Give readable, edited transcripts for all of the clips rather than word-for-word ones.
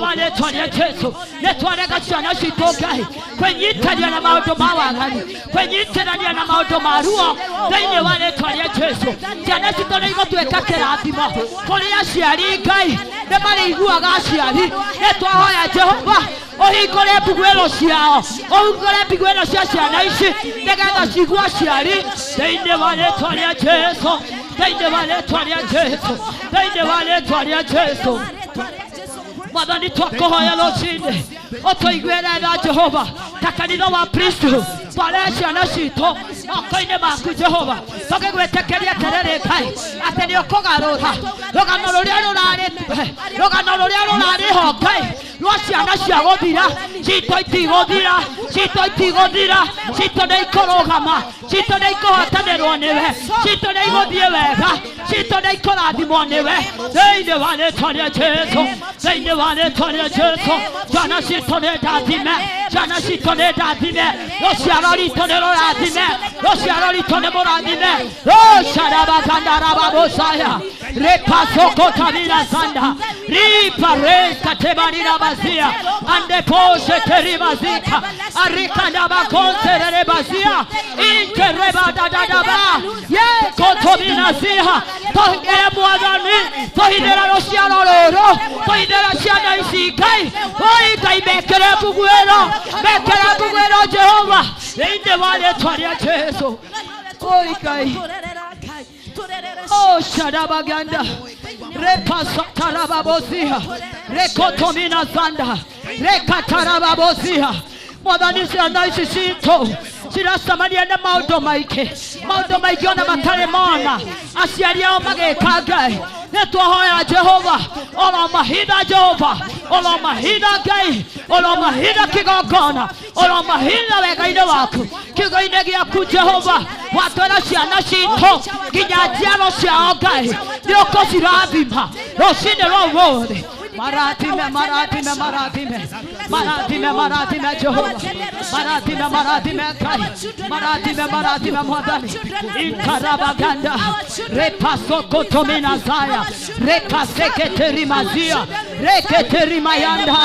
Wa rĩtwa rĩa Jesu nĩ twarega ciana citũ Ngai kwĩnyitania na maũndũ ma waganu, kwĩnyitithania na maũndũ ma ruo thĩinĩ wa rĩtwa rĩa Jesu. Ciana citũ nĩ igũtuĩka kĩrathimo kũrĩ aciari Ngai, nĩ marĩiguaga aciari. Nĩ twahoya Jehova ũhingũre mbuguĩro ciao, ũhingũre mbuguĩro cia ciana ici nĩgetha ciigue aciari thĩinĩ wa rĩtwa rĩa Jesu, thĩinĩ wa rĩtwa rĩa Jesu, thĩinĩ wa rĩtwa rĩa Jesu. Mwathani twakũhoya rũcinĩ ũtũiguĩre tha Jehova, ta kanitha wa Kristo tware ciana citũ moko-inĩ maku Jehova, tũgĩgwĩtĩkĩria atĩrĩrĩ Ngai atĩ nĩ ũkũgarũra rũgano rũrĩa rũrarĩ, rũgano rũrĩa rũrarĩ ho Ngai rwa ciana cia gũthira. Citũ itigũthira, citũ itigũthira, citũ nĩ ikũrũgama, citũ nĩ ikũhotanĩrwo nĩwe, citũ nĩ igũthiĩ wega, citũ nĩ ikũrathimwo nĩwe thĩinĩ wa rĩtwa rĩa Jesu, thĩinĩ wa rĩtwa rĩa Jesu. Ciana citũ nĩ ndathime, ciana citũ nĩ ndathime, rũciaro ritũ nĩ rũrathime, rũciaro ritũ nĩ mũrathime. Rũcarabagandarababosaya repasokotabira zanda ripareskatebarirabazia andeposheteribazika arikandabakonsererebazia interebadadadaba yekotominaziha. Tũhingĩre Mwathani, tũhithĩre rũciaro rũrũ, tũhithĩre ciana ici Ngai. Oi Ngai, mekĩre mbuguĩro, mekĩre mbuguĩro Jehova thĩinĩ wa rĩtwa rĩa Jesu. Oi Ngai, Oh, Shadabaganda, Repasatarababozia, Rekotomina Zanda, Rekatarababozia. Mwathani ciana ici citũ ciracemania na maũndũ maingĩ, maũndũ maingĩ ona matarĩ mona aciari ao magĩka Ngai. Nĩ twahoya Jehova oro mahinda, Jehova oro mahinda, Ngai oro mahinda kĩgongona, oro mahinda wega-inĩ waku, kiugo-inĩ gĩaku Jehova watwĩra ciana citũ nginya njiaro ciao Ngai nĩ ũkũcirathima rũcinĩ rwa ũmũthĩ. Marathime, marathime, marathime, marathime, marathime Jehova, marathime, marathime Ngai, marathime, marathime Mwathani. Inkarabaganda repasokotomina zaya repaseketerimazia reketerimayanda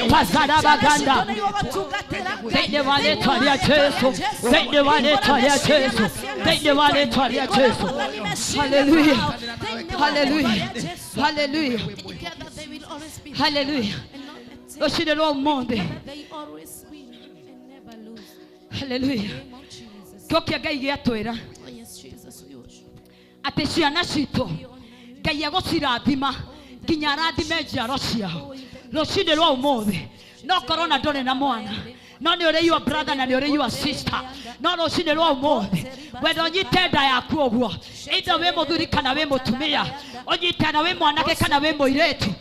aripazarabaganda thĩinĩ wa rĩtwa rĩa Jesu, thĩinĩ wa rĩtwa rĩa Jesu, thĩinĩ wa rĩtwa rĩa Jesu. Hallelujah, hallelujah, hallelujah, Together they will always be hallelujah. and not at Rũcinĩ rwa ũmũthĩ, Together they always win and never lose. Hallelujah. In the name of Jesus. Kĩo kĩa Ngai gĩatwĩra Oh yes, Jesus, we worship atĩ ciana citũ you. We honor you. Ngai egũcirathima nginya arathime njiaro ciao. Rũcinĩ rwa ũmũthĩ no korwo na ndũrĩ na mwana, no nĩ ũrĩ your brother na nĩ ũrĩ your sister, no rũcinĩ rwa ũmũthĩ wenda ũnyite nda yaku ũguo, either wĩ mũthuri kana wĩ mũtumia, ũnyite na wĩ mwanake kana wĩ mũirĩtu,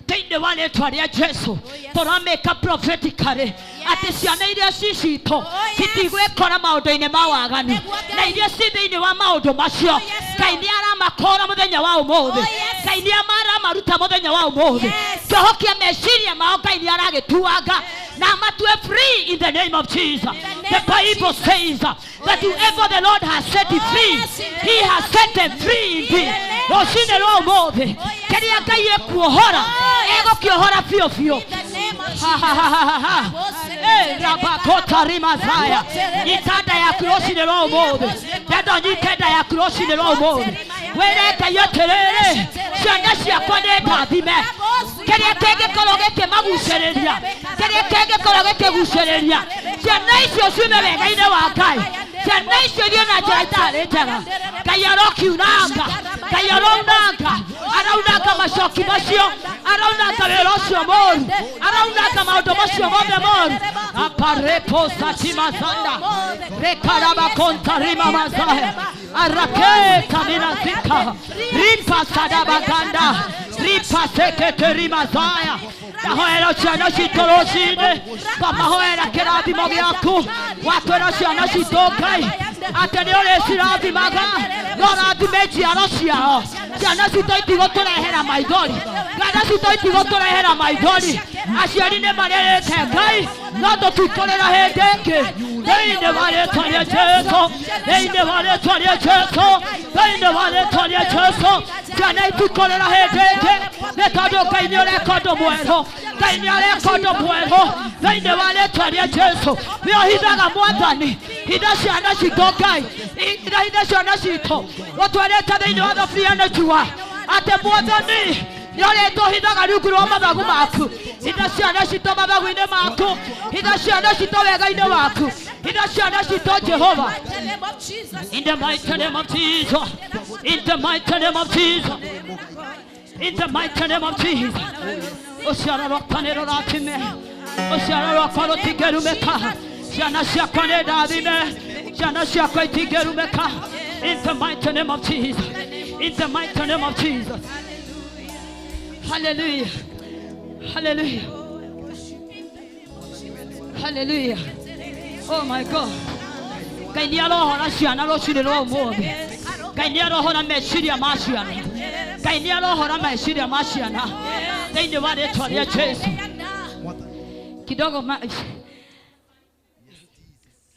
thĩinĩ wa rĩtwa rĩa Jesu tũramĩka prophetically atĩ ciana iria ci citũ citigwĩkora maũndũ-inĩ ma waganu, na iria ci thĩinĩ wa maũndũ macio Ngai nĩ aramakũra mũthenya wa ũmũthĩ, Ngai nĩ aramaruta mũthenya wa ũmũthĩ. Kĩoho kĩa meciria mao Ngai nĩ aragĩtuanga na amatue free in the name of Jesus. The Bible says that whoever the Lord has set free, he has set them free indeed. Rũcinĩ rwa ũmũthĩ kĩrĩa Ngai ekuohora egũkĩohora biũ biũ. In the name of Ha, ha, ha, ha, ha, ha. Eh, rabakota rimazaya nyita nda yaku rũcinĩ rwa ũmũthĩ, ndenda ũnyite nda yaku rũcinĩ rwa ũmũthĩ, wĩre Ngai atĩrĩrĩ, ciana ciakwa nĩ ndathime, kĩrĩa kĩngĩkorwo gĩkĩmagucĩrĩria, kĩrĩa kĩngĩkorwo gĩkĩgucĩrĩria ciana icio ciume wega-inĩ wa Ngai, ciana icio ithiĩ na njĩra itarĩ njega, Ngai arokiunanga, Ngai arounanga, araunanga macoki macio, araunanga wĩra ũcio mũru, araunanga maũndũ macio mothe moru. Aparepo satima zanda rekarabakontarima mazaya araketa minazika ripa sadabaganda ripa seketerima zaya. Ndahoera ciana citũ rũcinĩ, twamahoera kĩrathimo gĩaku, watwĩra ciana citũ Ngai atĩ nĩ ũrĩcirathimaga, no rathime njiaro ciao. Ciana citũ itigũtũrehera maithori, ciana citũ itigũtũrehera maithori. Aciari nĩ marĩrĩte Ngai, no tũtikũrĩra hĩndĩ ĩngĩ. Thĩinĩ wa rĩtwa rĩa Jesu, thĩinĩ wa rĩtwa rĩa Jesu, thĩinĩ wa rĩtwa rĩa Jesu, ciana itikũrĩra hĩndĩ ĩngĩ, nĩ tondũ Ngai nĩ ũreka ũndũ mwerũ, Ngai nĩ areka ũndũ mwerũ, thĩinĩ wa rĩtwa rĩa Jesu. Nĩ ũhithaga Mwathani, hitha ciana citũ Ngai, hitha hitha ciana citũ, ũtwarĩte thĩinĩ wa thaburia nĩ njua, atĩ Mwathani nĩ ũrĩtũhithaga rungu rwa mathagu maku. Hitha ciana citũ mathagu-inĩ maku, hitha ciana citũ wega-inĩ waku, hitha ciana citũ Jehova. Mighty name of Jesus. In the mighty name of Jesus. In the mighty name of Jesus. In the mighty name of Jesus. Ũciaro rwakwa nĩ rũrathime. Ũciaro rwakwa rũtingĩrumĩka. Ciana ciakwa nĩ ndathime. Ciana ciakwa itingĩrumĩka. In the mighty name of Jesus. In the mighty name of Jesus. Hallelujah. Hallelujah. Hallelujah. Oh my God. Ngai nĩ arohora ciana rũcinĩ rwa ũmũthĩ. Ngai nĩ arohora meciria ma ciana. Ngai nĩ arohora meciria ma ciana thĩinĩ wa rĩtwa rĩa Jesu. Kidogo ma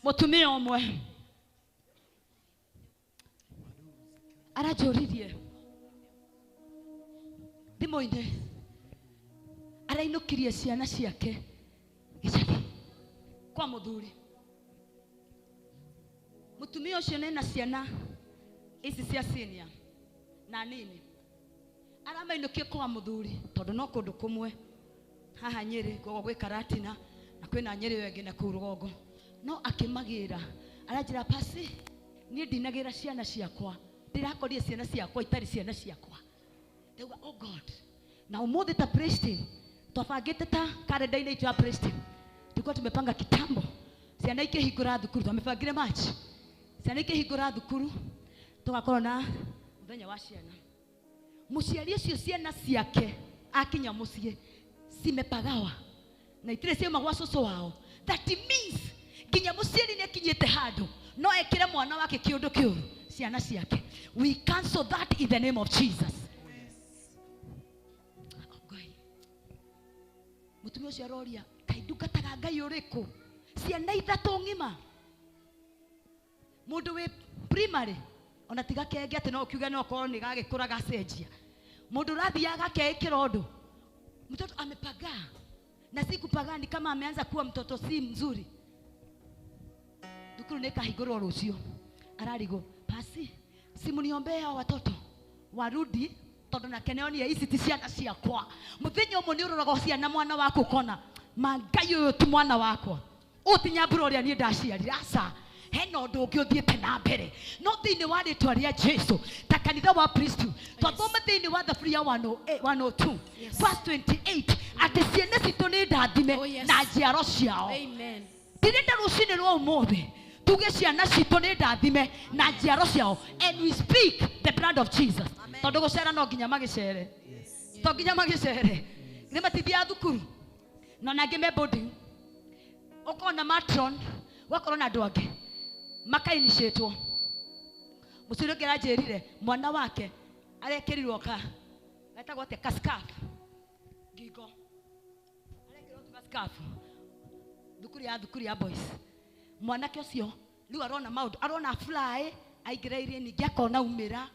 mũtumia ũmwe aranjũririe thimũ-inĩ, arainũkirie ciana ciake gĩcagi kwa mũthuri. Mũtumia ũcio nĩna ciana ici cia senior na nini, aramainũkie kwa mũthuri tondũ no kũndũ kũmwe haha Nyĩrĩ, koguo gwĩ Karatina na kwĩna Nyĩrĩ ĩyo ĩngĩ na kũu rũgongo, no akĩmagĩra aranjĩra, pasi niĩ ndinagĩra ciana ciakwa, ndĩrakorire ciana ciakwa itarĩ ciana ciakwa. Ndauga, oh God. Na ũmũthĩ ta praise team twabangĩte ta kalenda-inĩ itũ ya praise team, tulikuwa tumepanga kitambo ciana ikĩhingũra thukuru, twamĩbangire March, ciana ikĩhingũra thukuru tũgakorwo na mũthenya wa ciana. Mũciari ũcio ciana ciake akinya mũciĩ cimepagawa na itirĩ ciauma gwa cũcũ wao. That means nginya mũciari nĩ akinyĩte handũ no ekĩre mwana wake kĩũndũ kĩũru ciana ciake. We cancel that in the name of Jesus. Oh, Ngai. Mũtumia ũcio aroria, kaĩ ndungataga Ngai ũrĩkũ? Ciana ithatũ ng'ima, mũndũ wĩ primary ona tiga kenge atĩ no ũkiuge no korwo nĩ gagĩkũra gacenjia, mũndũ ũrathiaga akeĩkĩra ũndũ, mtoto amepagaa na si kupagaa, ni kama ameanza kuwa mtoto si mzuri. Thukuru nĩ ĩkahingũrwo rũciũ, ararigwo, pasi simuniombee hao watoto warudi, tondũ nake nĩonire ici ti ciana ciakwa. Mũthenya ũmwe nĩ ũroraga ciana mwana waku ũkona ma Ngai ũyũ ti mwana wakwa, ũyũ ti nyambura ũrĩa niĩ ndaciarire, aca hena ũndũ ũngĩ ũthiĩte na mbere. No thĩinĩ wa rĩtwa rĩa Jesu ta kanitha wa Kristo twathome thĩinĩ wa thaburia 102 verse 28 atĩ ciana citũ nĩ ndathime Oh, yes. na njiaro ciao. Amen. Ndĩrenda rũcinĩ rwa ũmũthĩ tuge ciana citũ nĩ ndathime na njiaro ciao, and we speak the blood of Jesus. Amen. Tondũ gũcera no nginya magĩcere, to nginya magĩcere, nĩ matithiaga thukuru na ona angĩ me boarding, ũkona matron ũgakorwo na andũ angĩ makainiciĩtwo. Mũciari ũngĩ aranjĩrire mwana wake arekĩrirwo ka getagwo atĩa, ka scarf ngingo, arekĩrwo tu ka scarf thukuru ya boys. Mwanake ũcio rĩu arona maũndũ, arona fly aingĩra iria ningĩ akona umĩra.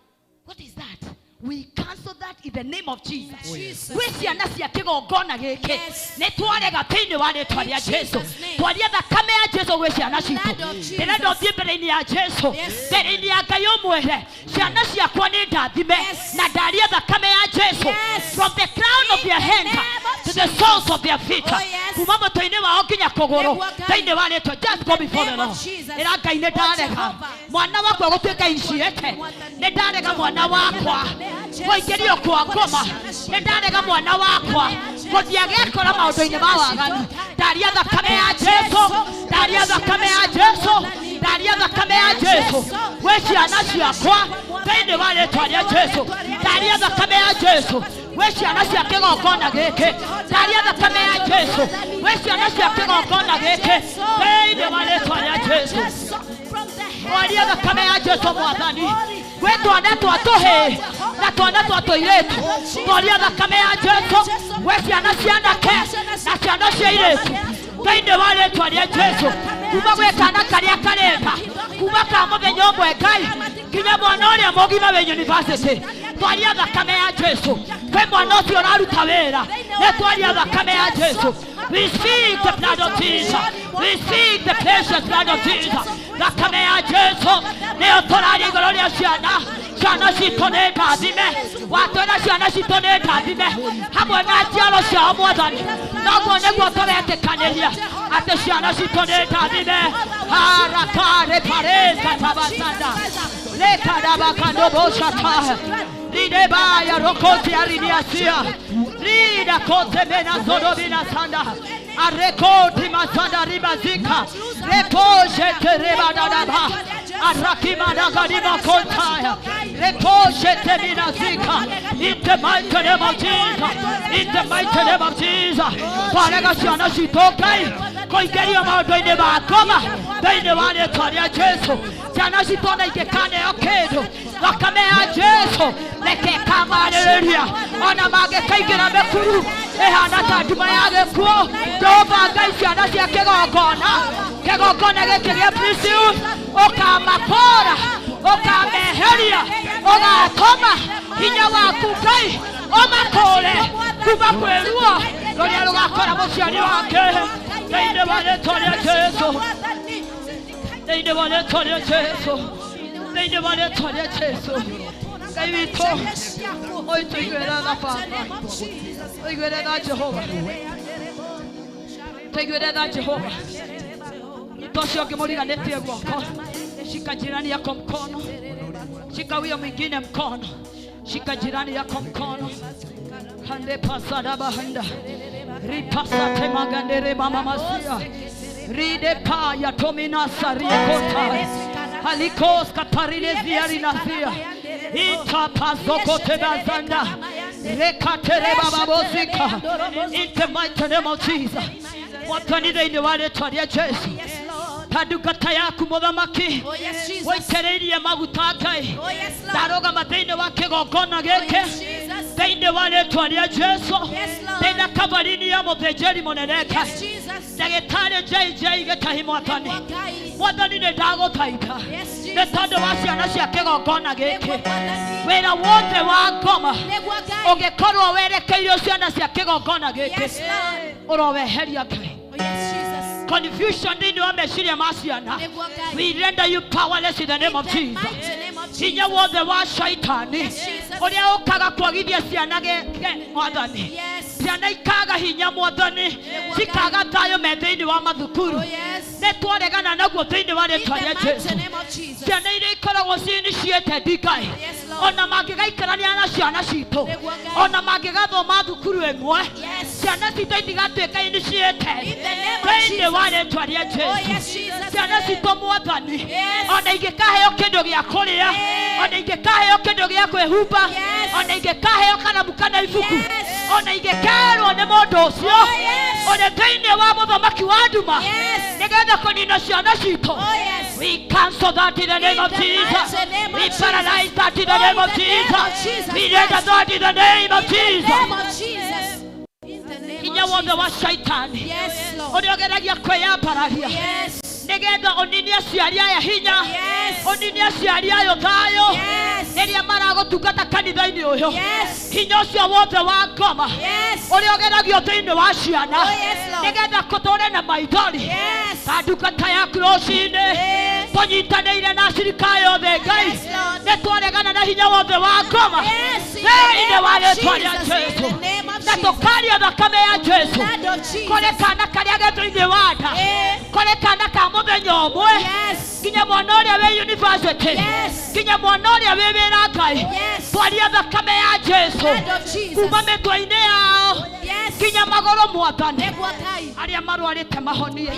What is that? We cancel that in the name of Jesus. Oh, yes. Gwĩ ciana cia kĩgongona gĩkĩ Yes. nĩ twarega thĩinĩ wa rĩtwa rĩa In Jesu. Jesus' name. Twaria thakame ya Jesu gwĩ ciana citũ. Blood of Jesus. Ndĩrenda ũthiĩ mbere-inĩ ya Jesu, Yes. mbere-inĩ ya Ngai ũmwĩre ciana ciakwa nĩ ndathime Yes. na ndaria thakame ya Jesu Yes. from the crown of In their the head name of to the soles of their feet. Oh, yes. Kuma mũtwe-inĩ wao nginya kũgũrũ Nĩguo Ngai. thĩinĩ wa rĩtwa. Just go In the before the name of Lord. Jesus. Ĩra Ngai nĩ Oh, ndarega Jehovah. mwana wakwa gũtuĩka iniciate, nĩ ndarega mwana wakwa kũingĩrio kwa ngoma, nĩ ndarega mwana wakwa gũthiĩ agekora maũndũ-inĩ ma waganu. Ndaria thakame ya Jesu, ndaria thakame ya Jesu, ndaria thakame ya Jesu gwĩ ciana ciakwa thĩinĩ wa rĩtwa rĩa Jesu. Ndaria thakame ya Jesu gwĩ ciana cia kĩgongona gĩkĩ, ndaria thakame ya Jesu gwĩ ciana cia kĩgongona gĩkĩ thĩinĩ wa rĩtwa rĩa Jesu. Mwaria thakame ya Jesu mwathani gwĩ twana twa tũhĩĩ na twana twa tũirĩtu. Mwaria thakame ya Jesu gwĩ ciana cia anake na ciana cia airĩtu thĩinĩ wa rĩtwa rĩa Jesu. Kuma gwĩ kana karĩa karenda kuma ka mũthenya ũmwe Ngai nginya mwana ũrĩa mũgima wĩ university twaria thakame ya Jesu kwĩ mwana ũcio ũraruta wĩra nĩ twaria thakame ya Jesu. We speak the blood of Jesus. We speak the precious blood of Jesus. Thakame ya Jesu nĩyo tũraria igũrũ rĩa ciana. Ciana citũ nĩ ndathime, watwĩra ciana citũ nĩ ndathime hamwe na njiaro ciao Mwathani, noguo nĩguo tũretĩkanĩria atĩ ciana citũ nĩ ndathime. Harakare paresa tabasanda lekadabakandobosata ridebaya rokoti ariniasia rida kote menazodobina sanda arekoti masanda ribazika reposhe terebadadaba arakimadagadima kontaya reposhe teminazika. In the mighty name of Jesus, in the mighty name of Jesus. Twarega ciana citũ Ngai kũingĩrio maũndũ-inĩ ma ngoma thĩinĩ wa rĩtwa rĩa Jesu. Ciana citũ ona ingĩkaneo kĩndũ, thakame ya Jesu reke ĩkamarĩrĩria ona mangĩkaingĩra mĩkuru ĩhana ta nduma ya gĩkuũ. Jehova Ngai, ciana cia kĩgongona, kĩgongona gĩkĩ gĩa Precious, ũkamakũra, ũkameheria, ũgatũma hinya waku Ngai ũmakũre kuma kwĩ ruo rũrĩa rũgakora mũciari wake thĩinĩ wa rĩtwa rĩa Jesu, thĩinĩ wa rĩtwa rĩa Jesu, thĩinĩ wa rĩtwa rĩa Jesu. Ngai witũ ũtũiguĩre tha Baba, ũiguĩre tha Jehova, tũiguĩre tha Jehova. Nyita ũcio ũngĩ mũriganĩtie guoko, shika jirani yako mkono, shika huyo mwingine mkono, shika jirani yako mkono. Hande pasadabahanda ripasa temagandere mama masia ride pa ya tomina sarikota halikos kaparinezia rinazia itapazoko tebazanda rekatere bababosika. In the mighty name of Jesus. Mwathani thĩinĩ wa rĩtwa rĩa Jesu, ta ndungata yaku mũthamaki waitĩrĩirie maguta Ngai, ndarũgama thĩinĩ wa kĩgongona gĩkĩ thĩinĩ wa rĩtwa rĩa Jesu, thĩinĩ kabarini ya mũthĩnjĩri mũnene Ngai, ndagĩtarĩ JJ Gĩtahi Mwathani, Mwathani nĩ ndagũthaitha nĩ tondũ wa ciana cia kĩgongona gĩkĩ, wĩra wothe wa ngoma ũngĩkorwo werekeirio ciana cia kĩgongona gĩkĩ ũroweheria Ngai. Confusion thĩinĩ wa meciria ma ciana, we render you powerless in the name of Jesus. Hinya wothe wa shaitani ũrĩa ũkaga kwagithia ciana Mwathani, ciana ikaga hinya Mwathani, cikaga thayũ me thĩinĩ wa mathukuru, nĩ twaregana naguo thĩinĩ wa rĩtwa rĩa Jesu. Ciana iria ikoragwo ciniciĩte Ngai, ona mangĩgaikarania na ciana citũ, ona mangĩgathoma thukuru ĩmwe, ciana citũ itigatuĩka iniciĩte thĩinĩ wa rĩtwa rĩa Jesu. Ciana citũ Mwathani, ona ingĩkaheo kĩndũ gĩa kũrĩa, ona ingĩkaheo kĩndũ gĩa kwĩhumba, ona ingĩkaheo karamu kana ibuku, ona ingĩkerwo nĩ mũndũ ũcio ũrĩ thĩinĩ wa mũthamaki wa nduma nĩgetha kũnina ciana citũ, we cancel that in the name of Jesus. We paralyze that in the name of Jesus. We render that in the name of Jesus. Hinya wothe wa shaitani ũrĩa ũgeragia kwĩyambararia nĩgetha ũninie aciari aya hinya, ũninie aciari ayo thayũ rĩrĩa maragũtungata kanitha-inĩ ũyũ, hinya ũcio wothe wa ngoma ũrĩa ũgeragio thĩinĩ wa ciana nĩgetha kũtũre na maithori ta ndungata yaku rũcinĩ tũnyitanĩire na acirika yothe Ngai, nĩ twaregana na hinya wothe wa ngoma thĩinĩ wa rĩtwa rĩa Jesu, na tũkaria thakame ya Jesu kũrĩ kana karĩa ge thĩinĩ wa nda, kũrĩ kana ka mũthenya ũmwe nginya mwana ũrĩa wĩ university, nginya mwana ũrĩa wĩ wĩra Ngai, twaria thakame ya Jesu kuma mĩtwe-inĩ yao nginya magũrũ Mwathani, arĩa marwarĩte mahonie,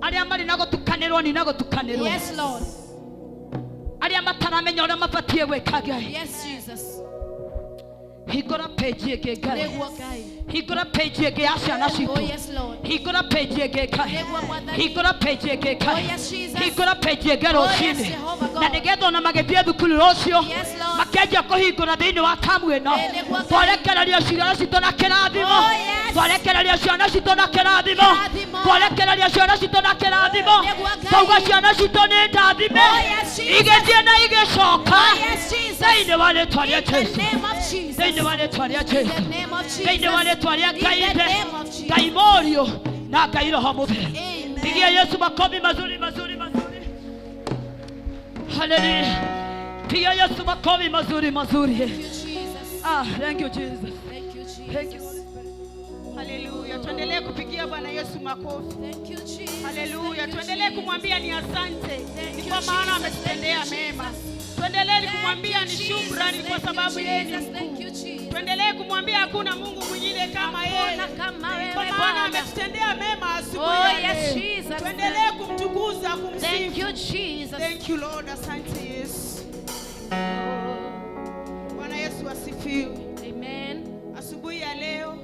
arĩa marĩ na gũtukanĩrwo ni na gũtukanĩrwo, arĩa mataramenya ũrĩa mabatiĩ gwĩka Ngai, hingũra page ĩngĩ Ngai, hingũra page ĩngĩ ya ciana citũ, hingũra page ĩngĩ Ngai, hingũra page ĩngĩ Ngai, hingũra page ĩngĩ rũcinĩ, Na nĩgetha ona magĩthiĩ thukuru rũciũ makĩanjia kũhingũra thĩinĩ wa tamu ĩno. Twarekereria ciana citũ na kĩrathimo. Twarekereria ciana citũ na kĩrathimo. Twarekereria ciana citũ na kĩrathimo. Twauga ciana citũ nĩ ndathime. Igĩthiĩ na igĩcoka. Thĩinĩ wa rĩtwa rĩa Jesũ. Thĩinĩ wa rĩtwa rĩa Jesũ. Thĩinĩ wa rĩtwa rĩa Ngai Ithe, Ngai Mũriũ na Ngai Roho Mũtheru. Pigia Yesu makofi mazuri mazuri mazuri. Hallelujah. Pigia Yesu makofi mazuri mazuri. Thank you, Jesus. Ah, thank you Jesus. Thank you, Jesus. Thank you. Haleluya. Tuendelee kupigia Bwana Yesu makofi. Thank you, Jesus. Haleluya. Tuendelee kumwambia ni asante. Ni kwa maana ametutendea mema. Tuendelee kumwambia ni shukrani kwa sababu yeye ni mkuu. Tuendelee kumwambia hakuna Mungu mwingine kama yeye. Kwa maana ametutendea mema asubuhi ya leo. Tuendelee kumtukuza, kumsifu. Thank you, Jesus. Thank you Lord, asante Yesu. Bwana Yesu asifiwe. Amen. Asubuhi ya leo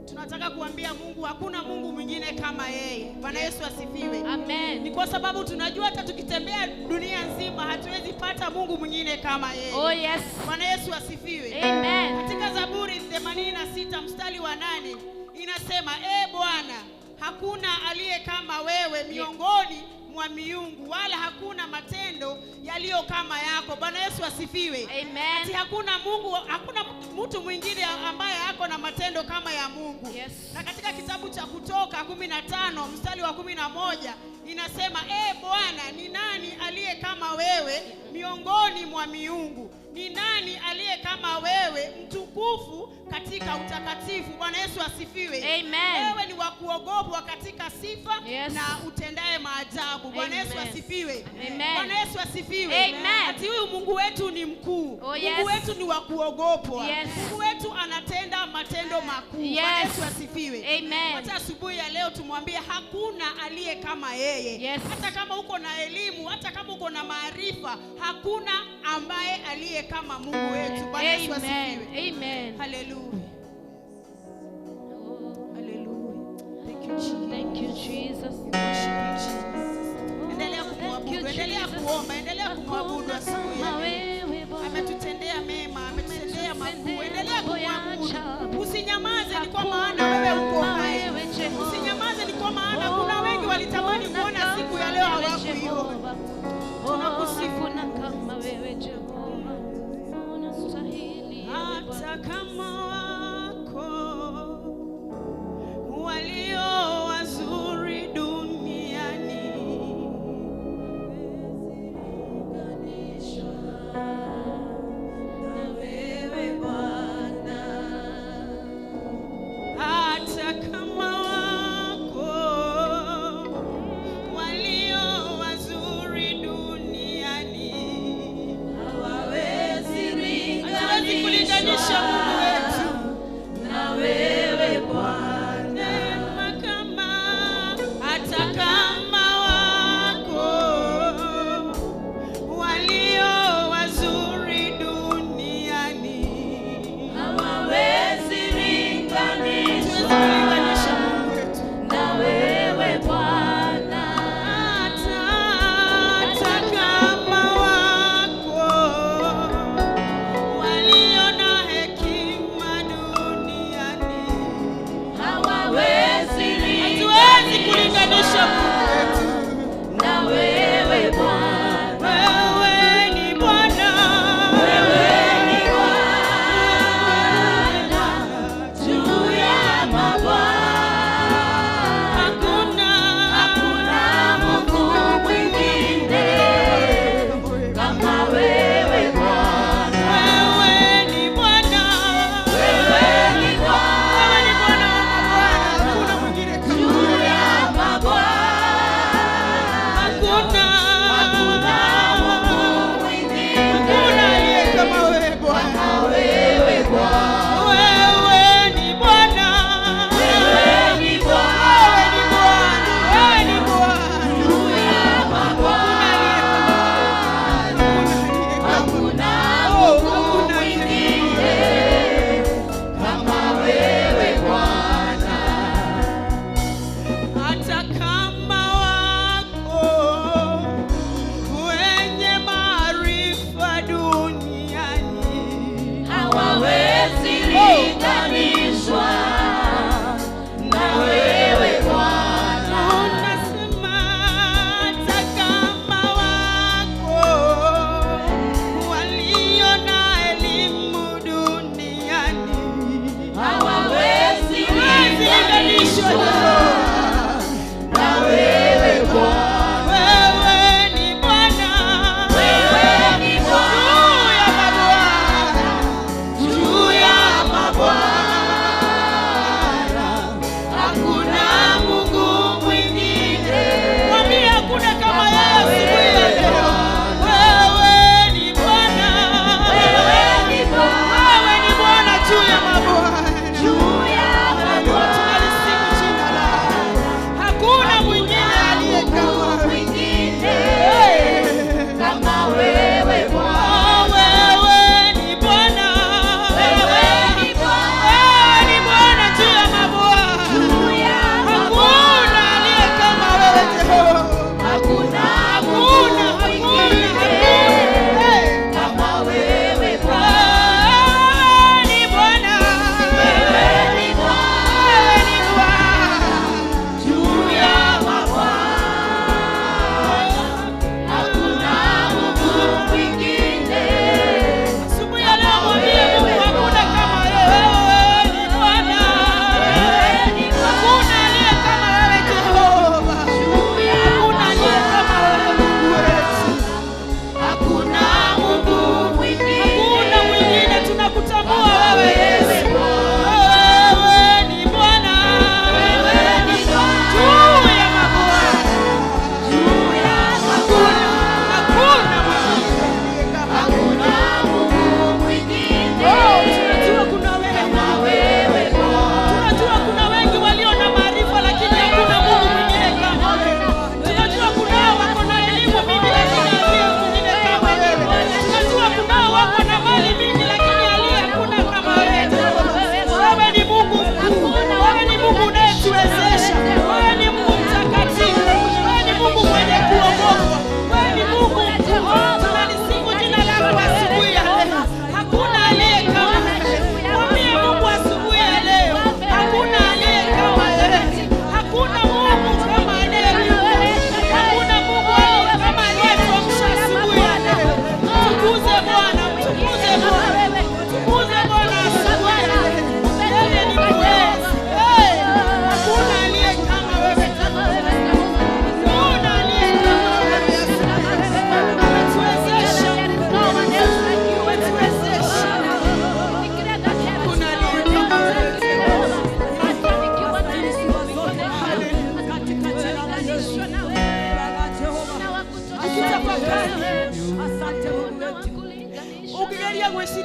tunataka kuambia Mungu hakuna Mungu mwingine kama yeye. Bwana Yesu asifiwe. Amen. Ni kwa sababu tunajua hata tukitembea dunia nzima hatuwezi pata Mungu mwingine kama yeye. Oh yes. Bwana Yesu asifiwe. Amen. Katika Zaburi 86 mstari wa 8 inasema, "E Bwana, hakuna aliye kama wewe miongoni mwa miungu, wala hakuna matendo yaliyo kama yako." Bwana Yesu asifiwe. Amen. Ati hakuna Mungu, hakuna mtu mwingine ambaye ako na matendo kama ya Mungu. Yes. Na katika kitabu cha Kutoka 15 mstari wa 11 inasema, "E Bwana, ni nani aliye kama wewe miongoni mwa miungu? Ni nani aliye kama wewe mtukufu katika utakatifu?" Bwana Yesu asifiwe. Amen. Wewe ni wa kuogopwa katika sifa, yes, na utendaye maajabu. Bwana Yesu asifiwe. Amen. Bwana Yesu asifiwe. Amen. Ati huyu Mungu wetu ni mkuu. Oh, yes. Mungu wetu ni wa kuogopwa. Yes. Mungu wetu anatenda matendo makuu. Yes. Bwana Yesu asifiwe. Amen. Hata asubuhi ya leo tumwambie hakuna aliye kama yeye. Yes. Hata kama uko na elimu, hata kama uko na maarifa, hakuna ambaye aliye kama Mungu wetu. Bwana Yesu asifiwe. Amen. Hallelujah. Hallelujah. Thank you Jesus. Thank you Jesus. Endelea kumwabudu, endelea kuomba, endelea kumwabudu asubuhi ya leo. Ametutendea mema, ametutendea makuu. Endelea kumwabudu. Usinyamaze, ni kwa maana wewe uko hai. Usinyamaze, ni kwa maana kuna wengi walitamani kuona siku ya leo hawakuiona. Tunakusifu kama wewe Jehova. Unastahili. Hata kama wako walio wazuri duniani, na wewe Bwana. Hata kama wako walio wazuri duniani, hawawezi hatuwezi kulinganisha Mungu wetu.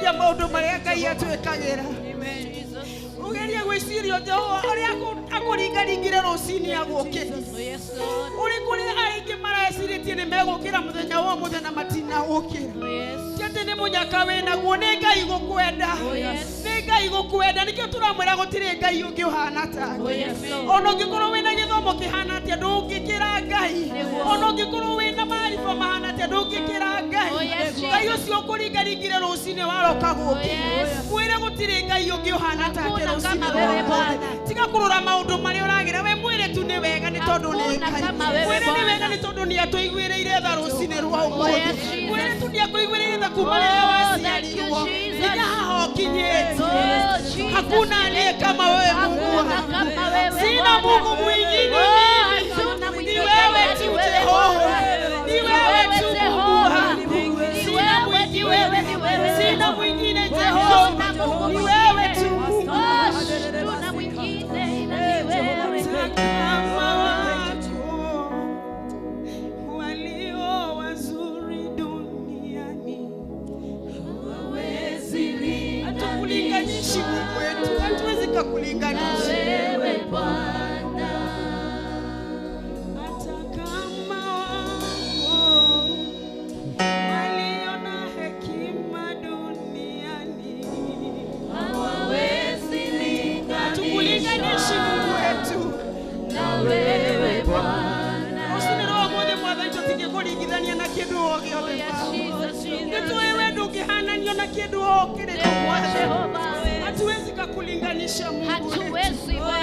gwĩciria maũndũ marĩa Ngai atwĩkagĩra. Ũgerie gwĩciria Jehova ũrĩa akũringaringire rũcinĩ agũkĩria. Ũrĩ kũrĩa aingĩ marecirĩtie nĩ megũkĩra mũthenya wa ũmũthĩ na matinagũkĩra. Ti atĩ nĩ mũnyaka wĩnaguo, nĩ Ngai gũkwenda. Nĩ Ngai gũkwenda, nĩkĩo tũramwĩra gũtirĩ Ngai ũngĩ ũhana take. Ona ũngĩkorwo wĩna gĩthomo kĩhana atĩa ndũngĩkĩra Ngai. Ona ũngĩkorwo wĩna maarifa mahana atĩa ndũngĩkĩra Ngai. Ngai ũcio ũkũringaringire rũcinĩ waroka gũkĩra. Mwĩre gũtirĩ Ngai ũngĩ ũhana take rũcinĩ rwa ũmũthĩ. Tiga kũrora maũndũ marĩa ũragera, we mwĩre tu nĩ wega nĩ tondũ nĩ Ngai. Mwĩre nĩ wega nĩ tondũ nĩ atũiguĩrĩire tha rũcinĩ rwa ũmũthĩ. Mwĩre tu nĩ akũiguĩrĩire tha kuma rĩrĩa waciarirwo nginya haha ũkinyĩte. Hakuna aliye kama wewe Mungu wangu. Sina Mungu mwingine mimi. Ni wewe tu Jehova. Ni wewe tu Mungu wangu. Sina mwingine. Sina mwingine Jehova. Ni wewe tu Mungu. Kama watu walio wazuri duniani hawawezi, hatukulinganishi Mungu wetu, hatuwezi kukulinganisha wewe Bwana. Hata kama wao walio na hekima duniani hawawezi, hatukulinganishi Mungu wetu na wewe Bwana. Usinirwo mothe mwathani tũtingĩkũringithania na kĩndũ o gĩothe. Nĩtũĩ we ndũngĩhananio na kĩndũ o kĩrĩkũ Mwathani. Hatuwezi kukulinganisha Mungu wetu.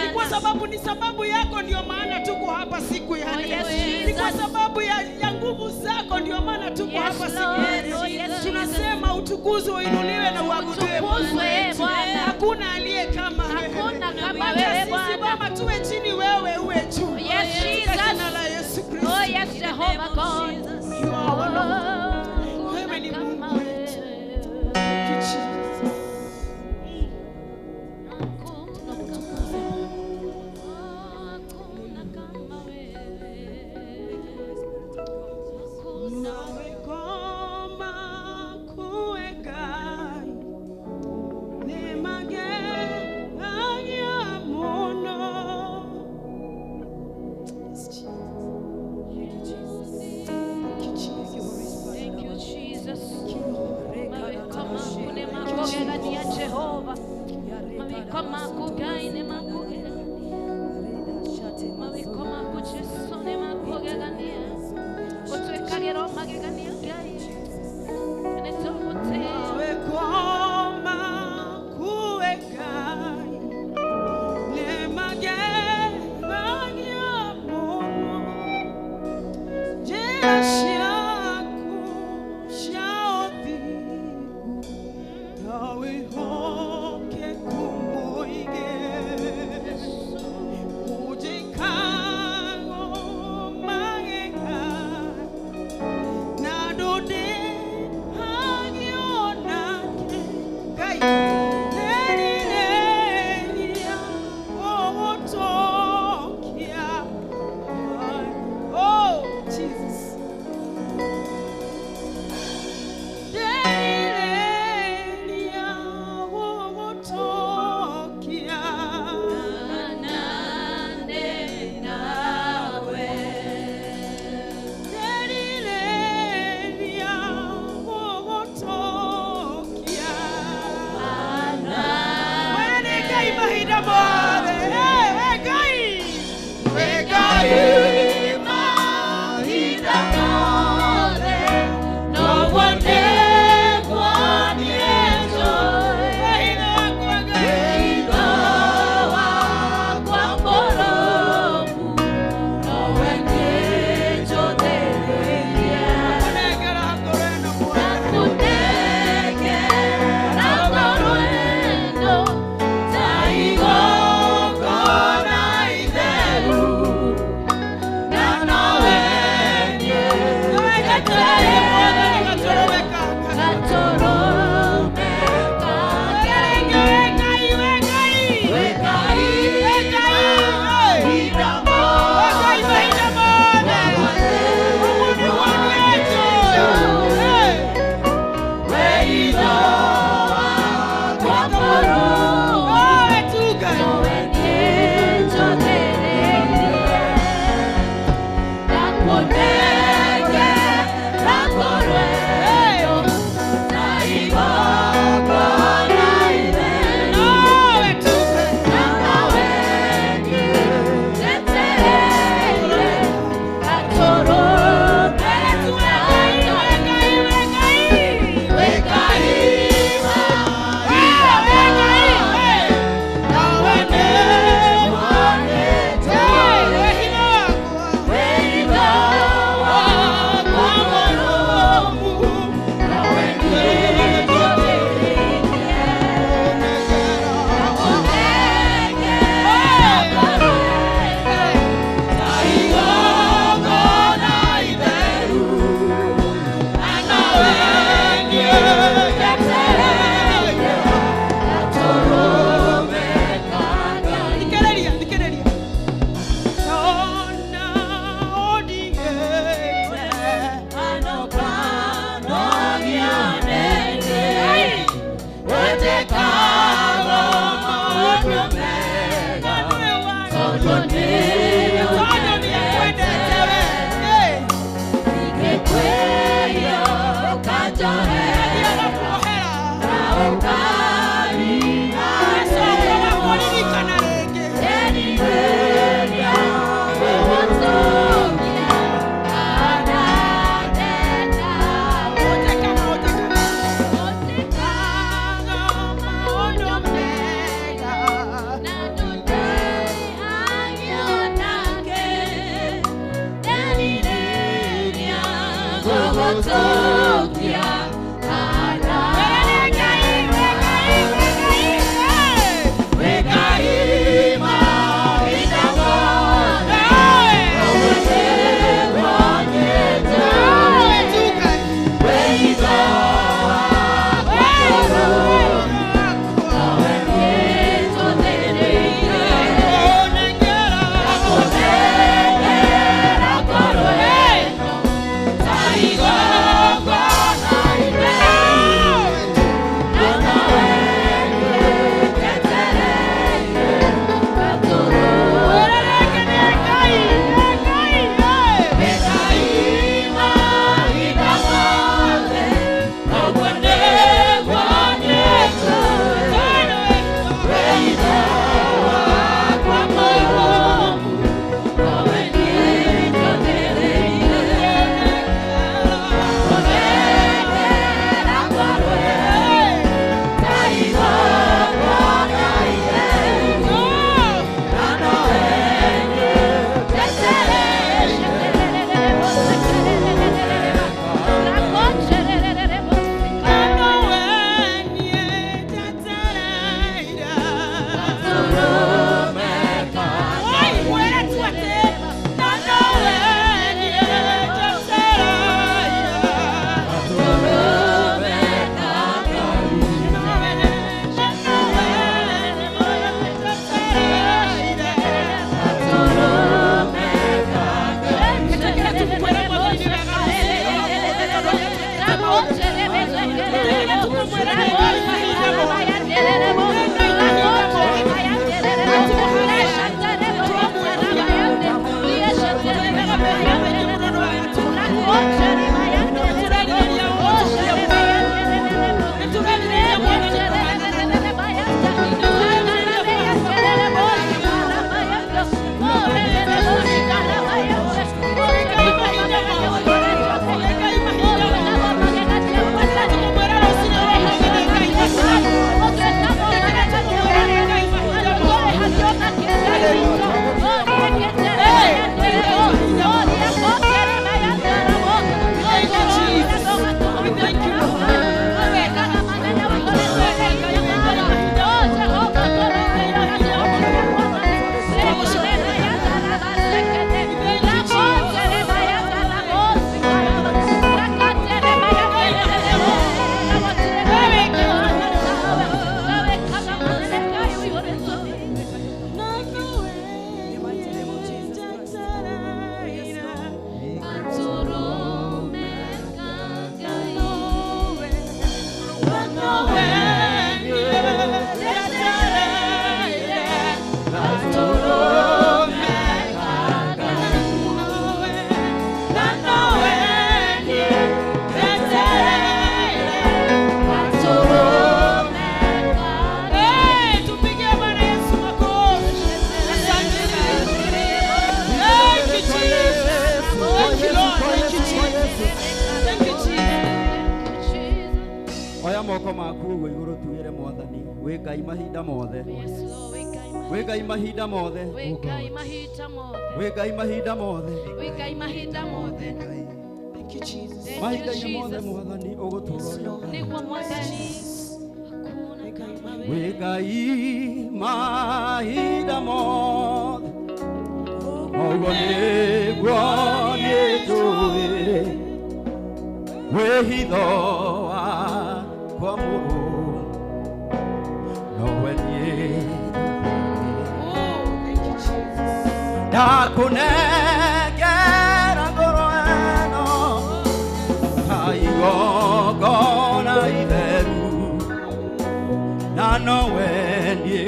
Ni kwa sababu ni sababu yako ndio maana tuko hapa siku ya leo. Ni kwa sababu ya nguvu zako ndio maana tuko hapa siku ya leo. Tunasema utukuzwe, uinuliwe na uabudiwe Mungu wetu. Hakuna aliye kama wewe. Hata sisi Baba tuwe chini, wewe uwe juu. Katika jina la Yesu Kristo. Oh yes, Jehovah God. You are our Lord. Wewe ni Mungu wetu. Thank you, Jesus. Nawekoma kuegai nemage muno. Yes, Jesus. Thank you, Jesus. Moko maku ũguo igũrũ tuĩre mwathani wĩ Ngai mahinda mothe, wĩ Ngai mahinda mothe, wĩ Ngai mahinda mothe, wĩ Ngai mahinda mothe, wĩ Ngai mahinda mothe. Thank you Jesus. Mahinda mothe mwathani ũgũtũũra nĩguo mwathani wĩ Ngai mahinda mothe, ũguo nĩguo niĩ njũĩ wĩhitho wakwa mũrũ nowe niĩ ndakũnengera ngoro ĩno ta igongona itheru na nowe niĩ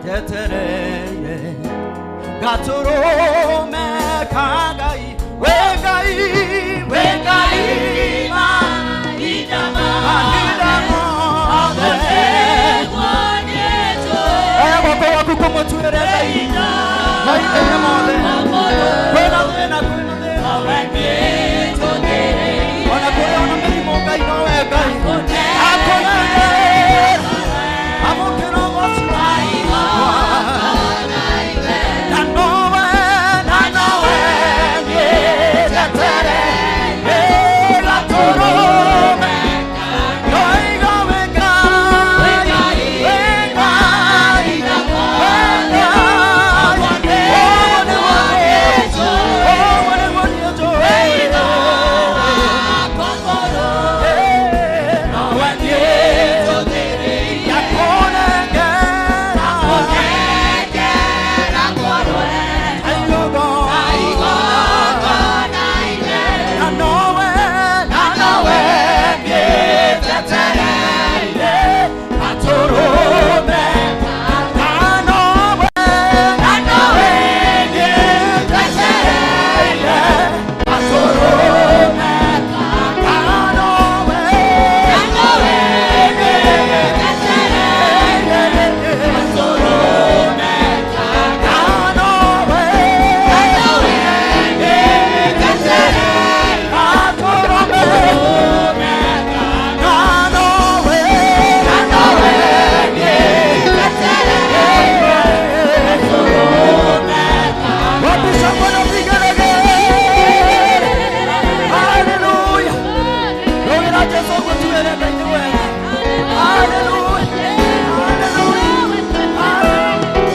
njetereire Gatũrũme ka Ngai, wĩ Ngai, wĩ Ngai mahinda mothe. Oya guoko gwaku kũmũtuĩre Ngai mahinda-inĩ mothe. Kwĩna thĩna, kwĩna thĩna, ona kũrĩ ona mĩrimũ, Ngai nowe Ngai. Akũnengere, amũkĩra ũgoci wakwa. Na nowe, na nowe nĩnjeterere, Gatũrũme. Ndoiga wĩ Ngai, wĩ Ngai, wĩ Ngai. Ũguo nĩguo niĩ njũĩ, ũguo nĩguo niĩ njũĩ. Nowe niĩ ndakũnengera igongona. Na nowe, na nowe nĩnjetereire Gatũrũme. Na nowe, na nowe nĩnjetereire Gatũrũme. Na nowe, na nowe nĩnjetereire Gatũrũme. Na nowe, na nowe nĩnjetereire Gatũrũme. Na nowe, na nowe nĩnjetereire Gatũrũme. Wapi shangwe na vigelegele? Hallelujah. Rũgĩra Jesũ gũtuĩre Ngai nĩ wega. Hallelujah. Hallelujah. Hallelujah.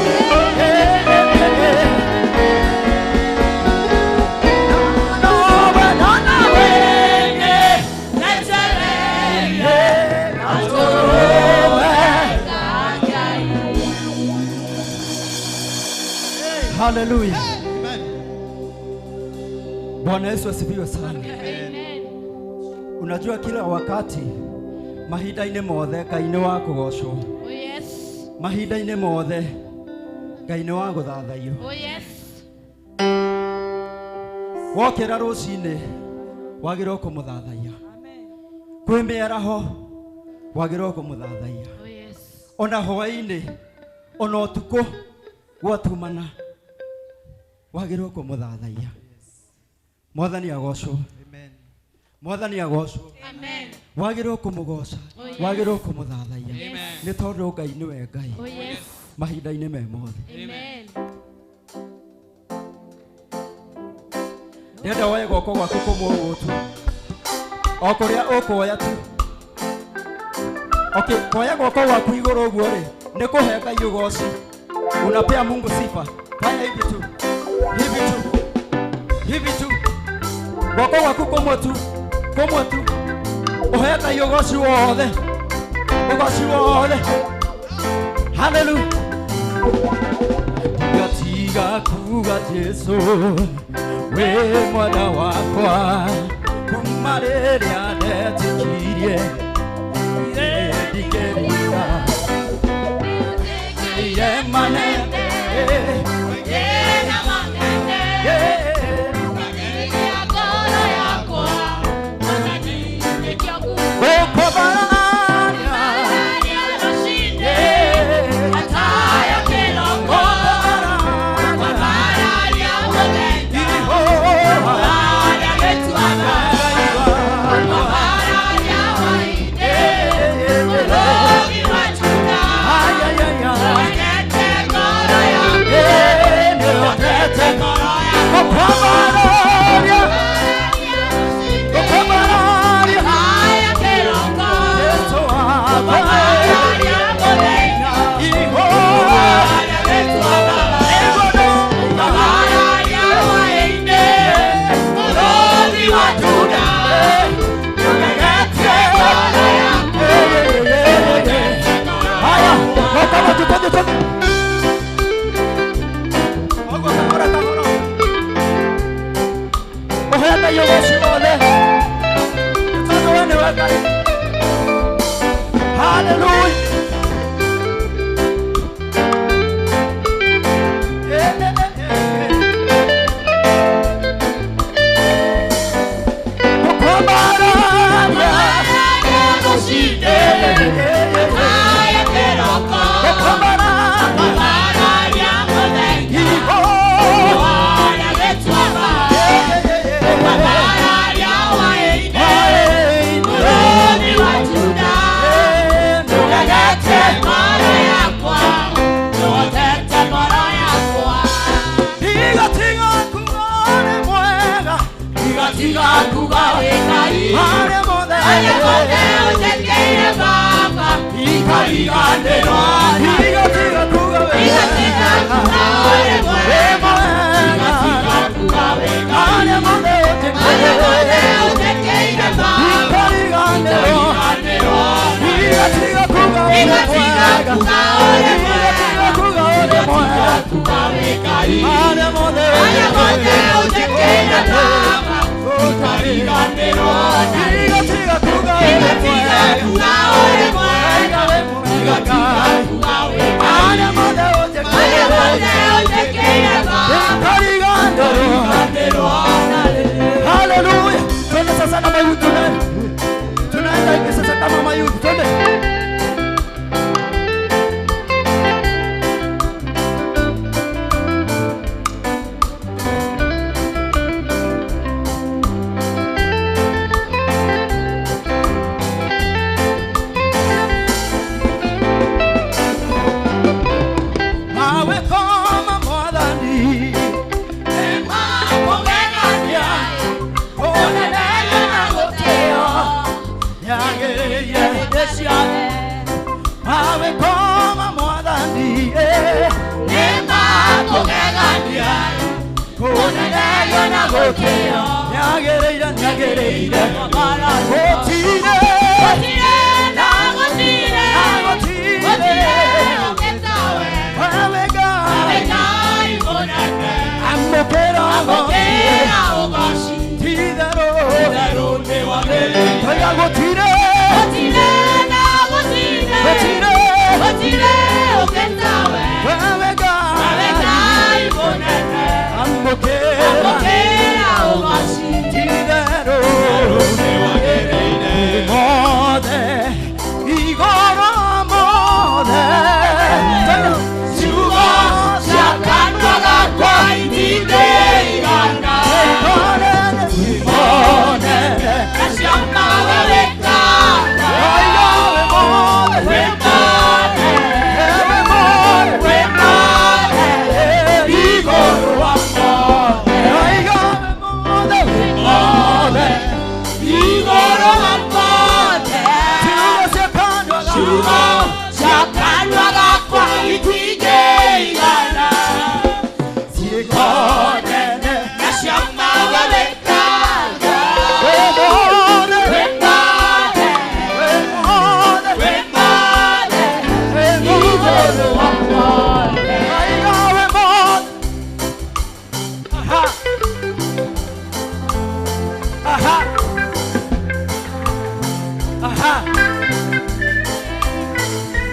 Na nowe, na nowe nĩnjetereire Gatũrũme. Hallelujah. Bwana Yesu asifiwe sana. Unajua kila wakati mahinda-inĩ mothe Ngai nĩ wa kũgocwo. Oh yes. Mahinda-inĩ mothe Ngai nĩ wa gũthathaiyo. Oh yes. Wokĩra rũcinĩ wagĩrĩirwo kũmũthathaiya. Kwĩ mĩaraho wagĩrĩirwo kũmũthathaiya. Oh yes. Ona hwaĩ-inĩ, ona ũtukũ gwatumana wagĩrĩirwo kũmũthathaiya. Mwathani agocwo. Mwathani agocwo. Amen. Wagĩrĩirwo kũmũgoca, Oh, yes. wagĩrĩirwo kũmũthathaiya Yes. nĩ tondũ Ngai nĩwe Ngai Oh yes. mahinda-inĩ me mothe. Amen. Ndĩrenda woe guoko gwaku kũmwe ũguo tu, o kũrĩa ũkuoya tu. Okay, kuoya guoko gwaku igũrũ ũguo rĩ, nĩ kũhe Ngai ũgoci. Unapea Mungu sifa. Fanya hivi tu, hivi tu, hivi tu, guoko gwaku kũmwe tu, kũmwe tu, ũhe Ngai ũgoci wothe, ũgoci wothe. Hallelujah. Tiga kuga Jesu wĩ mwana wakwa, kuma rĩrĩa ndetĩkirie ndingĩrira ye manene. Hallelujah. Igatiga kuga wĩ Ngai. Arĩa mothe Arĩa mothe ũnjĩkĩire Baba, ikariganĩrwo nawe. Igatiga kuga wĩ Igatiga kuga ũrĩ mwega. Igatiga kuga wĩ Ngai. Arĩa mothe Arĩa mothe ũnjĩkĩire ũnjĩkĩire Baba, ikariganĩrwo ikariganĩrwo nawe. Igatiga kuga ũrĩ Igatiga mwega. kuga ũrĩ mwega. Igatiga kuga ũrĩ mwega. Kuga wĩ Ngai. Arĩa mothe Arĩa mothe ũnjĩkĩire Baba, ikariganĩrwo nawe. Igatiga kuga ũrĩ Igatiga mwega. kuga ũrĩ mwega. Igatiga kuga wĩ Ngai. Arĩa mothe Arĩa ũnjĩkĩire mothe ũnjĩkĩire Baba, ikariganĩrwo. ikariganĩrwo nawe. Haleluya. Twende sasa na mayuti tunaenda. Tunaenda hivi sasa kama mayuti. Twende. Mawe koma mwathani. Kũgegania, kũnenerio na gũtĩĩo, Yagĩrĩire. hĩndĩ ciothe. Mawe koma mwathani. Nĩ ma kũgegania, kũnenerio na gũtĩĩo, Yagĩrĩire, yagĩrĩire. Gũtirĩ. Gũtirĩ. Gũtirĩ na gũtirĩ. Gũtirĩ. Gũtirĩ ũngĩ tawe. Wewe Ngai. Ngai mũnene, Amũkĩra ũgoci. amũkĩra ũgoci. Ti-itherũ. Itherũ nĩwagĩrĩire. Toiga gũtirĩ. Gũtirĩ na gũtirĩ. Gũtirĩ. Gũtirĩ ũngĩ tawe. Wewe Wewe Ngai. Ngai mũnene, Amũkĩra. amũkĩra ũgoci. Ti-itherũ. Nĩwagĩrĩire. Mothe. Igũrũ mothe. Toiga. Ciugo cia kanua gakwa itingĩigana. Monene. Nacio mawe wĩkaga. Toiga we mothe. Wĩ mothe, Ewe mothe. wĩ mothe, igũrũ wa mothe. Toiga we mothe. Mothe, igũrũ wa mothe. Ciugo cia kanua gakwa. Ciugo cia kanua gakwa itingĩigana. Ciĩko nene. Nacio mawe wĩkaga. We mothe. Wĩ mothe, We mothe. wĩ mothe, We mothe. igũrũ wa mothe. Toiga we mothe. Aha. Aha. Aha.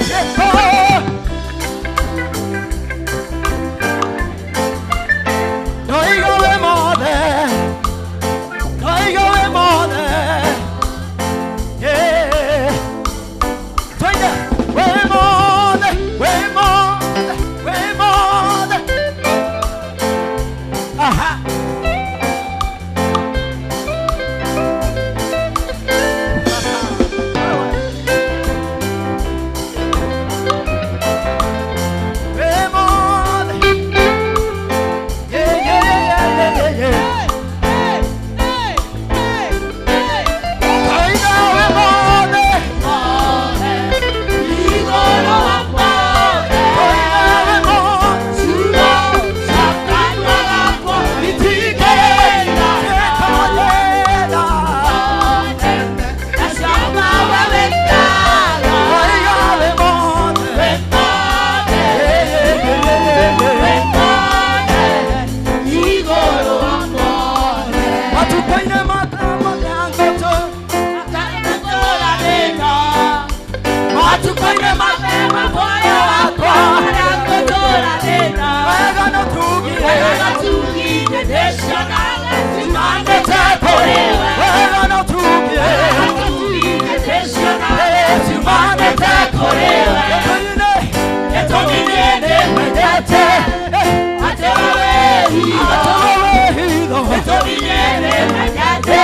Ciĩko. Toiga we mothe. Toiga we mothe. Yeah. Toiga we mothe, we mothe, we mothe. Aha. We mothe. Yeah, yeah, yeah, yeah, yeah, yeah. Toiga we mothe. Igũrũ wa mothe. Toiga we mothe. Ciugo cia kanua gakwa itingĩigana. Nacio mawe wĩkaga. Toiga we mothe. Wĩ mothe, wĩ mothe, igũrũ wa mothe. Matuko-inĩ makamo Akatũra thĩna. Matukũ-inĩ mapema muoyo wakwa arakũtũra thĩna. Wega no tugire. Wega tugire nĩcionaga ciumanĩte kũrĩ we. Wega no tugire. Tugire nĩcionaga ciumanĩte kũrĩ we. Gĩtũmi-inĩ Gĩtũmi niĩ nĩmendete atĩ wewe hitho. atĩ wewe hitho. Gĩtũmi niĩ nĩmendete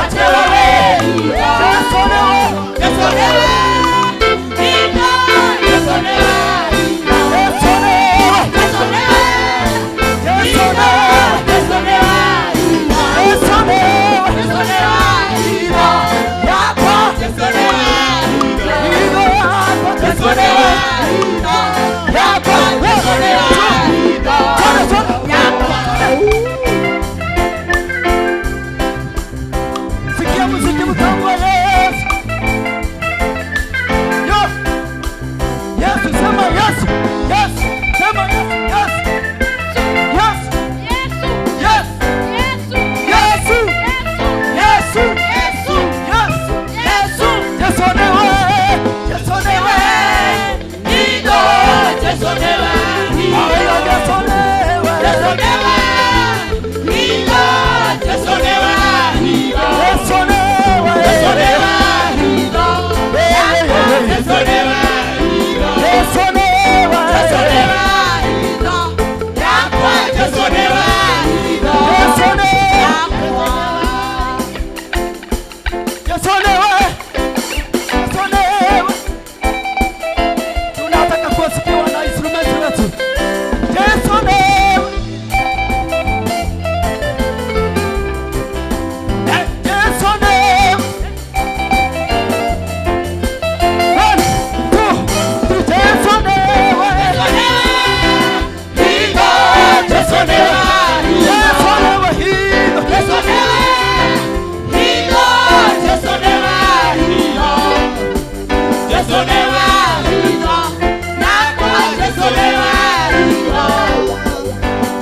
atĩ wewe hitho. Jesũ nĩwe. Jesũ nĩwe hitho. Jesũ nĩwe hitho. Jesũ nĩwe. Jesũ nĩwe Jesũ nĩwe. Jesũ nĩwe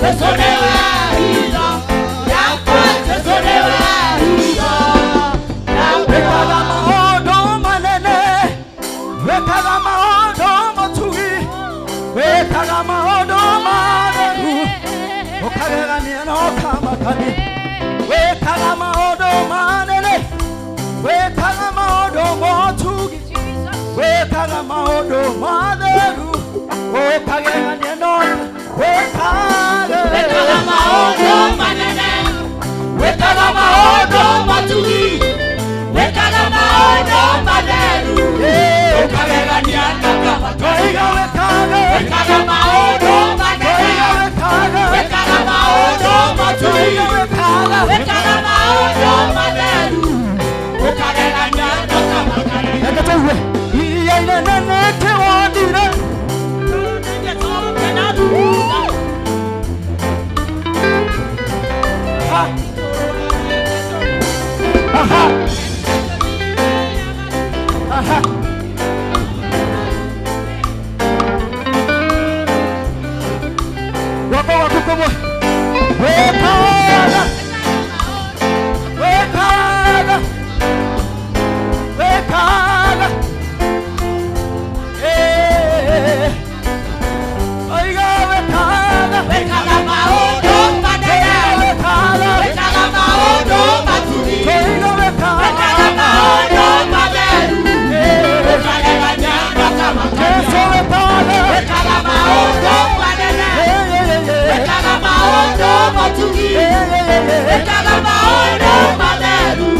Jesu nĩwe hitho yakwa, Jesu nĩwe hitho yakwa. Wekaga maũndũ manene, wekaga maũndũ matugi, wekaga maũndũ matheru, ũkagegania na ũkamakania. Wekaga maũndũ manene, wekaga maũndũ motugi, wekaga maũndũ matheru, ũkagegania na wekaga. Wekaga maũndũ manene, wekaga maũndũ matugi, wekaga maũndũ matheru, ũkagegania na ũkamakania. Oiga wekaga, Wekaga maũndũ manene, oiga wekaga, wekaga maũndũ matugi, oiga wekaga. Wekaga maũndũ matheru, ũkagegania na ũkamakania. Reke tũigue iria inene nĩkĩwonire. Ha. Aha. Aha. Wako waku kumwe. Wekaga. Wekaga. Wekaga. Eh. Oiga wekaga. Wekaga maũndũ manene, Wekaga. Wekaga maũndũ matugi, Oiga wekaga. Wekaga maũndũ matheru, Eh. ũkagegania na ũkamakania. Jesu wekaga. Wekaga maũndũ manene, wekaga maũndũ matugi, wekaga maũndũ matheru,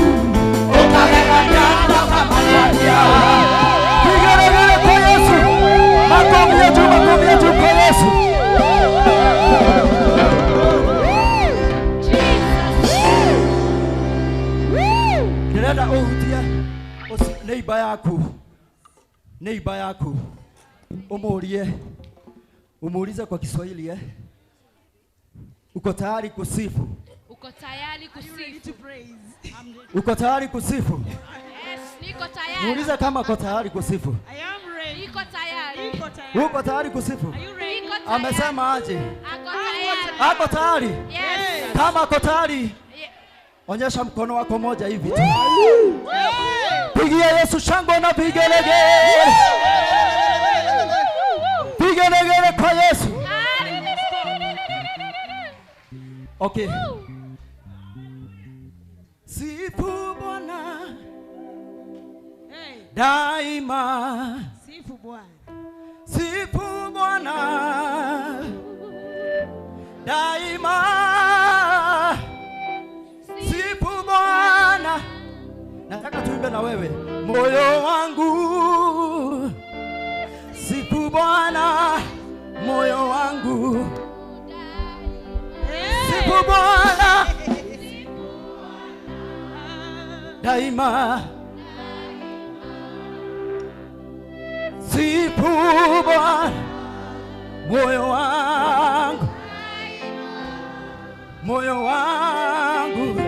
ũkagegania na ũkamakania. Vigelegele kwa Yesu. Makofi ya juu, makofi ya juu kwa Yesu. Ndĩrenda ũhutie neighbor yaku, neighbor yaku, umuulie, umuulize kwa Kiswahili eh? Uko tayari kusifu? Uko tayari kusifu? Uko tayari kusifu? Yes, niko tayari. Muulize kama uko tayari kusifu. I am ready. Niko tayari. Niko tayari. Uko tayari kusifu? Are you ready? Niko tayari. Amesema aje? Ako tayari. Ako tayari? Yes. Kama ako tayari, Yeah. onyesha mkono wako moja hivi tu. Pigia Yesu shangwe na vigelegele. Vigelegele kwa Yesu. Okay. Sifu Bwana Hey, daima. sifu Bwana. Sifu Bwana daima. Sifu Bwana. Nataka tuimbe na wewe. Moyo wangu sifu Bwana, moyo wangu sifu Bwana daima. Sifu Bwana moyo wangu, moyo wangu.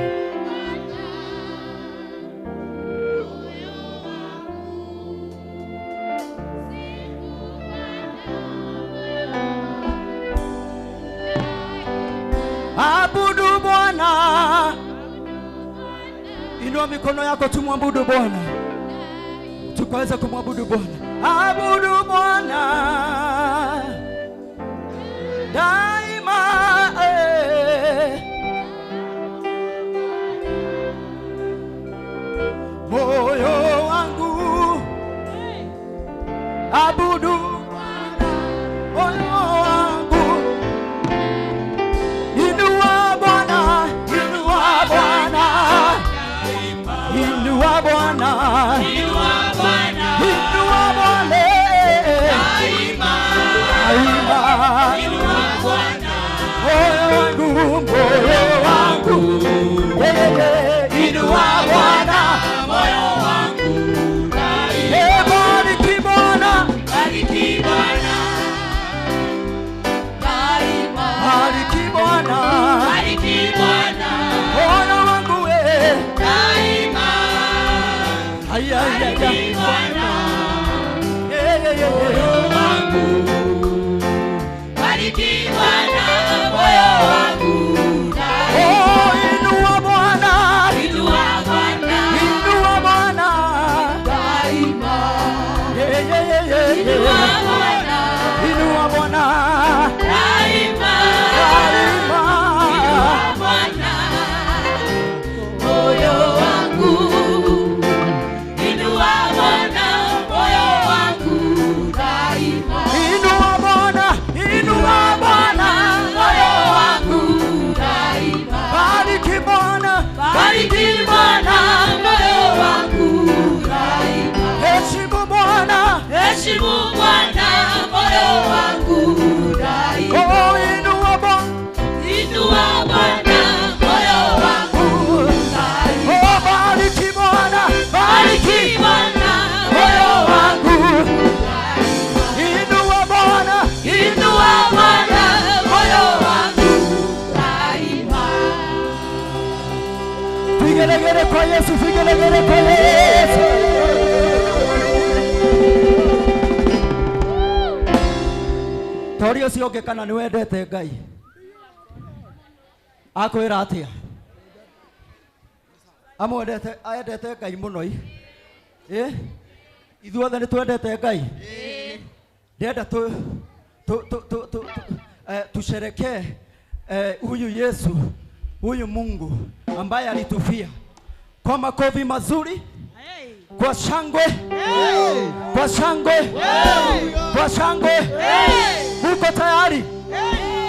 Abudu Bwana. Inua mikono yako tumwabudu Bwana. Tukaweza kumwabudu Bwana. Abudu Bwana daima. Eh. Moyo wangu abudu Bwana, moyo wangu. Inua Bwana, inua Bwana, inua Bwana, inua Bwana, inua Bwana, daima, inua Bwana, moyo wangu, moyo wangu, inua Bwana, Moyo wangu eh, bariki Bwana, bariki Bwana daima, bariki Bwana, bariki Bwana moyo wangu eh, daima, ay ay ay, bariki ay. Bwana Eh, eh, eh, eh. wangu, bariki Bwana moyo Vigelegele kwa Yesu, vigelegele kwa Yesu. Tori ucio ungi kana ni wendete Ngai. Akwira atia? Amwendete, aendete Ngai muno i. Eh? Ithuothe ni twendete Ngai. Ndenda tu tu tu tu tu tusherekee huyu Yesu, huyu Mungu ambaye alitufia kwa makofi mazuri, kwa shangwe, kwa shangwe, kwa shangwe. Muko tayari?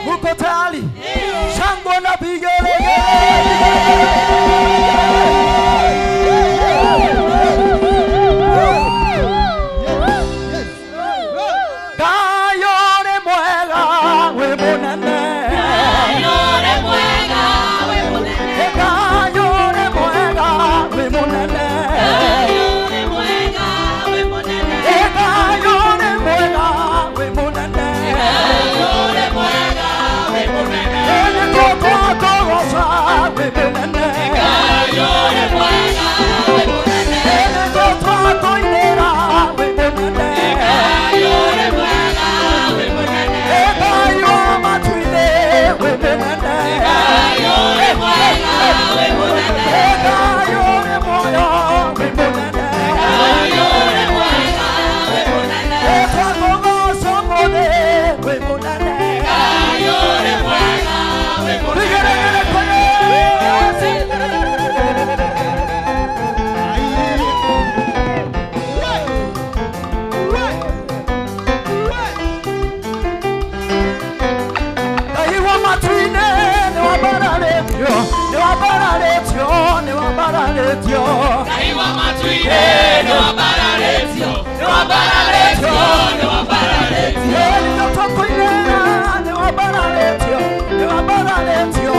Muko tayari? Shangwe na vigelegele. Ngai mwega we munene. Ngai mwega we munene. Ngai mwega we munene. Ngai mwega we munene. Ngai mwega we munene. Ngai mwega we munene. We munene. Ngai mwega we munene. We munene. Ngai mwega we munene. We munene. Ngai mwega we munene. Ngai mwega we munene. Ngai mwega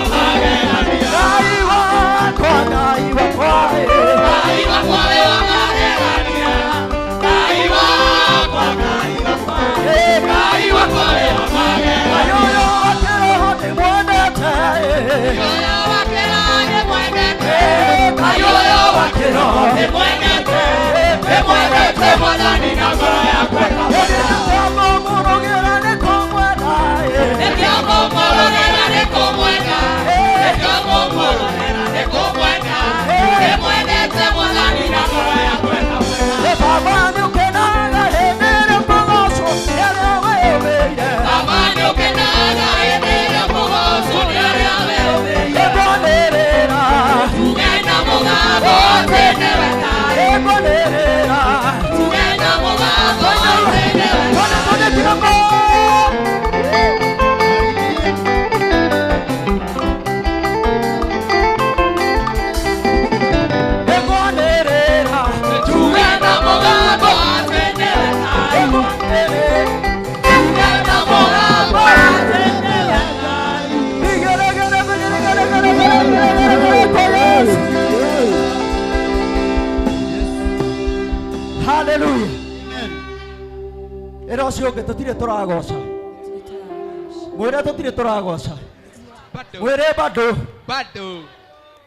we munene. We munene. Ngai mwega we munene. Hallelujah. Era ucio ungi tutire turagoca. Mwire tutire turagoca. Mwire bado. Bado.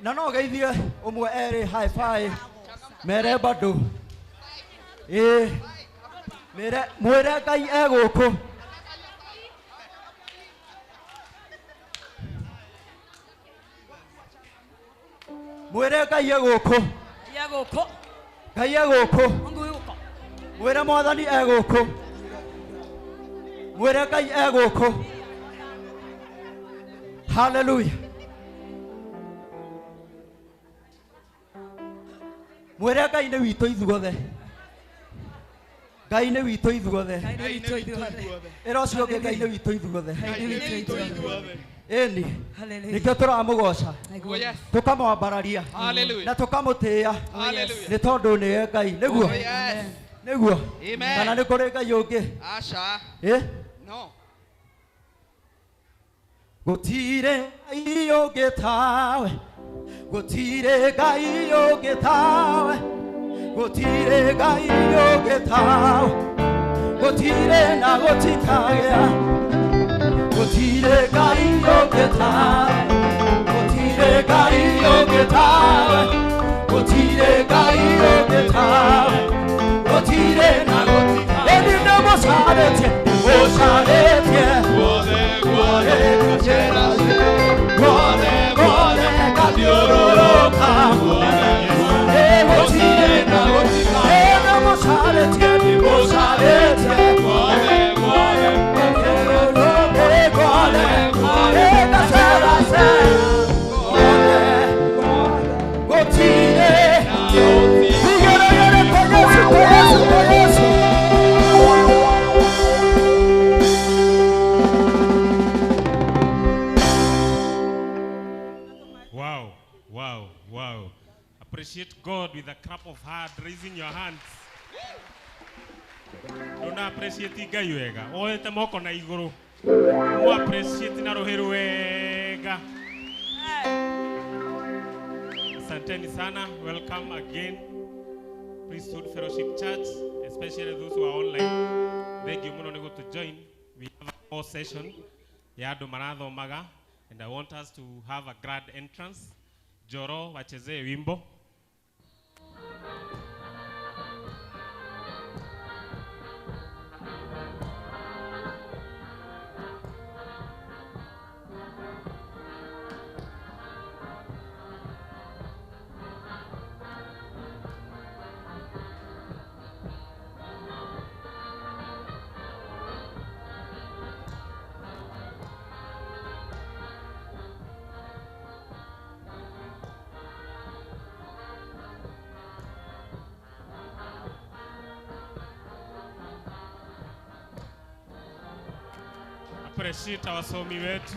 Na no geithie umwe eri high five. Mere bado. Mere mwire Ngai eguku. Mwire Ngai eguku. Eguku. Ngai eguku. Mwire Mwathani eguku. Mwire Ngai eguku. Hallelujah. Mwire Ngai nĩ witũ ithuothe. Ngai nĩ witũ ithuothe. Ĩra ũcio ũngĩ Ngai nĩ witũ ithuothe. Ĩni. Nĩkĩo tũramũgoca. Tũkamwambararia. Na tũkamũtĩĩa. Nĩ tondũ nĩwe Ngai. Nĩguo. Nĩguo. Kana nĩ kũrĩ Ngai ũngĩ? Aca. Ĩ? No. Gutire iyogetawe, gutire gaiyogetawe, gutire gaiyogetawe, gutire na gotikaya, gutire gaiyogetawe, gutire gaiyogetawe, gutire gaiyogetawe, gutire na gotikaya. Eni nemo sarete, o sarete, Wow, wow, wow. Appreciate God with a clap of hand, raising your hands. Don't appreciate Ngai wega. Oete moko na iguru. Mo appreciate na ruhi wega. Asanteni sana. Welcome again. Priesthood Fellowship Church, especially those who are online. Thank you muno nĩ to join. We have a more session ya andu marathomaga, and I want us to have a grand entrance. Joro wachezee wimbo. Appreciate wasomi wetu.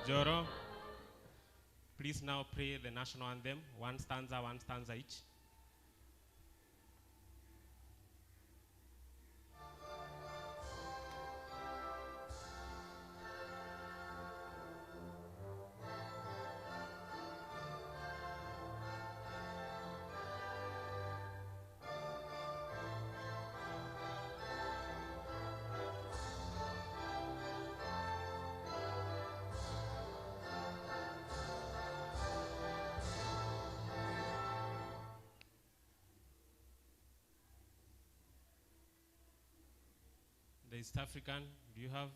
Joro, please now pray the national anthem, one stanza each. The East African, do you have?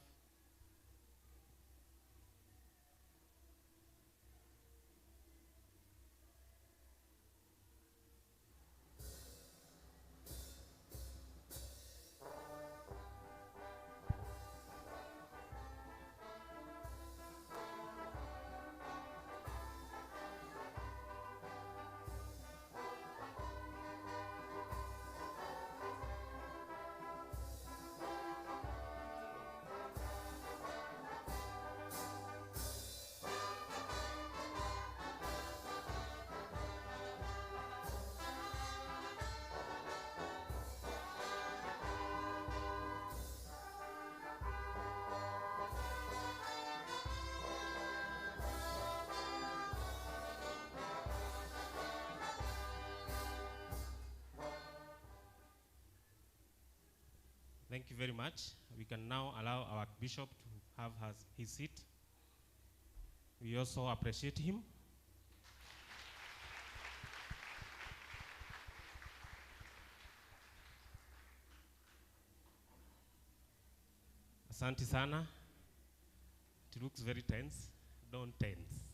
Thank you very much. We can now allow our bishop to have his seat. We also appreciate him. Asante sana. It looks very tense. Don't tense.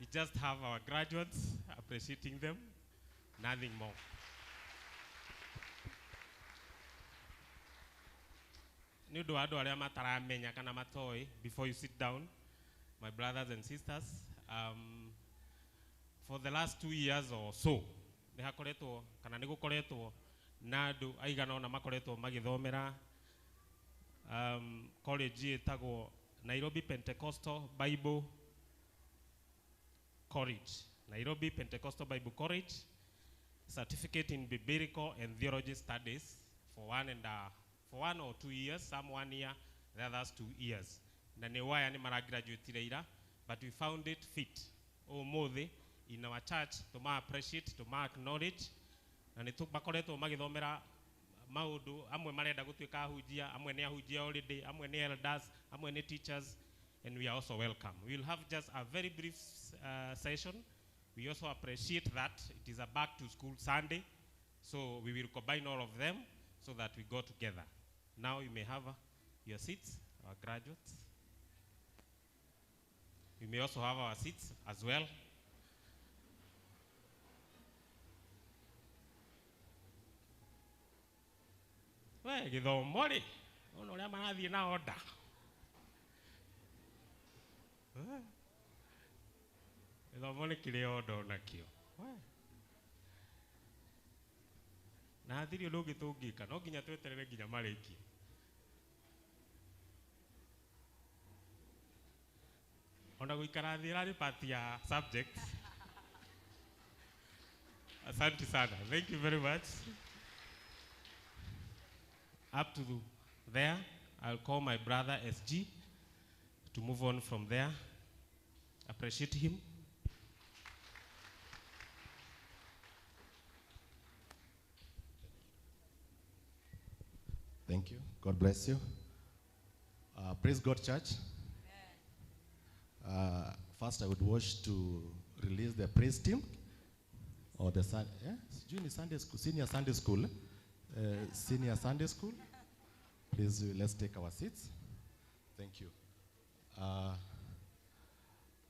We just have our graduates appreciating them, nothing more. Nĩ ũndũ wa andũ arĩa mataramenya kana matoĩ, before you sit down, my brothers and sisters, for the last 2 years or so, nĩ hakoretwo kana nĩ gũkoretwo na andũ aigana ũna makoretwo magĩthomera college ĩtagwo Nairobi Pentecostal Bible College. Nairobi Pentecostal Bible College, certificate in Biblical and Theology Studies for 1 or 2 years, some 1 year, the others 2 years. Na nĩ waya nĩ maragraduate ira, but we found it fit ũmũthĩ in our church to ma appreciate, to ma acknowledge, na nĩ makoretwo magĩthomera maũndũ amwe marenda gũtuĩka ahunjia, amwe nĩ ahunjia already, amwe nĩ elders, amwe nĩ teachers, and we are also welcome. We will have just a very brief session. We also appreciate that it is a back to school Sunday, so we will combine all of them so that we go together. Now you may have your seats, our graduates. We may also have our seats as well. We githomo ri, ona uria marathie na order. Githomo ni kiri order onakio. Na hatirĩ ũndũ ũngĩ tũngĩka, no nginya tweterere nginya marĩkie. Ona gũikara thĩ ĩrarĩ part ya subject. Asante sana. Thank you very much. Up to there, I'll call my brother SG to move on from there. Appreciate him. Thank you. God bless you. Praise God, church. First, I would wish to release the praise team or the junior Sunday school, senior Sunday school. Senior Sunday school. Please, let's take our seats. Thank you.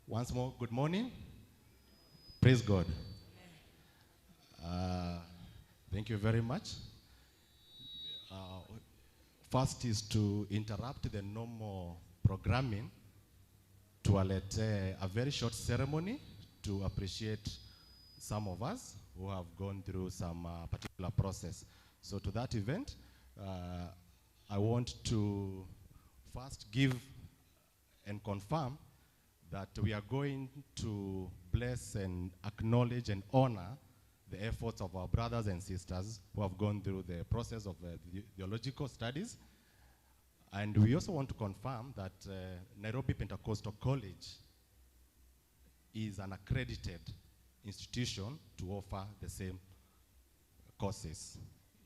Once more, good morning. Praise God. Thank you very much. First is to interrupt the normal programming to let a very short ceremony to appreciate some of us who have gone through some particular process. So to that event, I want to first give and confirm that we are going to bless and acknowledge and honor the efforts of our brothers and sisters who have gone through the process of theological studies. And we also want to confirm that Nairobi Pentecostal College is an accredited institution to offer the same courses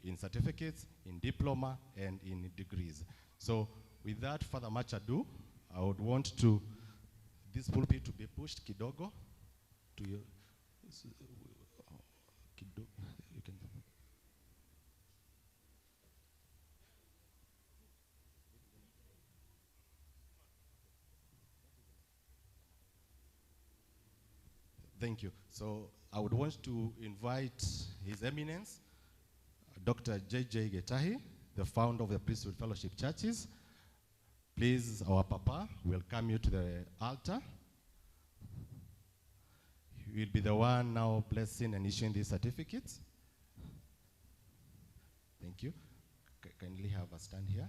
in certificates, in diploma, and in degrees. So without further much ado, I would want to this pulpit to be pushed kidogo to your, you can. Thank you. So I would want to invite His Eminence, Dr. J.J. Gitahi, the founder of the Priesthood Fellowship Churches. Please, our Papa, welcome you to the altar. He will be the one now blessing and issuing these certificates. Thank you. Kindly have a stand here.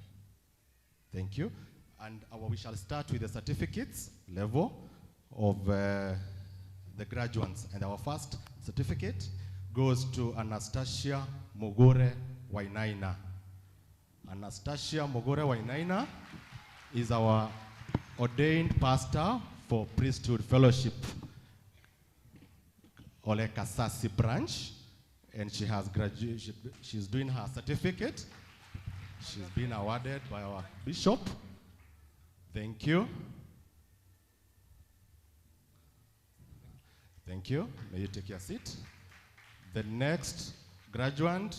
Thank you. And we shall start with the certificates level of the graduates. And our first certificate goes to Anastasia Mugure Wainaina. Anastasia Mugure Wainaina is our ordained pastor for Priesthood Fellowship Ole Kasasi branch, and she has graduated. She's doing her certificate. She's been awarded by our bishop. Thank you. Thank you. May you take your seat. The next graduate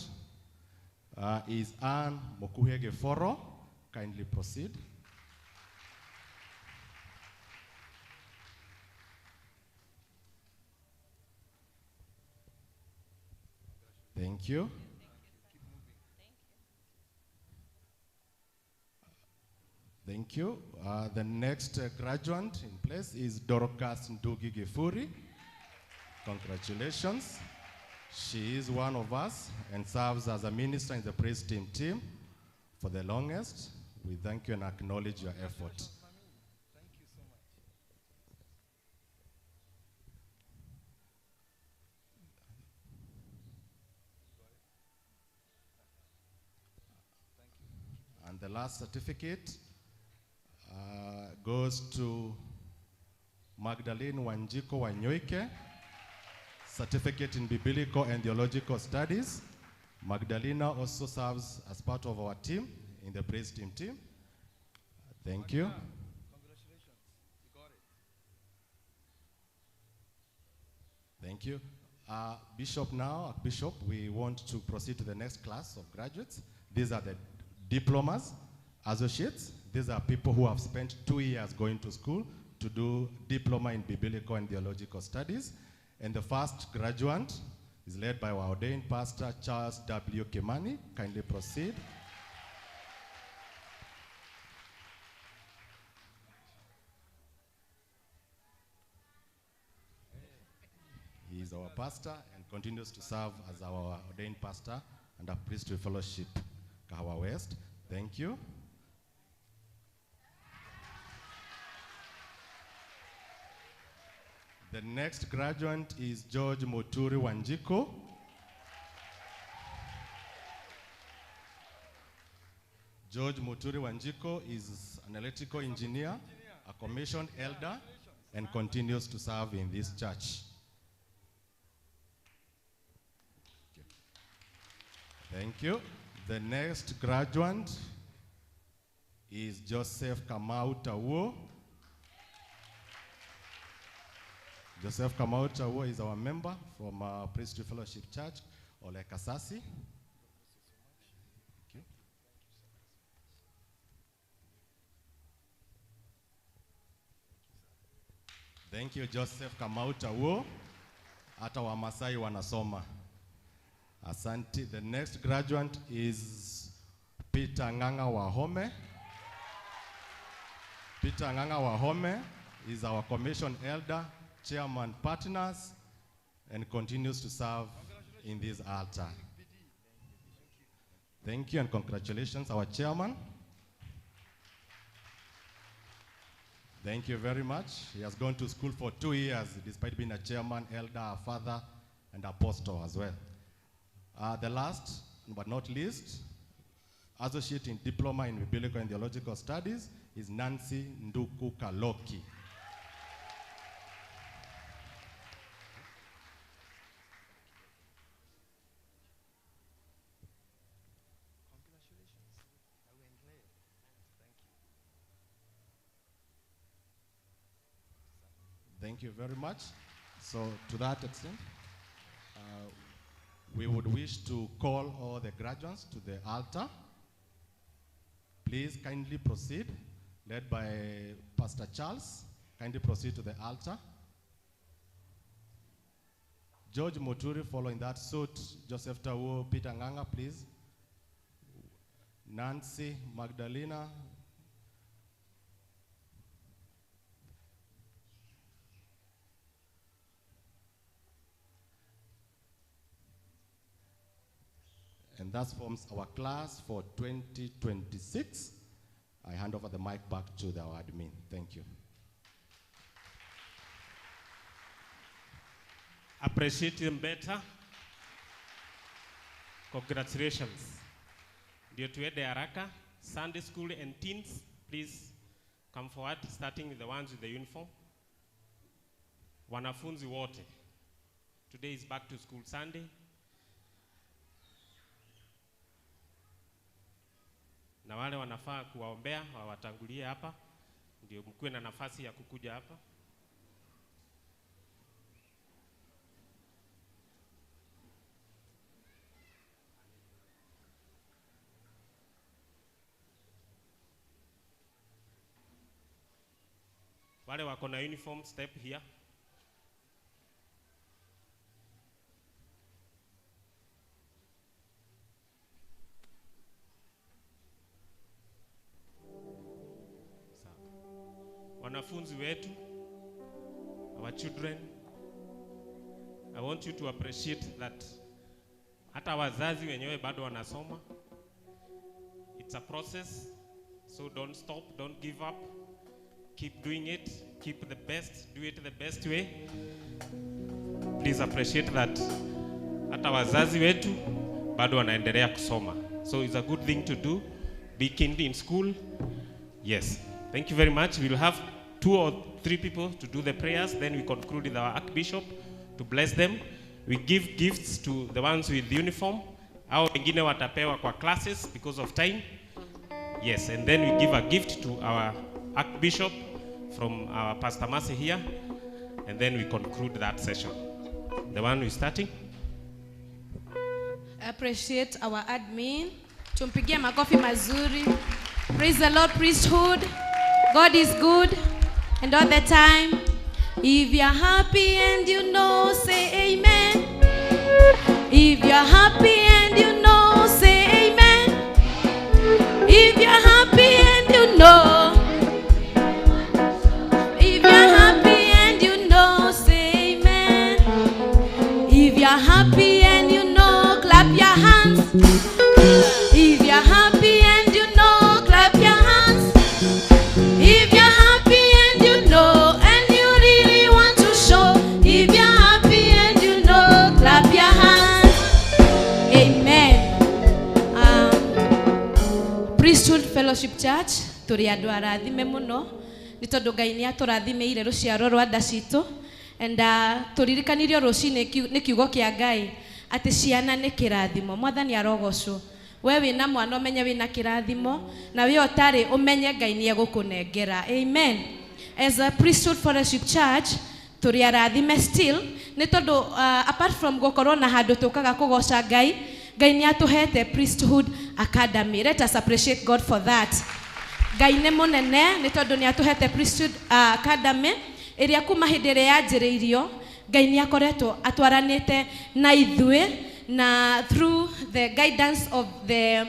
is Anne Mokuhege Foro. Kindly proceed. Thank you. Thank you. The next graduate in place is Dorcas Ndugi Gifuri. Congratulations. She is one of us and serves as a minister in the praise team for the longest. We thank you and acknowledge your effort. The last certificate goes to Magdalene Wanjiko Wanyoike, certificate in Biblical and Theological Studies. Magdalena also serves as part of our team in the praise team team. Thank you. Congratulations. You got it. Thank you. Bishop now, Bishop, we want to proceed to the next class of graduates. These are the diplomas, associates. These are people who have spent 2 years going to school to do diploma in Biblical and Theological Studies. And the first graduate is led by our ordained pastor, Charles W. Kimani. Kindly proceed. He is our pastor and continues to serve as our ordained pastor and a priestly fellowship, Kahawa West. Thank you. The next graduate is George Moturi Wanjiko. George Moturi Wanjiko is an electrical engineer, a commissioned elder, and continues to serve in this church. Thank you. The next graduate is Joseph Kamau Tawuo. Joseph Kamau Tawuo is our member from Priestly Fellowship Church, Ole Kasasi. Thank you. Thank you, Joseph Kamau Tawuo. Hata Wamasai wanasoma. Asante. The next graduate is Peter Nganga Wahome. Peter Nganga Wahome is our commission elder, chairman partners, and continues to serve in this altar. Thank you and congratulations, our chairman. Thank you very much. He has gone to school for 2 years, despite being a chairman, elder, a father, and apostle as well. The last, but not least, associate in diploma in Biblical and Theological Studies is Nancy Nduku Kaloki. Congratulations. Thank you. Thank you very much. So to that extent, we would wish to call all the graduates to the altar. Please kindly proceed, led by Pastor Charles. Kindly proceed to the altar. George Moturi following that suit, Joseph Tawo, Peter Nganga, please. Nancy Magdalena. And that forms our class for 2026. I hand over the mic back to our admin. Thank you. Appreciate him better. Congratulations. Ndio tuende haraka. Sunday school and teens, please come forward, starting with the ones with the uniform. Wanafunzi wote. Today is back to school Sunday. Na wale wanafaa kuwaombea wawatangulie hapa, ndio mkuwe na nafasi ya kukuja hapa. Wale wako na uniform, step here. Wanafunzi wetu, our children, I want you to appreciate that hata wazazi wenyewe bado wanasoma. It's a process, so don't stop, don't give up. Keep doing it, keep the best, do it the best way. Please appreciate that hata wazazi wetu bado wanaendelea kusoma. So it's a good thing to do Be kind in school. Yes. Thank you very much. We'll have 2 or 3 people to do the prayers. Then we conclude with our Archbishop to bless them. We give gifts to the ones with uniform. Hao wengine watapewa kwa classes because of time. Yes, and then we give a gift to our Archbishop from our Pastor Mercy here. And then we conclude that session. The one who is starting. Appreciate our admin. Tumpigie makofi mazuri. Praise the Lord, priesthood. God is good and all the time. If you're happy and you know, say amen. If you're happy and you know, say amen. If you're happy and you know, if you're happy and you know, say amen. If you're happy and you know, clap your hands. If you're happy and you know, clap your hands. If you're happy and you know, and you really want to show. If you're happy and you know, clap your hands. Amen. Priesthood Fellowship Church, tũrĩ andũ arathime mũno nĩ tondũ Ngai nĩ atũrathimĩire rũciaro rwa nda citũ and tũririkanirio rũcinĩ nĩ kiugo kĩa Ngai atĩ ciana nĩ kĩrathimo. Mwathani arogocwo. We wĩna mwana ũmenye wĩna kĩrathimo, na we ũtarĩ ũmenye Ngai nĩ egũkũnengera. Amen. As a Priesthood Fellowship Church, tũrĩ arathime still nĩ tondũ apart from gũkorwo na handũ tũkaga kũgoca Ngai, Ngai nĩ atũhete Priesthood Academy. Let us appreciate God for that. Ngai nĩ mũnene nĩ tondũ nĩ atũhete Priesthood Academy ĩrĩa kuma hĩndĩ ĩrĩa yanjĩrĩirio Ngai nĩ akoretwo atwaranĩte na ithuĩ na through the guidance of the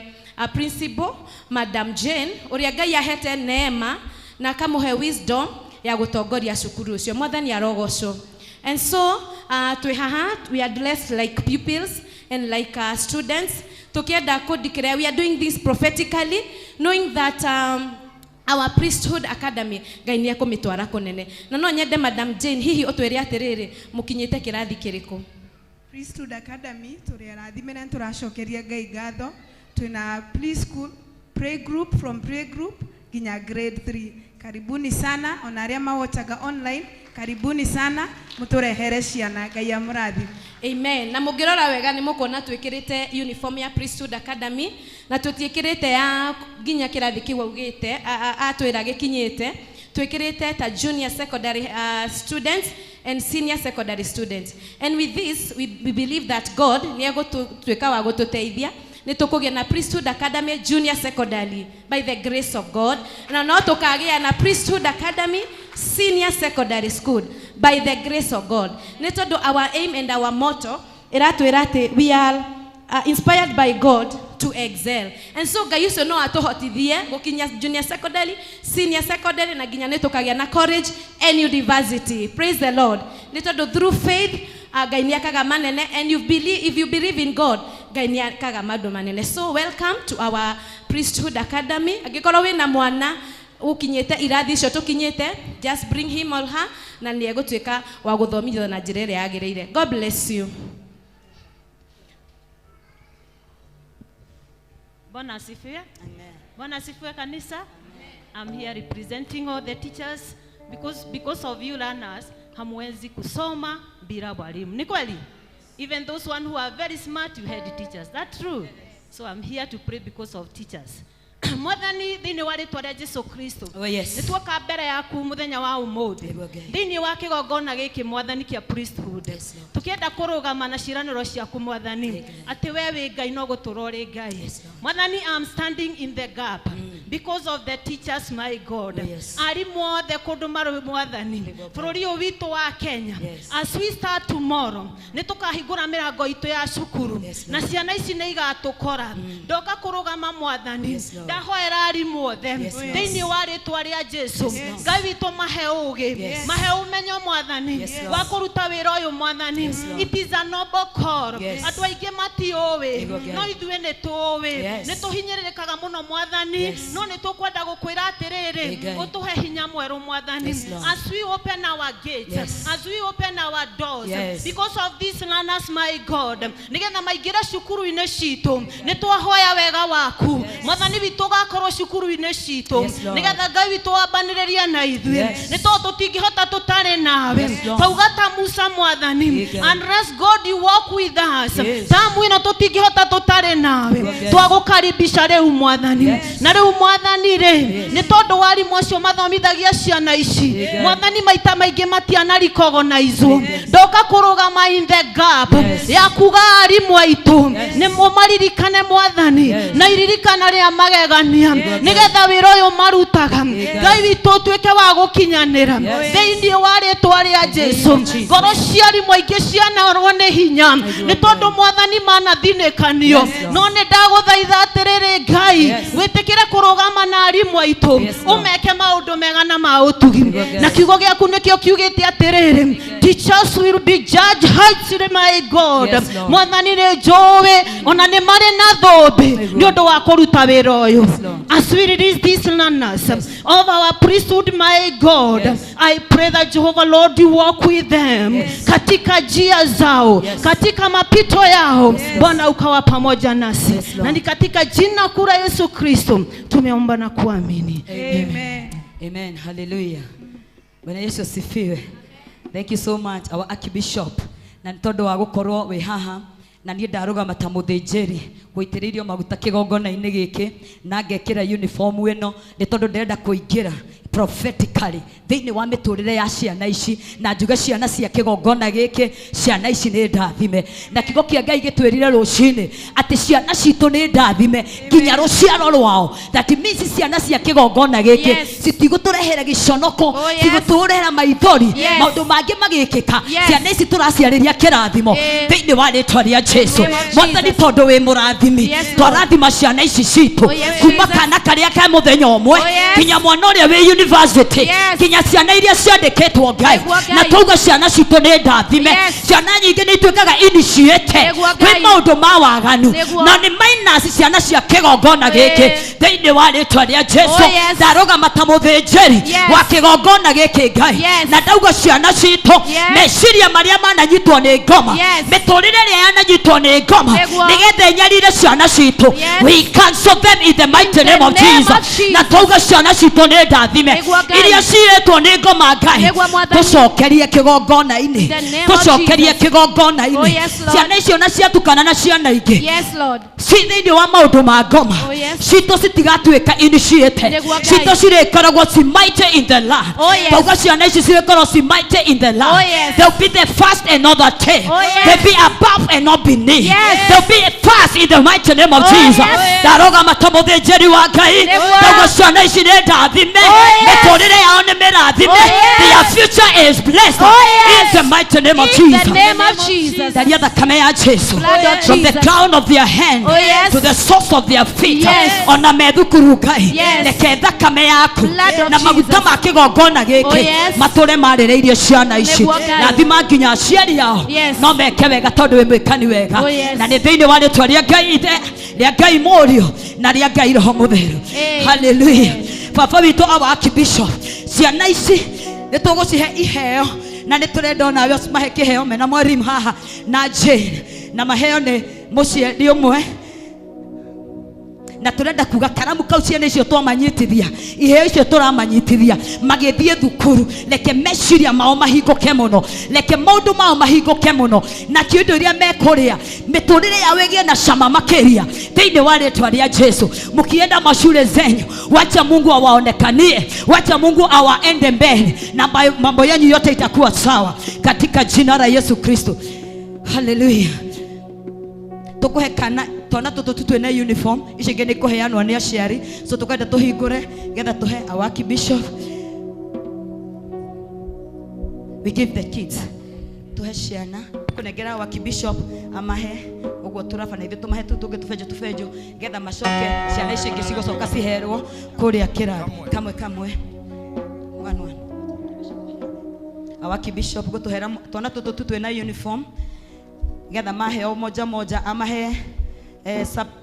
principal Madam Jane ũrĩa Ngai ahete neema na akamũhe wisdom ya gũtongoria cukuru ũcio. Mwathani arogocwo. And so twĩ haha, we are dressed like pupils and like students. Tukienda kũdeclare, we are doing this prophetically, knowing that our Priesthood Academy Ngai nĩ ekũmĩtwara kũnene. Na no nyende Madam Jane hihi ũtwĩre atĩrĩrĩ, mũkinyĩte kĩrathi kĩrĩkũ? Priesthood Academy tũrĩ arathime na tũracokeria Ngai ngatho. Twĩna preschool, playgroup, from playgroup nginya grade 3. Karibuni sana ona arĩa mawochaga online, karibuni sana mũtũrehere ciana. Ngai amũrathime. Amen. Na mũngĩrora wega nĩ mũkuona twĩkĩrĩte uniform ya Priesthood Academy na tũtiĩkĩrĩte ya nginya kĩrathi kĩu augĩte atwĩra gĩkinyĩte. Twĩkĩrĩte ta junior secondary students and senior secondary students. And with this we believe that God nĩ egũtuĩka wa gũtũteithia nĩ tũkũgĩa na Priesthood Academy Junior Secondary by the grace of God, na no tũkagĩa na Priesthood Academy Senior Secondary School by the grace of God. Nĩ tondũ our aim and our motto ĩratwĩra atĩ we are inspired by God to excel. And so Ngai ũcio no atũhotithie gũkinya junior secondary, senior secondary na nginya nĩ tũkagĩa na college and university. Praise the Lord. Nĩ tondũ through faith Ngai nĩ akaga manene, and you believe, if you believe in God, Ngai nĩ akaga maũndũ manene. So welcome to our Priesthood Academy. Angĩkorwo wĩna mwana ũkinyĩte irathi icio tũkinyĩte, just bring him or her na nĩ egũtuĩka wa gũthomithio na njĩra ĩrĩa yagĩrĩire. God bless you. Bwana asifiwe. Amen. Bwana asifiwe kanisa. Amen. I'm here representing all the teachers because of you learners hamwezi kusoma bila walimu. Ni kweli? Even those one who are very smart, you had teachers. That's true. Yes. So I'm here to pray because of teachers. Mwathani thĩinĩ wa rĩtwa rĩa Jesu Kristo. Oh, yes. Nĩtuoka mbere yaku mũthenya wa ũmũthĩ. Thĩinĩ wa kĩgongona gĩkĩ Mwathani kĩa priesthood. Yes, Lord. Tukienda kũrũgama na ciĩranĩro ciaku Mwathani atĩ we wĩ Ngai no gũtũra ũrĩ Ngai. Yes, Lord. Mwathani, I'm standing in the gap because of the teachers, my God. Oh, yes. Arimũ othe kũndũ marĩ Mwathani bũrũri ũyũ witũ wa Kenya. Yes. As we start tomorrow, nĩtũkahingũra mĩrango itũ ya cukuru. Yes, na Lord. ciana ici nĩ igatũkora. Ndoka kũrũgama Mwathani. Yes, Lord. Ndahoera arimũ othe Yes, Lord. thĩinĩ wa rĩtwa rĩa Jesu. Lord. Ngai witũ mahe ũũgĩ, Yes. mahe ũmenyo Mwathani Yes, Lord. wa kũruta wĩra ũyũ Mwathani. Yes, Lord. It is a noble call. Yes. Andũ aingĩ matiũĩ, Nĩguo Ngai. no ithuĩ nĩ tũũĩ. Yes. Nĩ tũhinyĩrĩrĩkaga mũno Mwathani, Yes. no nĩ tũkwenda gũkwĩra atĩrĩrĩ, Atiriri utuhe hinya mweru Mwathani. As we open our gates, as we open our doors, because of these learners, my God, nigetha maingire cukuru-inĩ citũ, nĩ twahoya wega waku Mwathani witũ gakorwo cukuru-inĩ citũ, nigetha Ngai witũ wambanĩrĩria na ithuĩ, nĩ tondũ tũtingĩhota tũtarĩ nawe. Tauga ta Musa Mwathani, unless God you walk with us, tamu ĩno tũtingĩhota tũtarĩ nawe. Twagũkaribisha rĩu Mwathani, na rĩu Mwathani rĩ, nĩ tondũ warimũ acio mathomithagia ciana ici Mwathani maita maingĩ matiana recognize-wo, ndoka kũrũgama in the gap ya kuga arimũ aitũ nĩ mũmaririkane Mwathani na iririkana rĩa magegania, nĩgetha wĩra ũyũ marutaga Ngai witũ ũtuĩke wa gũkinyanĩra thĩinĩ wa rĩtwa rĩa Jesu. Ngoro cia arimũ aingĩ cianorwo nĩ hinya nĩ tondũ Mwathani manathinĩkanio, no nĩ ndagũthaitha atĩrĩrĩ Ngai wĩtĩkĩre kũrũgama na arimũ aitũ ũmeke maũndũ mega na ma ũtugi, na kiugo gĩaku nĩkĩo kiugĩte atĩrĩrĩ, teachers will be judged harshly, my God. Mwathani nĩ njũĩ ona nĩ marĩ na thũmbĩ nĩ ũndũ wa kũruta wĩra ũyũ. As we release these learners of our priesthood, my God, I pray that Jehovah Lord you walk with them katika njia zao, katika mapito yao, Bwana ukawa pamoja nasi, na ni katika jina kuu la Yesu Kristo tumeomba na kuamini. Amen. Amen. Hallelujah. Bwana Yesu asifiwe. Thank you so much our Archbishop. Na nĩ tondũ wa gũkorwo wĩ haha na niĩ ndarũgama ta mũthĩnjĩri gũitĩrĩirio maguta kĩgongona-inĩ gĩkĩ na ngekĩra uniform ĩno nĩ tondũ ndĩrenda kũingĩra prophetically thĩinĩ wa mĩtũrĩre ya ciana ici na njuge ciana cia kĩgongona gĩkĩ, ciana ici nĩ ndathime, na kiugo kĩa Ngai gĩtwĩrire rũcinĩ atĩ ciana citũ nĩ ndathime nginya rũciaro rwao. That means ciana cia kĩgongona gĩkĩ citigũtũrehera gĩconoko, cigũtũrehera maithori, maũndũ mangĩ magĩkĩka, ciana ici tũraciarĩria kĩrathimo thĩinĩ wa rĩtwa rĩa Jesu. Mwathani tondũ wĩ mũrathimi, twarathima ciana ici citũ kuma kana karĩa ka mũthenya ũmwe nginya mwana ũrĩa wĩ university, nginya ciana iria ciandĩkĩtwo Ngai, na twauga ciana citũ nĩ ndathime. Ciana nyingĩ nĩ ituĩkaga initiated kwĩ maũndũ ma waganu na nĩ minus ciana cia kĩgongona gĩkĩ thĩinĩ wa rĩtwa rĩa Jesu. Ndarũgama ta mũthĩnjĩri wa kĩgongona gĩkĩ Ngai, na ndauga ciana citũ meciria marĩa mananyitwo nĩ ngoma, mĩtũrĩre ĩrĩa yananyitwo nĩ ngoma, nĩgetha ĩnyarire ciana citũ, we cancel them in the mighty name of Jesus. Na twauga ciana citũ nĩ ndathime iria ciĩtwo nĩ ngoma Ngai, tũcokerie kĩgongona-inĩ, tũcokerie kĩgongona-inĩ. Ciana icio na ciatukana na ciana ingĩ ci thĩinĩ wa maũndũ ma ngoma, citũ citigatuĩka initiated, citũ cirĩkoragwo ci mighty in the land. Twauga ciana ici cirĩkorwo ci mighty in the land. They'll be the first and not the tail. They'll be above and not beneath. They'll be first in the mighty name of Jesus. Ndarũgama ta mũthĩnjĩri wa Ngai, ndauga ciana ici nĩ ndathime, mĩtũrĩre yao nĩ mĩrathime, their future is blessed in the mighty name of Jesus. In the name of Jesus. Ndaria thakame ya Jesu from the crown of their head to the source of their feet, ona me thukuru Ngai, reke thakame yaku na maguta ma kĩgongona gĩkĩ matũre marĩrĩirie ciana ici, na thima nginya aciari ao no meke wega tondũ wĩ mwĩkani wega, na nĩ thĩinĩ wa rĩtwa rĩa Ngai Ithe, rĩa Ngai Mũriũ na rĩa Ngai Roho Mũtheru. Hallelujah. Baba witũ our Archbishop, ciana ici nĩ tũgũcihe iheo na nĩ tũrenda onawe ũcimahe kĩheo mena mwarimu haha na Jane, na maheo nĩ mũciari ũmwe, na turenda kuga karamu kau ciana icio twamanyitithia, iheo icio turamanyitithia magĩthiĩ thukuru, reke meciria mao mahingũke mũno, reke maũndũ mao mahingũke mũno, na kĩndũ iria mekũrĩa mĩtũrĩre yao ĩgĩe na cama makĩria thĩinĩ wa rĩtwa rĩa Jesu. Mkienda mashule zenyu, wacha Mungu awaonekanie, wacha Mungu awaende mbele, na mambo yenu yote itakuwa sawa katika jina la Yesu Kristo. Hallelujah. Tukuhe kana twana tutu twina uniform ici ingĩ nĩ kũheanwo nĩ aciari, so tũkwenda tũhingũre getha tũhe our Archbishop. We give the kids, tũhe ciana kũnengera our Archbishop amahe ũguo tũrabana ithuĩ tũmahe tũu tũngĩ tũbenjo tũbenjo getha macoke ciana ici ingĩ cigũcoka ciherwo kũrĩa kĩrathi kamwe kamwe. One one. Our Archbishop gũtũhera twana tũtũ twina uniform getha maheo moja moja, amahe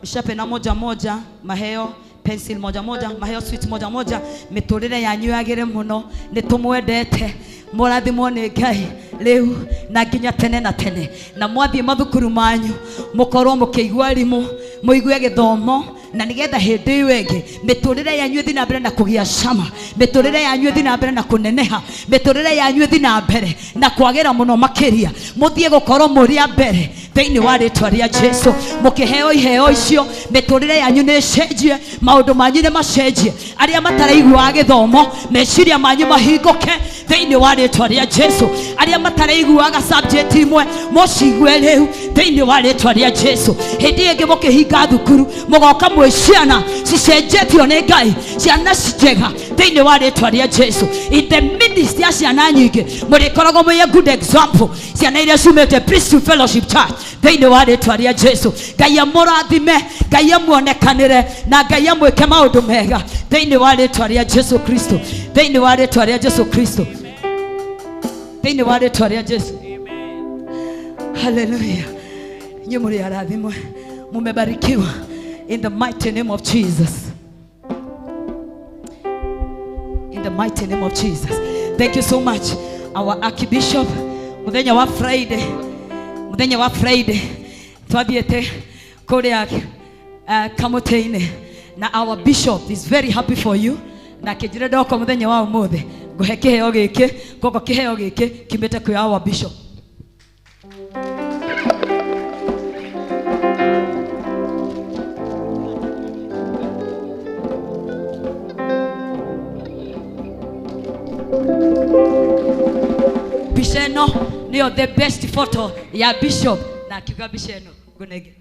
sharpener moja moja, maheo Pencil moja moja, maheo sweet moja moja, mĩtũrĩre yanyu yagĩre mũno, nĩ tũmwendete, mũrathimwo nĩ Ngai rĩu na nginya tene na tene. Na mwathiĩ mathukuru manyu mũkorwo mũkĩigua arimũ, mũigue gĩthomo, na nĩgetha hĩndĩ ĩyo ĩngĩ mĩtũrĩre yanyu ĩthiĩ na mbere na kũgĩa cama, mĩtũrĩre yanyu ĩthiĩ na mbere na kũneneha, mĩtũrĩre yanyu ĩthiĩ na mbere na kwagĩra mũno makĩria, mũthiĩ gũkorwo mũrĩ a mbere thĩinĩ wa rĩtwa rĩa Jesu. Mũkĩheo iheo icio, mĩtũrĩre yanyu nĩ ĩcenjie, maũndũ manyu nĩ macenjie, arĩa mataraiguaga gĩthomo meciria manyu mahingũke thĩinĩ wa rĩtwa rĩa Jesu, arĩa mataraiguaga subject imwe mũcigue rĩu thĩinĩ wa rĩtwa rĩa Jesu. Hĩndĩ ĩngĩ mũkĩhinga thukuru mũgoka mwĩ ciana cicenjetio nĩ Ngai, ciana njega thĩinĩ wa rĩtwa rĩa Jesu. In the midst ya ciana nyingĩ mũrĩkoragwo mwĩ a good example, ciana iria ciumĩte Priesthood Fellowship Church thĩinĩ wa rĩtwa rĩa Jesu. Ngai amũrathime, Ngai amuonekanĩre, na Ngai amwĩke maũndũ mega thĩinĩ wa rĩtwa rĩa Jesu Kristo, thĩinĩ wa rĩtwa rĩa Jesu Kristo, thĩinĩ wa rĩtwa rĩa Jesu. Hallelujah. Nyinyi mũrĩ arathimwe, mumebarikiwa in the mighty name of Jesus. In the mighty name of Jesus. Thank you so much our Archbishop. Muthenya wa Friday, muthenya wa Friday twathiĩte kũrĩa kamũtĩ-inĩ, na our bishop is very happy for you, na akĩnjĩra ndoka mũthenya wa ũmũthĩ ngũhe kĩheo gĩkĩ, koguo kĩheo gĩkĩ kiumĩte kwĩ our bishop. Mbica ĩno nĩyo the best photo ya bishop, na akiuga mbica ĩno ngũnenge.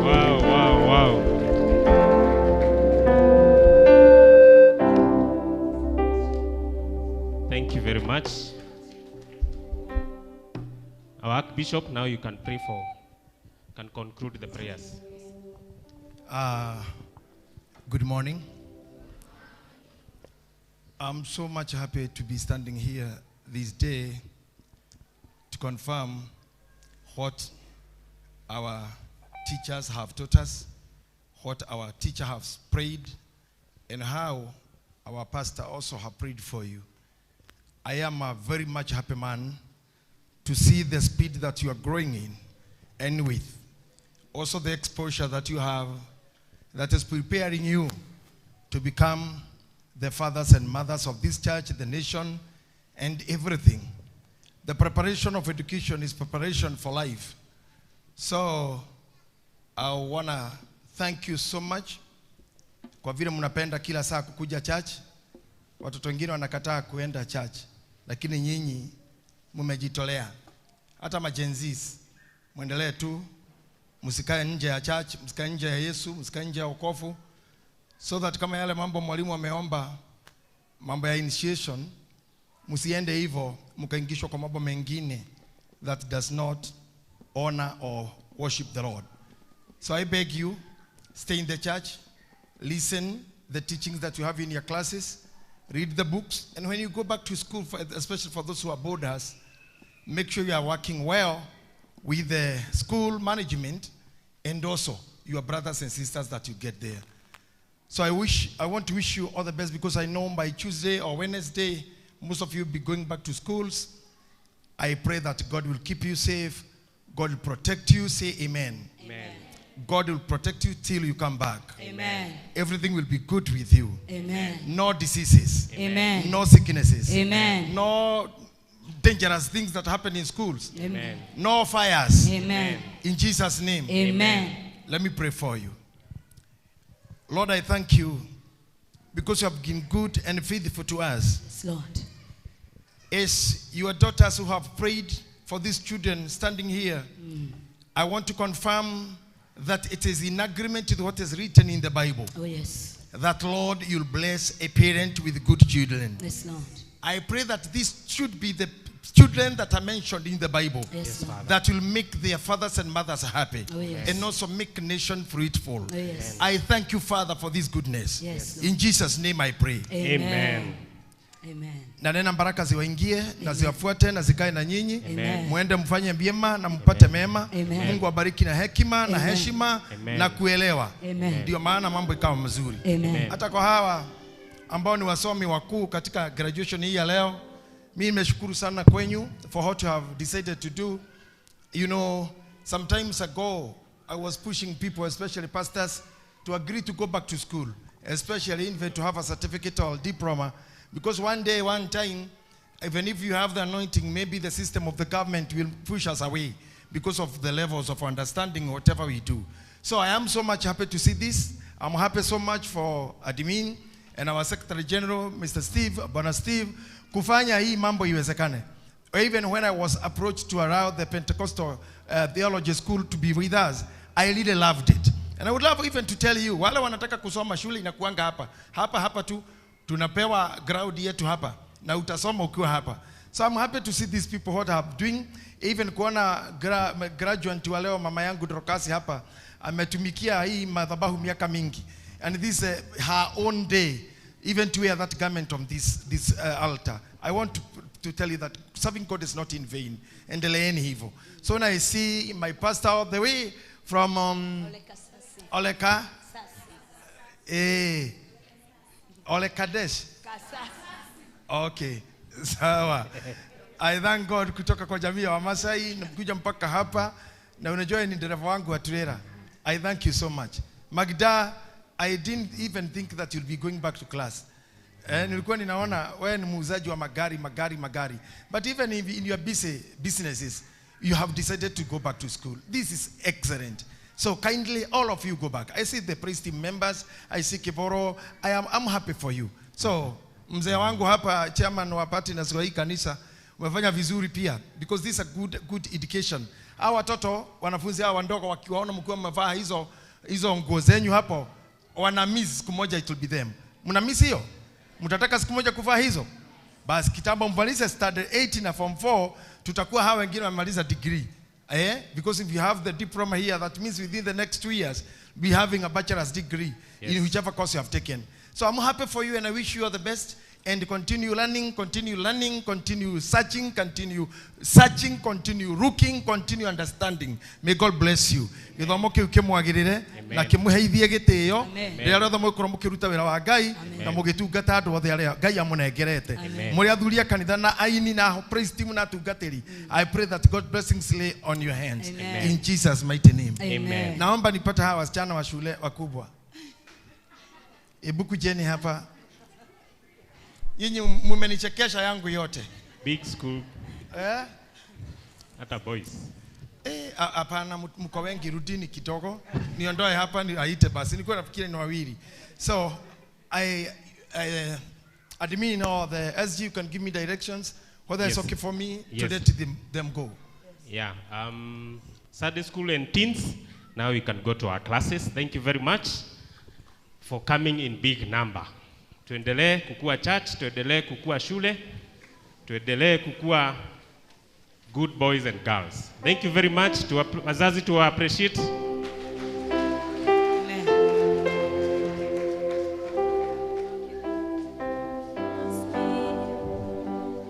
Wow, wow, wow. Thank you very much. Our Archbishop, now you can pray for, can conclude the prayers. Good morning. I'm so much happy to be standing here this day to confirm what our teachers have taught us, what our teacher has prayed, and how our pastor also have prayed for you. I am a very much happy man to see the speed that you are growing in and with. Also the exposure that you have that is preparing you to become the fathers and mothers of this church, the nation, and everything. The preparation of education is preparation for life. So I wanna thank you so much. Kwa vile mnapenda kila saa kukuja church, watoto wengine wanakataa kuenda church, lakini nyinyi mmejitolea. Hata majenzis, muendelee tu, msikae nje ya church, msikae nje ya Yesu, msikae nje ya wokovu, so that kama yale mambo mwalimu ameomba, mambo ya initiation, msiende hivyo mkaingishwa kwa mambo mengine that does not honor or worship the Lord. So I beg you, stay in the church, listen the teachings that you have in your classes, read the books, and when you go back to school, especially for those who are boarders, make sure you are working well with the school management and also your brothers and sisters that you get there. So I want to wish you all the best, because I know by Tuesday or Wednesday, most of you will be going back to schools. I pray that God will keep you safe. God will protect you. Say amen. Amen. God will protect you till you come back. Amen. Everything will be good with you. Amen. No diseases. Amen. No sicknesses. Amen. No dangerous things that happen in schools. Amen. No fires. Amen. In Jesus' name. Amen. Let me pray for you. Lord, I thank you because you have been good and faithful to us. Yes, Lord. As your daughters who have prayed for these children standing here, I want to confirm that it is in agreement with what is written in the Bible. Oh, yes. That, Lord, you'll bless a parent with good children. Yes, Lord. I pray that this should be the children that are mentioned in the Bible. Yes, Lord. That will make their fathers and mothers happy. Oh, yes. And also make nation fruitful. Oh, yes. I thank you, Father, for this goodness. Yes, Lord. In Jesus' name I pray. Amen. Amen. Na nena baraka ziwaingie na ziwafuate na zikae na nyinyi. Amen. Muende mfanye vyema na mpate mema. Amen. Mungu abariki na hekima na Amen. heshima Amen. na kuelewa. Amen. Ndio maana mambo ikawa mazuri. Amen. Hata kwa hawa ambao ni wasomi wakuu katika graduation hii ya leo, mimi nimeshukuru sana kwenyu for what you have decided to do. You know, sometimes ago I was pushing people, especially pastors, to agree to go back to school, especially even to have a certificate or diploma, because one day, one time, even if you have the anointing, maybe the system of the government will push us away because of the levels of understanding, whatever we do. So I am so much happy to see this. I'm happy so much for admin and our Secretary General, Mr. Steve, Bwana Steve, kufanya hii mambo iwezekane. Even when I was approached to allow the Pentecostal Theology School to be with us, I really loved it. And I would love even to tell you, wale wanataka kusoma shule inakuanga hapa. Hapa hapa tu, tunapewa ground yetu hapa. Na utasoma ukiwa hapa. So I'm happy to see these people what are doing. Even kuona graduate wa leo, mama yangu Dorcas hapa, ametumikia hii madhabahu miaka mingi. And this is her own day, even to wear that garment on this altar. I want to tell you that serving God is not in vain. Endeleeni hivyo. So when I see my pastor all the way from Oleka Olekadesh. Okay, sawa. I thank God kutoka kwa jamii ya Wamasai na kuja mpaka hapa, na unajua ni dereva wangu wa trailer. I thank you so much. Magda, I didn't even think that you'll be going back to class. Nilikuwa ninaona wewe ni muuzaji wa magari, magari, magari. But even if in your busy businesses, you have decided to go back to school. This is excellent. So kindly, all of you go back. I see the praise team members. I see Kiboro. I'm happy for you. So, mzee wangu hapa, chairman wa partners wa hii kanisa, umefanya vizuri pia, because this is a good education. Hawa watoto, wanafunzi hawa wadogo wakiwaona mkiwa mmevaa hizo nguo zenyu hapo, wana miss siku moja it will be them. Mna miss hiyo? Mtataka siku moja kuvaa hizo? Basi kitambo mmalize standard 8 na form 4, tutakuwa hawa wengine wamemaliza degree. Because if you have the diploma here, that means within the next 2 years, be having a bachelor's degree in whichever course you have taken. So I'm happy for you and I wish you all the best. And continue learning, continue learning, continue searching, continue searching, continue looking, continue understanding. May God bless you. Githomo kiu kimwagirire na kimuheithie gitio riria riothe mwikorwo mukiruta wira wa Ngai na mugitungata andu othe aria Ngai amunengerete. Muri athuri a kanitha na aini na praise team na atungatiri. I pray that God blessings lay on your hands. Amen. In Jesus mighty name. Amen. Naomba nipate hawa wasichana wa shule wakubwa. Ebu kujeni hapa. Nyinyi mmenichekesha yangu yote. Big school. Hata boys. Hapana, mko wengi, rudini kidogo. Niondoe hapa ni aite basi. Nilikuwa nafikiri ni wawili. So I admin or the SG, you can give me directions whether it's okay for me to let them go. Yeah. Sunday school and teens, now we can go to our classes. Thank you very much for coming in big number. Tuendelee kukua church, tuendelee kukua shule, tuendelee kukua good boys and girls. Thank you very much to wazazi, to appreciate. Amen.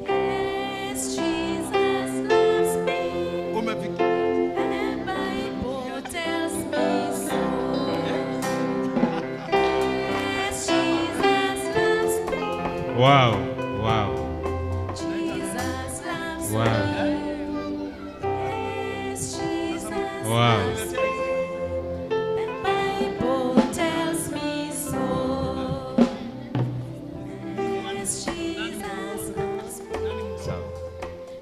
Yes, Jesus loves me. The Bible tells me so. Yes, Jesus loves me. Wow, wow. Jesus loves Wow. me. Yes, Jesus Wow. loves me. The Bible tells me so. Yes, Jesus loves me. Sawa.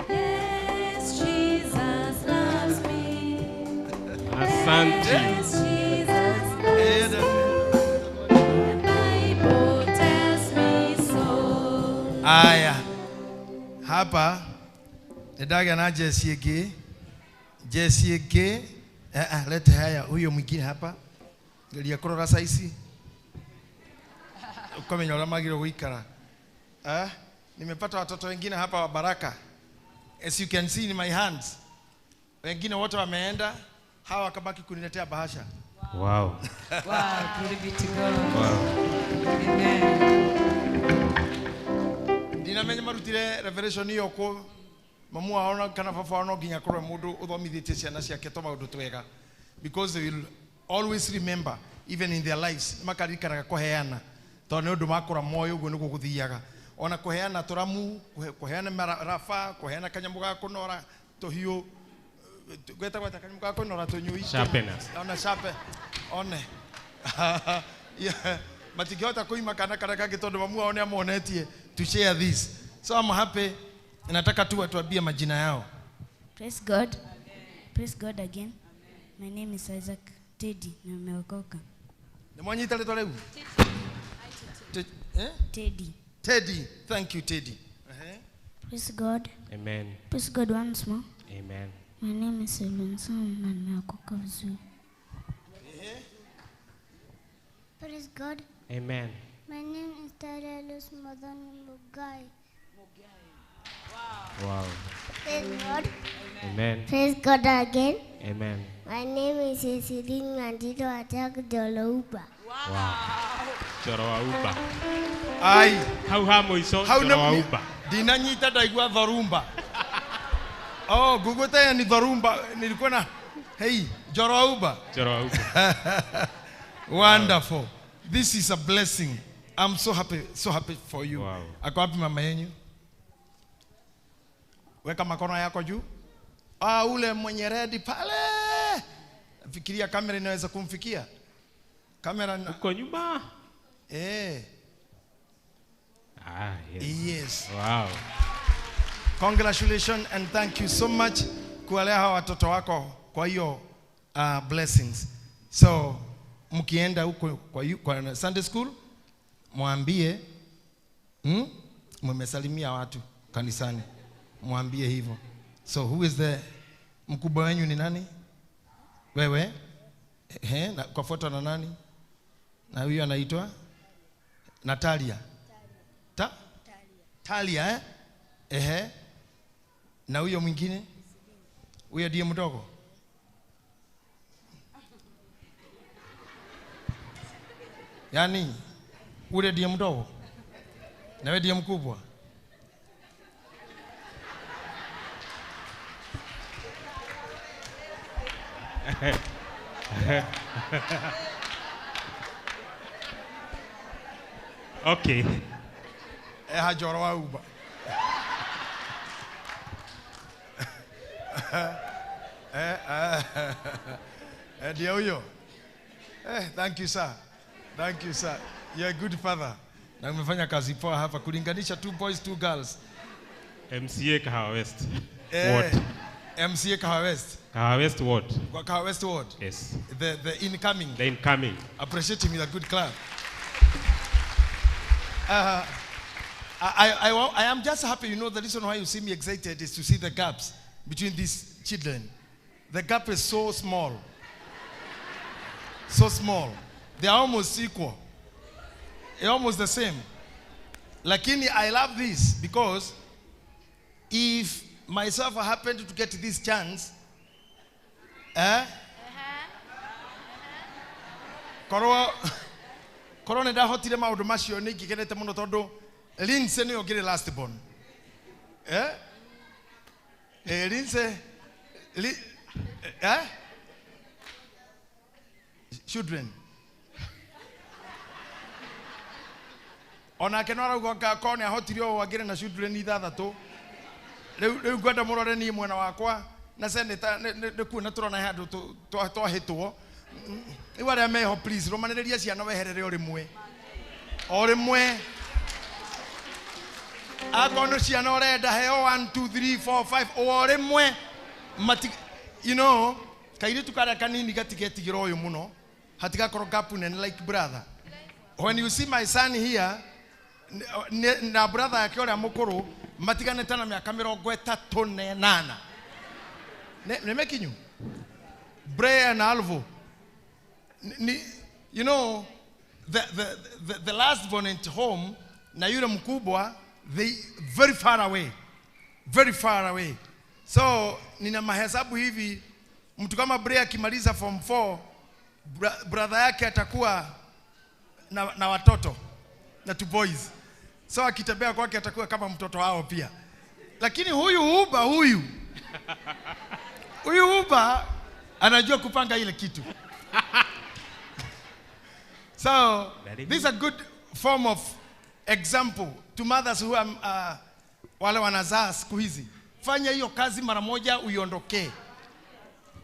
Yes, Jesus loves me. Asante. Yes, Jesus loves me. The Bible tells me so. Aya. Hapa nidaga na Jesse ĩngĩ. Jesse ĩngĩ. Lete haya huyo mwingine hapa. Geria kũrora saizi. Ukamenya ũrĩa magĩrĩirwo gũikara. Nimepata watoto wengine hapa wa baraka. As you can see in my hands. Wengine wote wameenda, hawa wakabaki kuniletea bahasha. Wow. Wow, glory be to God. Wow. Amen. Ndinamenya marutire revelation iyo kũ mamu wao na kana baba wao no nginya akorwo e mũndũ ũthomithĩtie ciana ciake to maũndũ twega, because they will always remember even in their lives, makaririkanaga kũheana tondũ nĩ ũndũ makũra moyo ũguo nĩguo gũthiaga. Ona kũheana tũramu, kũheana marafa, kũheana kanyamũ ga kũnora tũhiũ, gwetagwo atĩa kanyamũ ga kũnora tũnyui? Sharpeners. Ona sharpen one. Yeah. Matingĩhota kũima kana karĩa kangĩ tondũ mamu wao nĩamonetie to share this. So I'm happy. Nataka tu watuambie majina yao. Praise God. Praise God again. My name is Isaac Teddy na nimeokoka. Nĩ mwanyita rĩtwa rĩu? Eh? Teddy. Teddy. Thank you, Teddy. Praise God. Amen. Praise God once more. Amen. My name is Elonson na nimeokoka vizuri. Praise God. Amen. My name is Tarelus Modoni Mugai. Wow. Praise God. Amen. Praise God again. Amen. My name is Ceciline Mandito Attack Jolouba. Wow. Joro wa Uba. Ai. Hau ha mũico Hau Joro wa nĩ- Uba. Ndinanyita ndaigua thorumba. Oh, Google tena ni thorumba. Nilikuwa na hey, Joro wa Uba. Joro wa Uba. Wonderful. This is a blessing. I'm so happy, so happy for you. Wow. Ako wapi mama yenyu? Weka makono yako juu. Ah, ule mwenye redi pale. Fikiria kamera inaweza kumfikia. Kamera na... Uko nyuma. Eh. Ah, yes. Yes. Wow. Congratulations and thank you so much kuwalea hawa watoto wako kwa hiyo blessings. So mkienda huko kwa Sunday school mwambie mmesalimia watu kanisani, mwambie hivyo. So who is the mkubwa wenyu ni nani? Wewe? Ehe, na kwa foto na nani? Na huyu anaitwa Natalia. Talia, eh? Ehe. Na huyo mwingine? Huyo ndiye mdogo? Yaani ule ndiye mdogo? Na wewe ndiye mkubwa? Okay. Hajoro wa Uba. Ndio huyo. Thank you sir. Thank you sir. You're a good father. Na umefanya kazi poa hapa kulinganisha 2 boys 2 girls. MCA Kahawa West. Ward. MCA Kahawa West. Kahawa West Ward. Kahawa West Ward. Yes. The incoming. The incoming. Appreciate him with a good clap. I am just happy. You know, the reason why you see me excited is to see the gaps between these children. The gap is so small. So small. They are almost equal. They're almost the same. Lakini, I love this because if myself happened to get this chance, korwo nĩndahotire maũndũ macio nĩ ingĩkenete mũno tondũ Lindsay nĩwe ũngĩrĩ last born. Lindsay, Children. Onake no arauga korwo nĩahotire ũũ angĩrĩ na children ithathatũ. Rĩu ngwenda mũrore niĩ mwena wakwa na senator nĩ kuona tũrona handũ twahĩtwo. Rĩu arĩa meho please rũmanĩrĩria ciana weherere o rĩmwe. O rĩmwe. Akorwo nĩ ciana ũrenda heo 1 2 3 4 5 o rĩmwe. You know, kairĩtu karĩa kanini gatigetigĩra ũyũ mũno. Hatigakorwo gap nene like brother. When you see my son here na brother yake ũrĩa mũkũrũ matiganĩte na mĩaka 38. Nĩ mekinyu? Bray na Alvo. You know, the last born at home na yule mkubwa, they very far away. Very far away. So, nina mahesabu hivi, mtu kama Bray akimaliza form 4, brother yake atakuwa na watoto, na 2 boys. So akitembea kwake atakuwa kama mtoto wao pia. Lakini huyu uba huyu. Huyu uba anajua kupanga ile kitu. So this is a good form of example to mothers who are wale wanazaa siku hizi. Fanya hiyo kazi mara moja uiondokee.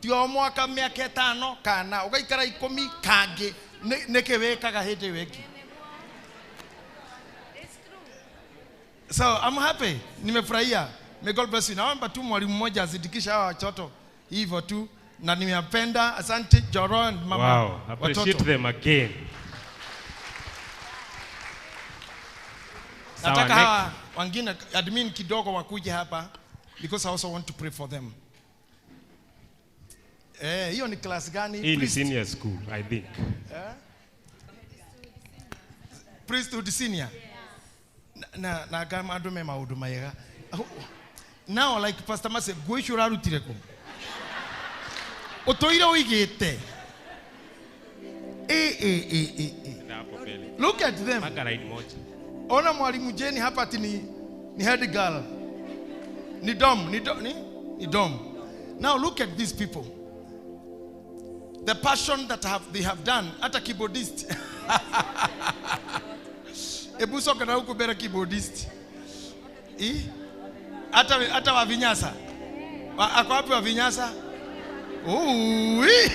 Ti o mwaka mĩaka ĩtano kana ũgaikara ikũmi kangĩ nĩkĩ wĩkaga hĩndĩ ĩyo ĩngĩ. So I'm happy. Nimefurahia. May God bless you. Naomba tu mwalimu mmoja azidikisha hawa watoto hivyo tu na nimewapenda. Asante Joro and mama. Wow, appreciate watoto. Them again. Sawa, Nataka next. hawa wengine admin kidogo wakuje hapa because I also want to pray for them. Eh, hiyo ni class gani? Hii ni Priest. senior school, I think. Eh? Priesthood senior. Na na kama andu me maundu mega. Now like Pastor Mase nguo icio ũrarutire kũ? Ũtũire ũigĩte. Eh, eh, eh, eh, eh. Nenda hapo mbele. Look at them. Panga line moja. Ona mwalimu Jane hapa ati ni head girl. Ni dom, ni dom, ni dom. Now look at these people. The passion that they have done. Hata keyboardist. Ebu soka na huku mbele keyboardist. Hata wa vinyasa. Ako wapi wa vinyasa? Ui.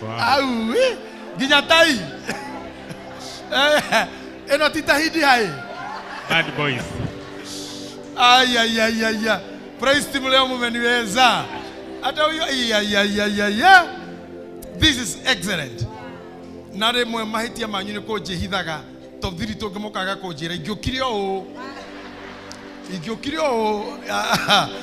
Wow. Aui. Nginya tai. Eno titahidi hai. Bad boys. Ay, ay, ay, ay, ay. Praise team leo mumeniweza. Hata huyo, ay, ay, ay, ay, ay, ay. This is excellent. Na rĩmwe mahĩtia manyu nĩ kũnjĩhithaga to thiri tũngĩmũkaga kũnjĩra ingĩũkire ũũ. Ingĩũkire ũũ.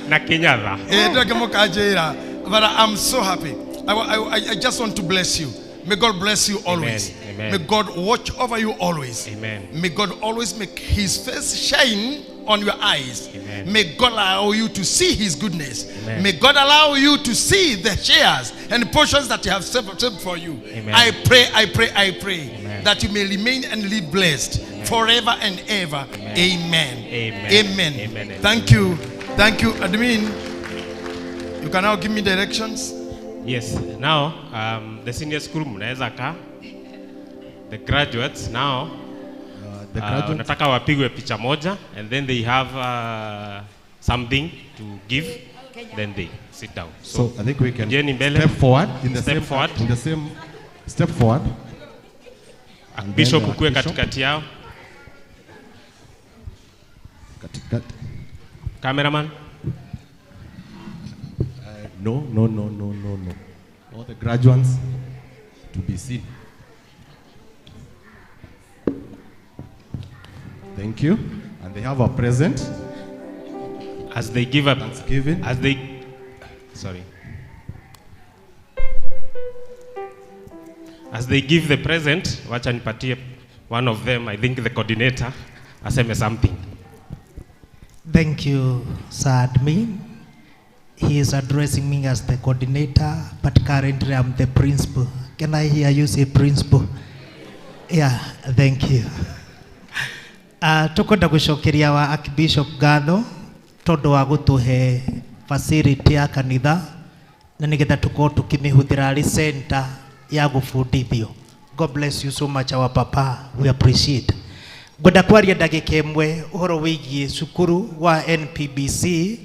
Na Kenyatta. Ndangĩmũkanjĩra. But I'm so happy. I just want to bless you. May God bless you always. Amen. Amen. May God watch over you always. Amen. May God always make his face shine on your eyes. Amen. May God allow you to see his goodness. Amen. May God allow you to see the shares and portions that he has saved for you. Amen. I pray, I pray, I pray Amen. That you may remain and live blessed. Amen. Forever and ever. Amen. Amen. Amen. Amen. Amen. Amen. Thank you. Thank you, admin. You can now give me directions. Yes. Now, the senior school mnaweza kaa. The graduates now. The graduates. Nataka wapigwe picha moja and then they have something to give, then they sit down. So I think we can Kujeni mbele. step forward in the Step same forward. In the same step forward. And Bishop then, ukue Bishop. katikati yao. Katikati. Cameraman. No, no, no, no, no, no. All the graduates to be seen. Thank you. And they have a present. As they give up. Thanksgiving. As they, sorry. As they give the present, wacha nipatie one of them, I think the coordinator, aseme something. Thank you, Sir Admin. He is addressing me as the coordinator, but currently I'm the principal. Can I hear you say principal? Yeah, thank you. Tukwenda gucokeria wa Archbishop ngatho tondu wa gutuhe facility ya kanitha na nigetha tukorwo tukimihũthĩra arĩ center ya gũbundithio. God bless you so much our papa, we appreciate. Ngwenda kwaria ndagĩka ĩmwe ũhoro wĩgiĩ cukuru wa NPBC.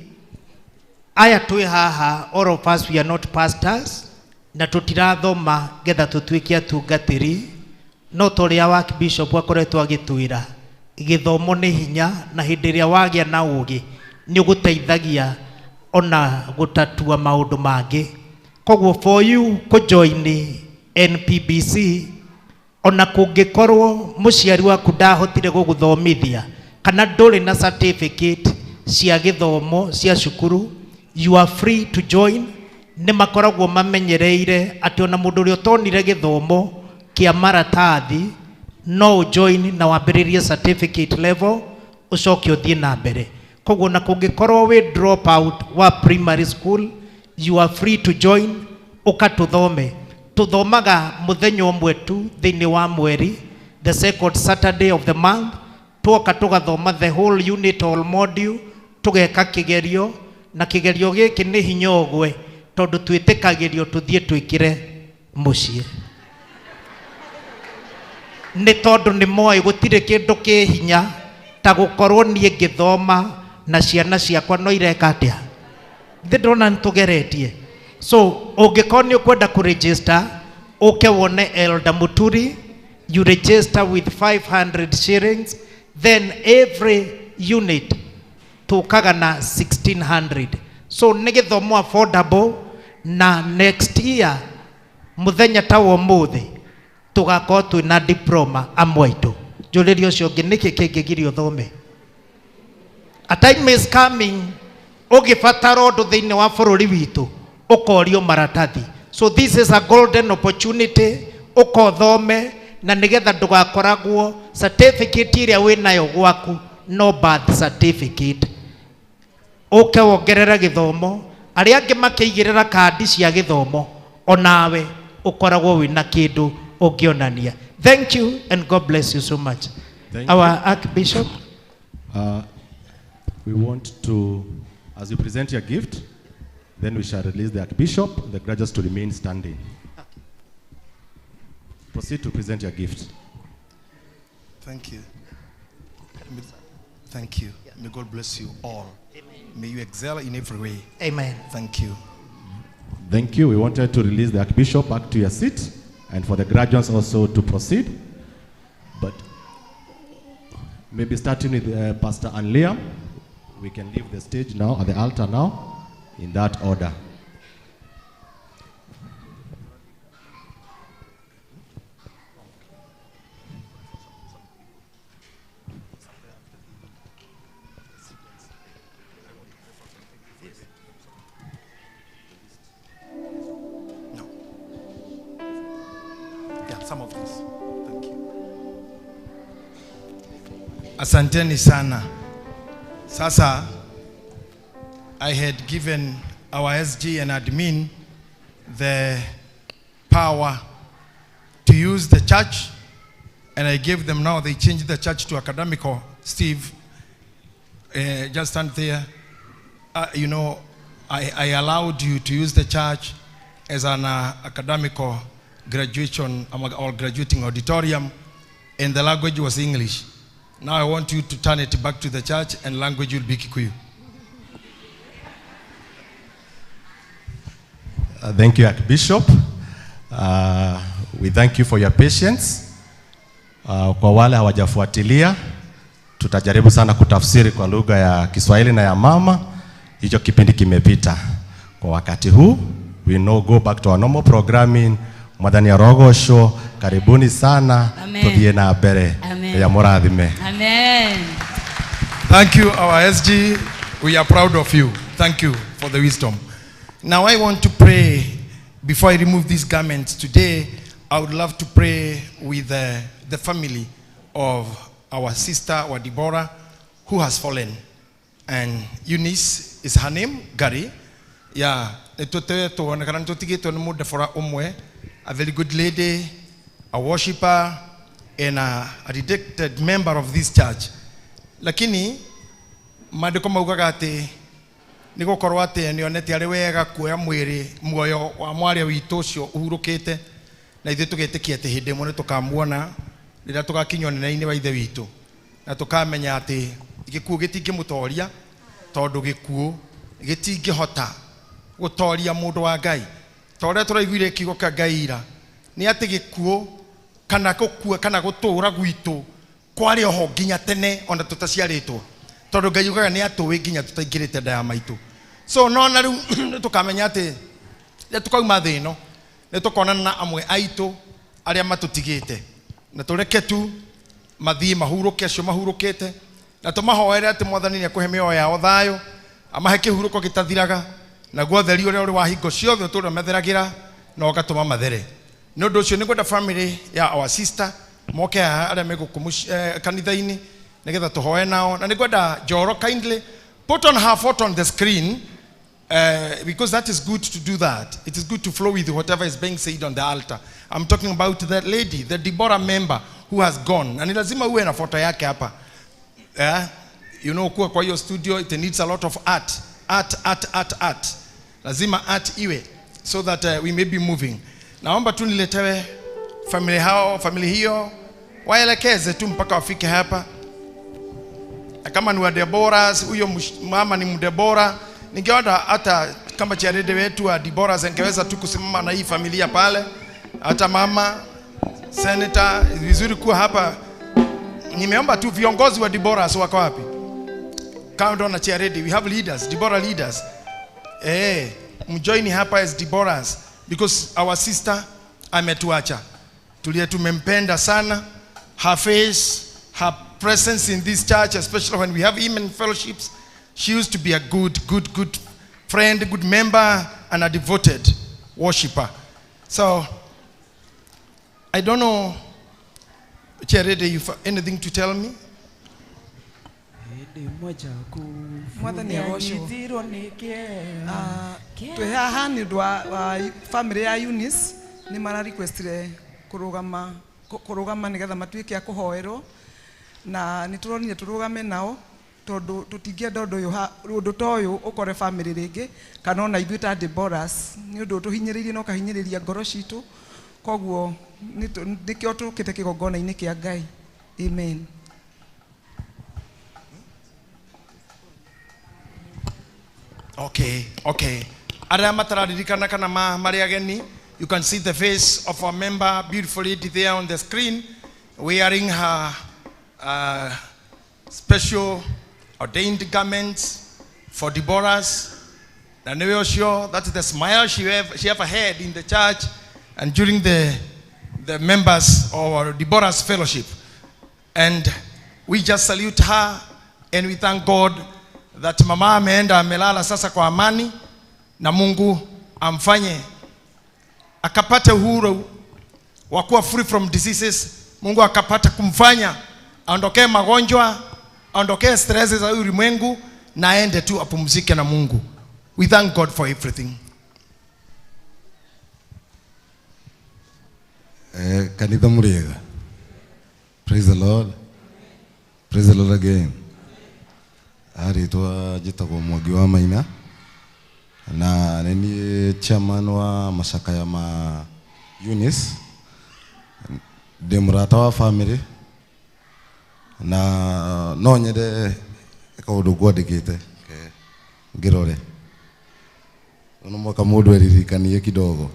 Aya twĩ haha, all of us we are not pastors na tũtirathoma getha tũtuĩke atungatĩri, no ta ũrĩa wa Archbishop akoretwo agĩtwĩra gĩthomo nĩ hinya na hĩndĩ ĩrĩa wagĩa na ũgĩ nĩ ũgũteithagia ona gũtatua maũndũ mangĩ. Koguo for you kũjoin NPBC ona kũngĩkorwo mũciari waku ndahotire gũgũthomithia kana ndũrĩ na certificate cia gĩthomo cia cukuru, you are free to join. Nĩ makoragwo mamenyereire atĩ ona mũndũ ũrĩa ũtonire gĩthomo kĩa maratathi no ũjoin na wambĩrĩrie certificate level ũcoke ũthiĩ na mbere. Koguo na kũngĩkorwo wĩ drop out wa primary school, you are free to join, ũka tũthome. Tũthomaga mũthenya ũmwe tu thĩinĩ wa mweri The second Saturday of the month twoka tũgathoma the whole unit or module, tũgeka kĩgerio, na kĩgerio gĩkĩ nĩ hinya ũgwe tondũ twĩtĩkagĩrio tũthiĩ twĩkĩre mũciĩ, nĩ tondũ nĩ moĩ gũtirĩ kĩndũ kĩ hinya ta gũkorwo niĩ ngĩthoma na ciana ciakwa no ireka atĩa. Thĩ ndĩrona nĩ tũgeretie. So ũngĩkorwo nĩ ũkwenda kũregister, ũke wone Elder Muturi. You register with 500 shillings, then every unit tũkaga na 1600. So nĩ gĩthomo affordable, na next year mũthenya ta wa ũmũthĩ tũgakorwo twĩna diploma amwe aitũ. Njũrĩrie ũcio ũngĩ, nĩkĩ kĩngĩgiria ũthome? A time is coming ũgĩbatara ũndũ thĩinĩ wa bũrũri witũ ũkorio maratathi. So this is a golden opportunity, ũkothome na nĩgetha ndũgakoragwo certificate ĩrĩa wĩnayo gwaku no birth certificate. Ũke wongerere gĩthomo, arĩa angĩ makĩigĩrĩra kandi cia gĩthomo, onawe ũkoragwo wĩna kĩndũ ũngĩonania. Thank you and God bless you so much. Thank Our you. Archbishop. We want to, as you present your gift, then we shall release the Archbishop, the graduates to remain standing. Proceed to present your gift. Thank you. Thank you. May God bless you all. May you excel in every way. Amen. Thank you. Thank you. We wanted to release the Archbishop back to your seat and for the graduates also to proceed. But maybe starting with Pastor Anlia, we can leave the stage now, at the altar now, in that order. Some of this. Thank you. Asanteni sana. Sasa, I had given our SG and admin the power to use the church, and I gave them now, they changed the church to academical. Steve, just stand there. I allowed you to use the church as an academical graduation or graduating auditorium, and the language was English. Now I want you to turn it back to the church, and language will be Kikuyu. Thank you, Archbishop. We thank you for your patience. Kwa wale hawajafuatilia, tutajaribu sana kutafsiri kwa lugha ya Kiswahili na ya mama. Hicho kipindi kimepita. Kwa wakati huu, we now go back to our normal programming. Mwathani arogocwo, karibuni sana. Amen. Tuthie na mbere. Amen. Ya mũrathime. Amen. Thank you, our SG. We are proud of you. Thank you for the wisdom. Now I want to pray. Before I remove these garments today, I would love to pray with the family of our sister, our Deborah, who has fallen. And Eunice is her name, Gary. Yeah, a very good lady, a worshipper, and a dedicated member of this church. Lakini, maandĩko maugaga atĩ nĩ gũkorwo atĩ nĩonete arĩ wega kuoya mwĩrĩ muoyo wa mwarĩ witũ ũcio ũhurũkĩte, na ithuĩ tũgetĩkia atĩ hĩndĩ ĩmwe nĩ tũkamuona rĩrĩa tũgakinya ũnene-inĩ wa Ithe witũ, na tũkamenya atĩ gĩkuũ gĩtingĩmũtoria, tondũ gĩkuũ gĩtingĩhota gũtoria mũndũ wa Ngai. Ta ũrĩa tũraiguire kiugo kĩa Ngai ira, nĩ atĩ gĩkuũ kana gũkua kana gũtũũra gwitũ kwarĩ oho nginya tene ona tũtaciarĩtwo, tondũ Ngai ugaga nĩ atũĩ nginya tũtaingĩrĩte nda ya maitũ. So no na rĩu nĩ tũkamenya atĩ rĩrĩa tũkauma thĩ ĩno nĩ tũkonana na amwe aitũ arĩa matũtigĩte, na tũreke tu mathiĩ mahurũke acio mahurũkĩte, na tũmahoere atĩ Mwathani nĩ ekũhe mĩoyo yao thayũ, amahe kĩhurũko gĩtathiraga, naguo ũtheri ũrĩa ũrĩ wa hingo ciothe ũtũũre matheragĩra na ũgatũma mathere. Nĩ ũndũ ũcio nĩ ngwenda family ya our sister moke haha arĩa me gũkũ kanitha-inĩ nĩgetha tũhoe nao, na nĩ ngwenda Njoro kindly put on her photo on the screen. Because that is good to do that. It is good to flow with whatever is being said on the altar. I'm talking about that lady, the Deborah member who has gone. Na ni lazima uwe na foto yake hapa. You know, kuwa kwa hiyo studio, it needs a lot of art. Art, art, art, art. Lazima art iwe so that we may be moving. Naomba tu niletewe familia hao, familia hiyo waelekeze tu mpaka wafike hapa. Na kama ni wa Deborah, huyo mama ni Mdebora. Ningeona hata kama chairede wetu wa Deborah angeweza tu kusimama na hii familia pale. Hata mama senator, vizuri kuwa hapa. Nimeomba tu viongozi wa Deborah wako wapi? Count on a chairede. We have leaders, Deborah leaders. Mjoin hapa as Deborahs because our sister ametuacha. Tulie tumempenda sana. Her face, her presence in this church, especially when we have women fellowships, she used to be a good, good, good friend, good member, and a devoted worshiper. So, I don't know, Cherede, you have anything to tell me? Mwathani agocwo. Twĩ haha nĩ ũndũ wa family ya Eunice nĩ mara requestire kũrũgama kũrũgama nĩgetha matuĩke a kũhoerwo na nĩ tũronire tũrũgame nao tondũ tũtingĩenda ũndũ ũyũ ũndũ ta ũyũ ũkore family rĩngĩ kana ona ithuĩ ta Deborahs nĩ ũndũ ũtũhinyĩrĩirie na ũkahinyĩrĩria ngoro citũ koguo nĩkĩo tũkĩte kĩgongona-inĩ kĩa Ngai. Amen. Okay, okay. Arĩa matararirikana kana marĩ ageni, you can see the face of our member, beautiful lady there on the screen, wearing her special ordained garments for Deborahs. Na nĩwe ũcio, that is the smile she ever had in the church and during the members or Deborah's fellowship. And we just salute her and we thank God that mama ameenda amelala sasa kwa amani na Mungu amfanye akapate uhuru wa kuwa free from diseases. Mungu akapata kumfanya aondokee magonjwa, aondokee stresses za ulimwengu na aende tu apumzike na Mungu. We thank God for everything. Kanitha muriega. Praise the Lord. Praise the Lord again. Aritwa njĩtagwo Mwangi wa Maina na nĩ niĩ chairman wa macakaya ma Eunice. Ndĩ mũrata wa family na no nyende kaũndũ ngwandĩkĩte ngĩrore no mwaka mũndũ eririkanie kidogo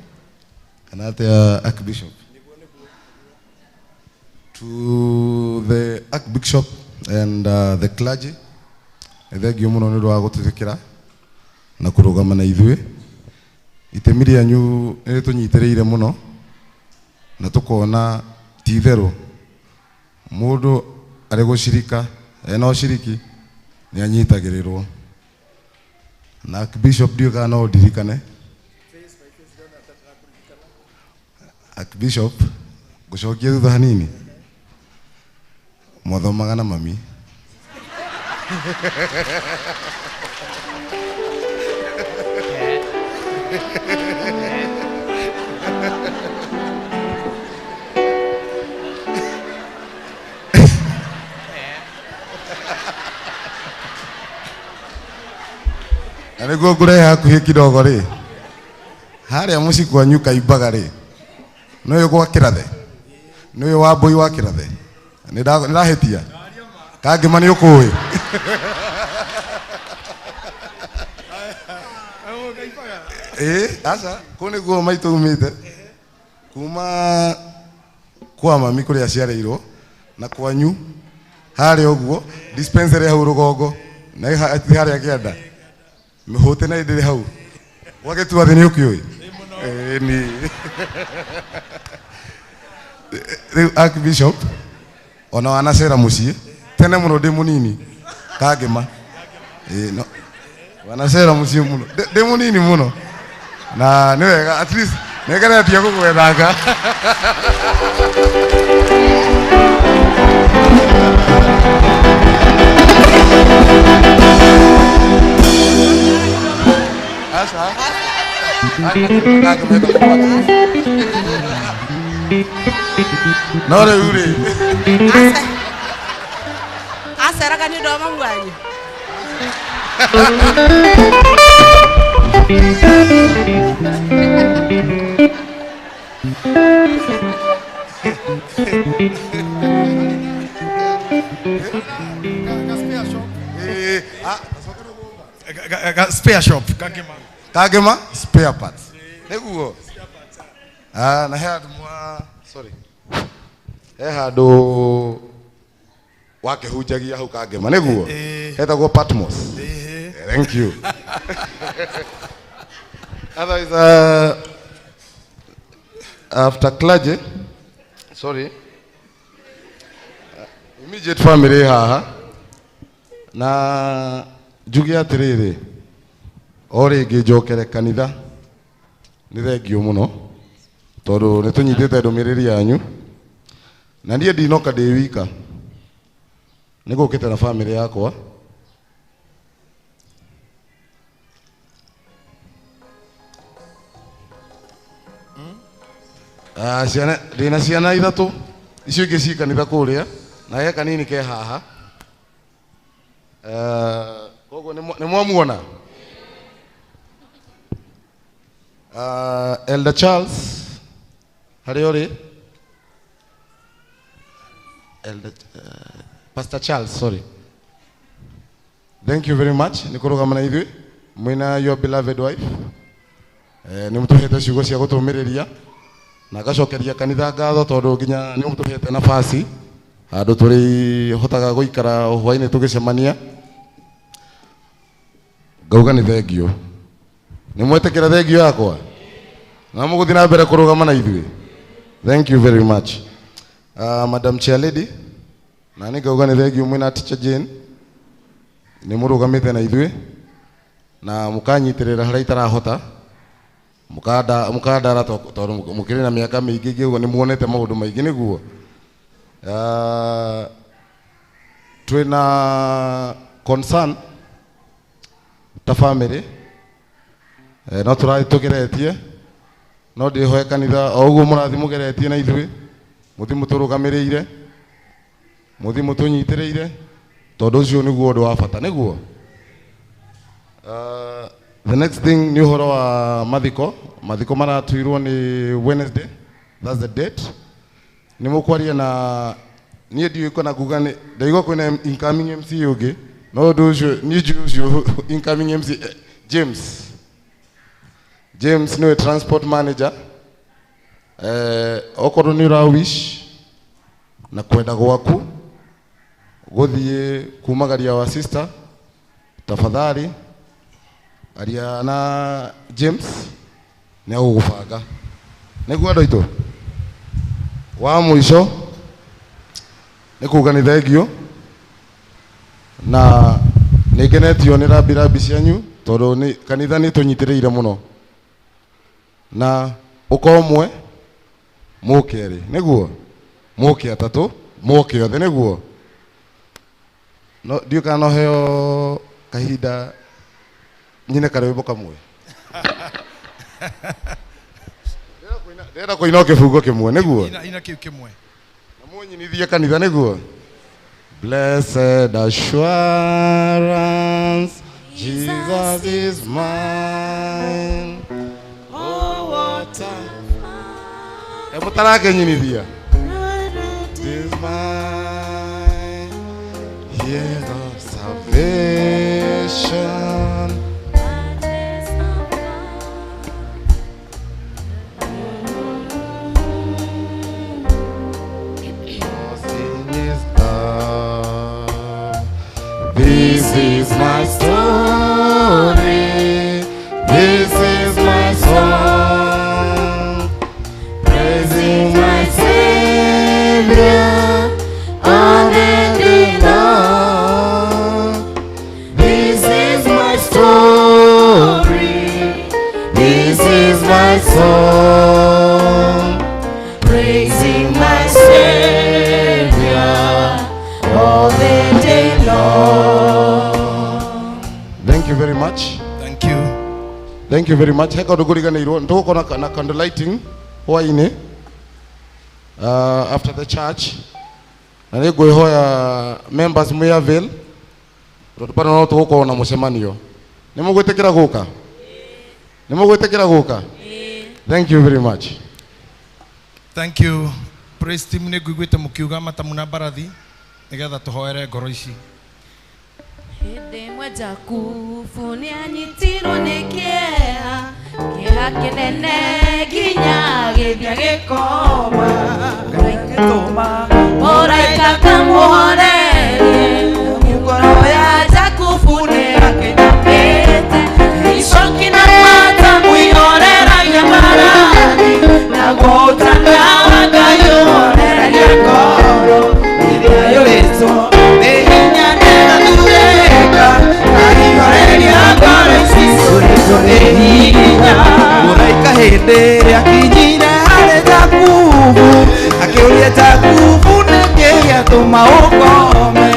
kana atĩa Archbishop. To the Archbishop and the clergy, thengio mũno nĩ ũndũ wa gũtwĩtĩkĩra na kũrũgama na ithuĩ. Itemi rĩanyu nĩ rĩtũnyitĩrĩire mũno na tũkona ti itherũ mũndũ arĩ gũcirika ena ũciriki nĩ anyitagĩrĩrwo. Na Archbishop ndiũĩ kana no ũndirikane. Archbishop ngũcokie thutha hanini, mwathomaga na mami. Na nĩguo ngũrehe hakuhĩ kidogo rĩ, harĩa mũciĩ kwanyu kaimbaga rĩ, nĩũĩ gwa Kĩrathe, nĩũĩ Wambũi wa Kĩrathe, nĩndahĩtia kangĩma nĩ ũkũĩ. Aca kũu nĩguo maitũ umĩte kuma kwa mami kũrĩa aciarĩirwo na kwanyu harĩa ũguo dispensary hau rũgongo na harĩa kĩanda mĩhũte na ndĩrĩ hau gwagĩtua thĩ nĩ ũkĩũĩ. Rĩu Archbishop ona wanacera mũciĩ tene mũno ndĩ mũnini kangĩma no wanacera mũciĩ mũno ndĩ mũnini mũno na nĩ wega at least nĩngeretie gũgwethanga. Aca. Kangema ĩtagwo Patmos. No rĩu rĩ Aceraga nĩ ũndũ wa mamu wanyu. Spare shop Kangema. Kangema spare parts. Nĩguo. Ah, na he handũ mwa sorry. He handũ wakĩhunjagia hau Kangema nĩguo. Hetagwo Patmos. Thank you. Otherwise, after clergy, sorry, immediate family haha na njuge atĩrĩrĩ o rĩngĩ njokere kanitha nĩ thengio mũno tondũ nĩ tũnyitĩte ndũmĩrĩri yanyu na niĩ ndinoka ndĩ wika nĩ ngũkĩte na family yakwa. Ah, ciana ndĩna ciana ithatũ icio ingĩ ci kanitha kũrĩa na he kanini ke haha. Koguo nĩ mwamuona. Elder Charles harĩa ũrĩ? Elder, Pastor Charles, sorry. Thank you very much nĩ kũrũgama na ithuĩ mwĩna your beloved wife. Nĩ mũtũhete ciugo cia gũtũmĩrĩria na ngacokeria kanitha ngatho tondũ nginya nĩ mũtũhete nafasi handũ tũrĩhotaga gũikara hwainĩ tũgĩcemania. Ngauga nĩ thengio. Nĩ mwetĩkĩra thengio yakwa na mũgũthiĩ na mbere kũrũgama na ithuĩ. Thank you very much. Madam Chair Lady, na nĩ ngauga nĩ thengio mwĩna Teacher Jane nĩ mũrũgamĩte na ithuĩ na mũkanyitĩrĩra harĩa itarahota mũkandara tondũ mũkĩrĩ na mĩaka mĩingĩ ingĩ ũguo nĩ muonete maũndũ maingĩ nĩguo. Twĩna concern ta family no tũrathiĩ tũgeretie no ndĩhoe kanitha o ũguo mũrathiĩ mũgeretie na ithuĩ mũthiĩ mũtũrũgamĩrĩire mũthiĩ mũtũnyitĩrĩire tondũ ũcio nĩguo ũndũ wa bata nĩguo. The next thing nĩ ũhoro wa mathiko. Mathiko maratuirwo nĩ Wednesday, that's the date. Nĩ mũkwaria na niĩ ndiũĩ kana nguga nĩ ndaigua kwĩna incoming MC ũngĩ no ũndũ ũcio niĩ njũĩ ũcio incoming MC James. James nĩwe transport manager. Okorwo nĩ ũra wish na kwenda gwaku gũthiĩ kumagaria wa sister tafadhali aria na James nĩ agũgũbanga nĩguo andũ aitũ. Wa mũico nĩ kuga nĩ thengio na nĩ ngenetio nĩ rambirambi cianyu tondũ nĩ kanitha nĩ tũnyitĩrĩire mũno na ũka ũmwe mũke erĩ nĩguo mũke atatũ mũke othe nĩguo. No ndiũĩ kana no heo kahinda nyine karwĩmbo kamwe. Ndĩrenda kũina o kĩbungo kĩmwe nĩguo. Ina kĩu kĩmwe. Na mũnyinithie kanitha nĩguo. Blessed assurance, Jesus is mine. Oh, what a mũtarakenyinithia. Is mine. Hear of salvation. This is my story, this is my song, praising my Savior all the day long. This is my story, this is my song, praising my Savior all the day long. Thank you very much. Heka nduguriganirwo ndugukorwo na candle lighting hwaini after the church. Na nĩ ngwĩhoya members mwĩ avail tondũ pano no tũgũkorwo na mũcemanio. Nĩ mũgwĩtĩkĩra gũka? Nĩ mũgwĩtĩkĩra gũka? Thank you very much. Thank you. Praise team nĩ ngũiguĩte mũkiuga matamu na mbarathi nĩgetha tũhoere ngoro ici. Hĩndĩ ĩmwe Jakubu nĩanyitirwo nĩ kĩeha, kĩeha kĩnene nginya gĩthiĩ gĩkoma. Mũraika akamũhorerie, ngoro ya Jakubu nĩakĩnyamĩte. Icoki na matamu ihoreragia mbarathi, naguo ũtana wa Ngai ũhoreragia ngoro ĩrĩa ĩyũrĩtwo nĩ hinya nĩgathurĩka, aihoreria ngoro ici ciyũrĩtwo nĩ hinya. Mũraika hĩndĩ ĩrĩa akinyire harĩ Jakubu, akĩũria Jakubu nĩkĩ gĩatũma ũkome,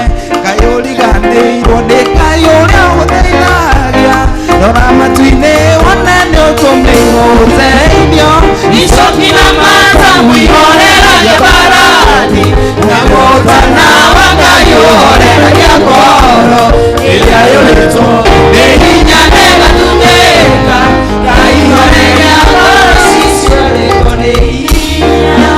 kaĩ ũriganĩirwo nĩ Ngai ũrĩa ũgũteithagia, rora matu-inĩ wone nĩũtũmĩirwo ũteithio. Icoki na matamu ihoreragia mbarathi, naguo ũtana wa Ngai ũhoreragia ngoro ĩrĩa ĩyũrĩtwo nĩ hinya nĩgatũmĩka, Ngai ihoreria ngoro ici ciyũrĩtwo nĩ hinya.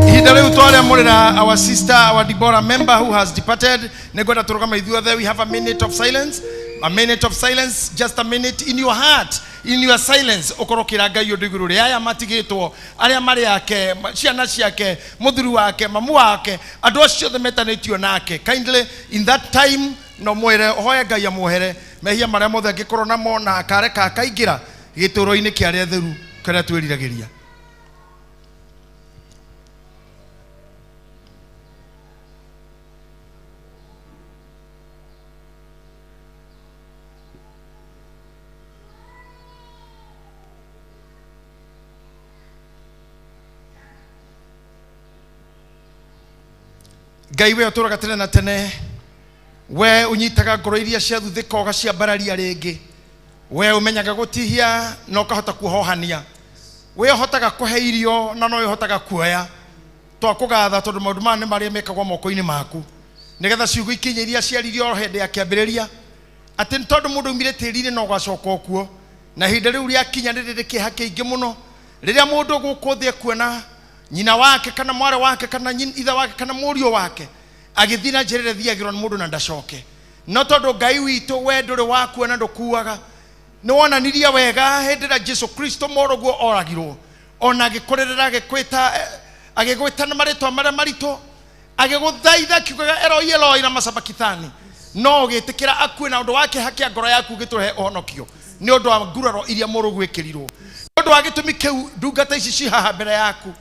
Ihinda rĩu twaramũrĩra our sister, our Deborah member who has departed. Nĩngwenda tũrũgame ithuothe. We have a minute of silence. A minute of silence, just a minute in your heart, in your silence. Ũkorwo ũkĩra Ngai ũndũ igũrũ rĩa aya matigĩtwo, arĩa marĩ ake, ciana ciake, mũthuri wake, mamu wake, andũ acio othe metanĩtio nake. Kindly, in that time, no mwĩre, ũhoe Ngai amuohere mehia marĩa mothe angĩkorwo namo na akareka akaingĩra gĩtũũro-inĩ kĩa arĩa atheru kĩrĩa twĩriragĩria. Ngai we ũtũũraga tene na tene, we ũnyitaga ngoro iria ciathuthĩka ũgaciambararia rĩngĩ, we ũmenyaga gũtihia na ũkahota kuohohania, we ũhotaga kũhe irio na no ũhotaga kuoya. Twakũgatha tondũ maũndũ maya nĩ marĩa mekagwo moko-inĩ maku, nĩgetha ciugo ikinye iria ciaririo o hĩndĩ ya kĩambĩrĩria, atĩ nĩ tondũ mũndũ aumire tĩri-inĩ no ũgacoka o kuo, na ihinda rĩu rĩakinya nĩ rĩrĩ kĩeha kĩingĩ mũno rĩrĩa mũndũ gũkũ thĩ ekuona nyina wake kana mwarĩ wake kana ithe wake kana mũriũ wake agĩthiĩ na njĩra ĩrĩa ĩthiagĩrwo nĩ mũndũ na ndacoke. No tondũ Ngai witũ we ndũrĩ wakua na ndũkuaga, nĩ wonanirie wega hĩndĩ ĩrĩa Jesu Kristo mũrũguo oragirwo, ona agĩkũrĩrĩra agĩgwĩta na marĩtwa marĩa maritũ, agĩgũthaitha akiugaga Eloi Eloi lama sabakithani, no ũgĩtĩkĩra akue na ũndũ wa kĩeha kĩa ngoro yaku ũgĩtũhe ũhonokio nĩ ũndũ wa nguraro iria mũrũguo ĩkĩrirwo. Nĩ ũndũ wa gĩtũmi kĩu ndungata ici ci haha mbere yaku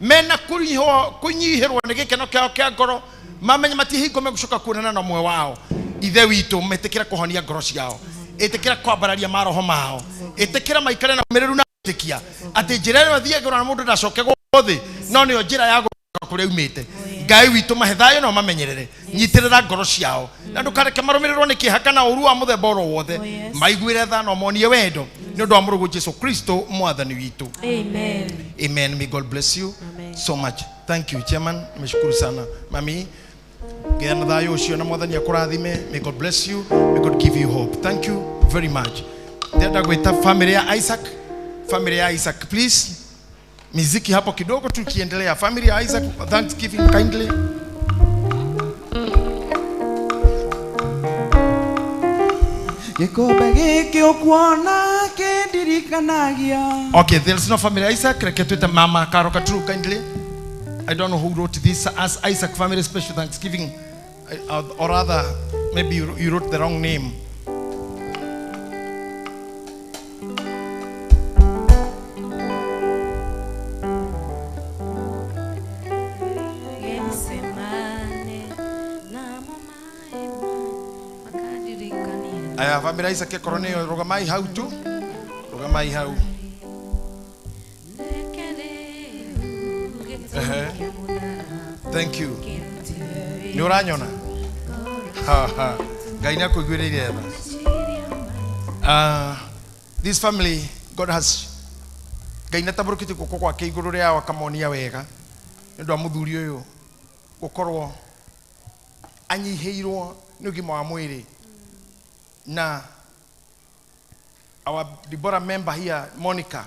mena kũnyihĩrwo nĩ gĩkeno kĩao kĩa ngoro, mamenye matihingo megũcoka kuonana na ũmwe wao. Ithe witũ, metĩkĩra kũhonia ngoro ciao, ĩtĩkĩra kwambararia maroho mao, ĩtĩkĩra maikare na ũmĩrĩru na gwĩtĩkia atĩ njĩra ĩyo ĩthiagĩrwo na mũndũ ndacoke gũkũ thĩ, no nĩyo njĩra ya gũcoka kũrĩa aumĩte. Ngai witũ mahe thayũ na ũmamenyerere, nyitĩrĩra ngoro ciao na ndũkareke marũmĩrĩrwo nĩ kĩeha kana ũru wa mũthemba oro wothe. Maiguĩre tha na ũmonie wendo nĩ ũndũ wa mũrũguo Jesu Kristo mwathani witũ. Amen. Amen. May God bless you. Amen. So much. Thank you, Chairman. Nimeshukuru sana. Mami, gĩa na thayũ ũcio na mwathani akũrathime. May God bless you. May God give you hope. Thank you very much. Ndĩrenda gwĩta family ya Isaac. Family ya Isaac, please. Miziki hapo kidogo tukiendelea. Family ya Isaac, thanksgiving kindly. Gĩkombe gĩkĩ ũkuona kĩndirikanagia. Okay, there's no family Isaac. Reke twĩte Mama Caro Katru kindly. I don't know who wrote this as Isaac family special thanksgiving, or rather, maybe you wrote the wrong name. Aya, family Isaac ekorwo nĩyo, rũgamai hau tu, rũgamai hau. Thank you. Nĩ ũranyona? Ngai nĩ akũiguĩrĩire tha. This family, God has Ngai nĩatabũrũkĩtie guoko gwake igũrũ rĩao akamonia wega nĩ ũndũ wa mũthuri ũyũ gũkorwo anyihĩirwo nĩ ũgima wa mwĩrĩ. Na our Deborah member here, Monica,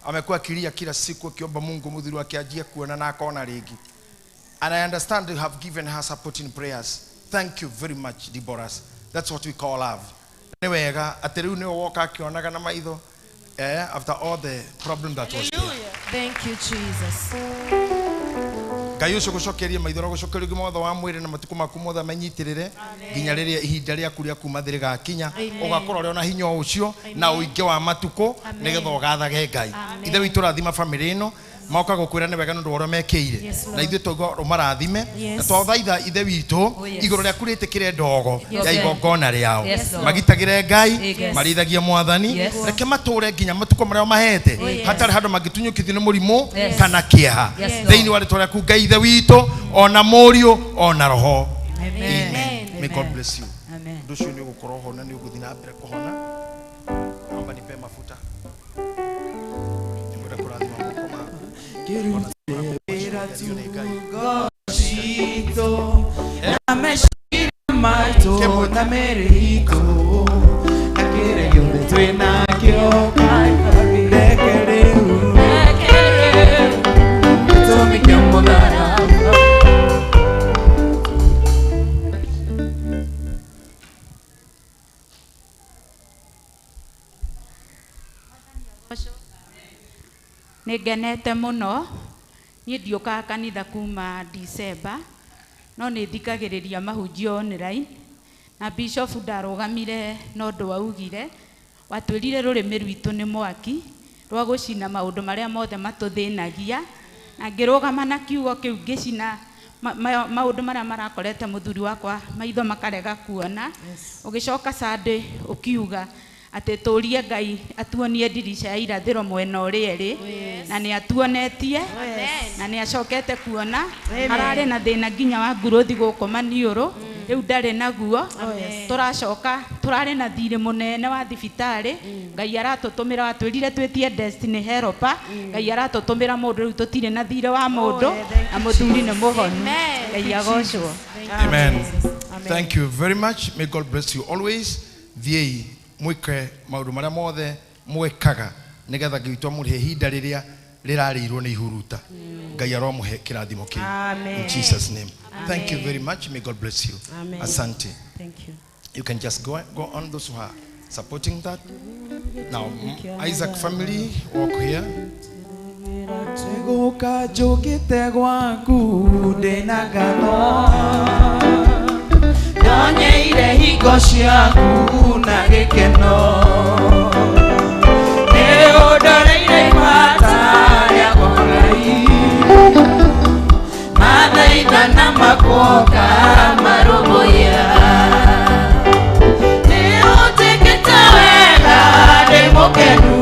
amekuwa akilia kila siku akiomba Mungu mũthuri wake anjie kuona na akona rĩngĩ. And I understand you have given her support in prayers. Thank you very much, Deborah. That's what we call love. Nĩ wega atĩ rĩu nĩwe woka akĩonaga na maitho, after all the problem that was there. Thank you, Jesus. Ngai ũcio gũcokerie maitho na gũcokeria ũgima wothe wa mwĩrĩ na matukũ maku mothe amenyitĩrĩre nginya rĩrĩa ihinda rĩaku rĩa kuma thĩ rĩgakinya, ũgakorwo ũrĩ ona hinya ũcio na ũingĩ wa matukũ nĩgetha ũgathage Ngai. Ithe witũ rathima famĩlĩ ĩno, moka gũkwĩra nĩ wega nĩ ũndũ wa ũrĩa mekĩire. Na ithuĩ twaigua ũmarathime na twathaitha Ithe witũ igũrũ rĩaku rĩtĩkĩre ndogo ya igongona rĩao, magitagĩre Ngai, marĩithagie Mwathani, reke matũre nginya matukũ marĩa ũmahete hatarĩ handũ mangĩtunyũkithio nĩ mũrimũ kana kĩeha. Thĩinĩ wa rĩtwa rĩaku Ngai Ithe witũ, ona Mũriũ, ona Roho. Amen. May God bless you. Ũndũ ũcio nĩ ũgũkorwo ho na nĩ ũgũthiĩ na mbere kũhona. Naomba nipe mafuta. Nĩngwenda kũrathima moko maku. Nĩ ngenete mũno niĩ ndiũkaga kanitha kuma December no nĩ thikagĩrĩria mahunjio online na bishop ndarũgamire na ũndũ waugire watwĩrire rũrĩmĩ rwitũ nĩ mwaki rwa gũcina maũndũ marĩa mothe matũthĩnagia na ngĩrũgama na kiugo kĩu ngĩcina maũndũ marĩa marakorete mũthuri wakwa maitho makarega kuona. Ũgĩcoka Sunday ũkiuga atĩ tũrie Ngai atuonie ndirica ya irathĩro mwena ũrĩa ĩrĩ na nĩ atuonetie na nĩ acokete kuona. Ararĩ na thĩna nginya wa nguruthi gũkũ maniũrũ rĩu ndarĩ naguo. Tũracoka tũrarĩ na thirĩ mũnene wa thibitarĩ, Ngai aratũtũmĩra watwĩrire twĩtie Destiny Helper, Ngai aratũtũmĩra mũndũ rĩu tũtirĩ na thirĩ wa mũndũ na mũthuri nĩ mũhonu. Ngai agocwo. Amen. Thank you very much. May God bless you always. Thiĩi mwĩke maũndũ marĩa mothe mwĩkaga nĩgetha Ngai witũ amũrĩhe ihinda rĩrĩa rĩrarĩirwo nĩ ihuruta. Ngai aromũhe kĩrathimo kĩu. In Jesus' name. Thank you very much. May God bless you. Amen. Asante. Thank you. You can just go on, those who are supporting that. Now, Isaac family, walk here. Ndonyeire hingo ciaku na gĩkeno nĩ ũndoreire imata rĩakwa Ngai mathaitha na makuoka marũmbũiya nĩ ũnjĩkĩte wega ndĩ mũkenu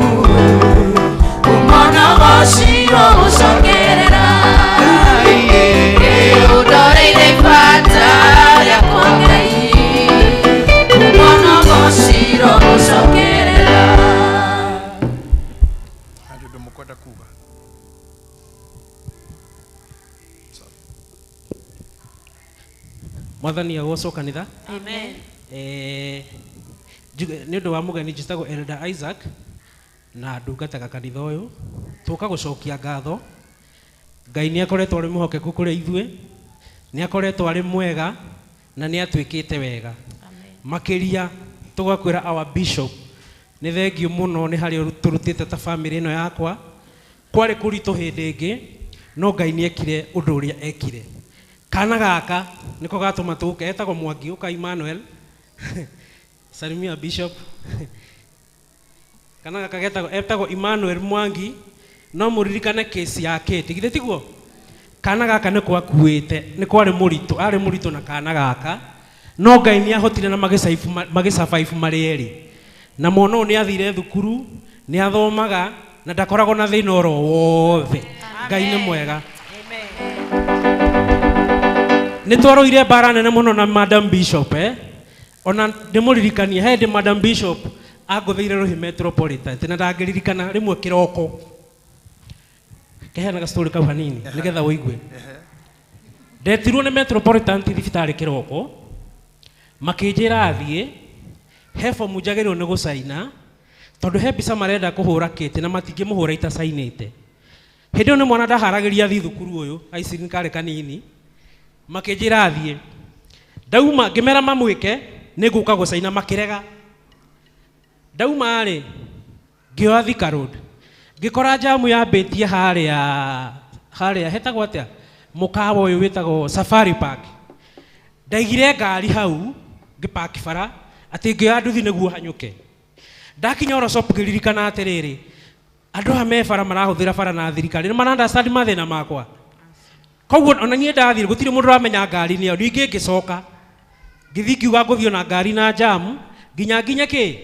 kumona ũgocirwo gũcokerera nĩ ũndoreire ibata rĩakwa Ngai kumona ũgocirwo gũcokerera. Harĩ ũndũ mũkwenda kuga? Mwathani agocwo kanitha. Amen. Nĩ ũndũ wa mũgeni njĩtagwo Elder Isaac na ndungataga kanitha ũyũ. Tũka gũcokia ngatho. Ngai nĩ akoretwo arĩ mwĩhokeku kũrĩ ithuĩ, nĩ akoretwo arĩ mwega na nĩ atwĩkĩte wega. Makĩria tũgakwĩra our bishop nĩ thengiũ mũno nĩ harĩa tũrutĩte ta famĩlĩ ĩno yakwa. Kwarĩ kũritũ hĩndĩ ĩngĩ no Ngai nĩ ekire ũndũ ũrĩa ekire. Kana gaka nĩko gatũma tũke, etagwo Mwangi ũka Emmanuel. Salimia bishop. Kana gaka etagwo Emmanuel Mwangi no mũririkane kesi ya Kate githĩ tiguo? Kana gaka nĩ gwakuĩte nĩ kwarĩ mũritũ, arĩ mũritũ na kana gaka no Ngai nĩ ahotire na magĩsurvive marĩ erĩ. Na mwana ũyũ nĩ athire thukuru, nĩ athomaga na ndakoragwo na thĩna oro wothe. Ngai nĩ mwega. Nĩ twaroire mbara nene mũno na Madam Bishop, Ona ndĩmũririkanie he hĩndĩ Madam Bishop Angũthĩire rũhĩ Metropolitan na ndangĩririkana rĩmwe kĩroko. Keheanaga story kau hanini nĩgetha ũigue. Ndetirwo nĩ Metropolitan thibitarĩ kĩroko, makĩnjĩra thiĩ he bomu njagĩrĩirwo nĩ gũcaina tondũ he mbica marenda kũhũra kĩtĩ na matingĩmũhũra itacainĩte. Hĩndĩ ĩyo nĩ mwana ndaharagĩria thiĩ thukuru ũyũ, ICU karĩ kanini, makĩnjĩra thiĩ. Ndauma ngĩmera mamwĩke nĩ ngũka gũcaina makĩrega. Ndauma rĩ ngĩoya Thika Road ngĩkora jamu yambĩtie harĩa harĩa hetagwo atĩa mũkawa ũyũ wĩtagwo Safari Park. Ndaigire ngari hau ngĩpaki bara atĩ ngĩoya nduthi nĩguo hanyũke. Ndakinya oro shop ngĩririkana atĩrĩrĩ, andũ aya me bara marahũthĩra bara na thirikari nĩ mara understand mathĩna makwa. Koguo ona niĩ ndathiĩ gũtirĩ mũndũ ũramenya ngari nĩ yo. Ningĩ ngĩcoka ngĩthiĩ ngiuga ngũthiĩ na ngari na jamu nginya nginye kĩ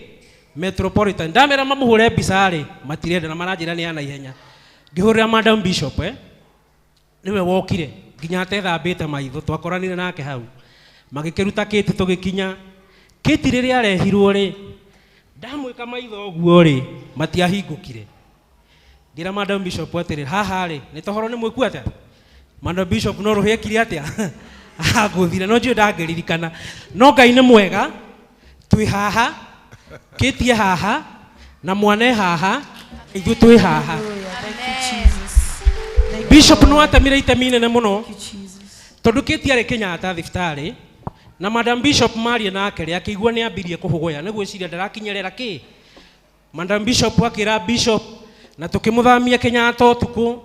Metropolitan. Ndamera mamũhũre mbica rĩ matirenda na maranjĩra nĩ ya naihenya. Ngĩhũrĩra Madam Bishop nĩwe wokire nginya atethambĩte maitho, twakoranire nake hau. Magĩkĩruta kĩti tũgĩkinya. Kĩti rĩrĩa arehirwo rĩ ndamwĩka maitho ũguo rĩ matiahingũkire. Ngĩra Madam Bishop atĩrĩ, haha rĩ nĩ tohoro nĩ mwĩku atĩa? Madam Bishop no rũhĩ ekire atĩa? Angũthire, no njũĩ ndangĩririkana. No Ngai nĩ mwega, twĩ haha, kĩtie haha, na mwana e haha, ithuĩ twĩ haha. Bishop no atemire itemi inene mũno tondũ kĩti arĩ Kenyatta thibitarĩ na Madam Bishop marie nake rĩ akĩigua nĩ ambirie kũhũgũya nĩ gwĩciria ndarakinyerera kĩ. Madam Bishop akĩra Bishop na tũkĩmũthamia Kenyatta ũtukũ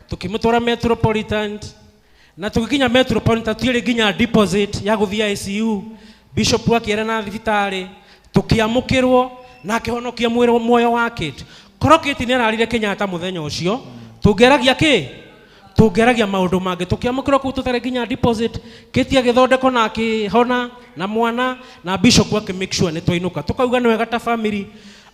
tũkĩmũtwara Metropolitan na tũgĩkinya Metropolitan tũtiarĩ nginya deposit ya gũthiĩ ICU. Bishop akĩera na thibitarĩ tũkĩamũkĩrwo na akĩhonokia muoyo wa Kate. Korwo Kate nĩ ararire Kenyatta mũthenya ũcio tũngĩaragia kĩ? Tũngĩaragia maũndũ mangĩ. Tũkĩamũkĩrwo kũu tũtarĩ nginya deposit, Kate agĩthondekwo na akĩhona na mwana na Bishop akĩ make sure nĩ twainũka. Tũkauga nĩ wega ta family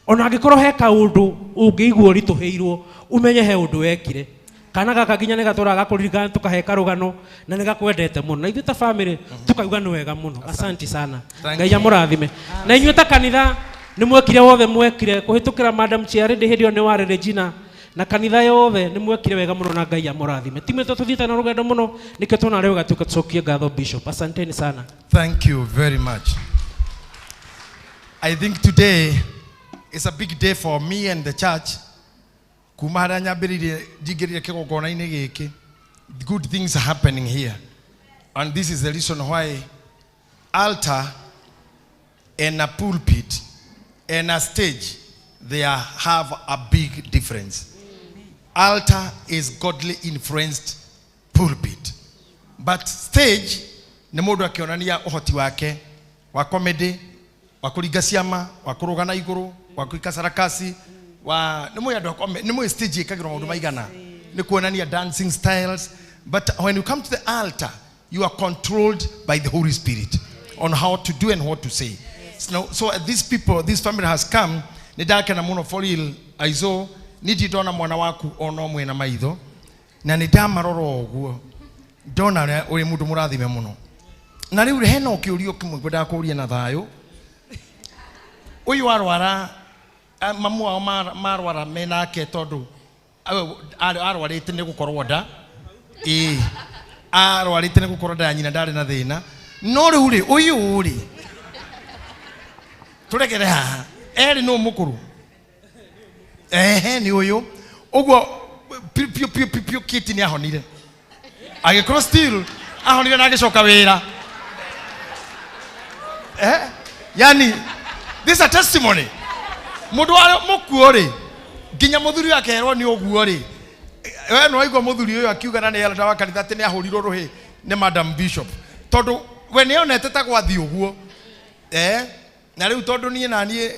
ona angĩkorwo he kaũndũ ũngĩigua ũritũhĩirwo umenye he ũndũ wekire. Kana gaka nginya nĩ gatũraga gakũririkana tũkahe karũgano na nĩ gakwendete mũno. Na ithuĩ ta family tukauga nĩ wega mũno. Asante sana. Ngai amũrathime. Na inyuĩ ta kanitha nĩ mwekire wothe mwekire kũhĩtũkĩra Madam Chairlady hĩndĩ ĩyo nĩ warĩ Regina na kanitha yothe nĩ mwekire wega mũno na Ngai amũrathime. Timu ĩtũ tũthiĩte na rũgendo mũno nĩkĩo tuona rĩu gatuĩka tũcokie ngatho Bishop. Asanteni sana. Thank you very much. I think today is a big day for me and the church. Kuma harĩa nyambĩrĩirie njingĩrire kĩgongona-inĩ gĩkĩ, good things are happening here. And this is the reason why altar and a pulpit and a stage, they have a big difference. Altar is godly influenced pulpit. But stage nĩ mũndũ akĩonania ũhoti wake wa comedy, wa kũringa ciama, wa kũrũga na igũrũ, wa gwĩka sarakasi, wa nĩ mũĩ andũ a nĩ mũĩ stage ĩkagĩrwo maũndũ maigana, nĩ kuonania dancing styles. But when you come to the altar, you are controlled by the Holy Spirit on how to do and what to say. So these people, this family has come. Nĩ ndakena mũno for real. Aizo, nĩ ndirĩ ndona mwana waku ona ũmwe na maitho, na nĩ ndamarora ũguo ndona ũrĩa ũrĩ mũndũ mũrathime mũno. Na rĩu hena kĩũrio kĩmwe ngwendaga kũũria na thayũ. Ũyũ arwara, mamu wao marwara menake tondũ arwarĩte nĩ gũkorwo nda. Ĩĩ, arwarĩte nĩ gũkorwo nda ya nyina ndarĩ na thĩna. No rĩu rĩ, ũyũ rĩ, tũregere haha, erĩ nũ mũkũrũ? Ehe, nĩ ũyũ. Ũguo piũ, piũ, piũ, piũ, piũ, Kate nĩ ahonire. Agĩkorwo still ahonire na agĩcoka wĩra. Yani, this is a testimony. Mũndũ wa mũkuo rĩ, nginya mũthuri akerwo nĩ ũguo rĩ, we no waigua mũthuri ũyũ akiuga na nĩ elder wa kanitha atĩ nĩ ahũrirwo rũhĩ nĩ Madam Bishop. Tondũ we nĩ onete ta gwathiĩ ũguo. Na rĩu tondũ niĩ na niĩ,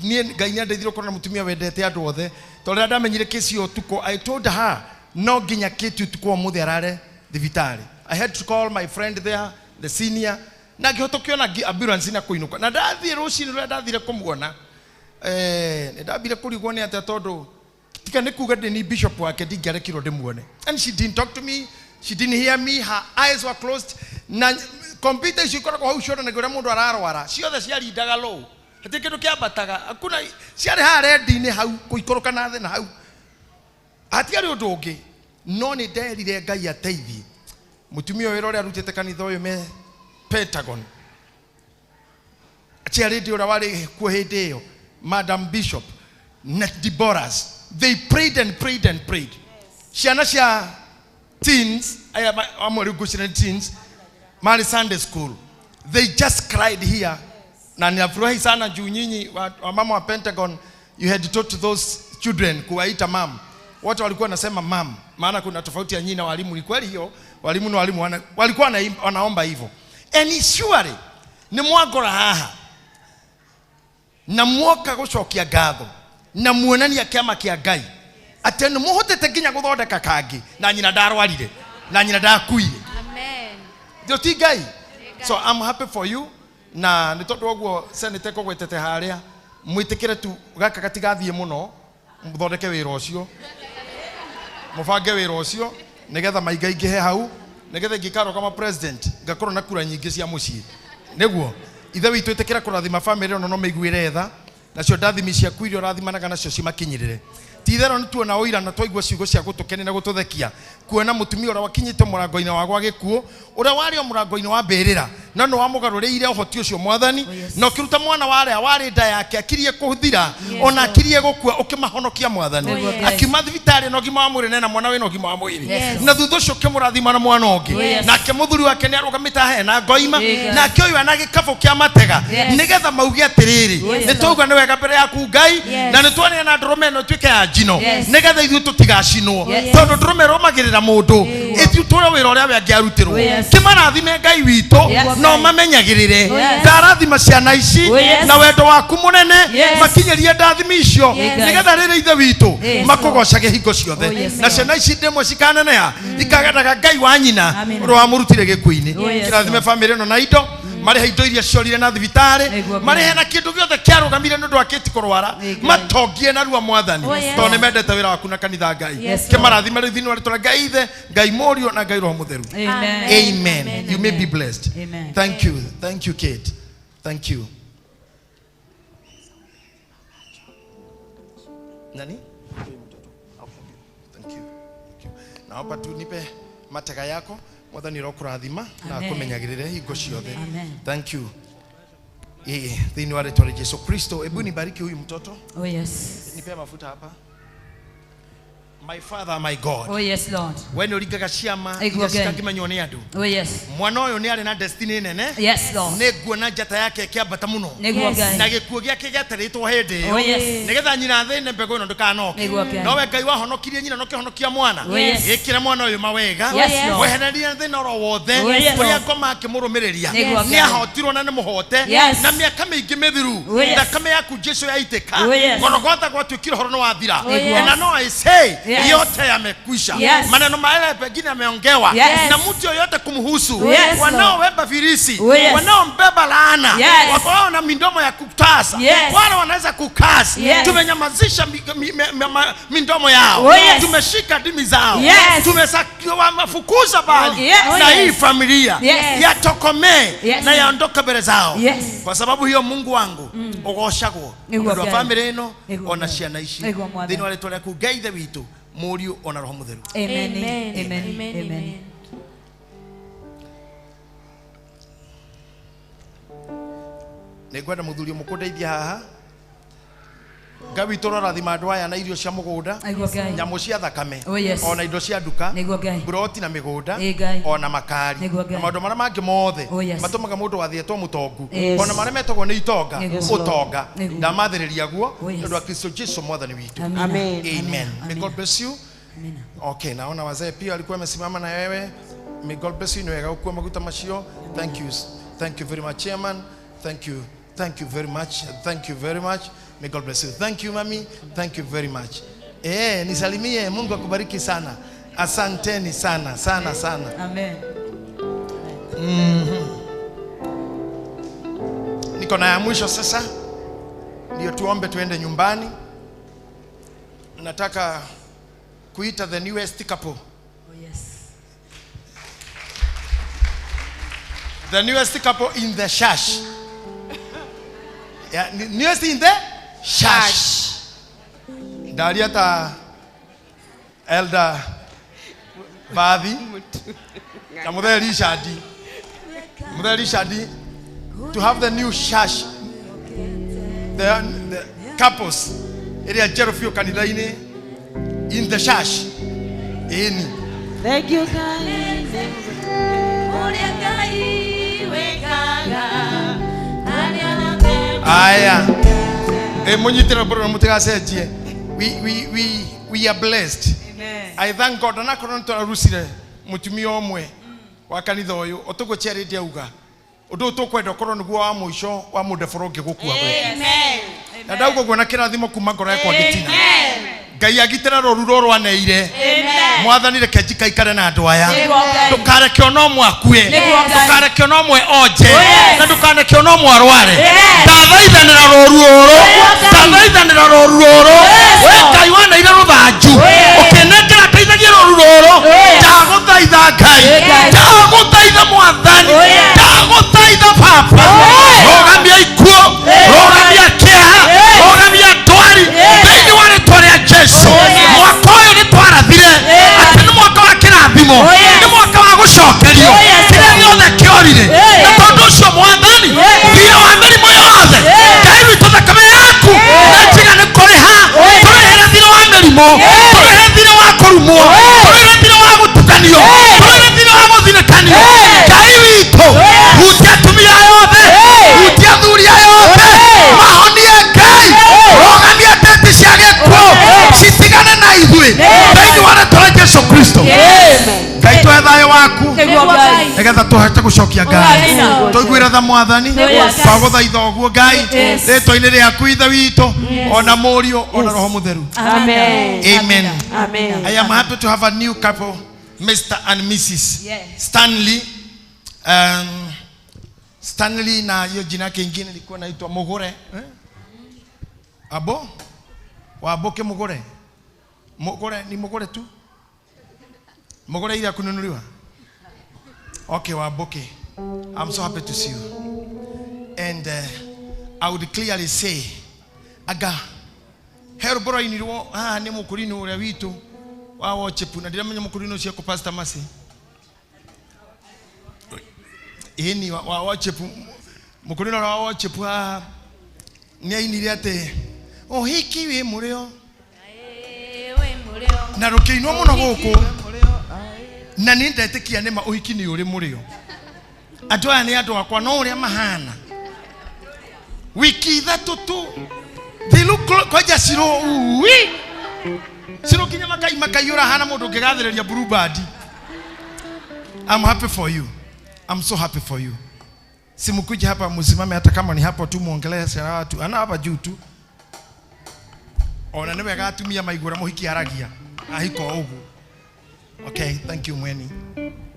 niĩ Ngai nĩ andeithirie gũkorwo na mũtumia wendete andũ othe. Tondũ rĩrĩa ndamenyire kesi ĩyo ũtukũ, I told her no nginya Kate ũtukũ wa ũmũthĩ arare thibitarĩ. I had to call my friend there, the senior, na ngĩhota kũona ambulance na kũinũka. Na ndathiĩ rũcinĩ rũrĩa ndathire kũmuona, nĩ ndambire kũrigwo nĩ atĩa tondũ tiga nĩ kuga ndĩ ni bishop wake ndingĩarekirwo ndĩmuone. And she didn't talk to me, she didn't hear me, her eyes were closed. Na computer icio ikoragwo hau cionanagia ũrĩa mũndũ ararwara, ciothe ciarindaga low. Hatirĩ kĩndũ kĩambataga. Hakuna ciarĩ haha rendi-inĩ hau kũikũrũka na thĩ na hau. Hatiarĩ ũndũ ũngĩ. No nĩ nderire Ngai ateithie. Mũtumia ũyũ wĩra ũrĩa arutĩte kanitha ũyũ me Pentagon. Chairlady ũrĩa warĩ kuo hĩndĩ ĩyo, Madam Bishop na Deborahs, they prayed and prayed and prayed. Ciana cia teens, aya amwe rĩu ngwĩciria nĩ teens, marĩ Sunday school. They just cried here. Na ninafurahi sana juu nyinyi wamama wa Pentagon, you had taught those children kuwaita mam. Wote walikuwa wanasema mam, maana kuna tofauti ya nyinyi na walimu. Ni kweli hiyo, walimu na walimu walikuwa wanaomba hivyo. And surely ni mwagora haha na mwoka gucokia ngatho na muonania kiama kia Ngai ati ni muhotete nginya guthondeka kangi na nyina ndarwarire na nyina ndakuire. Amen. Ndio ti Ngai. So I'm happy for you. Na ni tondu oguo senate kugwetete haria mwitikire tu gaka gatigathie muno muthondeke wira ucio mubange wira ucio nigetha maingaingĩhe hau nigetha ingĩkarwo kama president ngakorwo na kura nyingĩ cia mũciĩ nĩguo ithe witũ ĩtĩkĩra kũrathima family ĩno no mĩiguĩre tha nacio ndathimi ciaku iria ũrathimanaga nacio cimakinyĩrĩre. Ti itherũ nĩ tuona ũira na twaigua ciugo cia gũtũkenia na gũtũthekia kuona mũtumia ũrĩa wakinyĩte mũrango-inĩ wa gwa gĩkuũ ũrĩa warĩ o mũrango-inĩ wa mbĩrĩra no nĩ wamũgarũrĩire ũhoti ũcio mwathani na ũkĩruta mwana warĩa warĩ nda yake akirie kũthira ona akirie gũkua ũkĩmahonokia mwathani akiuma thibitarĩ na ũgima wa mwĩrĩ na mwana wĩna ũgima wa mwĩrĩ na thutha ũcio ũkĩmũrathima na mwana ũngĩ nake mũthuri wake nĩ arũgamĩte haha na ngoima nake ũyũ ana gĩkabũ kĩa matega nĩgetha mauge atĩrĩrĩ nĩ twauga nĩ wega mbere yaku Ngai na nĩ twanena ndũrũme ĩno ĩtuĩke ya njino nĩgetha ithuĩ tũtigacinwo tondũ ndũrũme ĩrũmagĩrĩra mũndũ ithuĩ tũre wĩra ũrĩa we angĩarutirwo kĩmarathime Ngai witũ no mamenyagĩrĩre ndarathima ciana ici na wendo waku mũnene makinyĩrie ndathimi icio nĩgetha rĩrĩ ithe witũ makũgocage hingo ciothe na ciana ici ndĩmwe cikaneneha ikagendaga Ngai wa nyina ũrĩa wamũrutire gĩkuũ-inĩ. Kĩrathime bamĩrĩ ĩno na indo marĩhe indo iria ciorire na thibitarĩ marĩhe na kĩndũ gĩothe kĩarũgamire nĩ ũndũ wa Kate kũrwara matongie narua mwathani tondũ nĩ mendete wĩra waku na kanitha Ngai kĩmarathime rĩu thĩinĩ wa rĩtwa rĩa Ngai Ithe Ngai Mũriũ na Ngai Roho Mũtheru. Amen. You may be blessed. Thank you. Thank you, Kate. Thank you. Nani? Thank you. Thank you. Naomba tu nipe matega yako mwathani rokurathima na akumenyagirire hingo ciothe. Thank you. Thĩinĩ wa rĩtwa rĩa Jesu Kristo, hebu nibariki huyu mtoto. Oh yes. Nipe mafuta hapa. My Father, my God. Oh yes, Lord. We nĩ ũringaga ciama iria citangĩmenywo nĩ andũ. Oh yes. Mwana ũyũ nĩ arĩ na destiny nene. Yes, Lord. Nĩ nguona njata yake ĩkĩambata mũno. Nĩguo Ngai. Na gĩkuũ gĩake gĩetereirwo hĩndĩ ĩyo. Oh yes. Nĩgetha nyina thĩne mbegũ ĩno ndĩkanoke. Nĩguo Ngai. No we Ngai wahonokirie nyina na ũkĩhonokia mwana. Oh yes. Ĩkĩre mwana ũyũ mawega. Yes, Lord. Wehererie thĩna oro wothe. Oh yes, Ũrĩa Lord. ngoma akĩmũrũmĩrĩria. Nĩguo Nĩ Ngai. ahotirwo na nĩ mũhote. Yes. Na mĩaka mĩingĩ mĩthiru. Oh yes. Thakame yaku Jesu yaitĩka. Oh yes. Golgotha gwatuĩkire ũhoro nĩ wathira. Oh yes. And I know I say Yes. yote yamekwisha. Yes. Maneno male pengine yameongewa Yes. na mtu yoyote kumhusu. Yes, Wanaoweba virisi, Oh, yes. wanaombeba laana, Yes. wao na midomo ya kutasa, Yes. wale wanaweza kukasi. Yes. Tumenyamazisha midomo yao. Oh, yes. Tumeshika ndimi zao. Yes. Tumewafukuza bali Yes. na Oh, hii yes. familia Yes. yatokomee Yes. na yaondoke mbele zao. Yes. Kwa sababu hiyo Mungu wangu ũgocagwo Nĩguo ũndũ wa Ngai. family ĩno Nĩguo ona Ngai. ciana ici Nĩguo Mwathani. thĩinĩ wa rĩtwa rĩaku Ngai Ithe witũ Mũriũ ona Roho Mũtheru. Amen. Amen. Amen. Amen. Amen. Nĩngwenda mũthuri ũmwe kũndeithia haha. Ngai witũ ũrorathima andũ aya na irio cia mũgũnda, Nĩguo Ngai. nyamũ cia thakame, Oh yes. ona indo cia nduka, Nĩguo Ngai. mburoti na mĩgũnda, Ĩ Ngai. ona makari, Nĩguo Ngai. na maũndũ marĩa mangĩ mothe Oh yes. matũmaga mũndũ wathiĩtwo mũtongu, Yes. ona marĩa metagwo nĩ itonga, Nĩguo. ũtonga. Nĩguo. Ndamathĩrĩria guo Oh yes. nĩ ũndũ wa Kristo Jesu mwathani witũ. Amen. Amen. Amen. May God bless you. Amen. Okay, naona wazee pia walikuwa wamesimama na wewe. May God bless you. Ni wega ukue maguta macio. Thank you. Thank you very much, Chairman. Thank you. Thank you very much. Thank you very much. May God bless you. Thank you, mami. Thank you very much. Nisalimie. Mungu akubariki sana. Asanteni sana, sana, sana. Amen. Niko na ya mwisho sasa. Ndio tuombe tuende nyumbani. Nataka kuita the newest couple. Oh yes. The newest couple in the church. Yeah, newest in the church. Ndaria ta Elder Bathi na Muthere Richard. Muthere Richard to have the new church, the couples area njerũ biũ kanitha-inĩ in the church. Ĩni. Thank you guys. Aya. Munyitire mboro mutigacenjie. We are blessed. Amen. I thank God na korwo nitwararusire mutumia omwe wa kanitha uyu utuguo charity auga undu tukwenda korwo niguo wa muico wa mundebora ungi gukua. Amen. Na ndauga guo na kirathimo kuma ngoro yakwa ngitina. Ngai agitira rũru rũrũ rwaneire. Mwathani reke njikaikare na andũ aya. Ndũkareke ona ũmwe akue, ndũkareke ona ũmwe onje, na ndũkareke ona ũmwe arware. Ndathaithanĩra rũru rũrũ, ndathaithanĩra rũru rũrũ. We Ngai waneire rũthanju ũkĩnengera ndeithagie rũru rũrũ. Ndagũthaitha Ngai, ndagũthaitha Mwathani, ndagũthaitha Baba, rũgamia ikuũ, rũgamia kĩeha, rũgamia ndwari thĩinĩ wa rĩtwa rĩa Jesu. Mwaka ũyũ nĩ twarathire atĩ nĩ mwaka wa kĩrathimo, nĩ mwaka wa gũcokerio kĩrĩa gĩothe kĩorire. Na tondũ ũcio Mwathani, thirĩ wa mĩrimũ yothe, Ngai witũ thakame yaku nĩ njiga nĩ kũrĩha. Tũrĩhĩre thirĩ wa mĩrimũ, tũrĩhĩre thirĩ wa kũrumwo, tũrĩhĩre thirĩ wa gũtukanio, tũrĩhĩre thirĩ wa gũthinĩkanio. Ngai witũ, hutia atumia aya othe, hutia athuri aya othe, mahonie Ngai, rũgamia ndeti cia gĩkuũ citigane na ithuĩ thĩinĩ wa rĩtwa rĩa Jesu Kristo. Ngai tũhe thayũ waku nĩgetha tũhote gũcokia ngatho, tũiguĩre tha Mwathani, twagũthaitha ũguo Ngai rĩtwa-inĩ rĩaku Ithe witũ, ona Mũriũ, ona Roho Mũtheru. Amen. Amen. Amen. I am happy to have a new couple, Mr. and Mrs. Stanley. Stanley na hiyo jina yake ingine ilikuwa inaitwa Mugure. Eh? Abo? Waboke Mugure. Mugure ni Mugure tu. Mugure ile ya kununuliwa. Okay, Waboke. I'm so happy to see you. And I would clearly say, aga herubora inirwo haha nĩ mũkũrinũ ũrĩa witũ wa worship na ndiramenya mũkũrinũ ũcio ko Pastor Mercy. Ĩni wa worship mũkũrinũ ũrĩa wa worship haha nĩ ainire atĩ ũhiki wĩ mũrĩo na rũkĩinwo mũno gũkũ na nĩ ndetĩkia nĩma ũhiki nĩ ũrĩ mũrĩo. Andũ aya nĩ andũ akwa no ũrĩa mahana wiki ithatũ tu they look kwanja ciro ui ciro kinya makai makaiyũra hana mũndũ ũngĩgathĩrĩria Blue Band. I'm happy for you. I'm so happy for you. Simukuje hapa msimame hata kama ni hapo tu muongelee sana watu. Ana hapa juu tu. Ona nĩ wega atumia maigũra mũhiki aragia. Ahiko ũguo. Okay, thank you Mweni.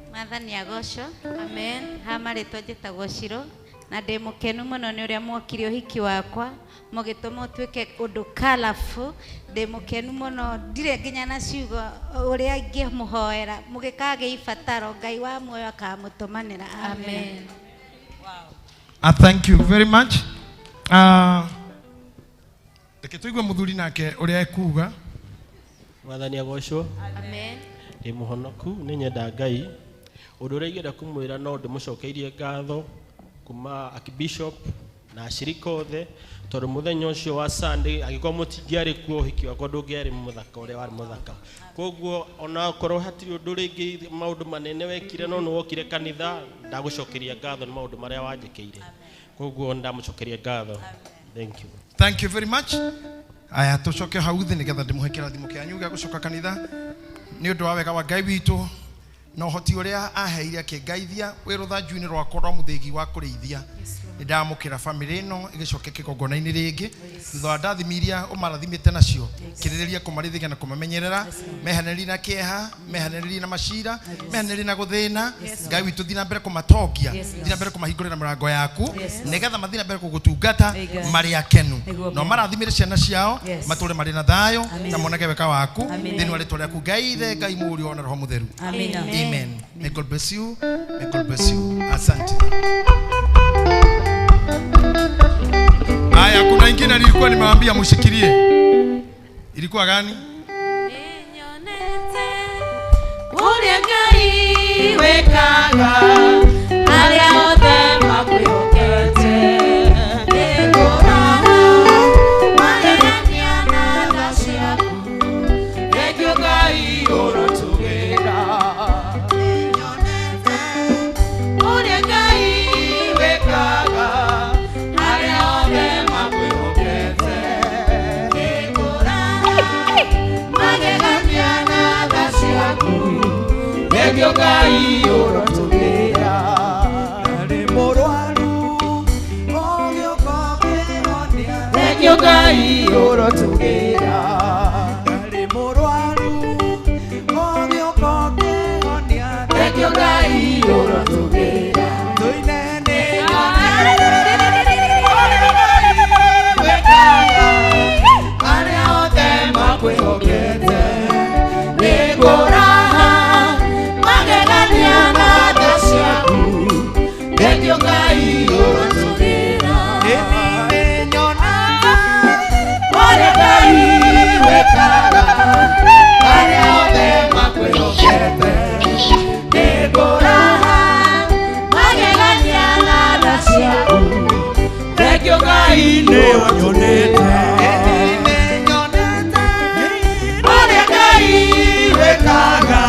Mwathani agocwo. Amen. Ha marĩtwa njĩtagwo Ciro na ndĩ mũkenu mũno nĩ ũrĩa mwokire ũhiki wakwa mũgĩtũma ũtuĩke ũndũ colourful. Ndĩ mũkenu mũno, ndirĩ nginya na ciugo ũrĩa ingĩmũhoera mũgĩkagĩa ibataro Ngai wa muoyo akamũtũmanĩra. Amen. I thank you very much. Reke tũigue mũthuri nake ũrĩa ekuga. Mwathani agocwo. Amen. Ndĩ mũhonoku, nĩ nyenda Ngai. Ũndũ ũrĩa ingĩenda kũmwĩra no ndĩmũcokeirie ngatho kuma Archbishop na ashirika othe tondũ mũthenya ũcio wa Sunday angĩkorwo mũtingĩarĩ kuo ũhiki wakwa ndũngĩarĩ mũthaka ũrĩa warĩ mũthaka. Koguo onakorwo hatirĩ ũndũ rĩngĩ maũndũ manene wekire no nĩwokire kanitha, ndagũcokeria ngatho nĩ maũndũ marĩa wanjĩkĩire. Koguo ndamũcokeria ngatho. Thank you. Thank you very much. Aya tũcoke hau thĩ nĩgetha ndĩmũhe kĩrathimo kĩanyu gĩa gũcoka kanitha nĩ ũndũ wa wega wa Ngai witũ na ũhoti ũrĩa aheire akĩngaithia wĩ rũthanju-inĩ rwakwa rwa mũthĩgi wa kũrĩithia. Nĩ ndamũkĩra bamĩrĩ ĩno ĩgĩcoke kĩgongona-inĩ rĩngĩ thutha wa ndathimi iria ũmarathimĩte nacio kĩrĩrĩria kũmarĩthĩria na kũmamenyerera mehanĩrĩrie na kĩeha mehanĩrĩrie na macira mehanĩrĩrie na gũthĩna. Ngai witũ thiĩ na mbere kũmatongia, thiĩ na mbere kũmahingũrĩra mĩrango yaku nĩgetha mathiĩ na mbere gũgũtungata marĩ akenu na ũmarathimĩre ciana ciao matũre marĩ na thayũ na monage wega waku thĩinĩ wa rĩtwa rĩaku Ngai Ithe, Ngai Mũriũ na Roho Mũtheru. Amen. May God bless you. May God bless you. Asante. Haya, kuna ingine nilikuwa nimewaambia mshikilie. Ilikuwa gani? Uria Ngai wekaga aria othe makwĩhokete nĩngũraha magegania na tha ciaku Thengiũ Ngai ũrotũgĩra. Uria Ngai wekaga aria othe makwĩhokete nĩngũraha magegania na tha ciaku Thengiũ Ngai ũrotũgĩra. Ndarĩ mũrwaru ũgĩũka ũkĩhonia. Thengiũ Ngai ũrotũgĩra. Ndarĩ mũrwaru ũgĩũka ũkĩhonia. Thengiũ Ngai ũrotũgĩra. Tũine nĩ wekaga arĩa othe makwĩhokete nĩngũraha magegania na tha ciaku Thengiũ Ngai ũrotũgĩra. Ũrĩa Ngai wekaga arĩa othe makwĩhokete nĩngũraha magegania na tha ciaku Thengiũ Ngai nĩũnyonete. Ũrĩa Ngai wekaga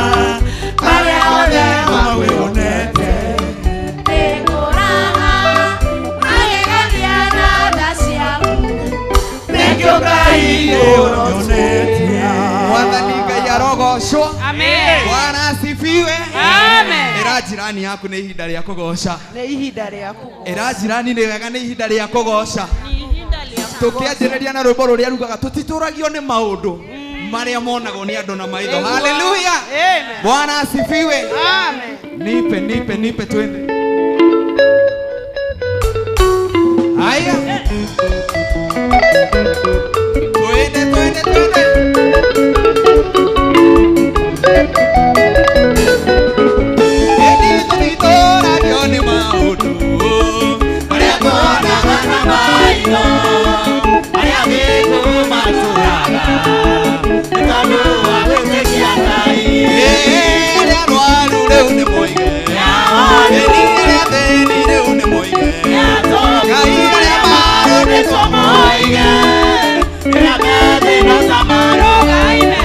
arĩa othe makwĩhokete nĩngũraha magegania na tha ciaku Thengiũ Ngai nĩũnyonete. Mwathani Ngai arogocwo. Amen. Bwana asifiwe. Amen. Ĩra jirani yaku nĩ ihinda rĩa kũgoca. Nĩ ihinda rĩa kũgoca. Ĩra jirani nĩ wega nĩ ihinda rĩa kũgoca. Tũkĩanjĩrĩria na rwĩmbo rũrĩa rugaga tũtitũragio nĩ maũndũ marĩa monagwo nĩ andũ na maitho. Nĩguo. Haleluya. Amen. Bwana asifiwe. Amen. Nipe nipe nipe twende. Haya. Twende twende twende. Ĩni tũtitũragio nĩ maũndũ marĩa tuonaga na maitho arĩa gĩkuũ matũraga nĩ tondũ wa gwĩtĩkia Ngai. Arĩa arwaru rĩu nĩ moige. Ĩni arĩa athĩni rĩu nĩ moige. Ngai arĩa marũrĩtwo moige. Rĩrĩa me thĩna ta marũgaine.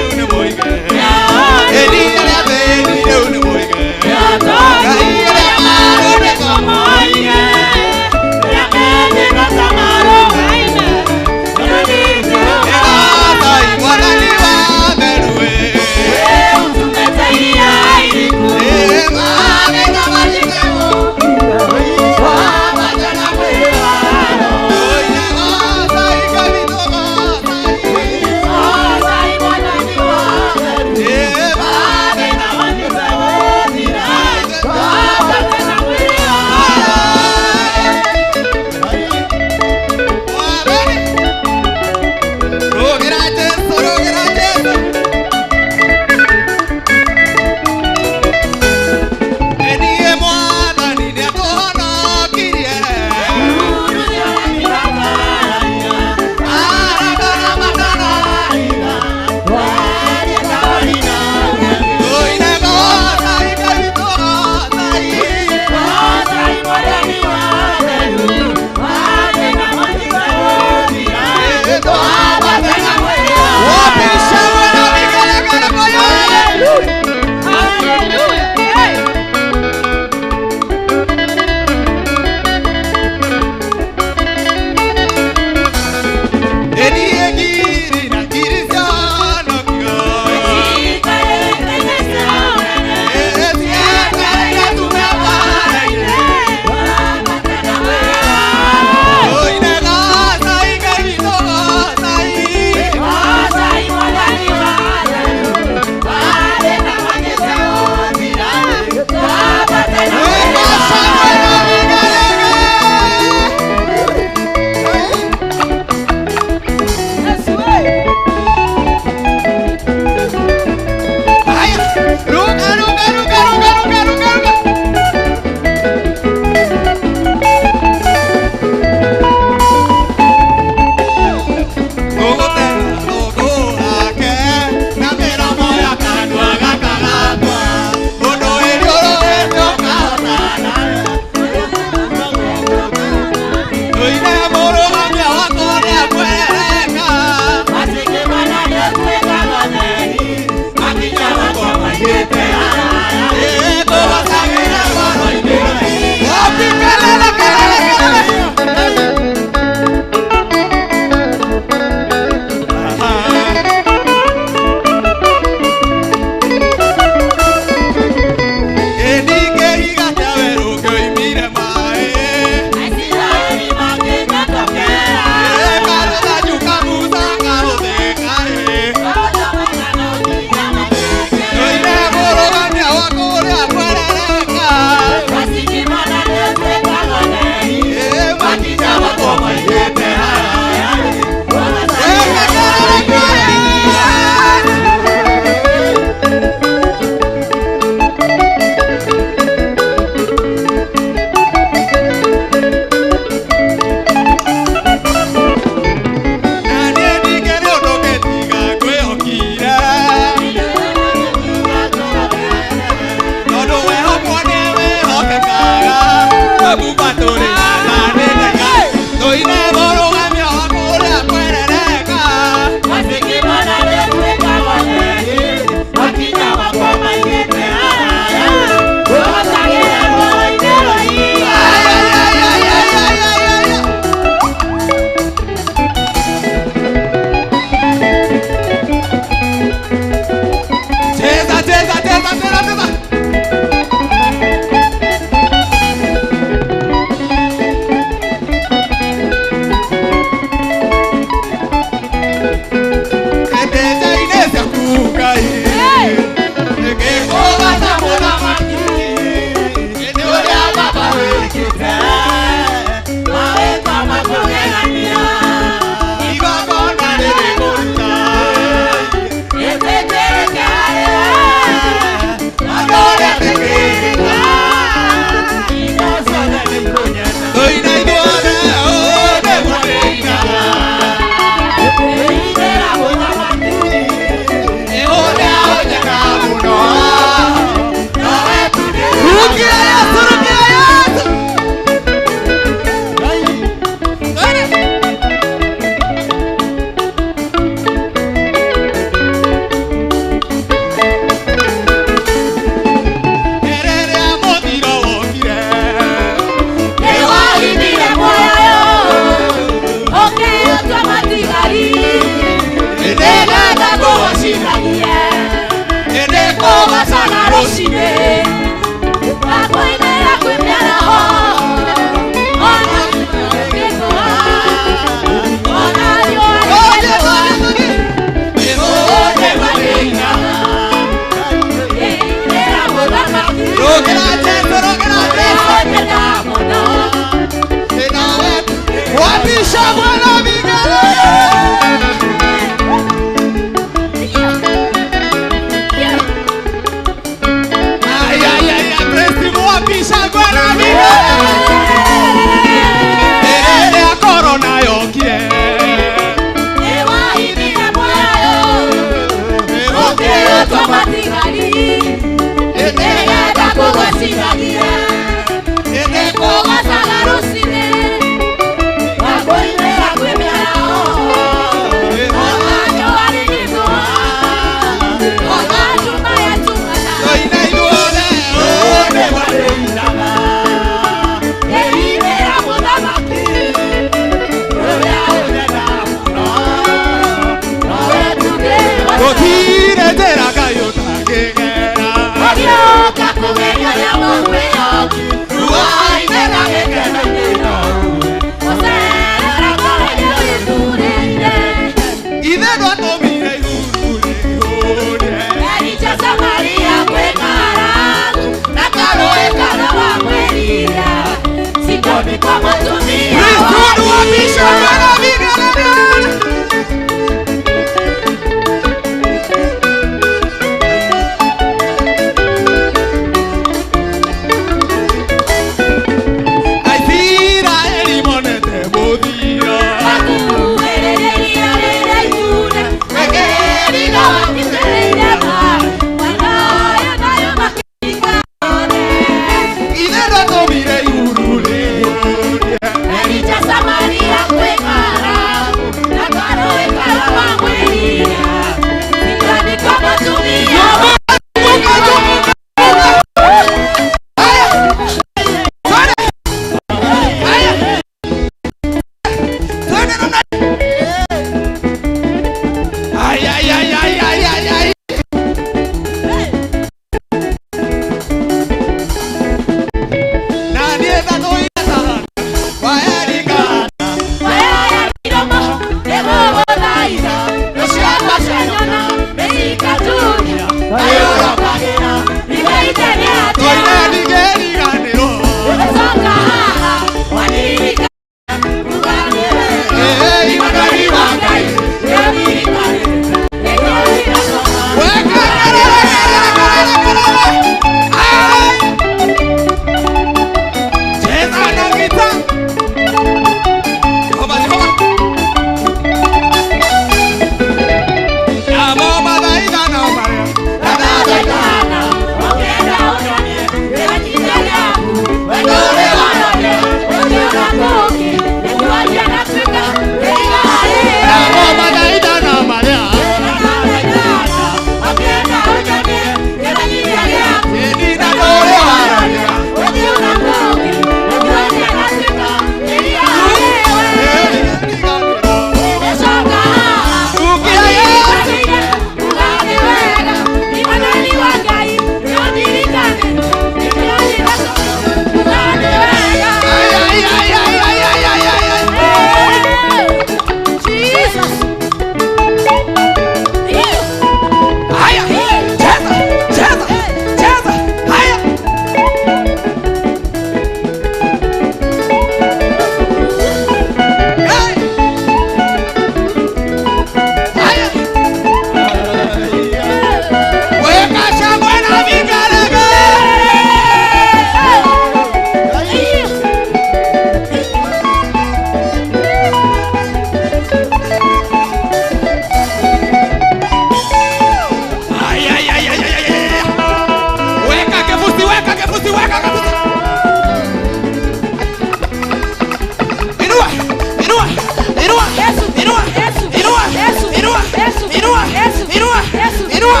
Inua.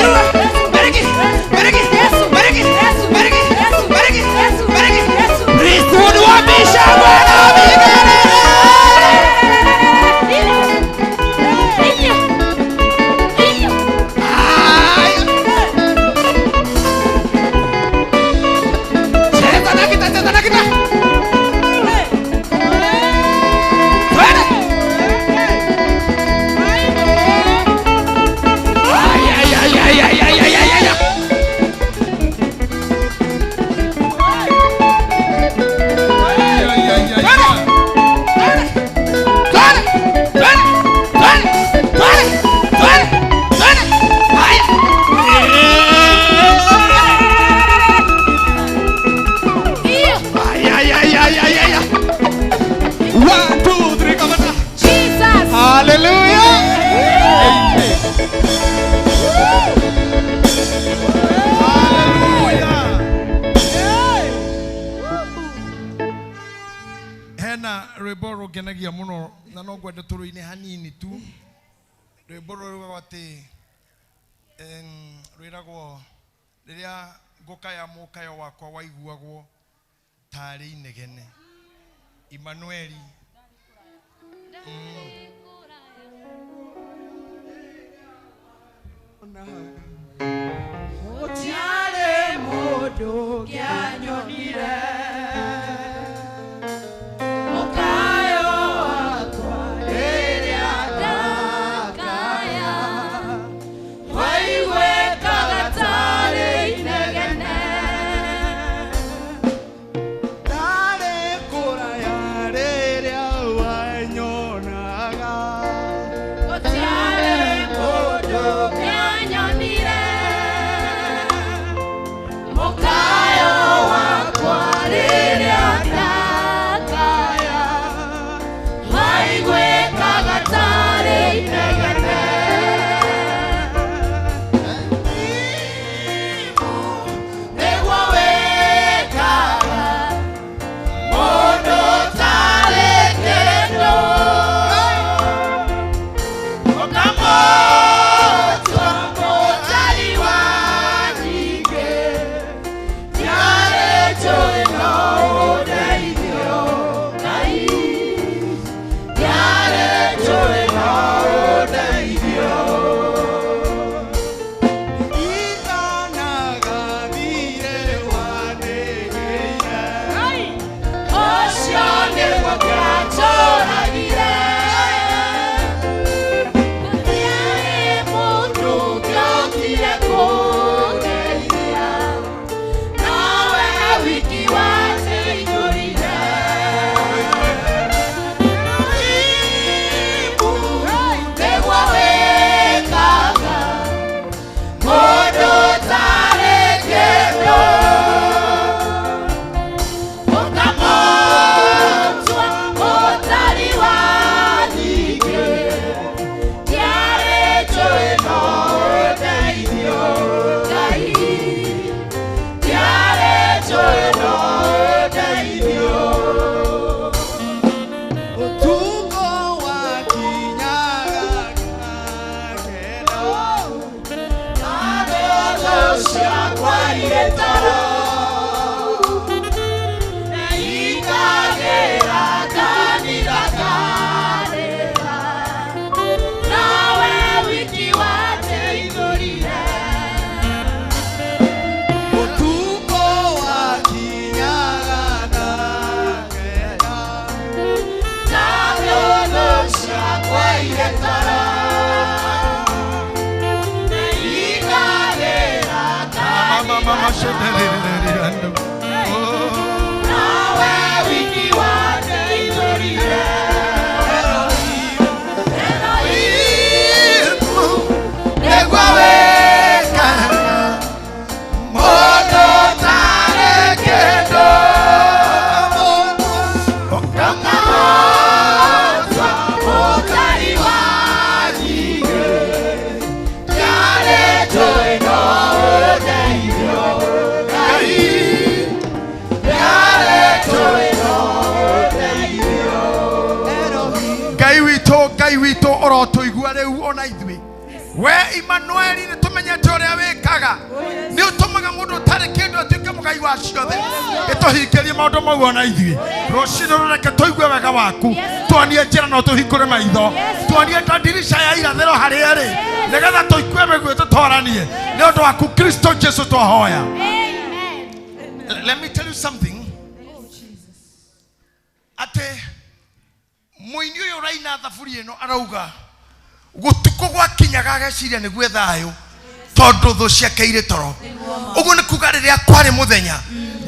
Inua. Bariki. Bariki. Bariki. Bariki. Bariki. Bariki. Priesthood wabisha Bwana mbinguni. Cheza na kita, cheza na kita. Twende. Ay, ay, ay, ay, ay, ay, ay, ay, ay. Ay, ay, ay, ay, ay, ay, ay. 1, 2, 3, come on. Jesus. Hallelujah. Hena rwimbo rungenagia muno na no ngwende turuine hanini tu. Rwimbo rũrũ atĩ rwĩragwo rĩrĩa ngũkaya mũkayo wakwa waiguagwo tarĩ inegene. Emmanueli. Gũtiarĩ mũndũ ũngĩanyonire mũkayo wakwa rĩrĩa ndakaya waiguĩkaga tarĩ inegene. Ndarĩ kũraya rĩrĩa wanyonaga. Gũtiarĩ mũndũ ũngĩanyonire mũkayo wakwa rĩrĩa ndakaya waiguĩkaga tarĩ inegene. Nĩguo wĩkaga mũndũ ũtarĩ kĩndũ ũkamũtua mũtari wa nyingĩ. Ndiarĩ njũĩ no ũndeithio Ngai, ndiarĩ njũĩ no ũndeithio. Ũcio nĩguo kĩranjũragire. Gũtiarĩ mũndũ ũngĩokire kũndeithia, nowe wiki wandeithũrire. Nĩguo wĩkaga mũndũ ũtarĩ kĩndũ ũkamũtua mũtari wa nyingĩ. Ndiarĩ njũĩ no ũndeithio Ngai, ndiarĩ njũĩ no ũndeithio. Ũtukũ wakinyaga kenda. Ndoto ciakwa irĩ toro na ikagĩra kanitha ngarĩra, nowe wiki wandeithũrire. Ũtukũ wakinyaga kenda. Ndoto ciakwa irĩ toro na ikagĩra Mama, mama, kanitha nowe wiki wandeithũrire. Nĩguo wĩkaga mũndũ ũtarĩ kĩndũ Ũkamũtua mũtari wa nyingĩ. Ndiarĩ njũĩ no ũndeithio Ngai, ndiarĩ njũĩ no ũndeithio. Ngai witũ ũrotũigua rĩu ona ithuĩ. We Emmanuel nĩ tũmenyete ũrĩa wĩkaga. Nĩ ũtũmaga mũndũ ũtarĩ kĩndũ atuĩke mũgai wa ciothe. Ĩtũhingĩrie maũndũ mau ona ithuĩ. Rũcinĩ rũreke tũigue wega waku. Tuonie njĩra na ũtũhingũre maitho. Tuonie ta ndirica ya irathĩro harĩa ĩrĩ. Nĩgetha tũigue mĩguĩ tũtoranie. Nĩ ũndũ waku Kristo Jesu twahoya. Let me tell you something. Ate mũini ũyũ ũraina thaburi ĩno arauga gũtukũ gwakinyaga ageciria nĩguo thayũ tondũ thũ ciake irĩ toro. Ũguo nĩ kuga rĩrĩa kwarĩ mũthenya,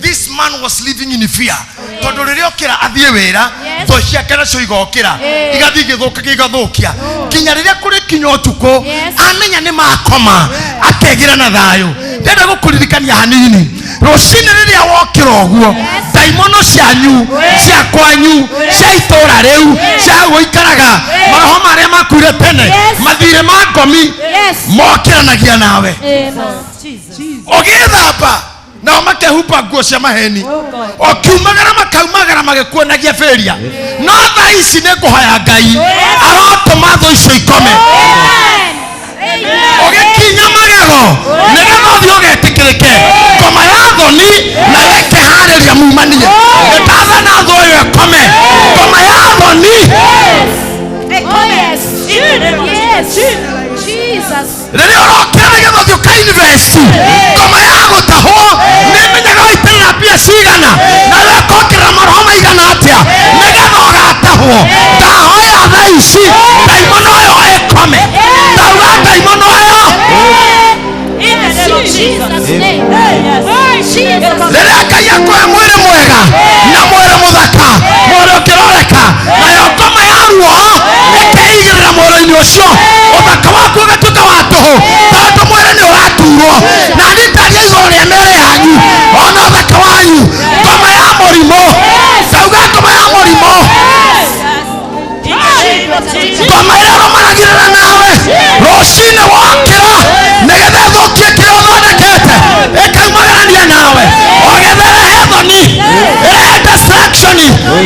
this man was living in fear. Tondũ rĩrĩa okĩra athiĩ wĩra, thũ ciake nacio igokĩra, igathiĩ igĩthũkagia igathũkia nginya rĩrĩa kũrĩkinya ũtukũ amenya nĩ makoma akegĩra na thayũ. Ndĩrenda gũkũririkania hanini, rũcinĩ rĩrĩa wokĩra ũguo, ndaimono cianyu cia kwanyu cia itũra rĩu cia gũikaraga maroho marĩa makuire tene mathirĩ ma ngomi mokĩranagia nawe. Ũgĩthamba nao makehumba nguo cia maheni, ũkiumagara makaumagara magĩkuonagia bĩria. No thaa ici nĩ ngũhoya Ngai arotũma thũ icio ikome. Ũgĩkinya magego nĩgetha ũthiĩ ũgetĩkĩrĩke ngoma ya thoni na ĩkeharĩria mumanie. Nĩndathana thũ ĩyo ĩkome, ngoma ya thoni. Rĩrĩa ũrokĩra nĩgetha ũthiĩ ũkainvest, ngoma ya gũtahwo nĩmenyaga waitĩrĩra mbia cigana na ĩkongerera maroho maigana atĩa nĩgetha ũgatahwo. Ndahoya thaa ici ndaimono ĩyo ĩkome. Ndauga ndaimono ĩyo. Rĩrĩa Ngai akũhe mwĩrĩ mwega na mwĩrĩ mũthaka, mwĩrĩ ũkĩroreka, nayo ngoma ya ruo ĩkeigĩrĩra mwĩrĩ-inĩ ũcio, ũthaka waku ũgatuĩka wa tũhũ tondũ mwĩrĩ nĩ ũraturwo. Na niĩ ndaria igũrũ rĩa mĩĩrĩ yanyu ona ũthaka wanyu, ngoma ya mũrimũ, ndauga ngoma ya mũrimũ, ngoma ĩrĩa ĩrũmanagĩrĩra nawe rũcinĩ wokĩra nĩgetha ĩthũkie kĩrĩa ũthondekete ĩkaumagarania nawe, ũgetha ĩrehe thoni, ĩrehe destruction.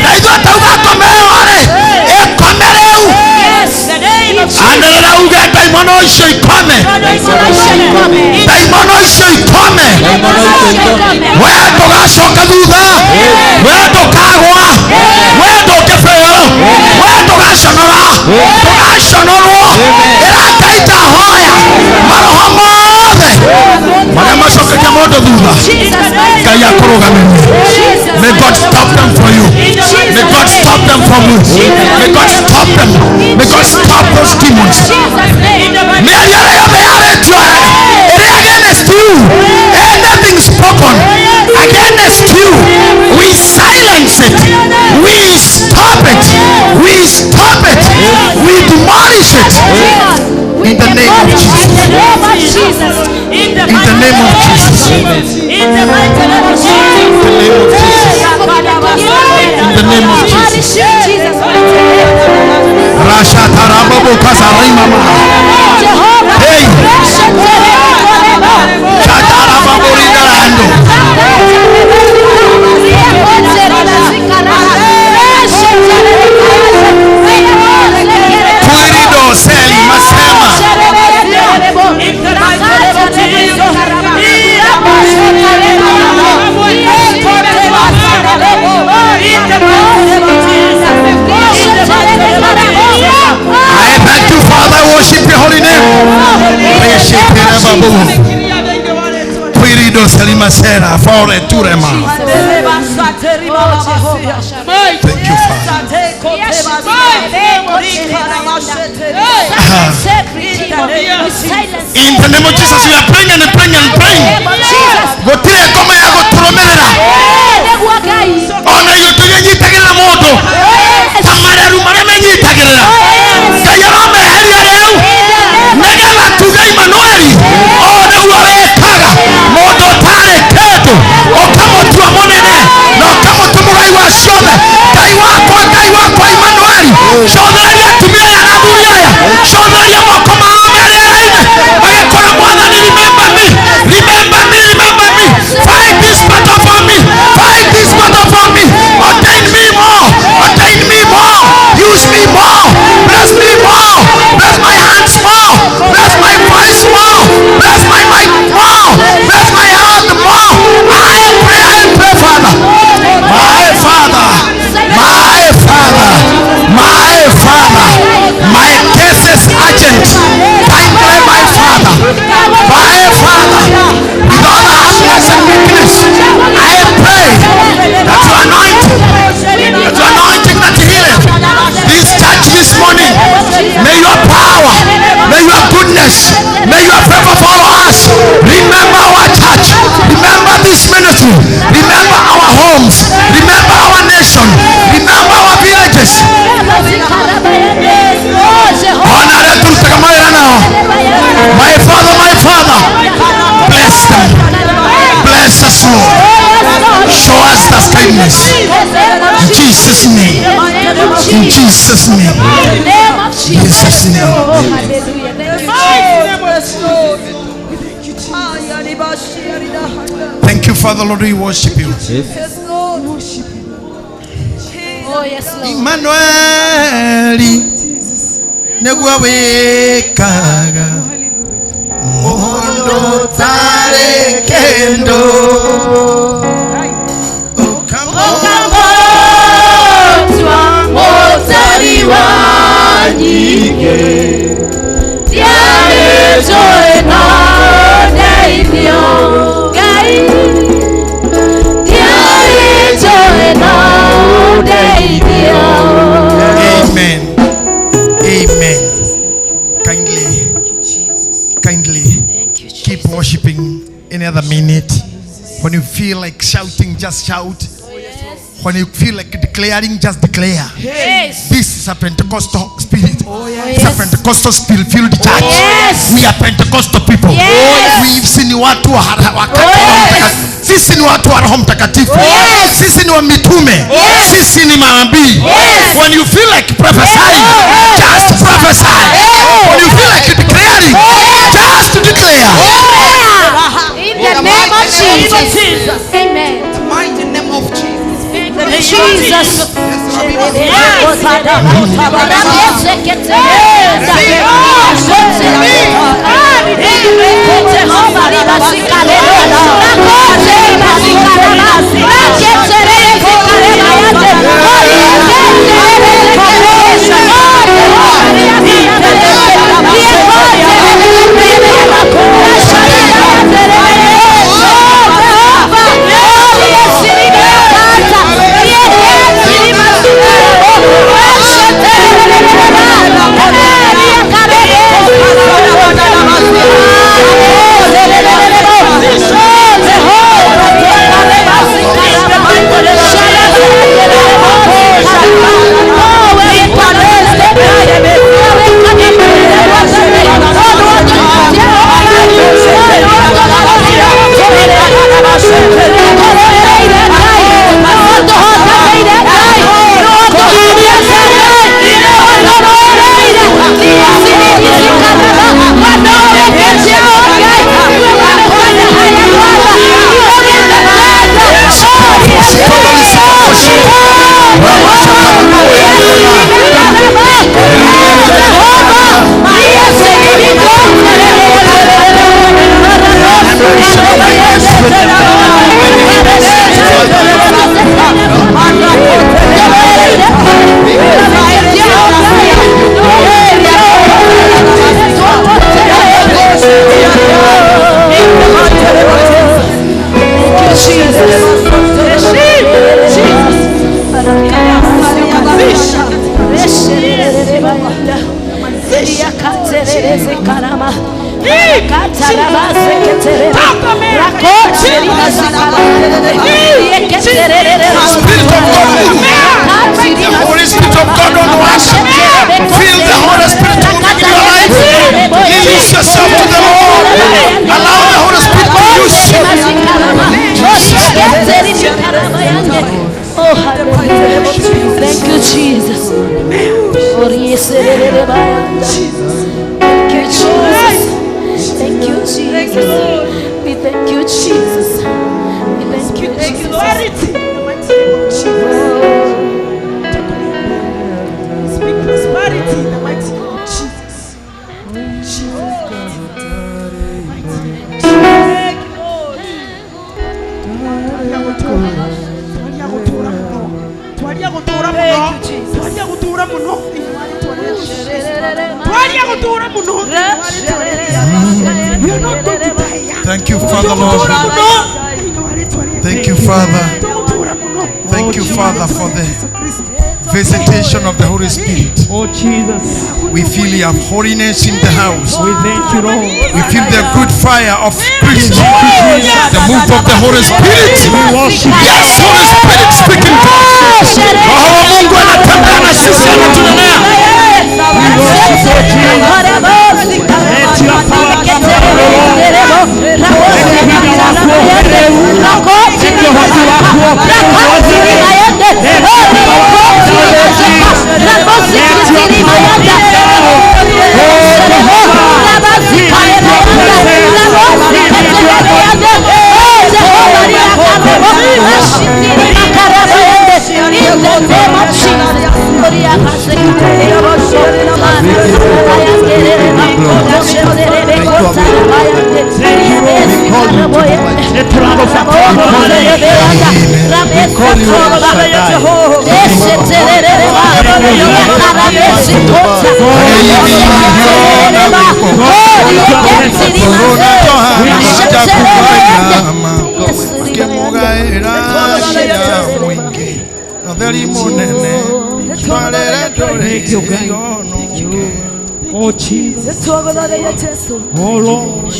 Na ithuĩ tauga ngoma ĩyo rĩ ĩkome rĩu. Anĩrĩra uge ndaimono icio ikome, ndaimono icio ikome. We ndũgacoka thutha, we ndũkagwa, we ndũngĩbĩo, we ndũgaconora, ndũgaconorwo. Ĩra Ngai ndahoya maroho mothe marĩa macokagia mũndũ thutha, Ngai akũrũgamĩrie. May God stop them for you. May God stop them from you. May God stop them. May God stop those demons. Mĩario ĩrĩa yothe yarĩtio ĩrĩ against you, anything spoken against you, we silence it, we stop it, we stop it, we demolish it in the name of Jesus. In the name of Jesus. In the mighty name of Jesus. In the name of Jesus. Rasha tarababu kasarimama. Hey. Chatarababu ridarando. Kuirido seli masema. I thank you, Father. I worship your holy name. Kuirido selima sera fore turema. Thank you, Father. In the name of Jesus, we are praying and praying and praying. Gutire ngoma ya guturumirira. Ona iyo tunyitagirira mundu ta mareru maria menyitagirira. Ngai aromeheria riu nigetha tuge Emmanueli o niguo wikaga mundu utarĩ kĩndũ ũkamũtua mũnene na ũkamũtua mũgai wa ciothe. Ngai wakwa Emmanueli, cothereria atumia aya na athuri aya, cothereria moko mao merĩra-inĩ magĩkora Mwathani, remember me, remember me, remember me, fight this battle for me, fight this battle for me, ordain me more, ordain me more, use me more, bless me more, bless my hands more, bless my kindness. May your favor follow us. Remember our church. Remember this ministry. Remember our homes. Remember our nation. Remember our villages. My Father, my Father, bless them. Bless us, Lord. Show us that kindness. In Jesus' name. In Jesus' name. Jesus' name. Thank you, Father, Lord. We worship you. Oh, yes, Lord. Emmanuel, negwa wekaga mondo tare kendo Okamotwa motari wanyige Tiare joe na deithio Ngai Tiare joe na deithio. Amen. Amen. Kindly, kindly keep worshiping any other minute. When you feel like shouting, just shout. When you feel like declaring, just declare. Yes. This is a Pentecostal spirit. Oh, It's a Pentecostal spirit filled church. Yes. We are Pentecostal people. Yes. We've seen watu wa sisi ni watu wa Roho Mtakatifu. Yes. Sisi ni wa mitume. Yes. Sisi ni manabii. Yes. When you feel like prophesying, Yes. just prophesy. Yes. When you feel like declaring, Yes. just declare. In the name of Jesus. Amen. The mighty name of Jesus. Jesus. Spirit of God, move. The Holy Spirit of God on us. Feel the Holy Spirit moving in your life. Release yourself to the Lord. Allow the Holy Spirit to use you. Oh, hallelujah. Thank you, Jesus. Thank you, Jesus. Thank you, Jesus. We thank you, Jesus. We thank you, Jesus. Speak prosperity in the mighty name of Jesus. Thank you, Father, Lord. Thank you, Father. Thank you, Father, for the visitation of the Holy Spirit. Oh, Jesus. We feel your holiness in the house. We thank you, Lord. We feel the good fire of Christ. The move of the Holy Spirit. Yes, Holy Spirit speaking to us. Roho wa Mungu anatembea na sisi, anatunenea. Let your power come, Lord. Oh Jesus. Oh Lord.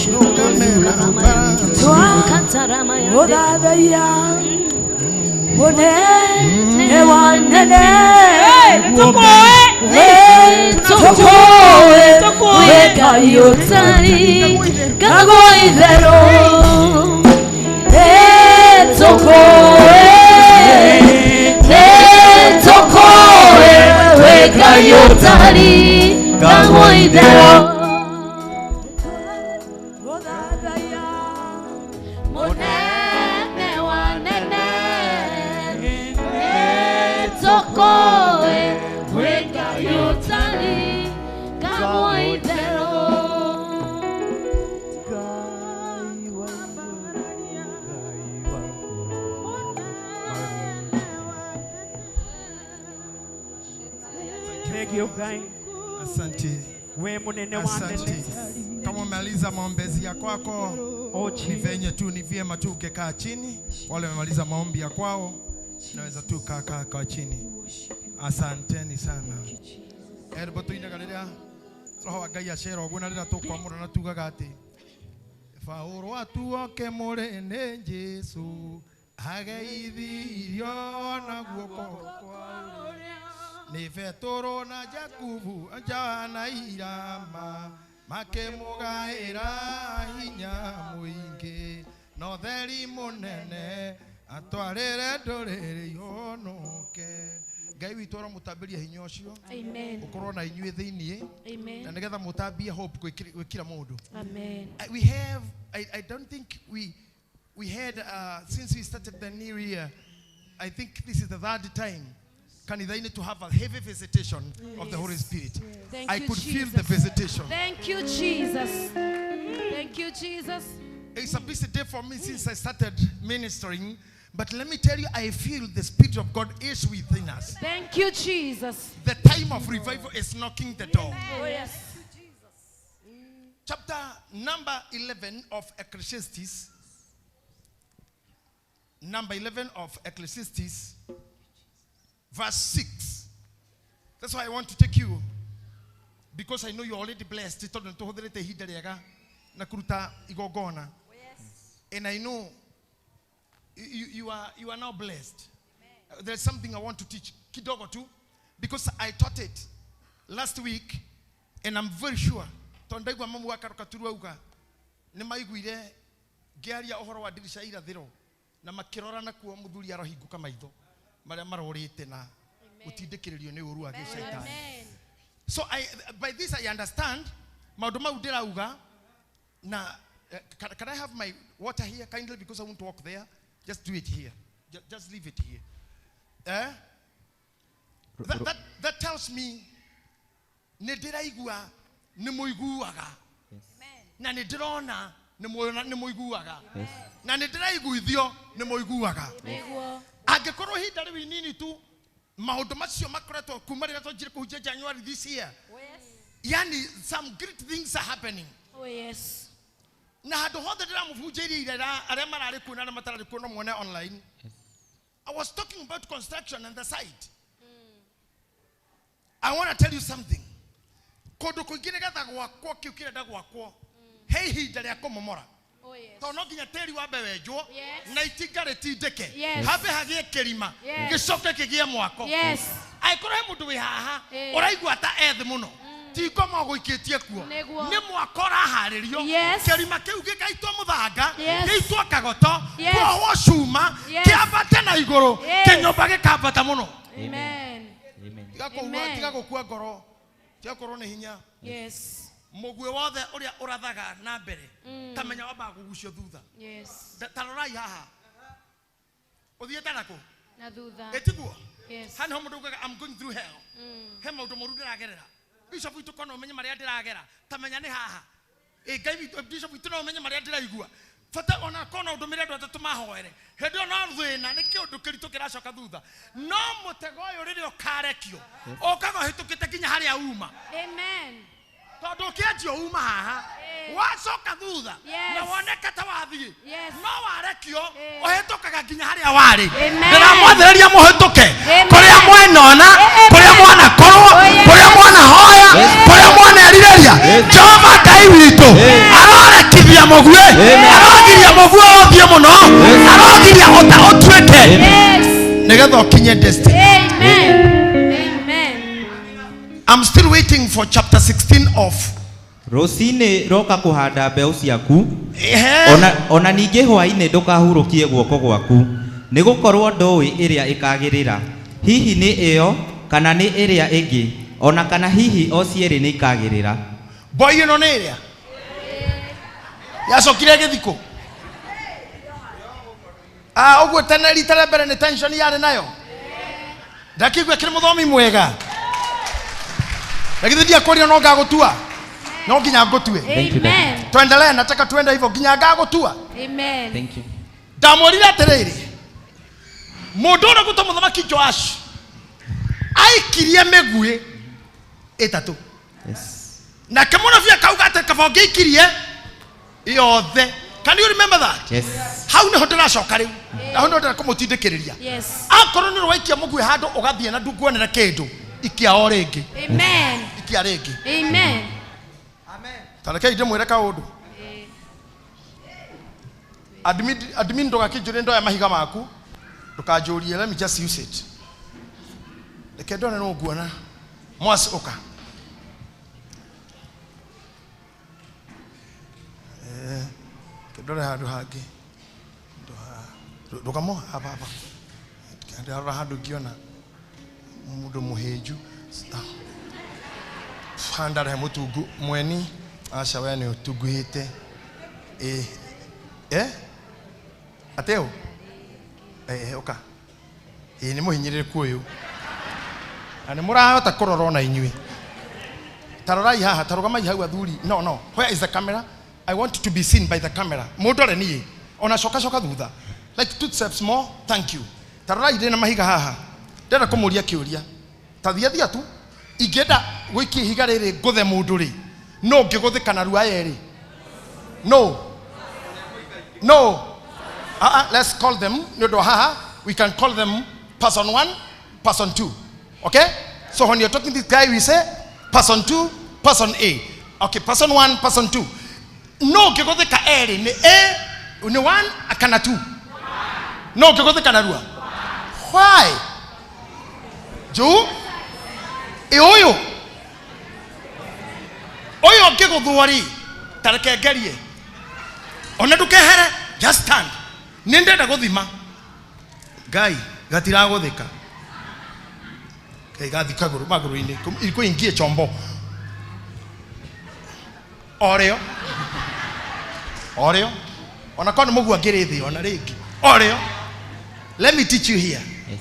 Asante. Asante. Kama umemaliza maombezi ya kwako, ni venye tu, ni vyema tu ukekaa chini. Wale wamemaliza maombi ya kwao, naweza tu kaa kaa chini. Asanteni sana. Erbo tuinaga roho wa Ngai acera ũguo na rĩrĩa tũkwamũra na tugaga atĩ Paũlũ atuoke mũrĩ nĩ Jesũ ageithirio na guoko kwa nĩ Petũrũ na Jakubu Johana Irama makĩmũgaĩra hinya mũingĩ na ũtheri mũnene atwarĩre ndũrĩrĩ ihonoke. Ngai witũ aromũtambĩria hinya ũcio ũkorwo na inyuĩ thĩiniĩ na nĩgetha mũtambie hope gwĩ kila mũndũ. Amen. We have I don't think we had since we started the new year, I think this is the third time kanithaini to have a heavy visitation of the Holy Spirit. Thank I you, could Jesus. Feel the visitation. Thank you, Jesus. Thank you, Jesus. It's a busy day for me since I started ministering. But let me tell you, I feel the Spirit of God is within us. Thank you, Jesus. The time of revival is knocking the door. Oh, yes. Chapter number 11 of Ecclesiastes. Number 11 of Ecclesiastes. Verse 6. That's why I want to take you. Because I know you're already blessed. And I know you are now blessed. There's something I want to teach. Kidogo too. Because I taught it last week. And I'm very sure. Tondaigwa mamu wakarukaturua uga. Nĩmaiguire ngĩaria ũhoro wa ndirisha irathĩro na makĩrora na kuo mũthuri arohingũka maitho marĩa marorĩte na gũtindĩkĩrĩrio nĩ ũru wa gĩcaitani. So by this I understand maũndũ mau ndĩrauga na can I have my water here kindly, because I won't walk there. Just do it here. Just leave it here. Eh? That tells me nĩ ndĩraigua nĩ mũiguaga. Na nĩ ndĩrona nĩ mũiguaga. Na nĩ ndĩraiguithio nĩ mũiguaga. Angĩkorwo ihinda rĩu inini tu maũndũ macio makoretwo kuma rĩrĩa twanjire kũhunjia January this year. Yani some great things are happening. Oh yes. Na handũ hothe ndĩramũbunjĩirie irera arĩa mararĩ kuo na arĩa matararĩ kuo no muone online. I was talking about construction and the site. I want to tell you something. Kũndũ kũingĩ nĩgetha gwakwo kĩu kĩrenda gwakwo he ihinda rĩa kũmomora. Oh, yes. Tondũ no nginya tĩri wambe wenjwo Yes. na itinga rĩtindĩke Yes. hambe hagĩe kĩrima Yes. gĩcoke kĩgĩe mwako. Yes. Angĩkorwo he mũndũ wĩ haha Eh. ũraigua ta ethĩ mũno ti ngoma ũgũikĩtie kuo Nĩguo. nĩ mwako ũraharĩrio. Yes. Kĩrima kĩu gĩgaitwo mũthanga, Yes. gĩitwo kagoto, Yes. kuohwo cuma, Yes. kĩambate na igũrũ, Yes. kĩnyũmba gĩkambata mũno. Amen. Tiga kũigua- Amen. tiga gũkua ngoro, tiga gũkorwo nĩ hinya. Yes. Mũguĩ wothe ũrĩa ũrathaga na mbere ta menya wambaga kũgucio thutha. Yes. Ta rorai haha ũthiĩte nakũ Na thutha. ĩtiguo. Yes. Haha nĩho mũndũ augaga, I'm going through hell. He maũndũ moru ndĩragerera. Bishop witũ kona ũmenye marĩa ndĩragera, ta menya nĩ haha. Ĩ Ngai witũ, bishop witũ no ũmenye marĩa ndĩraigua. Bata ona kona ũndũmĩre andũ atatũ mahoere. Hĩndĩ ĩyo no thĩna nĩ kĩũndũ kĩritũ kĩracoka thutha. No mũtego ũyũ rĩrĩa ũkarekio ũkaga ũhĩtũkĩte nginya harĩa uma. Amen. Tondũ ũkĩanjia uma haha wacoka thutha Yes. na woneka ta wathiĩ Yes. no warekio ũhĩtũkaga nginya harĩa warĩ. Amen. Ndĩramwathĩrĩria mũhĩtũke Amen. kũrĩa mwenona, Amen. kũrĩa mwanakorwo, Oh, yes. kũrĩa mwanahoya, kũrĩa mwanerirĩria. Jehova Ngai witũ arorekithia mũguĩ, arogiria mũguĩ ũthiĩ mũno, arogiria ũta ũtuĩke Yes. nĩgetha ũkinye destiny. Amen. Amen. I'm still waiting for chapter 16 of Rũcinĩ roka kũhanda mbeũ ciaku, Ehe. ona ningĩ hwaĩ-inĩ ndũkahurũkie guoko gwaku, nĩ gũkorwo ndũĩ ĩrĩa ĩkagĩrĩra, hihi nĩ ĩyo kana nĩ ĩrĩa ĩngĩ, ona kana hihi o cierĩ nĩ ikagĩrĩra. Boy ĩno nĩ ĩrĩa yacokire gĩthikũ. Ah, ũguo tene rita rĩa mbere nĩ tension yarĩ nayo. Ndakĩigua kĩrĩ mũthomi mwega. Na githĩ ndiakũria no ngagũtua? No nginya ngũtue. Thank you, Daddy. Amen. Tuendelee, nataka tuende hivyo nginya ngagũtua. Amen. Thank you. Ndamwĩrire atĩrĩrĩ, mũndũ ũrĩa ũgwĩtwo mũthamaki Joash aikirie mĩguĩ ĩtatũ. Yes. Nake mũnabii akauga atĩ kaba ũngĩikirie yothe. Can you remember that? Yes. Hau nĩho ndĩracoka rĩu. Hau nĩho ndĩrenda kũmũtindĩkĩrĩria. Yes. Akorwo nĩ waikia mũguĩ handũ ũgathiĩ na ndunguonera kĩndũ, ikia o rĩngĩ. Amen. Ikia rĩngĩ. Amen. Ta rekei ndĩmwĩre kaũndũ. Admin, admin ndũgakĩnjũrie ndoya mahiga maku, ndũkanjũrie, let me just use it. Reke ndone no nguona. Mwasi ũka. Reke ndore handũ hangĩ. Ndũgamo hapa hapa. Ndarora handũ ngĩona mũndũ mũhĩnju. Handare mũtungu mweni aca we nĩ ũtunguhĩte. Eh? Ateo? Ũka. Nĩ mũhinyĩrĩrĩku ũyũ. Na nĩ mũrahota kũrora ona inyuĩ. Ta rorai haha, ta rũgamai hau athuri. No, no. Where is the camera? I want to be seen by the camera. Mũndore niĩ. Ona coka coka thutha. Like 2 steps more. Thank you. Ta rorai ndĩ na mahiga haha. Ndĩrenda kũmũria kĩũria. Ta thia thia tu. Ingĩenda gũikia ihiga rĩrĩ ngũthe mũndũ rĩ, no ngĩgũthĩka narua yerĩ? No. No. Let's call them, nĩ ũndũ wa haha, we can call them person 1, person 2. Okay? So when you're talking to this guy, we say person 2, person A. Okay, person 1, person 2. No ngĩgũthĩka erĩ nĩ A, nĩ 1 kana 2? No ngĩgũthĩka narua? Why? Juu? Ĩ ũyũ? Ũyũ ũngĩgũthwo rĩ, ta reke ngerie. Ona ndũkehere, just stand. Nĩ ndĩrenda gũthima. Ngai, gatiragũthĩka. Ngai gathi kagũrũ magũrũ-inĩ, kũingie chombo. Orĩo. Orĩo. Ona korwo nĩ mũguo angĩrĩ thĩ ona rĩngĩ. Orĩo. Let me teach you here. Yes.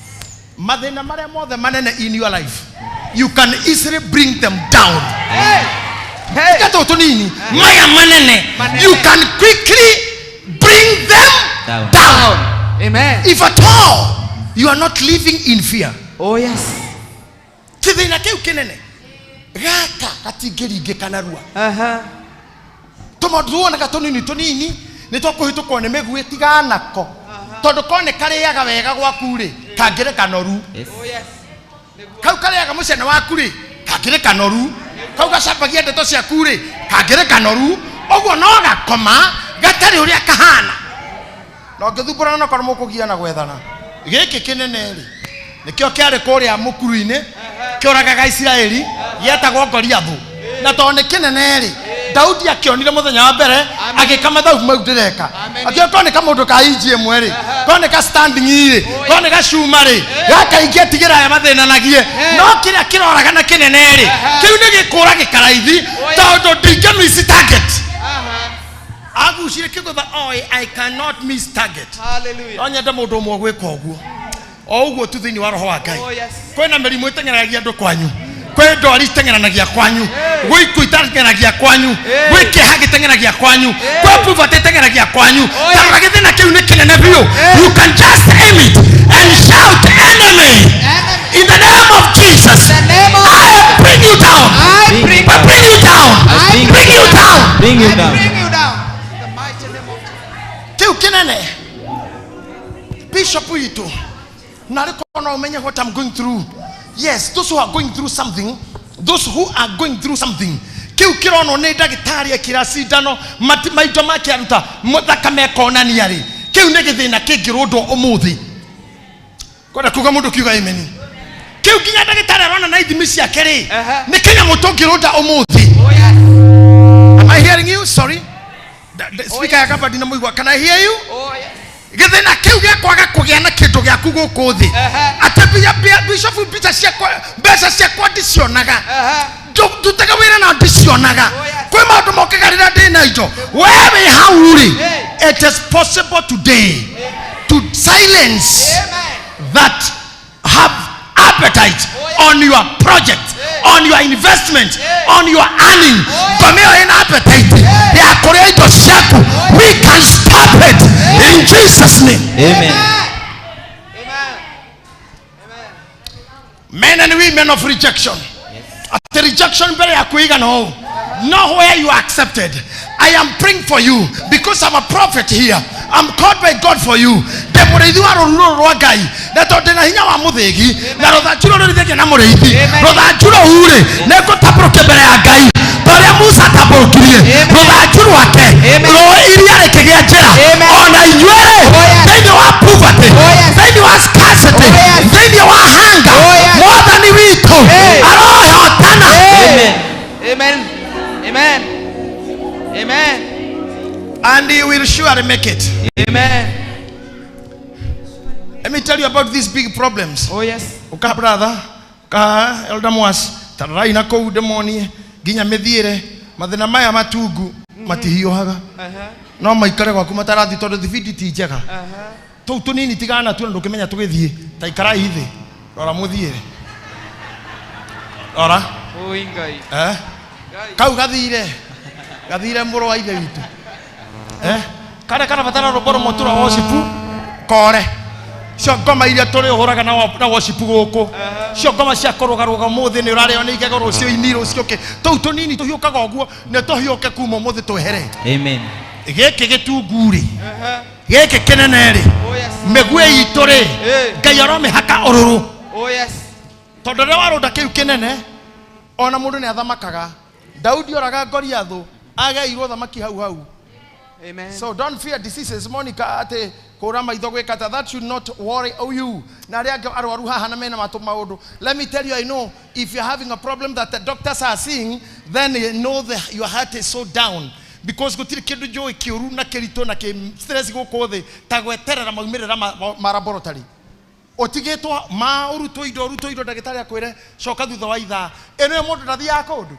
Mathĩna marĩa mothe manene in your life, you can easily bring them down. Hey. Tiga tũtũ nini, maya manene, you can quickly bring them down. Down. Amen. If at all you are not living in fear. Oh yes. Kĩthĩna kĩu kĩnene gaka gatingĩringĩka narua. Tũmaũndũ tuonaga tũnini tũnini nĩ twakũhĩtũkwo nĩ mĩguĩ tiganako. Tondũ ko nĩ karĩaga wega gwaku rĩ, kangĩrĩ kanoru. Kau karĩaga mũcene waku rĩ, kangĩrĩ kanoru. Kau gacambagia ndeto ciaku rĩ, kangĩrĩ kanoru. Ũguo no gakoma gatarĩ ũrĩa kahana. Na ũngĩthumbũrana no korwo mũkũgiana gwethana. Gĩkĩ kĩnene rĩ, nĩkĩo kĩarĩ kũrĩa mũkuru-inĩ, kĩũragaga Isiraeli, gĩetagwo Goliathũ. Na tondũ nĩ kĩnene rĩ, Daudi akĩonire mũthenya wa mbere, agĩka mathabu mau ndĩreka. Akĩona korwo nĩ kamũndũ ka inji ĩmwe rĩ, korwo nĩ ka standing rĩ, korwo nĩ gacuma rĩ, gaka ingĩetigĩra aya mathĩnanagie. No kĩrĩa kĩroragana kĩnene rĩ, kĩu nĩ gĩkũra gĩkaraithi, tondũ ndingĩ miss target. Agucire kĩgũtha oĩ I cannot miss target. No nyende mũndũ ũmwe gwĩka ũguo. O ũguo tu thĩinĩ wa roho wa Ngai. Kwĩna mĩrimũ ĩteng'eranagia andũ kwanyu, kwĩ ndwari iteng'eranagia kwanyu, gwĩ ikuũ iteng'eranagia kwanyu, gwĩ kĩeha gĩteng'eragia kwanyu, kwĩ poverty ĩteng'eragia kwanyu. Ta rora gĩthĩna kĩu nĩ kĩnene biũ. You can just aim it and shout enemy in the name of Jesus. I bring you down. I bring you down. Bring you down. Bring you down. Kĩu kĩnene bishop witũ narĩ korwo no ũmenye what I'm going through. Yes, those who are going through something, those who are going through something, kĩu kĩronwo nĩ ndagĩtarĩ ekĩra cindano maindo make aruta thakame ĩkonania rĩ, kĩu nĩ gĩthĩna kĩngĩrũndwo ũmũthĩ. Kwenda kuga mũndũ kiuga amen. Kĩu nginya ndagĩtarĩ arona na ithimi ciake rĩ, nĩ kĩnyamũ tũngĩrũnda ũmũthĩ. Am I hearing you? Sorry. Speaker ya kaba ndinamũigua. Can I hear you? Gĩthĩna kĩu gĩa kwaga kũgĩa na kĩndũ gĩaku gũkũ thĩ, atĩ bishop mbica ciakwa, mbeca ciakwa ndicionaga, ndutaga wĩra na ndicionaga, kwĩ maũndũ mokaga rĩrĩa ndĩna indo, we wĩ hau rĩ, it is possible today to silence that have appetite on your project, on your investment, on your earning. Ngoma ĩyo ĩna appetite ya kũrĩa indo ciaku, we can stop it in Jesus' name. Amen. Men and women of rejection. At the rejection mbere yaku ĩigana ũũ, not where you are accepted. I am praying for you because I'm a prophet here. I'm called by God for you. Ndĩ mũrĩithi wa rũũru rũrũ rwa Ngai, na tondũ ndĩna hinya wa mũthĩgi, na rũthanju rũrũ rũrĩithĩtio na mũrĩithi, rũthanju rũu rĩ, nĩngũtambũrũkia mbere ya Ngai ta ũrĩa Musa atambũrũkirie rũthanju rwake, rũĩ iria rĩkĩgĩa njĩra. Ona inyuĩ rĩ, thĩinĩ wa poverty, thĩinĩ wa scarcity, thĩinĩ wa hunger, Mwathani witũ arohotana. Amen. Amen. Amen. And he will surely make it. Amen. Let me tell you about these big problems. Oh yes. Uka brother, ka elder Mwas, tarai na kũu ndĩmonie nginya mĩthiĩre mathĩna maya matungu matihiũhaga, no maikare gwaku matarathi tondũ thibindi ti njega. Tũu tũnini tigana natuo na ndũngĩmenya tũgĩthiĩ, ta ikarai thĩ, rora mũthiĩre, rora. Oi Ngai. Kau gathire, gathire mũrũ wa ithe witũ. Karĩa karabatara rũmbo rũmwe tu rwa worship kore. Cio ngoma iria tũrĩhũraga na worship gũkũ, cio ngoma cia kũrũgarũga ũmũthĩ nĩ ũrarĩo nĩ igego rũciũ ini rũciũ kĩ, tũu tũnini tũhiũkaga ũguo nĩ tũhiũke kuma ũmũthĩ twehere. Amen. Gĩkĩ gĩtungu rĩ, gĩkĩ kĩnene rĩ, mĩguĩ itũ rĩ, Ngai aromĩhaka ũrũrũ. Oh yes. Tondũ rĩrĩa warũnda kĩu kĩnene, ona mũndũ nĩ athamakaga. Daudi oraga Goliathũ, ageirwo thamaki hau hau. Amen. So don't fear diseases. Monica ate kũra maitho gwĩka ta that should not worry you. Na arĩa angĩ arwaru haha na mena matũ maũndũ. Let me tell you, I know if you're having a problem that the doctors are seeing, then you know that your heart is so down. Because gũtirĩ kĩndũ njũĩ kĩũru na kĩritũ na kĩ stress gũkũ thĩ ta gweterera maumĩrĩra ma laboratory. Ũtigĩtwo ma ũrutwo indo, ũrutwo indo, ndagĩtarĩ akwĩre coka thutha wa ithaa. Ĩno ĩyo mũndũ ndathiaga kũndũ.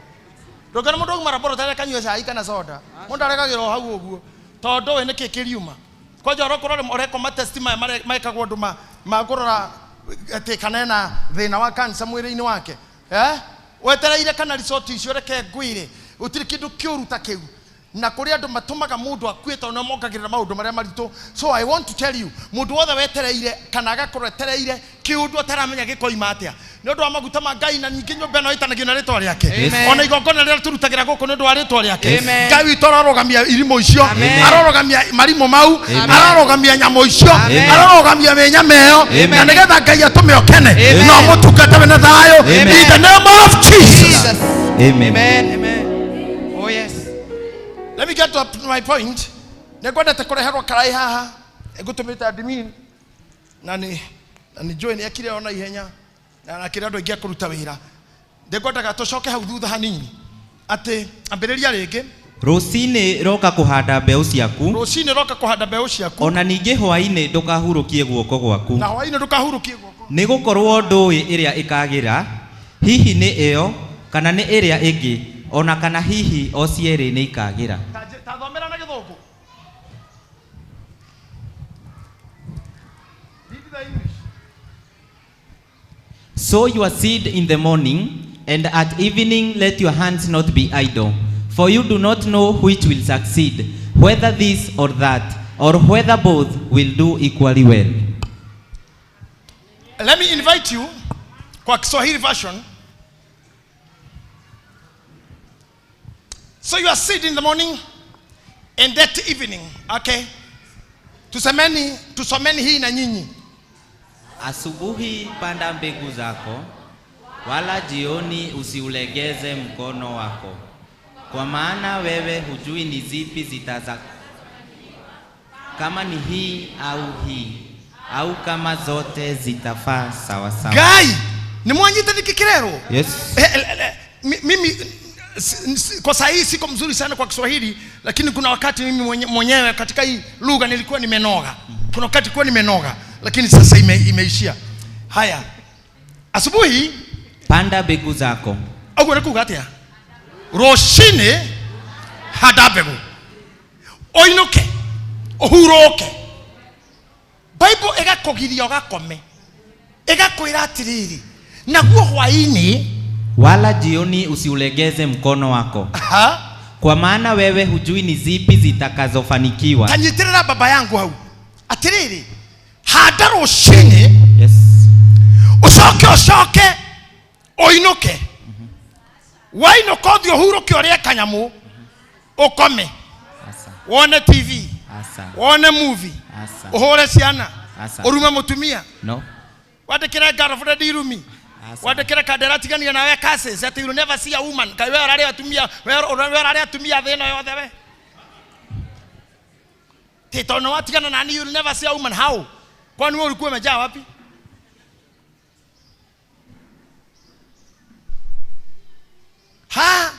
Ndũngĩona mũndũ auma laboratory akanyua cai kana soda. Mũndũ aregagĩra o hau ũguo. Tondũ we nĩkĩ kĩriuma. Kwanja ũrokorwo ũrekwo ma test maya mekagwo andũ ma kũrora atĩ kana ena thĩna wa cancer mwĩrĩ-inĩ wake. Wetereire kana result icio reke ngwĩre, gũtirĩ kĩndũ kĩũru ta kĩu. Na kũrĩ andũ matũmaga mũndũ akue tondũ nĩo mongagĩrĩra maũndũ marĩa maritũ. So I want to tell you, mũndũ wothe wetereire kana agakorwo etereire kĩũndũ ataramenya gĩkoima atĩa, Nĩ ũndũ wa maguta ma Ngai na ningĩ nyũmba ĩno ĩtanagio na rĩtwa rĩake. Amen. Ona igongona rĩrĩa tũrutagĩra gũkũ nĩ ũndũ wa rĩtwa rĩake. Amen. Ngai witũ arorũgamia irimũ icio, Amen. arorũgamia marimũ mau, Amen. arorũgamia nyamũ icio, Amen. arorũgamia mĩnyama ĩyo, Amen. na nĩgetha Ngai atũme ũkene Amen. na ũmũtungate wĩna thayũ. Amen. In the name of Jesus. Jesus. Amen. Amen. Amen. Oh yes. Let me get to my point. Nĩngwendete kũreherwo karaĩ haha ngũtũmĩte admin na nĩ njũĩ nĩ ekire ona ihenya na akĩra andũ aingĩ a kũruta wĩra. Ndĩngwendaga tũcoke hau thutha hanini atĩ ambĩrĩria rĩngĩ. Rũcinĩ roka kũhanda mbeũ ciaku, Rũcinĩ roka kũhanda mbeũ ciaku, ona ningĩ hwaĩ-inĩ ndũkahurũkie guoko gwaku, na hwaĩ-inĩ ndũkahurũkie guoko. Nĩ gũkorwo ndũĩ ĩrĩa ĩkagĩra, hihi nĩ ĩyo kana nĩ ĩrĩa ĩngĩ, ona kana hihi o cierĩ nĩ ikagĩra. Ta thomera na Gĩthũngũ. Read the English. Sow your seed in the morning, and at evening let your hands not be idle. For you do not know which will succeed, whether this or that, or whether both will do equally well. Let me invite you kwa Kiswahili version. Sow your seed in the morning and that evening. Okay. Tusemeni, tusomeni hii na nyinyi. Asubuhi panda mbegu zako, wala jioni usiulegeze mkono wako. Kwa maana wewe hujui ni zipi zitaza, kama ni hii au hii, au kama zote zitafaa sawa sawa. Ngai, ni mwanyite nikikirero? Yes. Mimi kwa saa hii siko mzuri sana kwa Kiswahili, lakini kuna wakati mimi mwenyewe katika hii lugha nilikuwa nimenoga. Kuna wakati kwa nimenoga, lakini sasa imeishia. Haya. Asubuhi panda mbegu zako. Au nakuga atia? Rũcinĩ handa mbegũ. Ũinũke, ũhurũke. Bible ĩgakũgiria ũgakome. Ĩgakwĩra atĩrĩrĩ, naguo hwaĩ-inĩ wala jioni usiulegeze mkono wako. Aha. Kwa maana wewe hujui ni zipi zitakazofanikiwa. Tanyitĩrĩra baba yangu hau. Atĩrĩrĩ, handa rũcinĩ. Yes. Ũcoke ũcoke ũinũke. Wainũka ũthiĩ ũhurũke ũrĩe kanyamũ, ũkome. Wone TV. Wone movie. Ũhũre ciana. Ũrume mũtumia. No. Wandĩkĩre girlfriend irumi. Wandĩkĩre kandera tigania nawe curses atĩ you will never see a woman. Kaĩ we ũrarĩa atumia, we ũrarĩa atumia thĩ ĩno yothe we. Ti tondũ watigana nani, you will never see a woman. How? Kwani wewe ulikuwa umejaa wapi? Ha?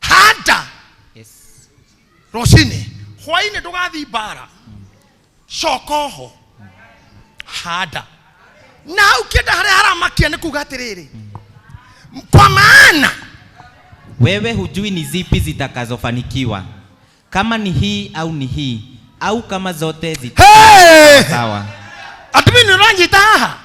Handa. Yes. Rũcinĩ hwaĩ-inĩ ndũgathiĩ mbara. Coka oho. Handa. Na ukienda harĩa haramakia nĩ kuga atĩrĩrĩ, kwa maana wewe hujui ni zipi zitakazofanikiwa, kama ni hii au ni hii, au kama zote zitakuwa sawa. Admin ũranyita haha?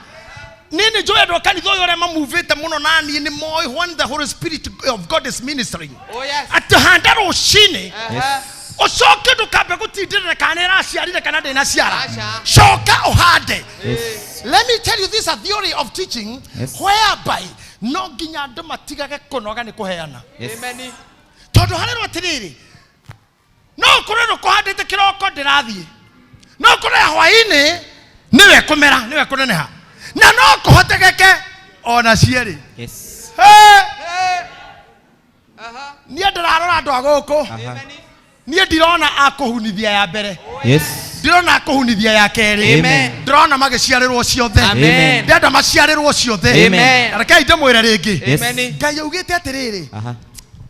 Nini njũĩ andũ a kanitha ũyũ ũrĩa mamuvĩte mũno na niĩ nĩ moĩ when the Holy Spirit of God is ministering. Oh yes. Atĩ handa rũcinĩ. Yes. Ũcoke ndũkambe gũtindĩrĩra kana nĩ ĩraciarire kana ndĩnaciara. Coka ũhande. Yes. Let me tell you this, a theory of teaching. Yes. Whereby no nginya andũ matigage kũnoga nĩ kũheana. Yes. Amen. Tondũ harerwo atĩrĩrĩ, no ũkorwo ndũkũhandĩte kĩroko ndĩrathiĩ, no ũkorwo ya hwaĩ-inĩ nĩwe kũmera, nĩwe kũneneha, na no kũhotekeke ona cierĩ. Yes. Hey! Niĩ ndĩrarora andũ a gũkũ. Niĩ ndirona akũhunithia ya mbere. Yes. Ndirona akũhunithia ya kerĩ. Amen. Ndĩrona magĩciarĩrwo ciothe. Amen. Ndĩrenda maciarĩrwo ciothe. Amen. Na rekei ndĩmwĩre rĩngĩ. Yes. Ngai augĩte atĩrĩrĩ. Aha.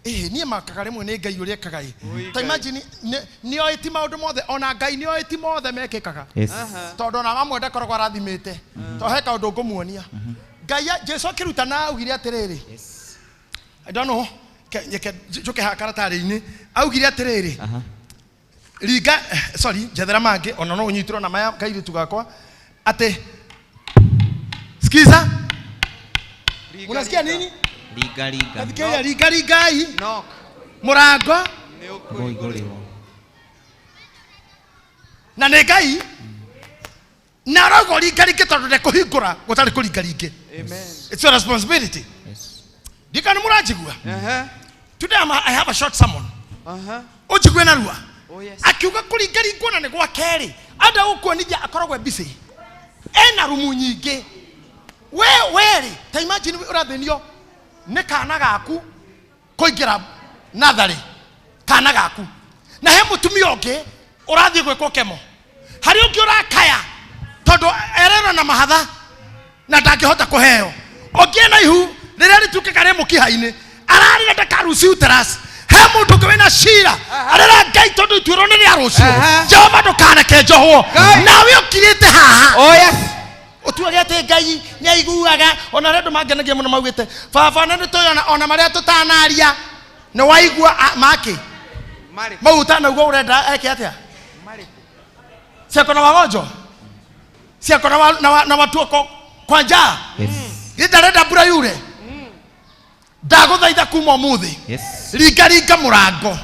Niĩ makaga rĩmwe nĩ Ngai ũrĩa ekaga ĩ. Ta imagine nĩoĩ ti maũndũ mothe, ona Ngai nĩoĩ ti mothe mekĩkaga. Yes. Tondũ ona mamwe ndakoragwo arathimĩte. Tondũ he kaũndũ ngũmuonia. Ngai Jesu akĩrutana augire atĩrĩrĩ. I don't know. Njũke haha karatarĩ-inĩ. Augire atĩrĩrĩ. Ringa, sorry, njethera mangĩ ona no ũnyitĩrwo na maya kairĩtu gakwa atĩ sikiza. Unasikia nini? Riga riga. Nafikiria riga rigai. Knock. Mũrango Ũkũhingũrĩrwo. Na nĩ Ngai. Na arauga ringa ringĩ tondũ ndekũhingũra gũtarĩ kũringa ringĩ. Amen. It's your responsibility. Ndikani mũranjigua? Today I have a short sermon. Ũnjigue narua. Oh yes. Akiuga kũringaringwo na nĩ gwa kerĩ anda gũkuonithia akoragwo e busy ena rumu nyingĩ. We werĩ ta imagine ũrathĩnio nĩ kana gaku kũingĩra natharĩ, kana gaku, na he mũtumia ũngĩ ũrathiĩ gwĩkwo kemo, harĩ ũngĩ ũrakaya tondũ ererwo na mahatha na ndangĩhota kũheo, ũngĩ ena ihu rĩrĩa rĩtuĩkaga rĩ mũkiha-inĩ ararĩra ndakaruci uterus, he mũndũ ũngĩ wĩna cira arĩra Ngai tondũ ituĩro nĩ rĩa rũciũ, Jehova ndũkaneke njohwo, nawe ũkirĩte haha. Oh yes. Ũtuage atĩ Ngai nĩ aiguaga. Ona arĩa andũ mangenagia mũno maugĩte baba na nĩtũĩ ona marĩa tũtanaria nĩ waigua makĩ mau ũtanaigua ũrenda eke atĩa? Ciako na wagonjwa, ciako na watu kwa njaa. Ndarenda mbura yure, ndagũthaitha kuma ũmũthĩ ringaringa mũrango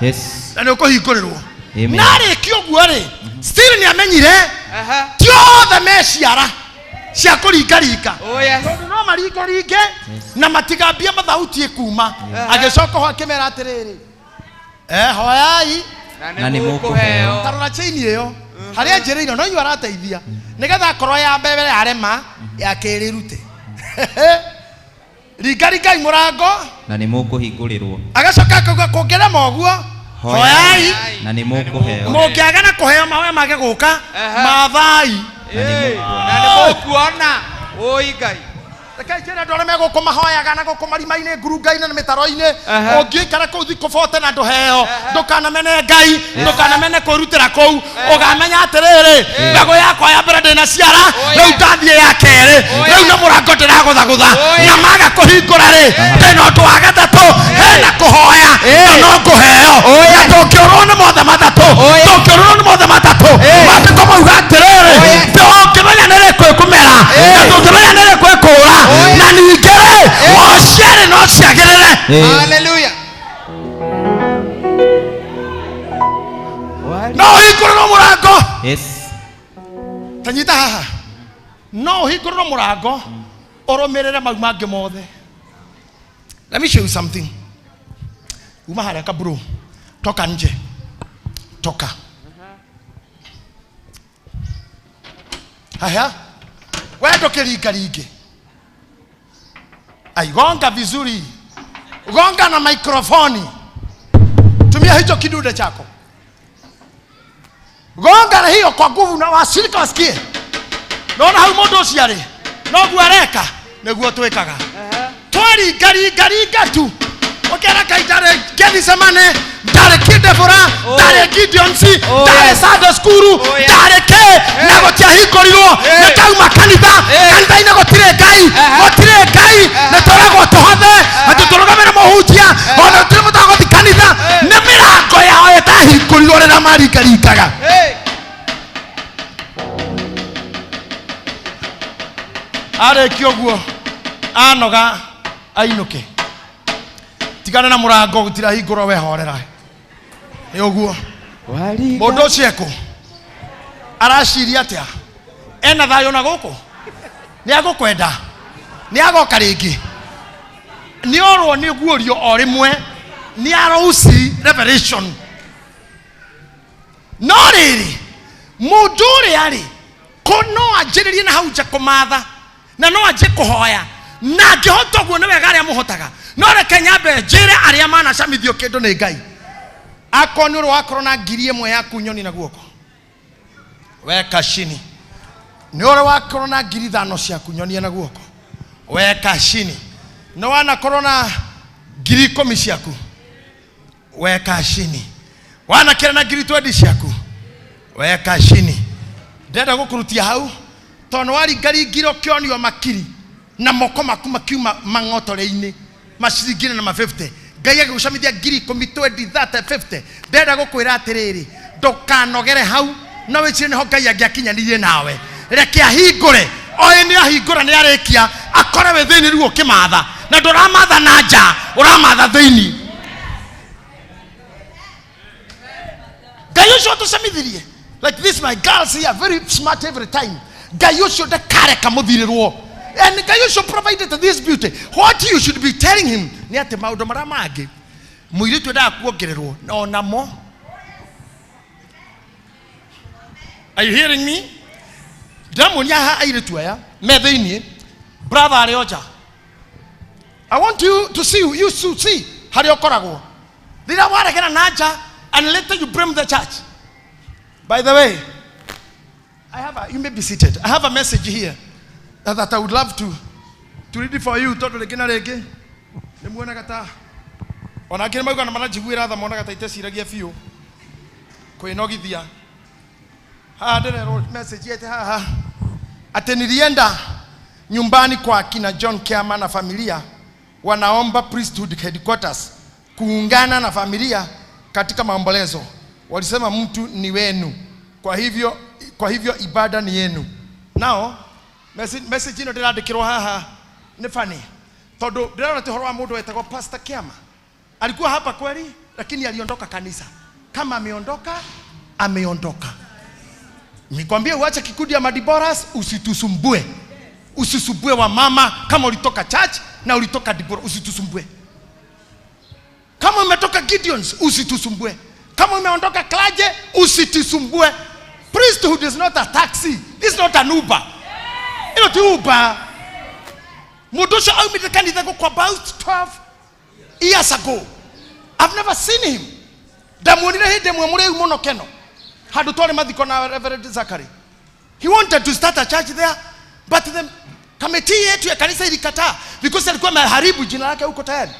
na nĩ ũkũhingũrĩrwo. Na arĩkia ũguo rĩ, still nĩ amenyire ti othe me ciara cia kũringaringa, tondũ no maringaringe na matigambie mathauti ĩkuma. Agĩcoka ho akĩmera atĩrĩrĩ, hoyai na nĩ mũkũheo. Tarora chain ĩyo harĩa njĩrĩire no inyuĩ arateithia nĩgetha akorwo ya mbere yarema ya kerĩ ĩrute. Ringaringai mũrango na nĩ mũkũhingũrĩrwo. Agacoka akauga kũngĩrema ũguo hoyai na nĩ mũkũheo. Mũngĩaga na kũheo mahoya mage gũka mathai na nĩ mũkuona. Oi Ngai. Reke njĩre andũ arĩa megũkũ mahoyaga na gũkũ marima-inĩ, ngurunga-inĩ na mĩtaro-inĩ, ũngĩikara kũu thikũ bote na ndũheo, ndũkanamene Ngai, ndũkanamene kwĩrutĩra kũu, ũgamenya atĩrĩrĩ, mbegũ yakwa ya mbere ndĩna ciara, rĩu ndathiĩ ya kerĩ, rĩu na mũrango ndĩragũthagũtha, na maga kũhingũra rĩ, ndĩna ũndũ wa gatatũ, hena kũhoya, na no ngũheo, na ndũngĩũrwo nĩ mothe matatũ, ndũngĩũrwo nĩ mothe matatũ, maandĩko mauga atĩrĩrĩ, ndũngĩmenya nĩ rĩ kwĩkũmera, na ndũngĩmenya nĩ rĩ kwĩkũra, na ningĩ rĩ, o cierĩ no ciagĩrĩre. Hallelujah. No ũhingũrĩrwo mũrango. Yes. Ta nyita haha. No ũhingũrĩrwo mũrango ũrũmĩrĩre mau mangĩ mothe. Let me show you something. Uma harĩa kaburu. Toka nje. Toka. Haya. Wewe ndũkĩringaringe. Aigonga vizuri. Gonga na mikrofoni. Tumia hicho kidude chako. Gonga na hiyo kwa nguvu na washirika wasikie. Naona hau mũndũ ũcio arĩ, noguo areka nĩguo twĩkaga. Twaringaringaringa tu. Ũkera Ngai ndarĩ Gethsemane, ndarĩ Kidebora, ndarĩ Gideonsi, ndarĩ Sunday school, ndarĩ kĩ, na gũtiahingũrirwo, nĩ kanitha, kanitha-inĩ gũtirĩ Ngai, gũtirĩ Ngai, nĩ tũragwo tũhothe, atĩ tũrũgamĩre mũhunjia, ona gũtirĩ mũndũ wa kanitha, nĩ mĩrango yao ĩtahingũrirwo rĩrĩa maringaringaga. Arĩkia ũguo anoga ainũke, tigana na mũrango gũtirahingũrwo, wehorera nĩ ũguo. Mũndũ ũcio ekũ araciria atĩa? Ena thayũ na gũkũ? Nĩ agũkwenda? Nĩ agoka rĩngĩ? Nĩ orwo nĩ guorio o rĩmwe, nĩ arouci revelation. No rĩrĩ, mũndũ ũrĩa rĩ, ko no anjĩrĩrie na hau nja kũmatha, na no anjie kũhoya, na angĩhota ũguo nĩ wega arĩa mũhotaga, no reke nyambe njĩre arĩa manacamithio kĩndũ nĩ Ngai. Akorwo nĩ ũrĩ wakorwo na 1,000 yaku nyoni na guoko, weka chini. Nĩ ũrĩ wakorwo na 5,000 ciaku nyonie na guoko, weka chini. Nĩ wanakorwo na 10,000 ciaku, weka chini. Wanakĩra na 20,000 ciaku, weka chini. Ndĩrenda gũkũrutia hau tondũ waringaringire ũkĩonio makiri na moko maku makiuma mang'otore-inĩ maciringi na ma 50, Ngai agĩgũcamithia 10,000, 20, 30, 50. Ndĩrenda gũkwĩra atĩrĩrĩ, ndũkanogere hau, no wĩcirie nĩho Ngai angĩakinyanĩirie nawe. Reke ahingũre, oĩ nĩ ahingũra nĩ arĩkia, akore wĩ thĩinĩ rĩu ũkĩmatha, na ndũramatha na nja, ũramatha thĩinĩ. Ngai ũcio ũtũcamithirie, like this my girls here very smart every time. Ngai ũcio ndakareka mũthirĩrwo. And Ngai ũcio provided this beauty, what you should be telling him nĩ atĩ maũndũ marĩa mangĩ mũirĩtu endaga kuongererwo onamo. Are you hearing me? Ndĩramuonia haha airĩtu aya me thĩiniĩ, brother arĩ o nja. I want you to see, you should see harĩa ũkoragwo rĩrĩa waregera na nja, and later you blame the church. By the way, I have a, you may be seated. I have a message here that I would love to read for you, tondũ rĩngĩ na rĩngĩ nĩ muonaga ta ona angĩ nĩ mauga na maranjiguĩra tha, monaga ta iteciragia biũ kwĩnogithia. Haha ndĩrerwo message yete haha atĩ nilienda nyumbani kwa kina John Kiama na familia, wanaomba priesthood headquarters kuungana na familia katika maombolezo. Walisema mtu ni wenu, kwa hivyo ibada ni yenu. Now message ĩno ndĩrandĩkĩrwo haha nĩ funny, tondũ ndĩrona ti ũhoro wa mũndũ wetagwo Pastor Kiama. Alikuwa hapa kweli, lakini aliondoka kanisa. Kama ameondoka, ameondoka. Nikwambie uache kikundi ya madiboras, usitusumbue. Usisumbue wa mama kama ulitoka church na ulitoka Dibora, usitusumbue. Kama umetoka Gideons, usitusumbue. Kama umeondoka clergy, usitusumbue. Priesthood is not a taxi. This is not an Uber. Ino ti Uber. Mũndũ ũcio aumĩte kanitha gũkũ about 12 years ago. I've never seen him. Ndamuonire hĩndĩ ĩmwe mũrĩu mũno keno. Handũ twarĩ mathiko na Reverend Zachary. He wanted to start a church there, but the committee yetu ya kanisa ilikataa because alikuwa ameharibu jina lake huko tayari.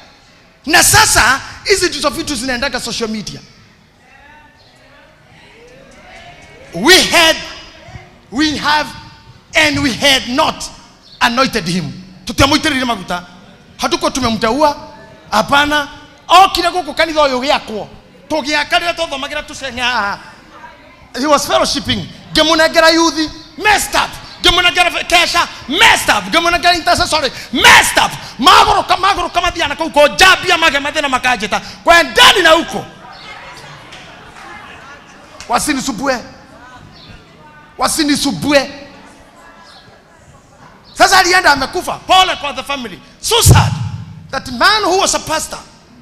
Na sasa hizi ndizo vitu zinaendaga social media. We have and we had not anointed him. Tutiamũitĩrĩrie maguta, hatuko tumemteua, hapana. Okire gũkũ kanitha ũyũ gĩakwo, tũgĩaka rĩrĩa twathomagĩra tũcenge haha, he was fellowshipping. Ngĩmũnengera youth, messed up. Ngĩmũnengera kesha, messed up. Ngĩmũnengera intercessory, messed up. Magũrũka magũrũka mathiana kũu ko njambia mage mathĩna makanjĩta kwendani na huko, wasinisumbue, wasinisumbue. Sasa alienda amekufa. Pole kwa the family. So sad that man who was a pastor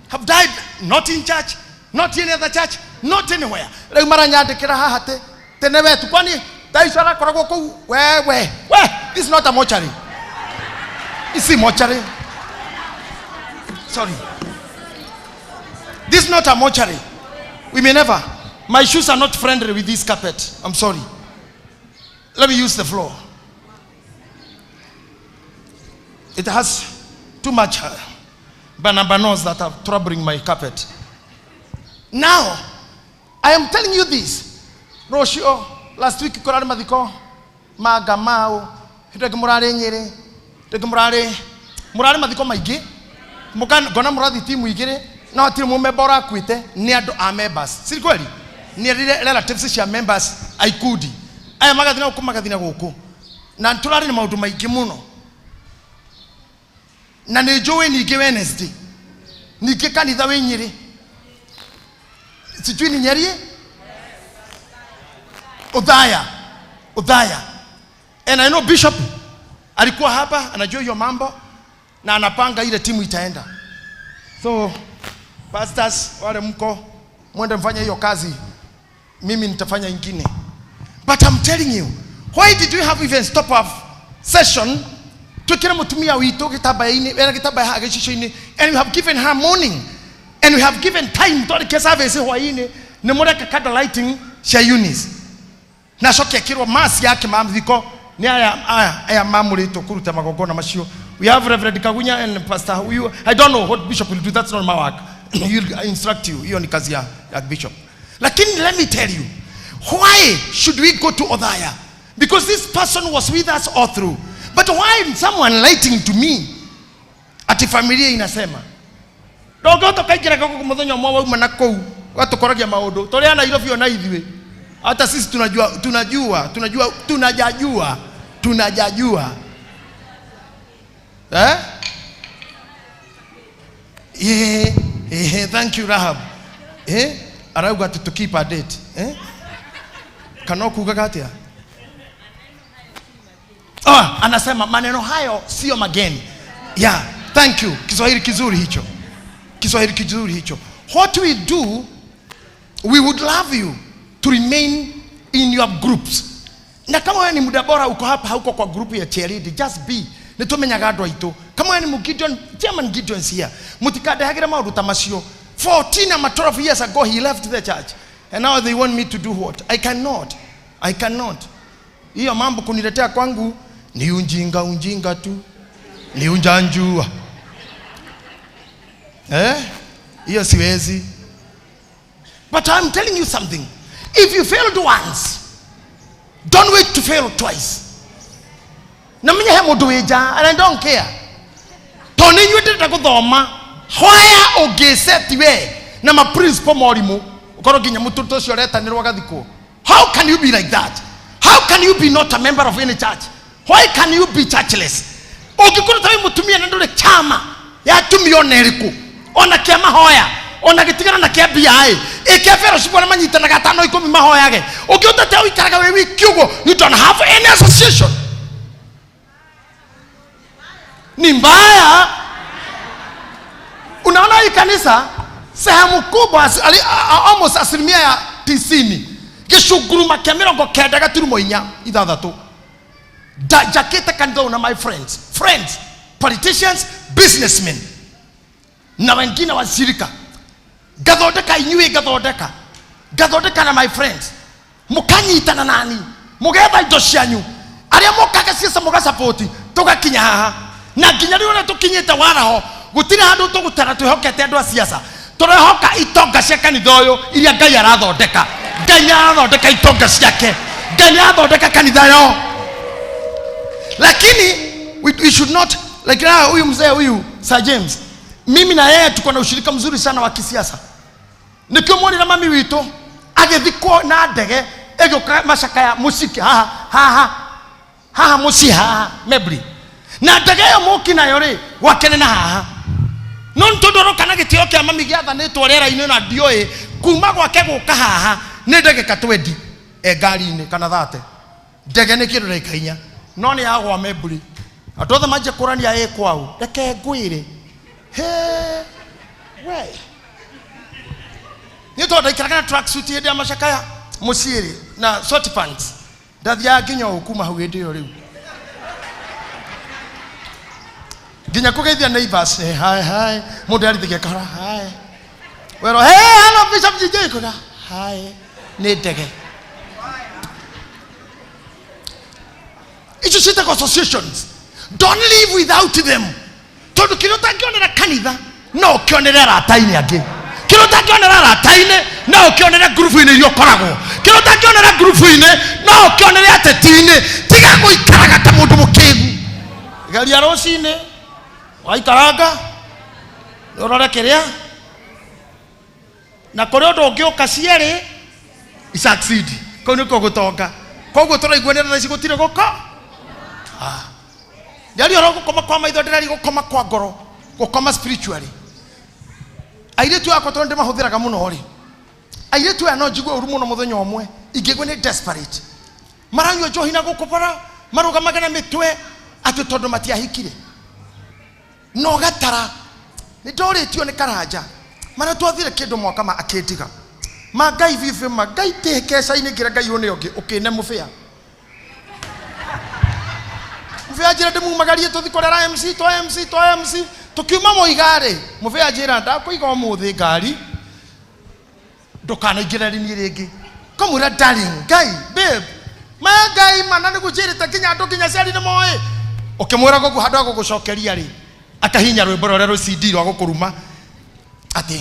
have died, not in church, not in any other church, not anywhere. Rĩu maranyandĩkĩra haha atĩ tene wetu, kwani thaa icio arakoragwo kũu? Wewe we, this is not a mortuary. Isi mortuary, sorry, this is not a mortuary. We may never, my shoes are not friendly with this carpet. I'm sorry, let me use the floor. It has too much banabanos that are troubling my carpet. Now, I am telling you this. Rũciũ, last week kũrarĩ mathiko ma Ngamau, rĩngĩ mũrarĩ Nyĩrĩ, rĩngĩ mũrarĩ mathiko maingĩ. Ngona mũrathiĩ timu igĩrĩ, no hatirĩ mũmemba ũrakuĩte, nĩ andũ a members. Si kweli? Nĩ relatives cia members a ikundi. Aya magathiĩ na gũkũ, magathiĩ na gũkũ. Na tũrarĩ na maũndũ maingĩ mũno. Na nĩ njũĩ ningĩ Wednesday ningĩ kanitha wĩ Nyĩrĩ, sijui ni Nyeri, Udhaya, Udhaya. And I know Bishop alikuwa hapa, anajua hiyo mambo na anapanga ile timu itaenda. So pastors wale mko, mwende mfanye hiyo kazi, mimi nitafanya ingine. But I'm telling you, why did we have even stop off session? Twikire mutumia witũ gĩtambaya-inĩ, wena gĩtambaya haha gĩcicio-inĩ, and we have given her morning and we have given time twarĩkia service hwaĩ-inĩ, nĩ mũreka candle lighting cia Eunice na acoke ekĩrwo mass yake mathiko nĩ aya mamũrĩtwo kũruta magongona macio. We have Reverend Kagunya and Pastor huyu. I don't know what Bishop will do, that's not my work. He will instruct you. Hiyo ni kazi ya Bishop. Lakini let me tell you, why should we go to Odhaya? Because this person was with us all through. But why someone writing to me ati familia inasema ndũngĩhota ũkaingĩra gũkũ mũthenya ũmwe wauma na kũu ũgatũkoragia maũndũ tũrĩ a Nairobi ona ithuĩ, hata sisi tunajua, tunajua, tunajua, tunajajua, tunajajua, eh? Yeah, thank you, Rahab. Eh? Arauga to keep a date, eh? Kana kugaga atia? Oh, anasema maneno hayo sio mageni. Yeah, thank you. Kiswahili kizuri hicho. Kiswahili kizuri hicho. What we do, we would love you to remain in your groups. Na kama wewe ni muda bora uko hapa, hauko kwa group ya cheerlead, just be. Nitumenyaga andũ aitũ. Kama wewe ni Gideon, Chairman Gideon is here. Mutikadehagira maũndũ ta macio. 14 ama 12 years ago he left the church. And now they want me to do what? I cannot. I cannot. Hiyo mambo kuniletea kwangu ni unjinga unjinga tu. Ni unjanjua. Eh? Hiyo siwezi. But I'm telling you something. If you failed once, don't wait to fail twice. Na menye he mundu wi nja, and I don't care. Tondu inyuĩ ndĩrenda gũthoma, hoya ũngĩceti we na ma principal morimũ, ũkorwo nginya mũtũtũ ũcio ũretanĩrwo agathikwo. How can you be like that? How can you be not a member of any church? Why can you be churchless? Ũngĩkorwo ta wĩ mũtumia na ndũrĩ chama ya atumia ona ĩrĩkũ, ona kĩa mahoya, ona gĩtigana na kĩa mbia ĩ, ĩ kĩa fellowship arĩa manyitanaga atano ikũmi mahoyage. Ũngĩhota atĩa ũikaraga wĩ wiki ũguo? You don't have any association. Ni mbaya. Unaona hii kanisa sehemu kubwa, almost asilimia ya 90, gĩcunguruma kĩa mĩrongo kenda gaturumo inya ithathatũ. Njakĩte kanitha ũyũ na my friends, friends, politicians, businessmen na wengine washirika. Ngathondeka inyuĩ, ngathondeka, ngathondeka na my friends, mũkanyitana nani, mũgetha indo cianyu, arĩa mokaga ciaca mũgacapoti, tũgakinya haha. Na nginya rĩu ũrĩa tũkinyĩte waraho, gũtirĩ handũ tũgũtara twĩhokete andũ a siasa. Tũrehoka itonga cia kanitha ũyũ iria Ngai arathondeka. Ngai nĩarathondeka itonga ciake. Ngai nĩarathondeka kanitha yo. Lakini we should not like now, huyu mzee huyu Sir James, mimi na yeye tuko na ushirika mzuri sana wa kisiasa. Nikimwona mami witũ agĩthikwo na ndege ĩgĩũka macakaya mũcike haha haha haha mũciĩ haha Mebri, na ndege ĩyo mũki nayo rĩ gwake nĩ na haha. No nĩ tondũ aroka na gĩtĩo kĩa mami gĩathanĩtwo rĩera-inĩ na ndiũĩ kuma gwake gũka haha nĩ ndagĩka 20 e ngari-inĩ kana 30. Ndege nĩ kĩndũ ndagĩka inya, no nĩ yagwa Mebri. Andũ othe manjia kũrania ĩ kwao, reke ngwĩre. He, we. Nĩ tondũ ndaikaraga na tracksuit hĩndĩ ya macakaya mũciĩ rĩ, na sweatpants. Ndathiaga nginya ũũ kuma hau hĩndĩ ĩyo rĩu. Nginya kũgeithia neighbors, hey, hi, hi. Mũndũ arithagia kahora, hi. Werwo, hey, hello, Bishop GJ, kuga, hi. Nĩ ndege. Icio ciĩtagwo associations. Don't live without them. Tondũ kĩrĩa ũtangĩonera kanitha, no ũkĩonere arata-inĩ angĩ. Kĩrĩa ũtangĩonera arata-inĩ, no ũkĩonere ngurubu-inĩ iria ũkoragwo. Kĩrĩa ũtangĩonera ngurubu-inĩ, no ũkĩonere ateti-inĩ. Tiga gũikaraga ta mũndũ mũkĩgu. Geria rũcinĩ, waikaranga, ũrore kĩrĩa. Na kũrĩ ũndũ ũngĩũka cierĩ, isucceed. Kũu nĩkuo gũtonga. Koguo tũraiguanĩra thaa ici gũtirĩ gũko. Ndĩraria ũhoro gũkoma kwa maitho, ndĩraria gũkoma kwa ngoro, gũkoma spiritually. Airĩtu akwa tondũ ndĩmahũthĩraga mũno rĩ, airĩtu aya no njigue ũru mũno mũthenya ũmwe, ingĩigua nĩ desperate. Maranyua njohi na gũkũ bara, marũgamaga na mĩtwe atĩ tondũ matiahikire. No gatara, nĩ ndorĩtio nĩ Karanja, marĩa twathire kĩndũ mwaka ma akĩndiga. Ma Ngai bibi, ma Ngai tĩ keca-inĩ ngĩra Ngai ũyũ nĩ ũngĩ, ũkĩne mũbĩa. Mũbĩa njĩra ndĩmumagarie tũthi kũrera MC, twa MC, twa MC, tũkiuma Mũiga rĩ, mũbĩa njĩra ndakũiga ũmũthĩ ngari, ndũkanaingĩre niĩ rĩngĩ. Kamwĩra darling, Ngai, babe, maya Ngai mana nĩguo njĩrĩte nginya andũ nginya aciari nĩ moĩ. Ũkĩmwĩra ũguo handũ ha gũgũcokeria rĩ, akahinya rwĩmbo rũrĩa rwĩ CD rwa gũkũruma atĩ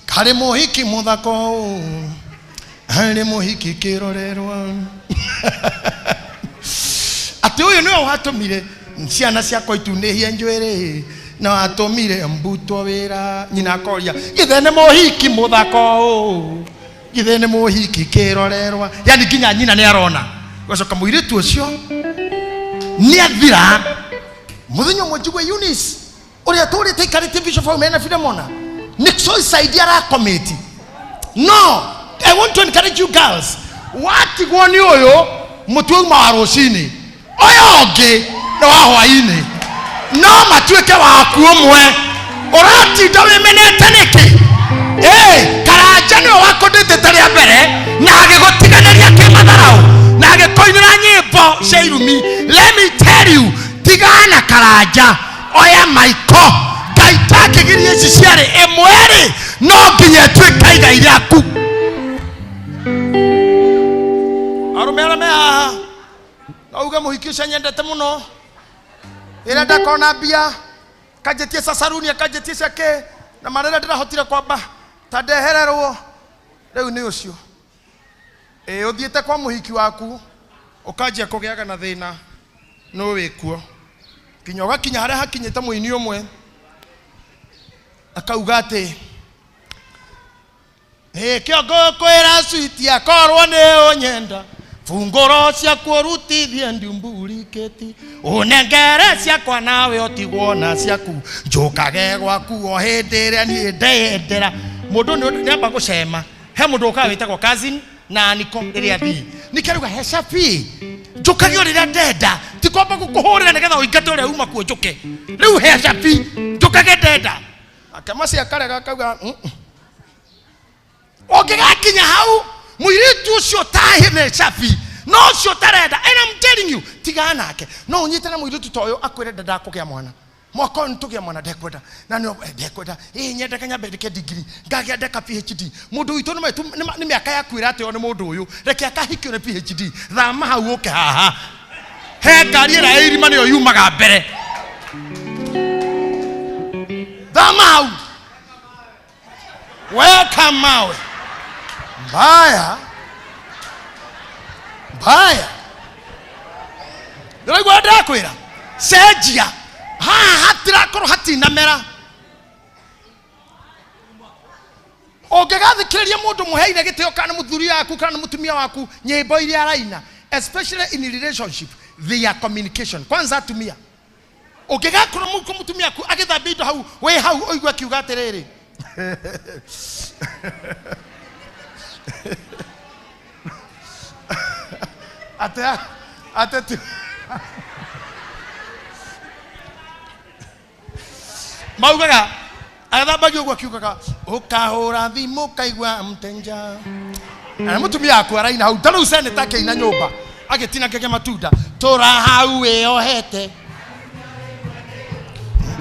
harĩ mũhiki mũthako, harĩ mũhiki kĩrorerwa. Atĩ ũyũ nĩwe watũmire ciana ciakwa itunĩhie njuĩrĩ, na watũmire mbutwo wĩra. Nyina akoria, githĩ nĩ mũhiki mũthako, githĩ nĩ mũhiki kĩrorerwa. Yani nginya nyina nĩ arona. Gũcoka mũirĩtu ũcio nĩ athira. Mũthenya ũmwe njigue Eunice ũrĩa tũrĩte aikarĩte Bishop hau mena Philemona, nĩ suicide arakomiti. No, I want to encourage you girls. Watigwo nĩ ũyũ mũtwe uma wa rũcinĩ, Ũyũ ũngĩ nĩ wa hwainĩ, no matuĩke waku ũmwe. Ũratinda wĩmenete nĩkĩ? Ĩ, Karanja nĩwe wakũndĩtĩte rĩa mbere na agĩgũtiganĩria kĩmatharaũ na agĩkũinĩra nyĩmbo cia irumi. Let me tell you, tigana na Karanja, oya Maiko. Ngai ndangĩgiria ici ciarĩ ĩmwe rĩ, no nginya ĩtuĩke igai rĩaku. Arũme arĩa me haha no uge mũhiki ũcio nyendete mũno, ĩrĩa ndakona mbia kanjĩtie cia saruni, akanjĩtie cia kĩ, na marĩrĩa ndĩrahotire kwamba ta ndehererwo rĩu nĩ ũcio. Ĩ, ũthiĩte kwa mũhiki waku ũkanjia kũgĩaga na thĩna no wĩkuo nginya ũgakinya harĩa hakinyĩte mũini ũmwe akauga atĩ nĩkĩo ngũkwĩra switi akorwo nĩ ũnyenda, bungũro ciaku ũrutithie ndiumburikĩti, ũnengere ciakwa nawe ũtigwo na ciaku, njũkage gwaku o hĩndĩ ĩrĩa niĩ ndeyendera. Mũndũ nĩ amba gũcema he mũndũ ũkaga wĩtagwo cousin na niko rĩrĩa thiĩ nikĩruga he cabi njũkage o rĩrĩa ndenda, ti kwamba gũkũhũrĩra nĩgetha ũingate ũrĩa uma kuo njũke rĩu he cabi njũkage ndenda. Akamaci akarega akauga ũngĩgakinya hau mũirĩtu ũcio ũtahe nĩ cabi no ũcio ũtarenda, and I'm telling you, tigana nake. No ũnyite na mũirĩtu ta ũyũ akwĩre ndendaga kũgĩa mwana mwaka ũyũ, nĩtũgĩa mwana, ndekwenda na nĩ ndekwenda ĩ nyendeka nyambe ndĩke degree ngagĩa ndeka PhD. Mũndũ witũ nĩ mĩaka yaku ĩrateo nĩ mũndũ ũyũ, reke akahikio nĩ PhD. Thama hau ũke haha he ngari ĩrĩa ya irima nĩyo yumaga mbere. Thama hau, weka mawe mbaya mbaya. Ndĩraigua ndĩrakwĩra cenjia haha hatirakorwo hatinamera. Ũngĩgathikĩrĩria mũndũ mũheire gĩtĩo kana mũthuri waku kana mũtumia waku nyĩmbo iria araina, especially in relationship, their communication kwanza atumia, ũngĩgakorwo mũtumia waku agĩthambia indo hau wĩ hau ũigue akiuga atĩrĩrĩ, ate ate tu maugaga agathambagia ũguo akiugaga ũkahũra thimũ ũkaigua mtenja na mũtumia waku araina hau ta rĩu seneta akĩina nyũmba agĩtinangagia matunda tũra hau wĩyohete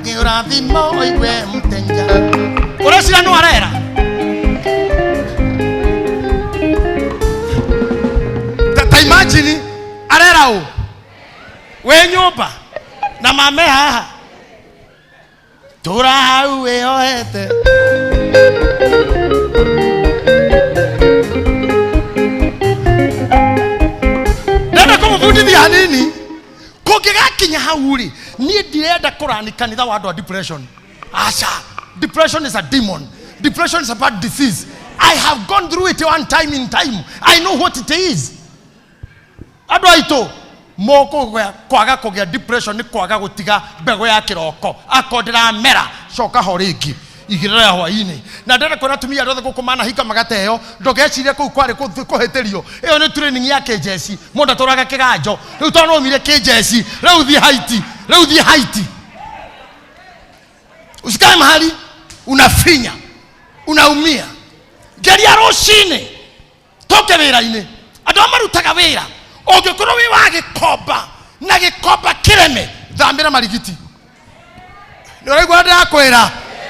ngĩũra thimũ ũigue mtenja ũreciria no arera ta imagine arera ũ wĩ nyũmba na mame haha tũra hau wĩyohete. Ndenda kũmũbundithia hanini kũngĩgakinya hau rĩ, niĩ ndirenda kũrani kanitha wa andũ a depression. Aca, depression is a demon, depression is a bad disease. I have gone through it one time in time, I know what it is. Andũ aitũ mũkũgĩa kwaga kũgĩa depression nĩ kwaga gũtiga mbegũ ya kĩroko akorwo ndĩramera coka ho rĩngĩ igĩrĩra ya hwainĩ. Na ndĩrenda kwĩra atumia arĩa othe gũkũ manahika magateo, ndũgecirie kũu kwarĩ kũhĩtĩrio. Ĩyo nĩ training ya kĩnjeci, mũndũ atũraga kĩganjo rĩu tondũ nĩwaumire kĩnjeci, rĩu thiĩ haiti, rĩu thiĩ haiti. Usikae mahali unafinya unaumia. Geria rũcinĩ tũke wĩra-inĩ, andũ arĩa marutaga wĩra, ũngĩkorwo wĩ wa gĩkomba na gĩkomba kĩreme, thambĩra marigiti. Nĩ ũraigua ndĩrakwĩra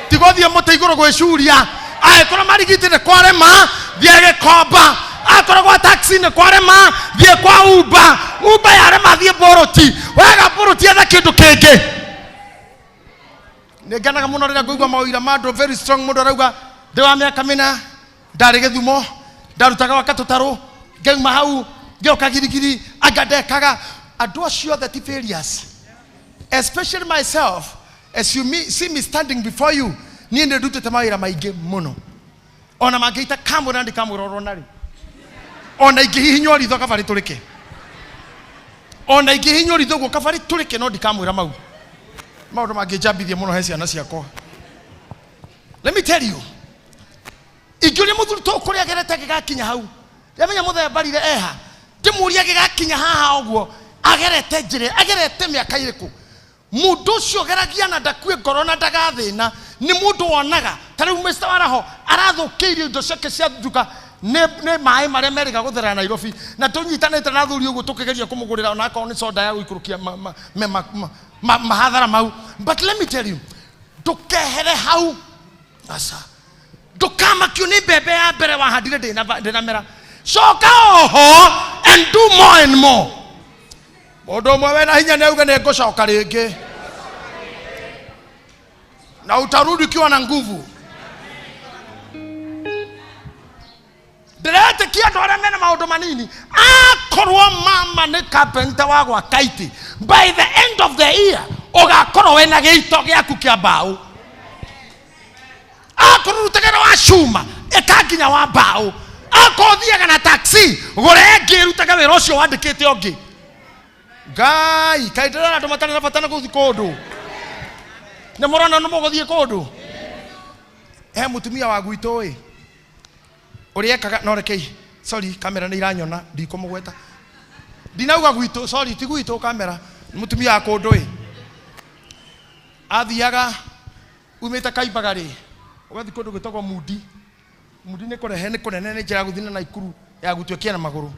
tiga ũthiĩ mũtĩ igũrũ gwĩcuria. Angĩkorwo marigiti nĩ kwarema, thiĩ gĩkomba. Akorwo gwa taxi nĩ kwarema, thiĩ kwa Uber. Uber yarema, thiĩ Bolt. Wega Bolt, etha kĩndũ kĩngĩ. Nĩ ngenaga mũno rĩrĩa ngũigua maũira ma andũ very strong. Mũndũ arauga ndĩ wa mĩaka 4 ndarĩ gĩthumo, ndarutaga gwaka tũtarũ, ngauma hau ngĩũka girigiri anga ndekaga. Andũ acio othe ti failures, especially myself. As you see me standing before you, niĩ nĩ ndutĩte mawĩra maingĩ mũno, ona mangĩita kamwĩra ndikamwĩra oro narĩ, ona ingĩhihinywo ritho kabarĩ tũrĩke, ona ingĩhihinywo ritho ũguo kabarĩ tũrĩke, no ndikamwĩra mau maũndũ mangĩnjambithia mũno he ciana ciakwa. Let me tell you, ingĩũria mũthuri to kũrĩa agerete agĩgakinya hau, ndamenya mũthembarire eha, ndĩmũria agĩgakinya haha ũguo. Agerete njĩra, agerete mĩaka ĩrĩkũ? Mũndũ ũcio ũgeragia na ndakue ngoro na ndagathĩna nĩ mũndũ wonaga. Ta rĩu Mr. Waraho arathũkĩirio indo ciake cia nduka nĩ maĩ marĩa merĩga gũtherera Nairobi, na tũnyitanĩte na athuri ũguo tũkĩgeria kũmũgũrĩra ona akorwo nĩ soda ya gũikũrũkia mahathara mau. But let me tell you, ndũkehere hau, aca, ndũkamakio nĩ mbembe ya mbere wahandire ndĩnamera. Coka oho and do more and more. Mũndũ ũmwe wĩna hinya nĩ auge nĩ ngũcoka rĩngĩ, na utarudi ukiwa na nguvu. Ndĩretĩkia andũ arĩa mena maũndũ manini, akorwo mama nĩ carpenter wa gwaka itĩ, by the end of the year ũgakorwo wĩna gĩito gĩaku kĩa mbaũ. Akorwo ũrutaga wĩra wa cuma, ĩka nginya wa mbaũ. Akorwo ũthiaga na taxi, gũra ĩngĩ ĩrutaga wĩra ũcio wandĩkĩte ũngĩ. Ngai, kaĩ ndĩrona andũ matarĩ na bata na gũthiĩ kũndũ? Nĩ mũrona nĩ mũgũthiĩ kũndũ? He mũtumia wa gwitũ ĩ, ũrĩa ekaga, no rekei, sorry, kamera nĩ iranyona, ndikũmũgweta. Ndinauga gwitũ, sorry, ti gwitũ kamera, nĩ mũtumia wa kũndũ ĩ. Athiaga umĩte Kaimbaga rĩ, ũgathiĩ kũndũ gwĩtagwo Mundi. Mundi nĩ kũrehe, nĩ kũnene, nĩ njĩra ya gũthiĩ na Naikuru ya gũtuĩkia na magũrũ.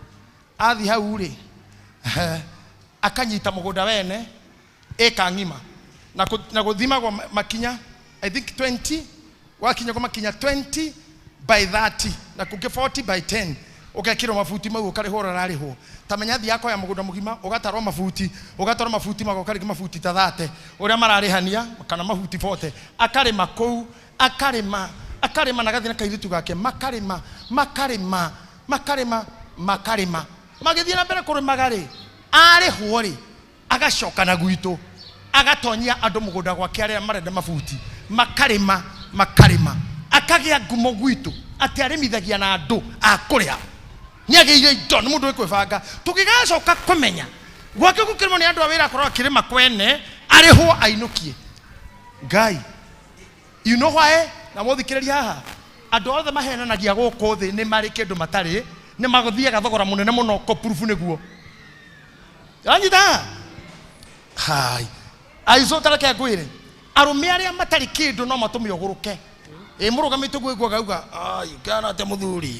Athiĩ hau rĩ, akanyita mũgũnda wene ĩka ng'ima, na gũthimagwo makinya, I think 20, wakinya kwa makinya 20 by 30 na kũngĩ 40 by 10, ũgekĩrwo mabuti mau ũkarĩhwo ũrĩa ũrarĩhwo. Ta menya thiaga koya mũgũnda mũgima, ũgatarwo mabuti, ũgatarwo mabuti magoka rĩngĩ mabuti ta 30 ũrĩa mararĩhania, kana mabuti 40. Akarĩma kũu, akarĩma, akarĩma na agathiĩ na kairĩtu gake, makarĩma, makarĩma, makarĩma, makarĩma, magĩthiĩ na mbere kũrĩmaga rĩ, arĩhwo rĩ, agacoka na gwitũ, agatonyia andũ mũgũnda gwake arĩa marenda mabuti, makarĩma, makarĩma, akagĩa ngumo gwitũ atĩ arĩmithagia na andũ a kũrĩa. Nĩ agĩire indo, nĩ mũndũ wĩkwĩbanga. Tũgĩgacoka kũmenya gwake gũkĩrĩmwo nĩ andũ a wĩra, akorwo akĩrĩma kwene, arĩhwo ainũkie. Ngai, you know why? Na mũthikĩrĩria haha, andũ othe mahenanagia gũkũ thĩ nĩ marĩ kĩndũ matarĩ, nĩ magũthiaga thogora mũnene mũno kũpurubu nĩguo. Wanyita? Hai. Aico tareke ngwĩre, arũme arĩa matarĩ kĩndũ no matũme ũgũrũke. Ĩ mũrũgamĩte ũguo ĩguo akauga, ai, ũkĩhana atĩa mũthuri?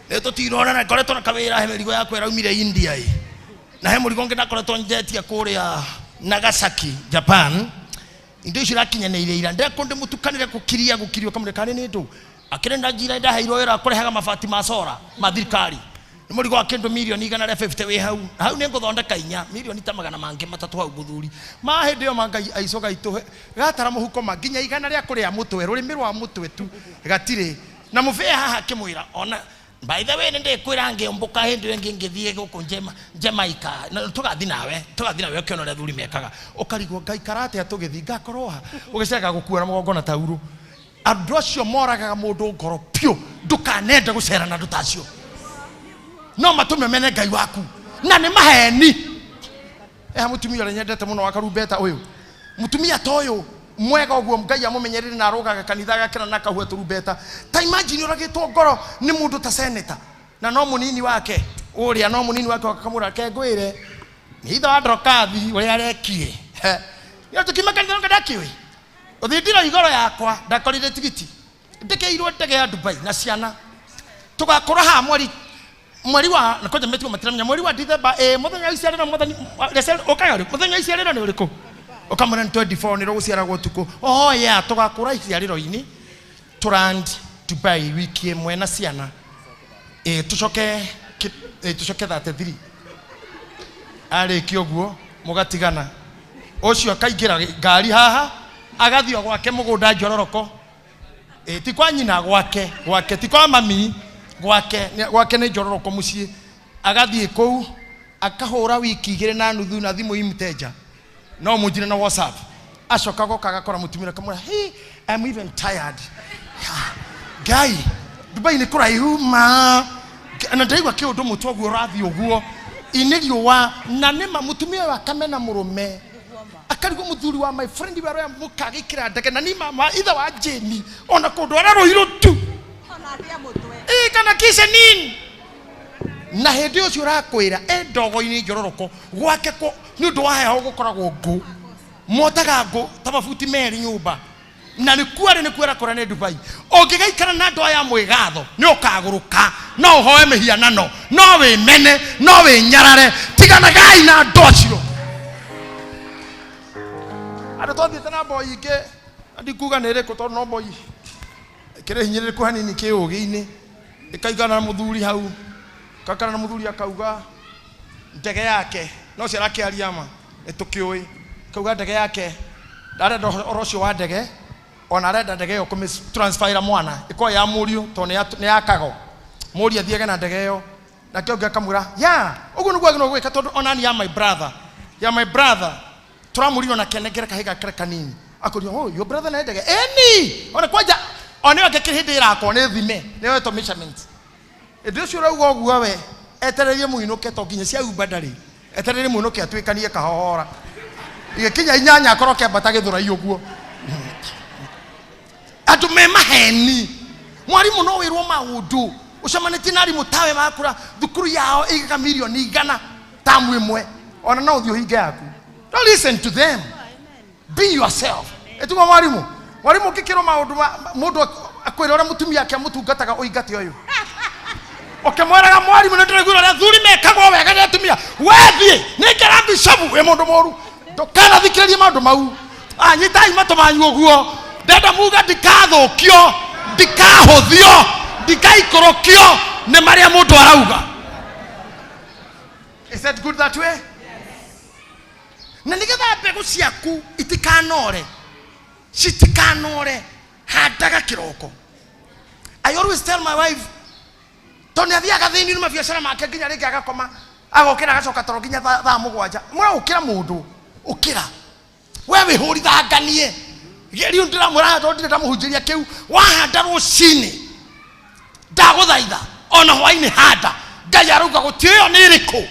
Nĩ tũtironana, ngoretwo na kawĩra, he mĩrigo yakwa ĩraumire India ĩ. Na he mũrigo ũngĩ ndakoretwo njetia kũrĩa Nagasaki, Japan. Indo icio irakinyanĩire ira. Ndekũ ndĩmũtukanĩre gũkiria, gũkiria, ũkamũreka karĩ nĩ ndũ. Akĩrĩ na njira ndaheirwo wĩra wa kũrehaga mabati ma sora ma thirikari. Nĩ mũrigo wa kĩndũ mirioni igana rĩa 50 wĩ hau. Na hau nĩ ngũthondeka inya, mirioni ta magana mangĩ matatũ hau mũthuri. Ma hĩndĩ ĩyo ma Ngai aicoka itũhe, gatara mũhuko ma nginya igana rĩa kũrĩa mũtwe, rũrĩmĩ rwa mũtwe tu gatirĩ. Na mũbĩa haha akĩmwĩra, ona by the way nĩ ndĩkwĩra ngĩũmbũka hĩndĩ ĩyo ĩngĩ ngĩthiĩ gũkũ Jamaica, na tũgathiĩ nawe, tũgathiĩ nawe ũkĩona ũrĩa athuri mekaga. Ũkarigwo ngaikara atĩa tũgĩthiĩ, ngakorwo ha? Ũgĩcega gũkua na mũgongo na taurũ. Andũ acio moragaga mũndũ ngoro piũ, ndũkanende gũcera na andũ ta acio. No matũme mene Ngai waku, na nĩ maheni. Eha mũtumia ũrĩa nyendete mũno wa karumbeta ũyũ, mũtumia ta ũyũ mwega ũguo Ngai amũmenyerere na arũgaga kanitha agakena na akahua tũrumbeta. Ta imagine ũragĩtwo ngoro nĩ mũndũ ta senator, na no mũnini wake ũrĩa, no mũnini wake akamwĩra reke ngwĩre nĩ ithe wa Dorkathi ũrĩa arekire. He. Nĩ tũkiuma kanitha nĩ ndakĩũĩ ũthindira igoro yakwa ndakorire tigiti ndĩkĩirwo ndege ya Dubai na ciana tũgakorwo haha mweri wa na kwanja mĩtugo matiramenya mweri wa December, mũthenya wa iciarĩro, mũthenya ũkaga rĩ, mũthenya wa iciarĩro nĩ ũrĩkũ? Ũkamwĩra nĩ 24 nĩ rũgũciaragwo ũtukũ. Oh yeah, tũgakũra iciarĩro-inĩ tũland Dubai wiki ĩmwe na ciana, tũcoke 33. Arĩkia ũguo mũgatigana, ũcio akaingĩra ngari haha agathiĩ gwake mũgũnda njororoko. Ti kwa nyina, gwake, gwake ti kwa mami, gwake, gwake nĩ njororoko mũciĩ. Agathiĩ kũu akahũra wiki igĩrĩ na nuthu na thimũ imteja, no mũnjire na WhatsApp. Acoka goka agakora mũtumia akamwĩra, hey, I'm even tired. Ngai, Dubai nĩ kũraihu ma, na ndaigua kĩũndũ mũtwe ũguo ũrathiĩ ũguo inĩ riũa, na nĩma mũtumia ũyũ akamena mũrũme, akarigwo mũthuri wa my friend we aroya mũkagĩkĩra ndege, na nĩ mama ithe wa Jane ona kũndũ ararũirũ tu. Ĩ, kana kishe nini? Na hĩndĩ ũcio ũrakwĩra e ndogo-inĩ njororoko gwake kũ nĩ ũndũ wa heho gũkoragwo ngũ. Motaga ngũ ta mabuti merĩ nyũmba. Na nĩ kuarĩ nĩ kuera kũrĩa nĩ Dubai. Ũngĩgaikara na andũ aya mwĩgatho nĩ ũkagũrũka, no ũhoe mĩhianano, no wĩmene, no wĩnyarare. Tiganagai na andũ acio. Andũ twathiĩte na mboi ingĩ, na ndikuga nĩ ĩrĩkũ tondũ no mboi ĩkĩrĩ hinyĩrĩrĩku hanini kĩũgĩ-inĩ, ĩkaigana na mũthuri hau, kakana na mũthuri akauga ndege yake, no cio arakĩaria ma, nĩ tũkĩũĩ, akauga ndege yake, arenda ũhoro ũcio wa ndege, ona arenda ndege ĩyo kũmĩ transferĩra mwana, ĩkorwo ya mũriũ tondũ nĩ ya kago. Mũriũ athiage na ndege ĩyo, nake ũngĩ akamwĩra, ya, ũguo nĩguo agĩrĩirwo gwĩka tondũ ona ni ya my brother, ya my brother, tũramũrire ona kenengere kahĩga karĩa kanini. Akũria, oh, your brother na ndege? Ĩni! Ona kwanja, ona ĩyo angĩkĩrĩ hĩndĩ ĩrakwo nĩ thime, nĩ yoetwo measurement. Hĩndĩ ũcio ũrauga ũguo we, etererie mũinũke to nginya cia Uber ndarĩ. Etererie mũinũke atuĩkanie kahora. Igĩkinya inyanya akorwo akĩambata gĩthũrai ũguo. Andũ me maheni. Mwarimũ no wĩrwo maũndũ. Ũcemanĩtie na arimũ tawe makũra thukuru yao ĩigaga mirioni igana tamu ĩmwe. Ona no ũthiĩ ũhinge yaku. Don't listen to them. Be yourself. Ĩtiguo mwarimũ. Mwarimũ ũngĩkĩrwo maũndũ ma mũndũ akwĩra ũrĩa mũtumia ake amũtungataga ũingate ũyũ. Ũkĩmwĩraga mwarimũ nĩ ndĩraigua ũrĩa athuri mekagwo wega nĩ atumia. We thiĩ, nĩ ngera bishopu wĩ mũndũ mũru. Ndũkanathikĩrĩrie maũndũ mau. Nyitai matũ manyu ũguo. Ndenda muga ndikathũkio, ndikahũthio, ndikaikũrũkio nĩ marĩa mũndũ arauga. Is that good that way? Na nĩgetha mbegũ ciaku itikanore, citikanore, handaga kĩroko. I always tell my wife, tondũ nĩ athiaga thĩinĩ nĩ mabiacara make nginya rĩngĩ agakoma, agokĩra agacoka toro nginya thaa mũgwanja. Mwĩra ũkĩra mũndũ, ũkĩra. We wĩhũrithanganie. Rĩu ndĩramwĩra tondũ ndirĩ ndamũhunjĩria kĩu, wahanda rũcinĩ, ndagũthaitha, ona hwainĩ handa. Ngai arauga gũtirĩ ĩyo nĩ ĩrĩkũ?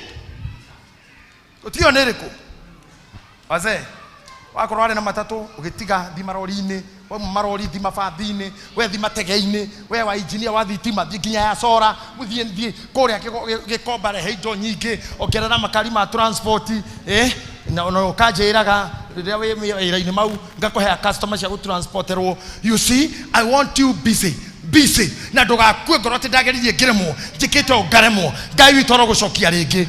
Gũtirĩ ĩyo nĩ ĩrĩkũ? Wazee, wakorwo warĩ na matatũ, ũgĩtiga thi marori-inĩ, wauma marori thi mabathi-inĩ, we thi matege-inĩ, we wa engineer wa thitima, thiĩ nginya ya sora, mũthiĩ thiĩ kũrĩa Gĩkomba rehe indo nyingĩ, ongerera makari ma transport, na ũkanjĩraga rĩrĩa wĩ wĩra-inĩ mau, ngakũhea customer cia gũtransporterwo. You see, I want you busy, busy. Na ndũgakue ngoro atĩ ndageririe ngĩremwo, njĩkĩte ũũ ngaremwo. Ngai witũ arogũcokia rĩngĩ.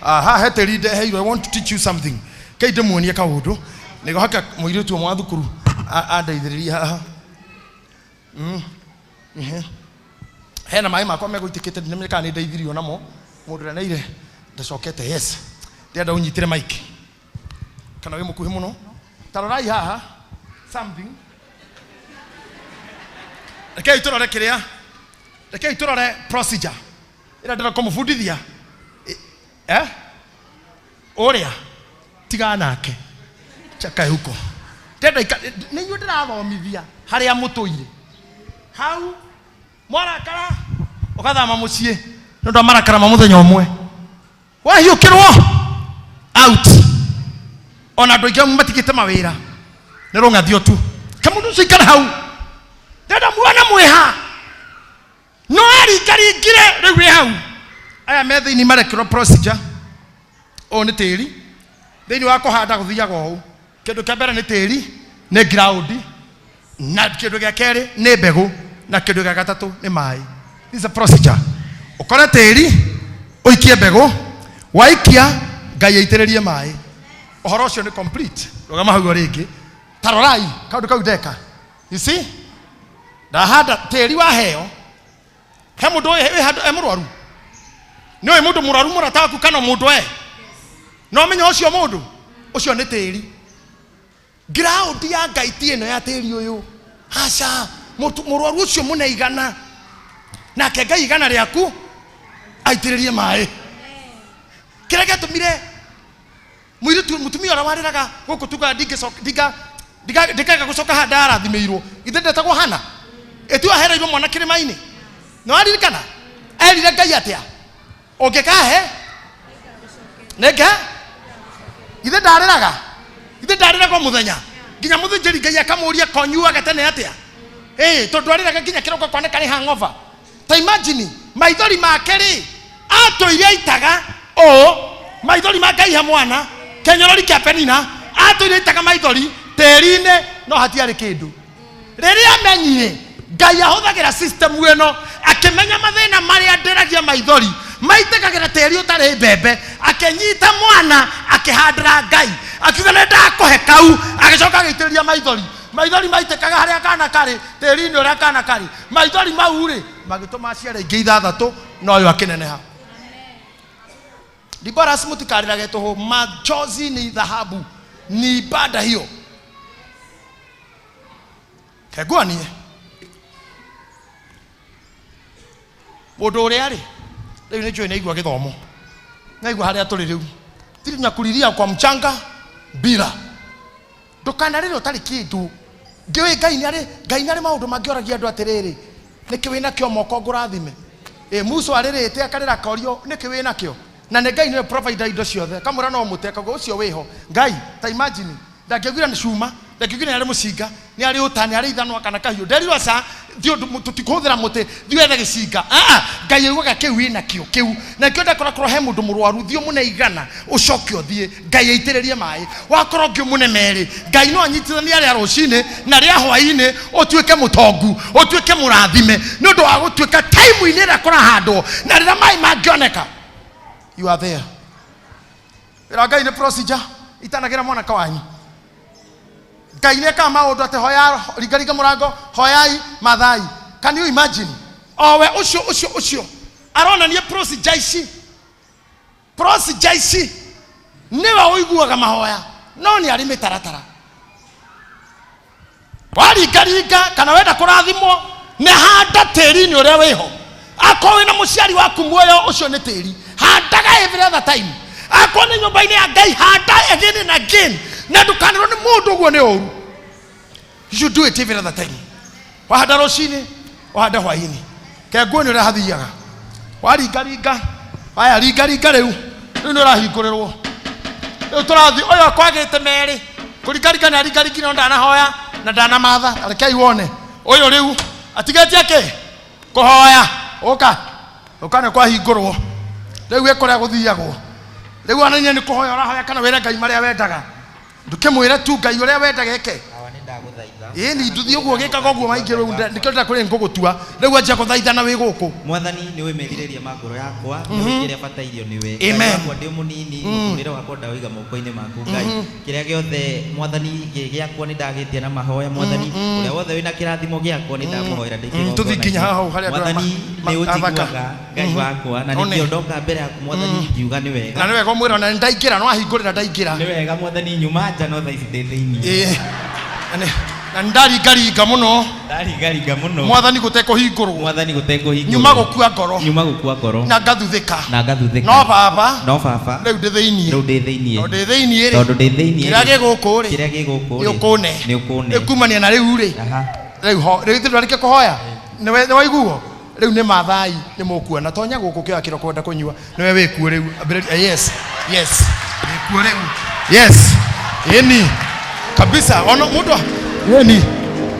Aha, he tĩri ndeheirwo. I want to teach you something. Kei ndĩmuonie kaũndũ. Nĩguo haka mũirĩtu ũmwe wa thukuru andeithĩrĩrie haha. Hena maĩ makwa megũitĩkĩte, ndinamenya kana nĩ ndeithirio namo. Mũndũ ũrĩa neire ndacokete. Yes. Ndĩrenda ũnyitĩre mic. Kana wĩ mũkuhĩ mũno. Ta rorai haha something. Rekei tũrore kĩrĩa. Rekei tũrore procedure. Ĩrĩa ndĩrenda kũmũbundithia. Ũrĩa tigana nake. Chakae huko. Ndĩrenda nĩ inyuĩ ndĩrathomithia harĩa mũtũire. Hau mwarakara ũgathama mũciĩ nĩ ũndũ wa marakara ma mũthenya ũmwe. Wahiũkĩrwo out. Ona andũ aingĩ matigĩte mawĩra nĩ rũng'athio tu. Kamũndũ ũcio ikara hau. Ndĩrenda muone mwĩha. No aringaringire rĩu wĩ hau. Aya me thĩinĩ marekĩrwo procedure. Ũyũ nĩ tĩri. Thĩinĩ wa kũhanda gũthiaga ũũ. Kĩndũ kĩa mbere nĩ tĩri, nĩ ground, na kĩndũ gĩa kerĩ nĩ mbegũ, na kĩndũ gĩa gatatũ nĩ maĩ. This is a procedure. Ũkore tĩri, ũikie mbegũ, waikia, Ngai aitĩrĩrie maĩ. Ũhoro ũcio nĩ complete. Rũgama hau o rĩngĩ. Ta rorai kaũndũ kau ndeka. You see? Ndahanda tĩri waheo. He mũndũ wĩ handũ e mũrwaru? Nĩ ũĩ mũndũ mũrwaru mũrata waku kana mũndũ e? No ũmenye ũcio mũndũ? Ũcio nĩ tĩri. Ground ya Ngai ti ĩno ya tĩri ũyũ. Aca, mũrwaru ũcio mũne igana. Nake Ngai igana rĩaku aitĩrĩrie maĩ. Kĩrĩa gĩatũmire mũirĩtu mũtumia ũrĩa warĩraga gũkũ tugaga ndingĩaga gũcoka haha ndarathimĩirwo. Githĩ ndetagwo Hana? Ĩtio ahereirwo mwana kĩrĩma-inĩ. Nĩ waririkana? Erire Ngai atĩa? Ũngĩkahe? Nĩnge? Githĩ ndarĩraga? Githĩ ndarĩraga o mũthenya? Nginya mũthĩnjĩri Ngai akamũria konyuaga tene atĩa? Ĩĩ, tondũ arĩraga nginya kĩroko koneka nĩ hangover. Ta imagine, maithori make rĩ, Atũire aitaga ũũ maithori ma Ngai he mwana kĩnyorori kĩa Penina, atũire aitaga maithori tĩri-inĩ no hatiarĩ kĩndũ. Rĩrĩa amenyire Ngai ahũthagĩra system ĩno, akĩmenya mathĩna marĩa ndĩragia maithori maitĩkagĩra tĩri ũtarĩ mbembe, akĩnyita mwana akĩhandĩra Ngai, akiuga nĩ ndakũhe kau, agĩcoka agĩitĩrĩria maithori. Maithori maitĩkaga harĩa kana karĩ, tĩri-inĩ ũrĩa kana karĩ. Maithori mau rĩ magĩtũma aciare ingĩ ithathatũ na ũyũ akĩneneha. Diboras, mũtikarĩrage tũhũ, machozi ni dhahabu, ni ibada hiyo. Kenguanie mũndũ ũrĩa rĩ rĩu nĩ njũĩ nĩ aigua gĩthomo, nĩ aigua harĩa tũrĩ rĩu, tiri nyakuriria kwa mchanga bila ndũkanarĩre ũtarĩ kĩndũ. Ngĩũĩ Ngai nĩ arĩ, Ngai nĩ arĩ maũndũ mangĩ oragia andũ atĩrĩrĩ, nĩkĩ wĩna kĩo moko ngũrathime? Ĩ Musa arĩrĩte akarĩra akorio nĩkĩ wĩna kĩo? Na nĩ Ngai nĩwe provider indo ciothe, akamwĩra no mũte, akauga ũcio wĩho. Ngai ta imagine, ndangĩaugire nĩ cuma, ndangĩaugire nĩ arĩ mũcinga, nĩ arĩ ũta, nĩ arĩ ithanwa kana kahiũ. Nderirwo aca, thiĩ ũndũ, tũtikũhũthĩra mũtĩ, thiĩ wethe gĩcinga. Aa, Ngai augaga kĩu wĩna kĩo kĩu. Na nĩkĩo ndakora korwo he mũndũ mũrwaru, thiĩ ũmũne igana, ũcoke ũthiĩ, Ngai aitĩrĩrie maĩ. Wakorwo ũngĩ ũmũne merĩ, Ngai no anyitithanie arĩa rũcinĩ na rĩa hwaĩ-inĩ, ũtuĩke mũtongu, ũtuĩke mũrathime, nĩ ũndũ wa gũtuĩka time-inĩ ĩrĩa kũrahandwo na rĩrĩa maĩ mangĩoneka. You are there. Wĩra wa Ngai nĩ procedure, itanagĩra mwanake wanyu. Ngai nĩ ekaga maũndũ atĩ hoya, ringaringa mũrango, hoyai, mathai. Can you imagine? Owe ũcio ũcio ũcio aronania procedure ici. Procedure ici nĩwe ũiguaga mahoya, no nĩ arĩ mĩtaratara. Waringaringa kana wenda kũrathimwo, nĩ handa tĩri-inĩ ũrĩa wĩho. Akorwo wĩna mũciari waku muoyo, ũcio nĩ tĩri, handaga every other time. Akorwo nĩ nyũmba-inĩ ya Ngai, handa again and again, na ndũkanĩrwo nĩ mũndũ ũguo nĩ ũru. You should do it every other time. Wahanda rũcinĩ, wahanda hwaĩ-inĩ, kenguo nĩ ũrĩa hathiaga. Waringaringa, waya ringaringa rĩu, rĩu nĩ ũrahingũrĩrwo. Rĩu tũrathiĩ, ũyũ akwagĩte merĩ, kũringaringa nĩ aringaringire no ndanahoya na ndanamatha. Rekei wone ũyũ rĩu atigĩtie kĩ kũhoya. Ũka ũka, nĩ kwahingũrwo rĩu, wĩ kũrĩa gũthiagwo rĩu. Onania nĩ kũhoya ũrahoya kana wĩre Ngai marĩa wendaga. Ndũkĩmwĩre tu Ngai ũrĩa wendaga eke. Ĩĩ ni nduthi ũguo gĩkaga ũguo maingĩ rĩu nĩkĩo ndĩrakũrĩ ngũgũtua rĩu anjia gũthaithana wĩ gũkũ. Mwathani nĩ ũĩ merirĩria ma ngoro yakwa, nĩ ũĩ kĩrĩa batairio nĩwe. Amen. Ngai wakwa ndĩ mũnini, mũtũrĩre wakwa ndaũiga moko-inĩ maku Ngai. Kĩrĩa gĩothe Mwathani gĩ gĩakwa nĩ ndagĩtia na mahoya Mwathani, ũrĩa wothe wĩna kĩrathimo gĩakwa nĩ ndamũhoera ndĩ Tũthiĩ kĩgongona. nginya haha hau harĩa andũ arĩa Mwathani nĩ athaka. ũnjiguaga Ngai wakwa, na One. nĩkĩo ndoka mbere yaku Mwathani ngiuga nĩ wega. Na nĩ wega ũmwĩre ona nĩ ndaingĩra, no ahingũrĩra ndaingĩra. Nĩ wega Mwathani, nyuma nja no thaa ici ndĩ thĩinĩ. Ĩĩ. Na nĩ ndaringaringa mũno. Ndaringaringa mũno. Mwathani gũtekũhingũrwo. Mwathani gũtekũhingũrwo. Nyuma gũkua ngoro. Nyuma gũkua ngoro. Na ngathuthĩka. Na ngathuthĩka. No baba. No baba. Rĩu ndĩ thĩinĩ. Rĩu ndĩ thĩinĩ. Tondũ ndĩ thĩinĩ rĩ. Tondũ ndĩ thĩinĩ Kĩrĩa rĩ. gĩ gũkũ rĩ. Kĩrĩa gĩ gũkũ rĩ. Nĩ ũkũne. Nĩ ũkũne. Rĩu kumania na rĩu rĩ. Rĩu ho, rĩu ithuĩ twarĩkia kũhoya. Nĩ waiguo? Rĩu nĩ mathai nĩ mũkuona. Tonya gũkũ kĩoya kĩro kwenda kũnyua. Nĩwe wĩkuo rĩu. Ambĩrĩria, yes. Yes. Wĩkuo rĩu. Yes. Ĩni. Kabisa. Ona mũndũ ĩni.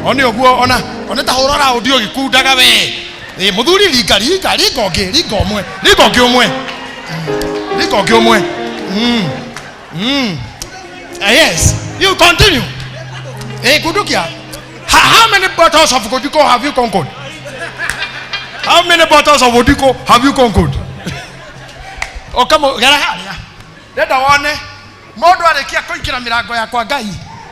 One ũguo ona one ta hũra raundi ũgĩkundaga we. Ĩ mũthuri ringa ringa ringa ũngĩ ringa ũmwe ringa ũngĩ ũmwe. Ringa ũngĩ ũmwe. Yes. You continue. Kundukia. How many bottles of Kodiko have you conquered? How many bottles of Odiko have you conquered? Okamo gera haria. Ndenda wone mũndũ arĩkia kũingĩra mĩrango ya kwa Ngai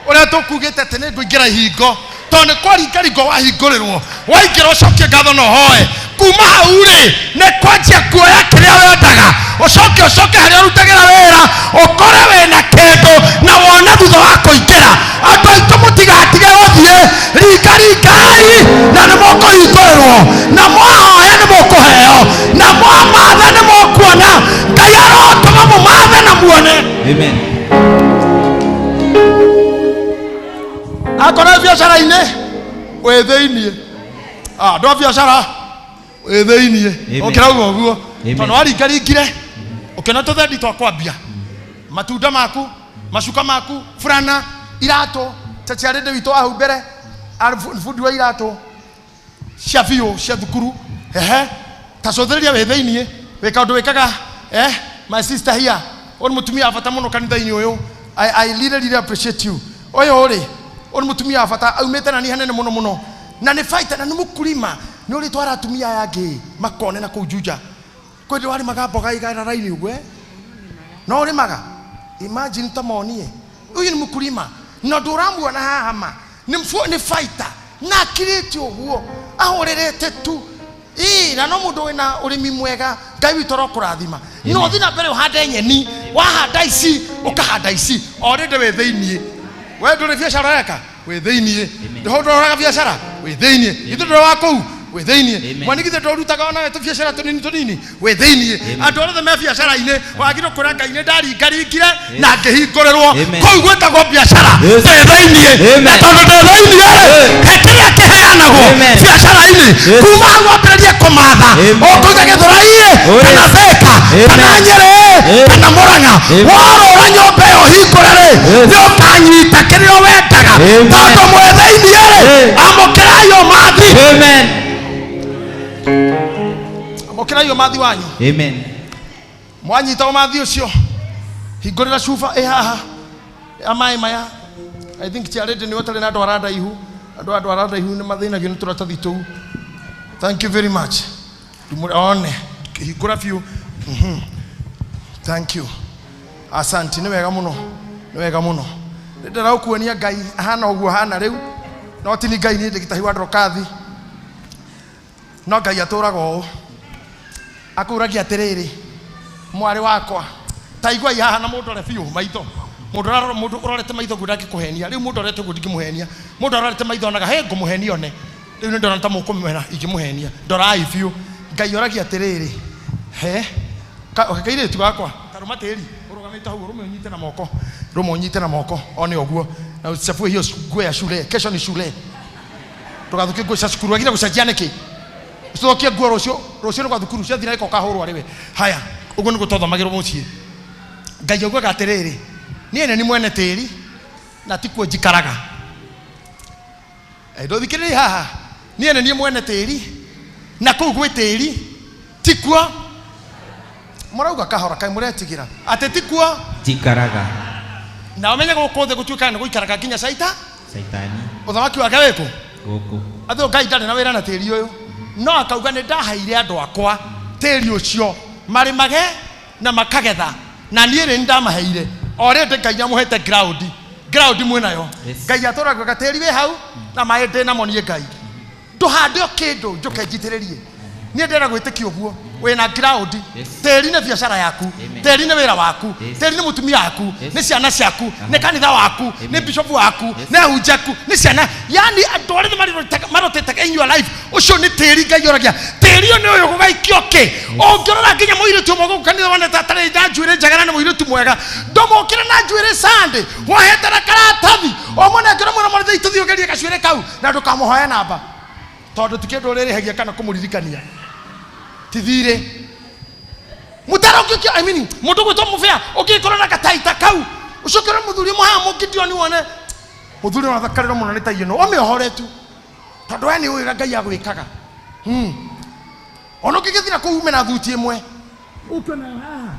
ũrĩa tũkugĩte atĩ nĩ ngũingĩra ihingo, tondũ nĩ kwaringaringo wahingũrĩrwo, waingĩra ũcokie ngatho na ũhoe. Kuma hau rĩ nĩ kwanjia kuoya kĩrĩa wendaga, ũcoke ũcoke harĩa ũrutagĩra wĩra ũkore wĩna kĩndũ na wone thutha wa kũingĩra. Andũ aitũ mũtigatige gũthiĩ, ringaringai na nĩ mũkũhingũrĩrwo, na mwahoya nĩ mũkũheo, na mwamatha nĩ mũkuona. Ngai arotũma mũmathe na muone. Amen. Akorwo biacara-inĩ wĩ thĩiniĩ, andũ a biacara wĩ thĩiniĩ, Amen. ũkĩrauga ũguo Amen. tondũ waringaringire ũkĩona tũthendi twa kwambia matunda maku, macuka maku, burana, iratũ. Chachiarĩndĩ witũ wa hau mbere arĩ bundi wa iratũ cia biũ cia thukuru, hehe, ta cũthĩrĩria wĩ thĩiniĩ. Wĩ kaũndũ wĩkaga eh? My sister here, ũyũ nĩ mũtumia wa bata mũno kanitha-inĩ ũyũ. I really, really appreciate you. Ũyũ rĩ, ũyũ nĩ mũtumia wa bata aumĩte na nĩ hanene mũno mũno, na nĩ fighter na nĩ mũkulima. Nĩ ũrĩ twara atumia aya angĩ makone na kũu Juja kwĩ ndĩ warĩmaga mboga igana raini ũguo eh? No ũrĩmaga, imagine ta monie ũyũ nĩ mũkulima na ũndũ ũramuona haha ma nĩ nĩ fighter na akirĩte ũguo ahũrĩrĩte tu. Ii, na no mũndũ wĩna ũrĩmi mwega. Ngai witũ arokũrathima. No ũthiĩ na mbere ũhande nyeni, wahanda ici ũkahanda ici already wĩ thĩiniĩ. We ndũrĩ biacara ũreka wĩ thĩiniĩ, ndũroraga biacara wĩ thĩiniĩ, ithuĩ ndũrĩ wa kũu wĩ thĩiniĩ, mwanigithĩ ndũrutaga onawe tũbiacara tũnini tũnini wĩ thĩiniĩ. Andũ othe me biacara-inĩ wagĩrĩirwo kwĩra Ngai nĩ ndaringaringire na ngĩhingũrĩrwo. Kũu gwĩtagwo biacara. Ndĩ thĩiniĩ, na tondũ ndĩ thĩiniĩ rĩ, he kĩrĩa kĩheanagwo biacara-inĩ kuma hau wambĩrĩrie kũmatha ũkũiga Gĩthũrai kana Thĩka kana Nyĩrĩ kana Mũrang'a, warũra nyũmba ĩyo hingũre rĩ, nĩ ũkanyita kĩrĩa wendaga tondũ mwĩ thĩiniĩ rĩ. Amũkĩrai ũmathi. Amũkĩrai ũmathi wanyu. Amen. Mwanyita ũmathi ũcio, hingũrĩra cuba ĩ haha ya maĩ maya. I think charity nĩ ũtarĩ na ndwara ndaihu. Andũ a ndwara ndaihu nĩ mathĩnagio nĩ tũratathi tũu. Thank you very much. One hingũra biũ. Thank you, asante. Nĩ wega mũno, nĩ wega mũno. Ndĩraũkuonia Ngai ahana ũguo hana rĩu, no ti ni Ngai niĩ ndĩgĩtahi wa ndorokathi, no Ngai atũraga ũũ akũragia atĩrĩrĩ, mwarĩ wakwa, ta iguai haha na mũndore biũ maitho. Mũndũ ũrarora, mũndũ ũrorete maitho ũguo ndangĩkũhenia. Rĩu mũndũ ũrorete ũguo ndingĩmũhenia. Mũndũ arorete maitho onaga he ngũmũhenia one. Rĩu nĩ ndona ta mũkũmena ingĩmũhenia. Ndorai biũ. Ngai oragia atĩrĩrĩ, he kairĩtu gakwa karũma tĩri ũrũgamĩte hau, ũrũme ũnyite na moko, rũma ũnyite na moko one ũguo, na usichafue hiyo nguo ya shule. Kesho ni shule, ndũgathũkie nguo cia cukuru. Wagire gũcenjia nĩkĩ? Ũcithokie nguo rũciũ, rũciũ nĩ gwa thukuru ciathira gĩko ũkahũrwo arĩ we. Haya, ũguo nĩguo twathomagĩrwo mũciĩ. Ngai augaga atĩrĩrĩ, niĩ nĩ ni mwene tĩri na tikuo njikaraga. Ndũthikĩrĩrie haha, niĩ nĩ niĩ mwene tĩri na kũu gwĩ tĩri tikuo. Mũrauga kahora, kaĩ mũretigĩra atĩ tikuo Njikaraga. Na ũmenye gũkũ thĩ gũtuĩkaga nĩ gũikaraga nginya caita Saitani. Ũthamaki wake wĩkũ? Gũkũ. Athĩ Ngai ndarĩ na wĩra na tĩri ũyũ, no akauga nĩ ndaheire andũ akwa tĩri ũcio marĩmage na makagetha, na niĩ rĩ nĩ ndamaheire already. Ngai amũhete ground, ground mwĩnayo. Ngai atũraga tĩri wĩ hau na maĩ ndĩ namo niĩ. Ngai ndũhande o kĩndũ njũke njitĩrĩrie. Niĩ ndĩrenda gwĩtĩkia ũguo wĩna ground. Tĩri nĩ biacara yaku, tĩri nĩ wĩra waku, tĩri nĩ mũtumia waku, nĩ ciana ciaku, nĩ kanitha waku, nĩ bishop waku, nĩ ahunjia aku, nĩ ciana, yani andũ arĩa marotetaga in your life. Ũcio nĩ tĩri. Ngai oragia tĩri ũyũ nĩ ũyũ gũgaikio kĩ. Ũngĩrora nginya mũirĩtu ũmwe gũkũ kanitha wonete atarĩ na njuĩrĩ njega na nĩ mũirĩtu mwega, ndũmũkĩre na njuĩrĩ Sunday wohete na karatathi ũmũnengere mwĩra mwarĩ tũthiĩ ũgerie gacuĩrĩ kau, na ndũkamũhoe namba tondũ ti kĩndũ ũrĩrĩhagia kana kũmũririkania ti thirĩ mũtaro ũngĩũkia. I mean, mũndũ gwĩtwo mũbĩa ũngĩkorwo na gataita kau ũcokere mũthuri ũmwe haha mũngĩndioni wone mũthuri ũrathakarĩrwo mũno nĩ tai ĩno, ũmĩohore tu tondũ we nĩ ũĩ ũrĩa Ngai agwĩkaga. Ona ũngĩgĩthira kũu ume na thuti ĩmwe ũke nayo haha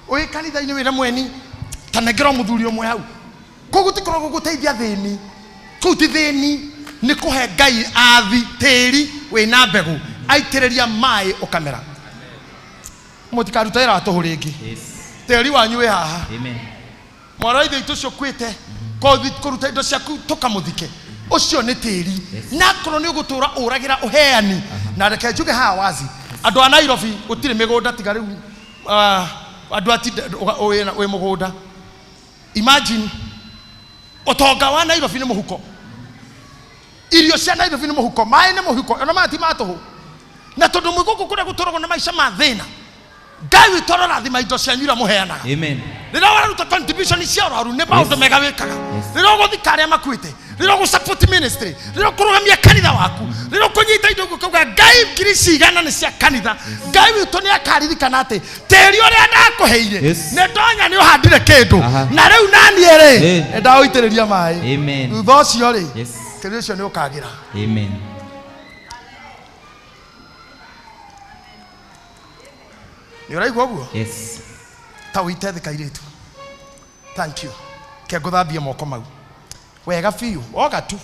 wĩ kanitha-inĩ wĩra mweni ta nengera mũthuri ũmwe hau. Koguo ti koragwo gũteithia thĩni kũu, ti thĩni, nĩ kũhe Ngai athi tĩri wĩna mbegũ, aitĩrĩria maĩ ũkamera. Mũtikaruta wĩra wa tũhũ rĩngĩ. Tĩri wanyu wĩ haha. Amen. Mwana wa ithe witũ ũcio ũkuĩte, kothi kũruta indo ciaku tũkamũthike, ũcio nĩ tĩri. Na akorwo nĩ ũgũtũra ũragĩra ũheani, na reke njuge haha wazi, andũ a Nairobi gũtirĩ mĩgũnda tiga rĩu andũ atinda wĩ mũgũnda. Imagine, ũtonga wa Nairobi nĩ mũhuko, irio cia Nairobi nĩ mũhuko, maĩ nĩ mũhuko, ona maya ti ma tũhũ. Na tondũ mwĩ gũkũ kũrĩa gũtũragwo na maica ma thĩna, Ngai witũ arorathima indo cianyu iria mũheanaga. Amen. Rĩrĩa ũraruta contribution cia ũrwaru, nĩ maũndũ mega wĩkaga. Rĩrĩa ũgũthika arĩa makuĩte, rĩrĩa ũgũ support ministry, rĩrĩa ũkũrũgamia kanitha waku, rĩrĩa ũkũnyita indo ũguo ũkauga Ngai ngiri cigana nĩ cia kanitha, Ngai witũ nĩ akaririkana atĩ tĩri ũrĩa ndakũheire nĩ ndonya nĩ ũhandire kĩndũ, na rĩu naniĩ rĩ nĩ ndaũitĩrĩria maĩ. Amen. Thutha ũcio rĩ, tĩri ũcio nĩ ũkagĩra. Amen. Nĩ ũraigua ũguo? Yes. Ta ũite thĩ kairĩtu. Thank you. Ke ngũthambie moko mau. Wega biũ, oga tu.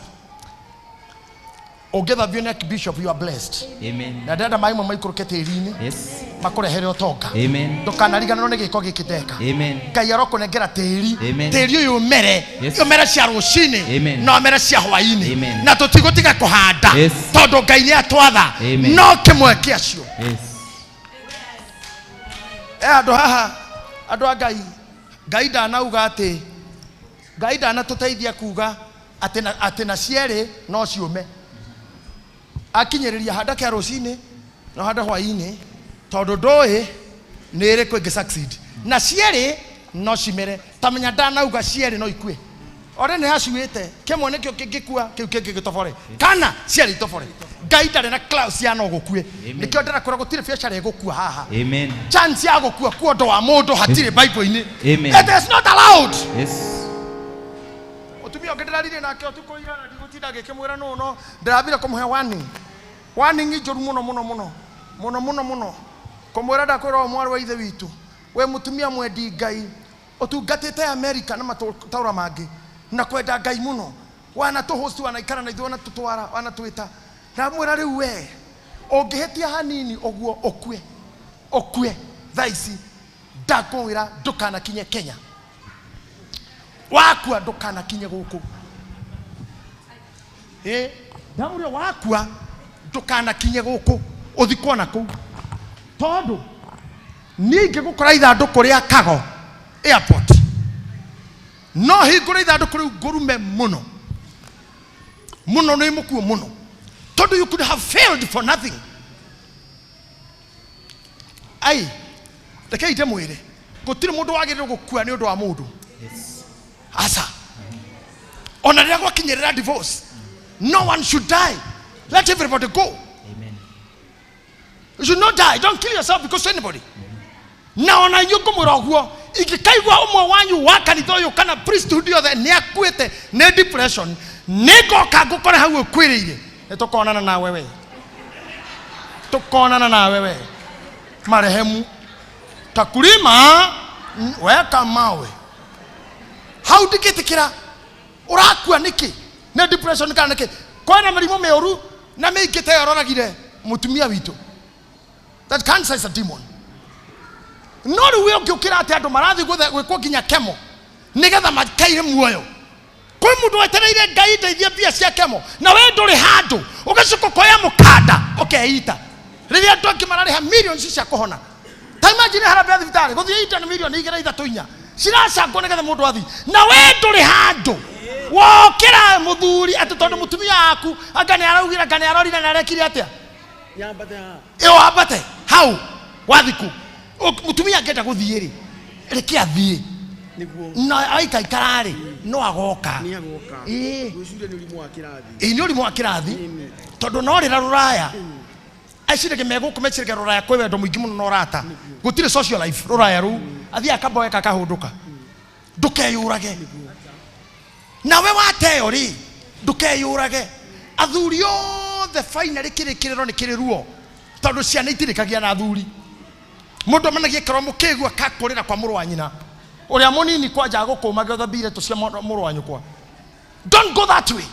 Ũngĩthambio nĩ Archbishop, you are blessed. Amen. Na ndĩrenda maĩ mamwe maikũrũke tĩri-inĩ. Yes. Makũrehere ũtonga. Amen. Ndũkanariganĩrwo nĩ gĩko gĩkĩ ndeka. Amen. Ngai arokũnengera tĩri. Amen. Tĩri ũyũ ũmere. Yes. Ũmere cia rũcinĩ. Amen. Na ũmere cia hwaĩ-inĩ. Amen. Na tũtigũtiga kũhanda. Yes. Tondũ Ngai nĩ atwatha. Amen. No kĩmwe kĩacio. Yes. Andũ haha, andũ a Ngai, Ngai ndanauga atĩ, Ngai ndanatũteithia kuga atĩ na cierĩ no ciũme. Akinyĩrĩria handa kĩa rũcinĩ no handa hwaĩ-inĩ tondũ ndũĩ nĩ ĩrĩkũ ĩngĩ succeed. Na cierĩ no cimere. Ta menya ndanauga cierĩ no ikue. Ore nĩ hacuĩte, kĩmwe nĩkĩo kĩngĩkua, kĩu kĩngĩ gĩtobore. Kana cierĩ itobore. Ngai ndarĩ na clause ya no gũkue. Nĩkĩo ndĩrakwĩra gũtirĩ biacara ĩgũkua haha. Amen. Chance ya gũkua kuo ũndũ wa mũndũ hatirĩ Bible-inĩ. Amen. It is not allowed. Yes. Mũtumia ũngĩ ndĩraririe nake ũtukũ ira na ndigũtinda ngĩkĩmwĩra nũ no ndĩrambire kũmũhe warning. Warning njũru mũno mũno mũno. Mũno mũno mũno. Kũmwĩra ndakwĩra o mwarĩ wa ithe witũ. We mũtumia mwendi Ngai ũtungatĩte America na matũũra mangĩ na kwenda Ngai mũno. Wanatũhost, wanaikara na ithuĩ, wanatũtwara, wanatwĩta. Ndamwĩra rĩu we ũngĩhĩtia hanini ũguo ũkue. Ũkue thaa ici ndakwĩra ndũkanakinye Kenya. Wakua ndũkanakinye gũkũ. Ndamwĩra wakua ndũkanakinye gũkũ ũthikwo na kũu. Tondũ niĩ ingĩgũkora ithandũkũ rĩa Kago airport no hingũre ithandũkũ rĩu ngũrume mũno mũno nĩ mũkuo mũno tondũ you could have failed for nothing. Ai rekei ndĩmwĩre gũtirĩ mũndũ wagĩrĩirwo gũkua nĩ ũndũ wa mũndũ. Yes. Asa ona rĩrĩa gwakinyĩrĩra divorce, no one should die. Let everybody go. Amen. You should not die. Don't kill yourself because anybody. Na ona inyuĩ ngũmwĩra ũguo ingĩkaigua ũmwe wanyu wa kanitha ũyũ kana priesthood yothe nĩ akuĩte nĩ depression, nĩ ngoka ngũkore hau ũkuĩrĩire. Nĩ tũkonana nawe we. Tũkonana nawe we. Marehemu takulima weka mawe. Hau ndingĩtĩkĩra ũrakua nĩkĩ? Nĩ depression kana nĩkĩ? Kwĩna mĩrimũ mĩũru na mĩingĩ ta ĩyo ĩroragire mũtumia witũ. That cancer is a demon. No rĩu we ũngĩũkĩra atĩ andũ marathiĩ gwĩkwo nginya kemo nĩgetha makaire muoyo. Kwĩ mũndũ wetereire Ngai ndeithie mbia cia kemo na we ndũrĩ handũ ũgacoka ũkoya mũkanda ũkeita rĩrĩa andũ angĩ mararĩha millions cia kũhona. Ta imagine harambee ya thibitarĩ gũthiĩ ita nĩ mirioni 2 3 4 ciracangwo nĩgetha mũndũ athiĩ na we ndũrĩ handũ wokĩra mũthuri atĩ tondũ mũtumia waku anga nĩ araugire anga nĩ arorire na arekire atĩa ĩyo ambate hau wathiku mũtumia angĩenda gũthiĩ rĩ reke athiĩ na aikaikara rĩ no agoka. Ĩĩ nĩ ũrimũ wa kĩrathi tondũ no rĩra rũraya acirĩke megũkũ mecirĩke rũraya kwĩ wendo mũingĩ mũno na ũrata gũtirĩ social life rũraya rũu athiĩ akamboeka akahũndũka. Ndũkeyũrage nawe wateo rĩ ndũkeyũrage. Athuri othe finally kĩrĩkĩrĩro nĩ kĩrĩ ruo tondũ ciana itirĩkagia na athuri. Mũndũ amanagie kĩro mũkĩgua kakũrĩra kwa mũrũ wa nyina ũrĩa mũnini kwanja agũkũmagia ũthambire tũ cia mũrũ wa nyũkwa. Don't go that way.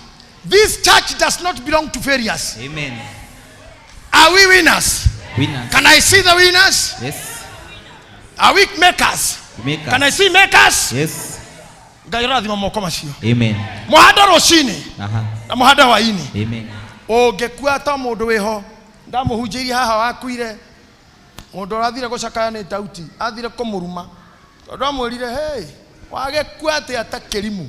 This church does not belong to failures. Amen. Are we winners? Winners. Can I see the winners? Yes. Are we makers? Makers. Can I see makers? Yes. Ngai rathima moko macio. Amen. Mũhanda rũcinĩ Aha. na mũhanda hwaĩ-inĩ. Amen. Ũngĩkua ta mũndũ wĩho ndamũhunjĩirie haha wakuire mũndũ ũrathire gũcakaya nĩ Dauti athire kũmũruma tondũ amwĩrire hey wagĩkua atĩa ta kĩrimũ.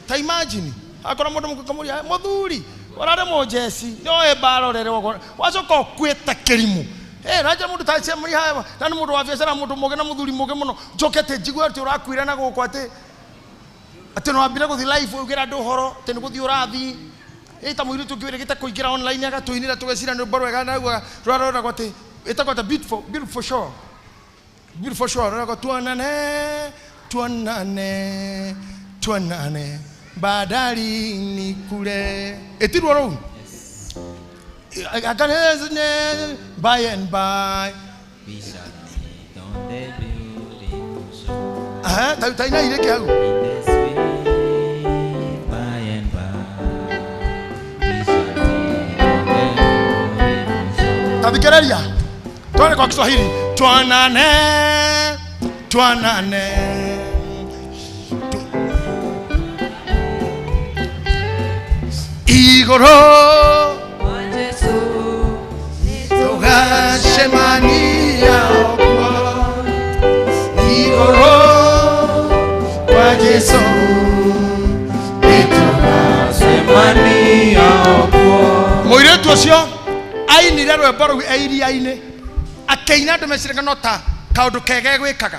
Ta imagine akorwo mũndũ mũkũmũria mũthuri ũrarĩ mũjeci nĩoĩ mbara ũrerwo wacoka ũkue ta kĩrimũ. Raja mũndũ ta cemani haha na nĩ mũndũ wa biacara mũndũ mũgĩ na mũthuri mũgĩ mũno njoke atĩ njigue atĩ ũrakuire na gũkũ atĩ atĩ nĩwambire gũthiĩ live ũgĩra andũ ũhoro atĩ nĩ gũthiĩ ũrathiĩ ĩta mũirĩtu ũngĩ wĩrĩgĩte kũingĩra online agatũinĩra tũgecira nĩ rwĩmbo rwega na raugaga rũraroragwo atĩ ĩtagwo ta beautiful beautiful show beautiful show rũragwo tuonane tuonane tuonane bandarini kule ĩtirwo rũu by and by We shall meet Ehe, ta utaina irĩke hau. Tathikĩrĩria. Twende kwa Kiswahili. Twanane, twanane. Igoro tugacemania okuo. Igoro kwa Jesu nĩtũgacemania okuo. Mũirĩtu ũcio ainire rwĩmbo rũu e iria-inĩ, akĩina andũ meciraga no ta kaũndũ kega egwĩkaga,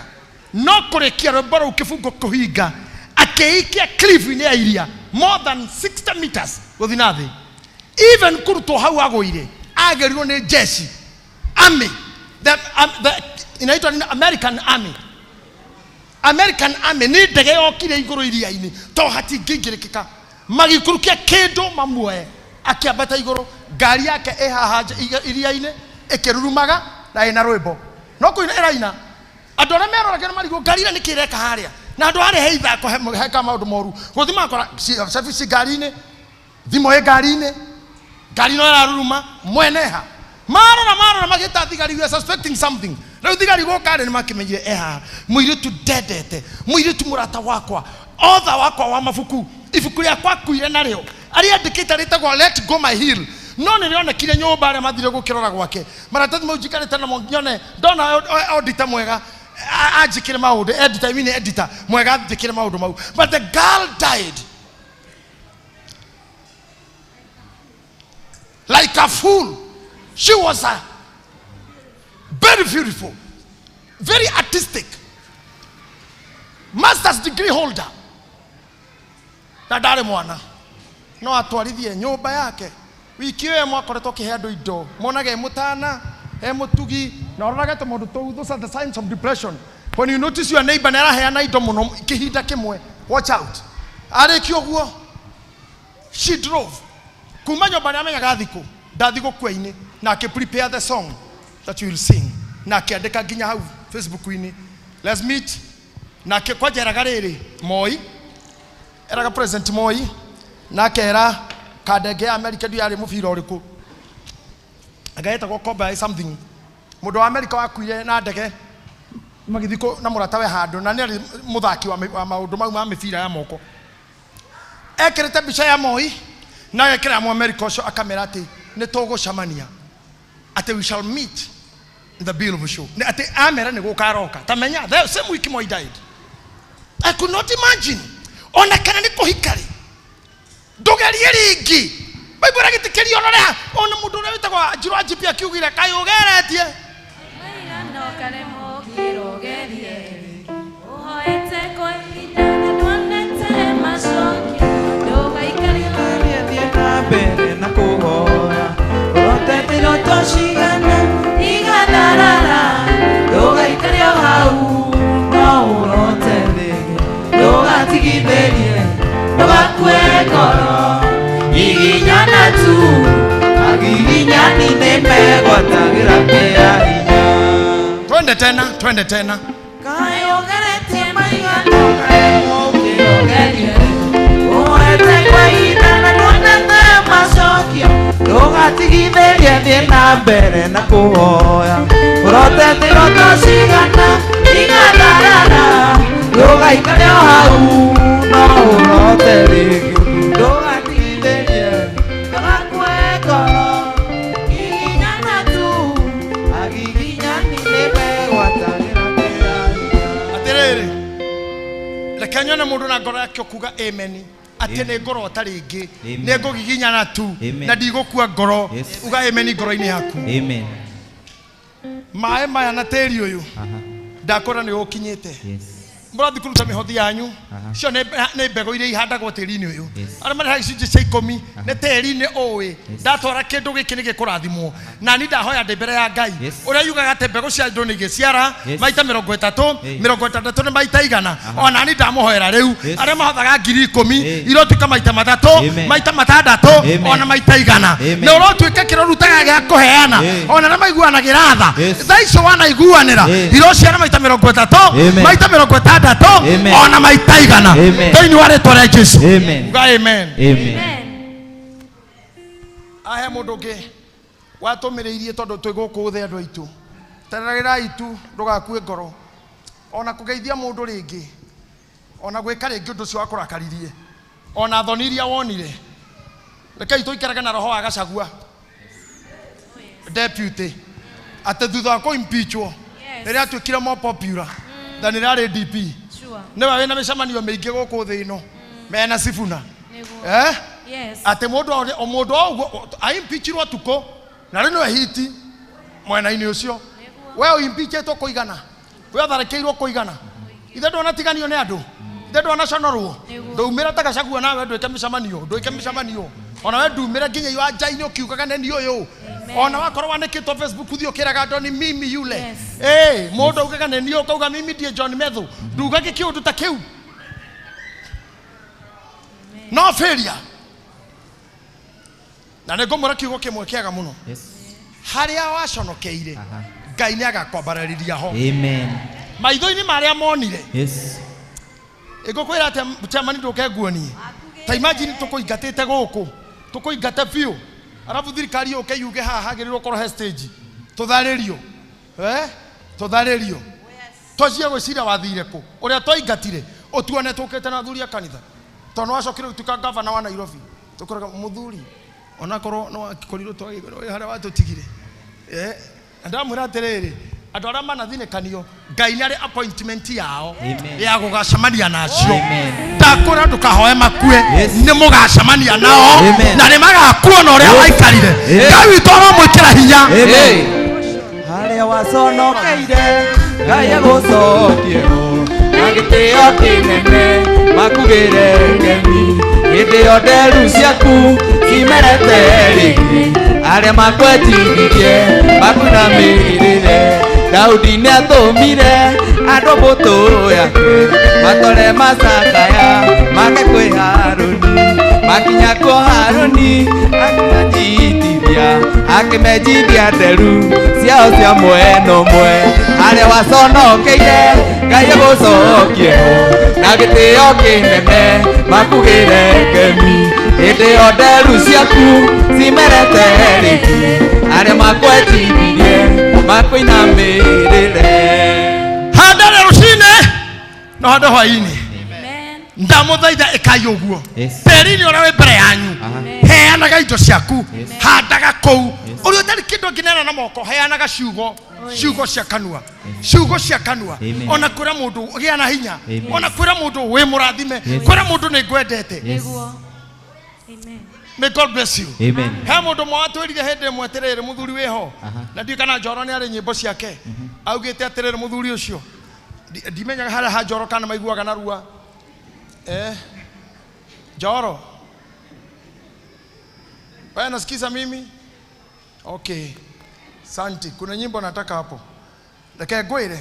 no kũrĩkia rwĩmbo rũu kĩbungo kũhinga, akĩikia cliff-inĩ ya iria more than 60 meters gũthiĩ na thĩ. Even kũrutwo hau agũire, agerirwo nĩ jeshi army, inaitwa nini? American Army. American Army nĩ ndege yokire igũrũ iria-inĩ to hatingĩingĩrĩkĩka, magĩikũrũkia kĩndũ mamuoe, akĩambata igũrũ, ngari yake ĩ haha nja iria-inĩ ĩkĩrurumaga na ĩna rwĩmbo, no kũina ĩraina. Andũ arĩa meroragĩra marigwo ngari ĩrĩa nĩkĩ ĩreka harĩa, na andũ harĩa he ithako heka maũndũ moru, gũthiĩ makora cabi ci ngari-inĩ, thimũ ĩ ngari-inĩ, ngari no ĩraruruma, mwene ha marora marora magĩta thigari, we are suspecting something. Rĩu thigari gũka rĩ, nĩmakĩmenyire e haha mũirĩtu ndendete, mũirĩtu mũrata wakwa, otha wakwa wa mabuku, ibuku rĩakwa akuire narĩo arĩandĩkĩte rĩtagwo Let Go My Hill, no nĩrĩonekire nyũmba arĩa mathire gũkĩrora gwake, maratathi mau njikarĩte namo nyone ndona auditor mwega anjĩkĩre maũndũ, editor, I mean editor mwega anjĩkĩre maũndũ mau. But the girl died like a fool. She was a very beautiful, very artistic, master's degree holder. Na ndarĩ mwana, no atwarithie nyũmba yake. Wiki ĩyo ĩmwe akoretwo akĩhe andũ indo, monaga e mũtana, e mũtugi, na ũrorage tũmaũndũ tũu. Those are the signs of depression. When you notice your neighbor nĩ araheana indo mũno kĩhinda kĩmwe, watch out. Arĩkia ũguo, she drove kuma nyũmba nĩ amenyaga thikũ ndathi gũkua-inĩ, na akĩ prepare the song that you will sing, na akĩandĩka nginya hau Facebook-inĩ, let's meet. Na kwanja eraga rĩrĩ Moi, eraga President Moi, na akera kandenge ya America ndio yarĩ mũbira ũrĩkũ, anga yetagwo Kobe something, mũndũ wa America wakuire na ndege magĩthiĩ na mũratawe handũ, na nĩ arĩ mũthaki wa maũndũ mau ma mĩbira ya moko. Ekĩrĩte mbica ya Moi na agekĩra mu America ũcio, akamera atĩ nĩ tũgũcemania, atĩ we shall meet in the bill of show, nĩ atĩ amera nĩ gũka aroka. Ta menya the same week Moi died. I could not imagine ona kana nĩ kũhika rĩ, ndũgerie rĩngĩ. Bible ĩragĩtĩkĩria ũrore ha, ona mũndũ ũrĩa wĩtagwo Njirũ wa GP akiugire kaĩ ũgeretie mbere na kũhoya, ũrotete iroto cigana igatharara, ndũgaikare o hau no ũrote rĩngĩ, ndũgatigithĩrie, ndũgakue ngoro, giginyana tu, agiginyani nĩmegwatagĩra kĩa hinya. Twende tena, twende tena. Kaĩ ũgeretie maigana ũkaremwo ũkĩrogerie, ũhoete kwa ihinda na ndwonete macokio, ndũgatigithĩrie, thiĩ na mbere na kũhoya, ũrotete iroto cigana igatharara, ndũgaikare o hau no ũrote rĩngĩ, ndũgatigithĩrie, ndũgakue ngoro, giginyana tu, agiginyani nĩmegwatagĩra kĩa hinya. Atĩrĩrĩ, reke nyone mũndũ na ngoro yake ũkuga amen, atĩ nĩ ngũrota rĩngĩ, nĩ ngũgiginyana tu na ndigũkua ngoro. Uga amen ngoro-inĩ yaku. Amen. Maĩ maya na tĩri ũyũ ndakora nĩ ũkinyĩte. Mũrathiĩ kũruta mĩhothi yanyu, icio nĩ mbegũ iria ihandagwo tĩri-inĩ ũyũ. Arĩa marĩhaga icunjĩ cia ikũmi nĩ tĩri-inĩ ũĩ, ndatwara kĩndũ gĩkĩ nĩ gĩkũrathimwo, na niĩ ndahoya ndĩ mbere ya Ngai ũrĩa yugaga atĩ mbegũ cia andũ nĩ igĩciara maita 30, 60 nĩ maita 100. Ona niĩ ndamũhoera rĩu, arĩa mahothaga 10,000 irotuĩka maita 3, maita 6, ona maita 100. Na ũrotuĩka kĩrĩa ũrutaga gĩa kũheana, ona arĩa maiguanagĩra tha, thaa icio wanaiguanĩra irociara maita 30, maita 60, itandatũ Amen. Ona maita igana Amen. Thĩinĩ wa rĩtwa rĩa Jesu. Amen. Uga amen. Amen. Ahe mũndũ ũngĩ watũmĩrĩirie tondũ twĩ gũkũ thĩ andũ aitũ tereragĩrai tu ndũgakue ngoro ona kũgeithia mũndũ rĩngĩ ona gwĩka rĩngĩ ũndũ ũcio wakũrakaririe ona thoni iria wonire rekei tũikarage na roho wa Gachagua deputy atĩ thutha wa kũ-impeachwo rĩrĩa atuĩkire more popular than rĩrĩa arĩ DP. Sure. Nĩwe wĩna mĩcemanio mĩingĩ gũkũ thĩ ĩno mena Sifuna. Nĩguo. Eh? Yes. Atĩ mũndũ o mũndũ o ũguo aimpeachirwo tukũ na rĩu nĩwe hiti mwena-inĩ ũcio we ũimpeachĩtwo kũigana we ũtharĩkĩirwo kũigana ithe ndwanatiganio nĩ andũ ithe ndwanaconorwo ndũumĩra ta Gachagua nawe ndwĩke mĩcemanio ndwĩke mĩcemanio ona we ndumĩre nginya iwanja-inĩ ũkiugaga nĩ niĩ ũyũ ona wakorwo wanĩkĩtwo Facebook ũthiĩ ũkĩraga andũ ni mimi yule. Yes. Eh, mũndũ augaga nĩ niĩ ũkauga mimi ndiĩ John Methu ndugage kĩũndũ ta kĩu no failure na nĩ ngũmwĩra kiugo kĩmwe kĩega mũno. Yes. Harĩa waconokeire Ngai nĩ agakwambararĩria ho. Amen. Maitho-inĩ marĩa monire. Yes. Ĩngũkwĩra atĩa chairman ndũke nguonie ta imagine tũkũingatĩte gũkũ tũkũingate biũ arabu thirikari yũke yuge haha hagĩrĩirwo korwo he stage tũtharĩrio eh tũtharĩrio twanjie gwĩciria wathire kũ ũrĩa twaingatire ũtuone tũkĩte na athuri a kanitha tondũ nĩwacokire ũgĩtuĩka gavana wa Nairobi tũkoraga mũthuri onakorwo nĩwakorirwo twagĩrwo harĩa watũtigire eh na ndamwĩra atĩrĩrĩ andũ arĩa manathinĩkanio Ngai nĩ arĩ appointment yao Amen. ya gũgacemania nacio. Amen. Ndakwĩra ndũkahoe makue nĩ mũgacemania nao Amen. na nĩ magakuona ũrĩa waikarire. Amen. Ngai witũ aromwĩkĩra hinya. Amen. Harĩa waconokeire Ngai agũcokie ho na gĩtĩo kĩnene makugĩre ngemi hĩndĩ ĩyo nderu ciaku cimerete rĩngĩ arĩa makwetithirie makunamĩrĩre Daudi nĩatũmire andũ mbũtũ yake matore macakaya make kwĩ Harũni makinya kwa Harũni akĩmanjitithia akĩmenjithia nderu ciao cia mwena ũmwe harĩa waconokeire Ngai agũcokie ho na gĩtĩo kĩnene makugĩre ngemi hĩndĩ ĩyo nderu ciaku cimerete rĩngĩ arĩa makwetithirie makwinamĩrĩre. Handa rũcinĩ no hande hwaĩ-inĩ ndamũthaitha ĩkai ũguo tĩri-inĩ ũrĩa wĩ mbere yanyu heanaga indo ciaku handaga kũu ũrĩa ũtarĩ kĩndũ angĩneana na moko heanaga ciugo ciugo cia kanua ciugo cia kanua. Amen. Ona kwĩra mũndũ gĩa na hinya. Amen. Ona kwĩra mũndũ wĩ mũrathime. Yes. Kwĩra mũndũ nĩ ngwendete. Yes. May God bless you. Amen. He mũndũ ũmwe watwĩrire hĩndĩ ĩmwe atĩrĩrĩ mũthuri wĩho Aha. na ndiũĩ kana Njoro nĩ arĩ nyĩmbo ciake augĩte atĩrĩrĩ mũthuri ũcio ndimenyaga harĩa ha Njoro kana maiguaga narua eh Njoro wewe nasikiza mimi okay santi kuna nyimbo nataka hapo reke ngwĩre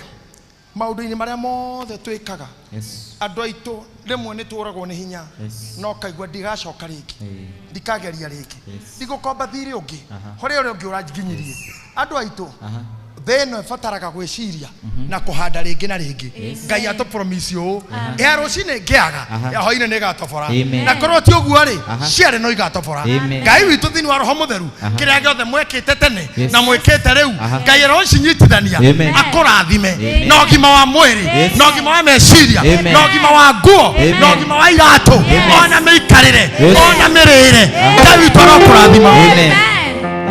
maũndũ-inĩ marĩa mothe twĩkaga. Yes. Andũ aitũ rĩmwe nĩ tũragwo nĩ hinya. Yes. No kaigua ndigacoka rĩngĩ Eh. ndikageria rĩngĩ Yes. ndigũkomba thirĩ ũngĩ Aha. harĩ ũrĩa ũngĩ ũranginyirie andũ aitũ Aha. thĩ ĩno ĩbataraga gwĩciria na kũhanda rĩngĩ na rĩngĩ. Yes. Ngai atũpromise ũũ Aha. ya rũcinĩ ngĩaga Aha. ya hwaĩ-inĩ nĩ ĩgatobora Amen. na korwo ti ũguo rĩ Aha. ciarĩ no igatobora. Amen. Ngai witũ thĩinĩ wa roho mũtheru Aha. kĩrĩa gĩothe mwekĩte tene Yes. na mwĩkĩte rĩu Aha. Ngai arocinyitithania Amen. akũrathime Amen. na ũgima wa mwĩrĩ Yes. na ũgima wa meciria Amen. na ũgima wa nguo Amen. na ũgima wa iratũ Amen. ona mĩikarĩre Yes. ona mĩrĩre Ngai witũ arokũrathima. Amen.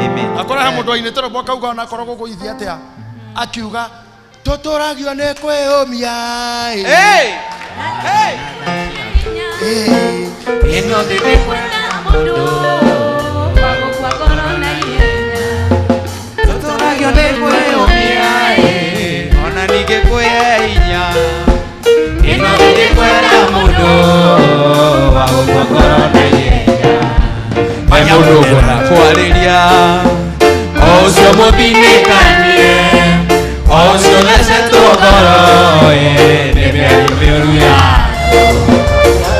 Amen. Akora he mũndũ ainĩte rwĩmbo akauga ona akorwo gũgũithia atĩa akiuga tũtũragio nĩ kwĩyũmia ĩ. Hey! Hey! Ĩno thĩ nĩ kwenda mũndũ wa gũkua ngoro na ihenya tũtũragio nĩ kwĩyũmia ĩ ona ningĩ kwĩhe hinya ĩno thĩ nĩ kwenda mũndũ wa gũkua ngoro na ihenya he mũndũ ngwenda kwarĩria o ũcio mũthinĩkanie o ũcio ũthecetwo ngoro ĩ nĩ mĩario mĩũru ya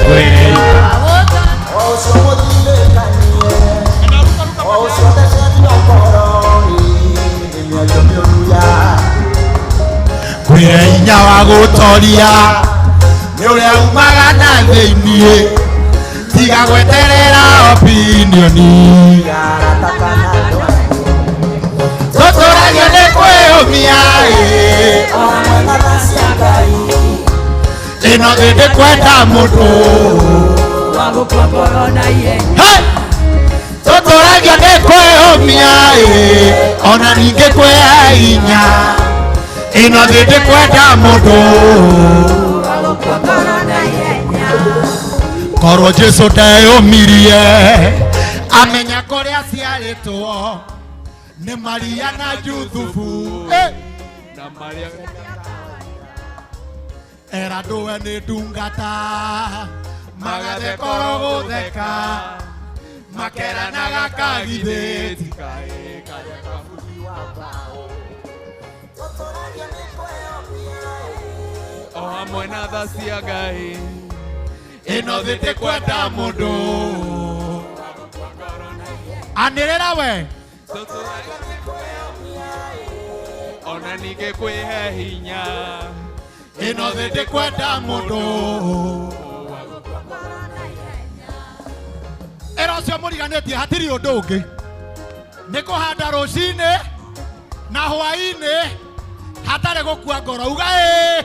kwĩhe Kwĩre hinya wa gũtoria Nĩ ũrĩa umaga na thĩiniĩ tiga gweterera opinioni tũtũragio nĩ kwĩyũmia ĩno thĩ ndĩkwenda mũndũ tũtũragio nĩ kwĩyũmia ona ningĩ kwĩhe hinya ĩno thĩ ndĩkwenda mũndũ korwo Jesu ndeyũmirie amenya kũrĩa ciarĩtwo nĩ Maria na Juthufu na Maria era ndũwe nĩ ndungata magathekoro gũtheka makeranaga kagithĩ o hamwe na tha cia Ngai ĩno thĩ ndĩkwenda mũndũ anĩrĩra we ona ningĩ kwĩhe hinya ĩno thĩ ndĩkwenda mũndũ ĩra ũcio mũriganĩtie hatirĩ ũndũ ũngĩ nĩ kũhanda rũcinĩ na hwaĩ-inĩ hatarĩ gũkua ngoro uga ĩĩ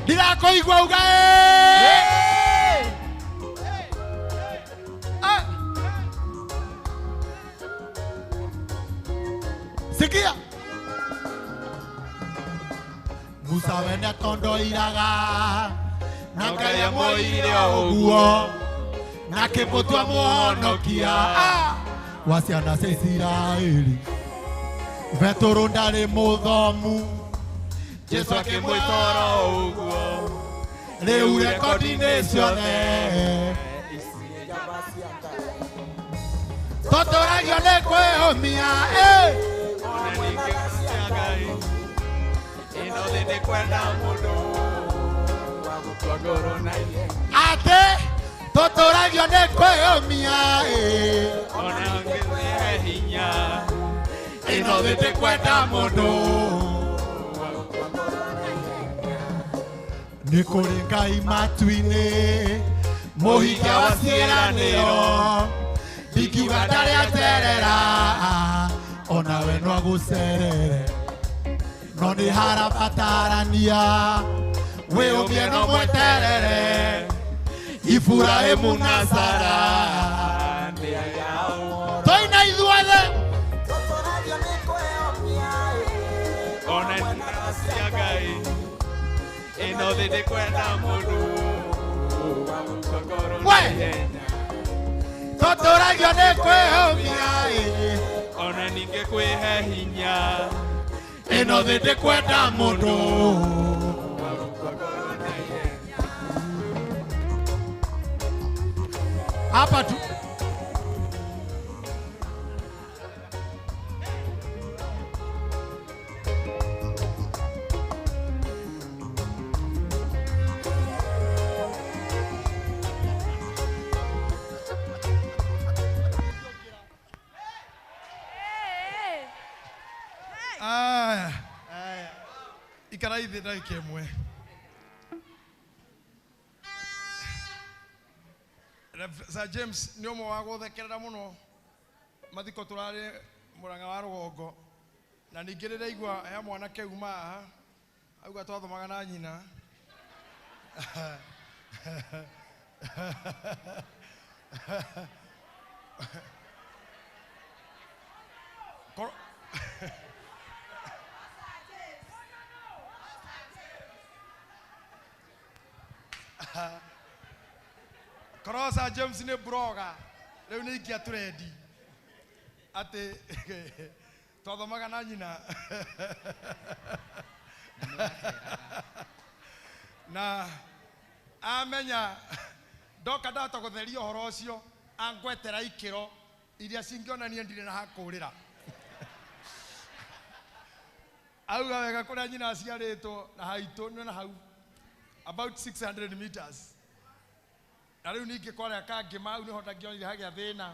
ndirakũigua uga ĩĩ Sikia Musa wene tondoiraga na Ngai amwoire o ũguo na akĩmũtua mũhonokia wa ciana cia Isiraeli Betũrũ ndarĩ mũthomu Jesu akĩmwĩta oro ũguo rĩu rekondi-inĩ ciothe tũtũragio nĩ kwĩyũmia atĩ tũtũragio nĩ kwĩyũmia ona ngĩhe hinya ĩno thĩ ndĩkwenda mũndũ nĩ kũrĩ Ngai matu-inĩ mũhingia wa ciĩranĩro ndingiuga ndarĩ aterera onawe no agũcerere no nĩ harabatarania wĩyũmie no mweterere Iburahĩmu na Sara tũina ithuothe ona cia Ngai ĩno thĩ ndĩkwenda mũndũ we tũtũragio nĩ kwĩyũmia ona ningĩ kwĩhe hinya ĩno thĩ ndĩkwenda mũndũ hapa tu ikarai thĩ ndagĩka ĩmwe Sir James nĩ ũmwe wa gũthekerera mũno mathiko tũrarĩ Mũrang'a wa rũgongo na ningĩ rĩraigua he mwanake uma haha auga twathomaga na nyina Korwo Sir James nĩ blogger rĩu nĩ ikia tũrendi atĩ twathomaga na nyina na amenya ndoka ndahota gũtheria ũhoro ũcio angwetera ikĩro iria cingĩonania ndirĩ na hakũrĩra auga wega kũrĩa nyina aciarĩtwo na haitũ nĩ na hau about 600 meters na rĩu ningĩ kwarĩa kangĩma hau nĩho ndangĩonire hagĩa thĩna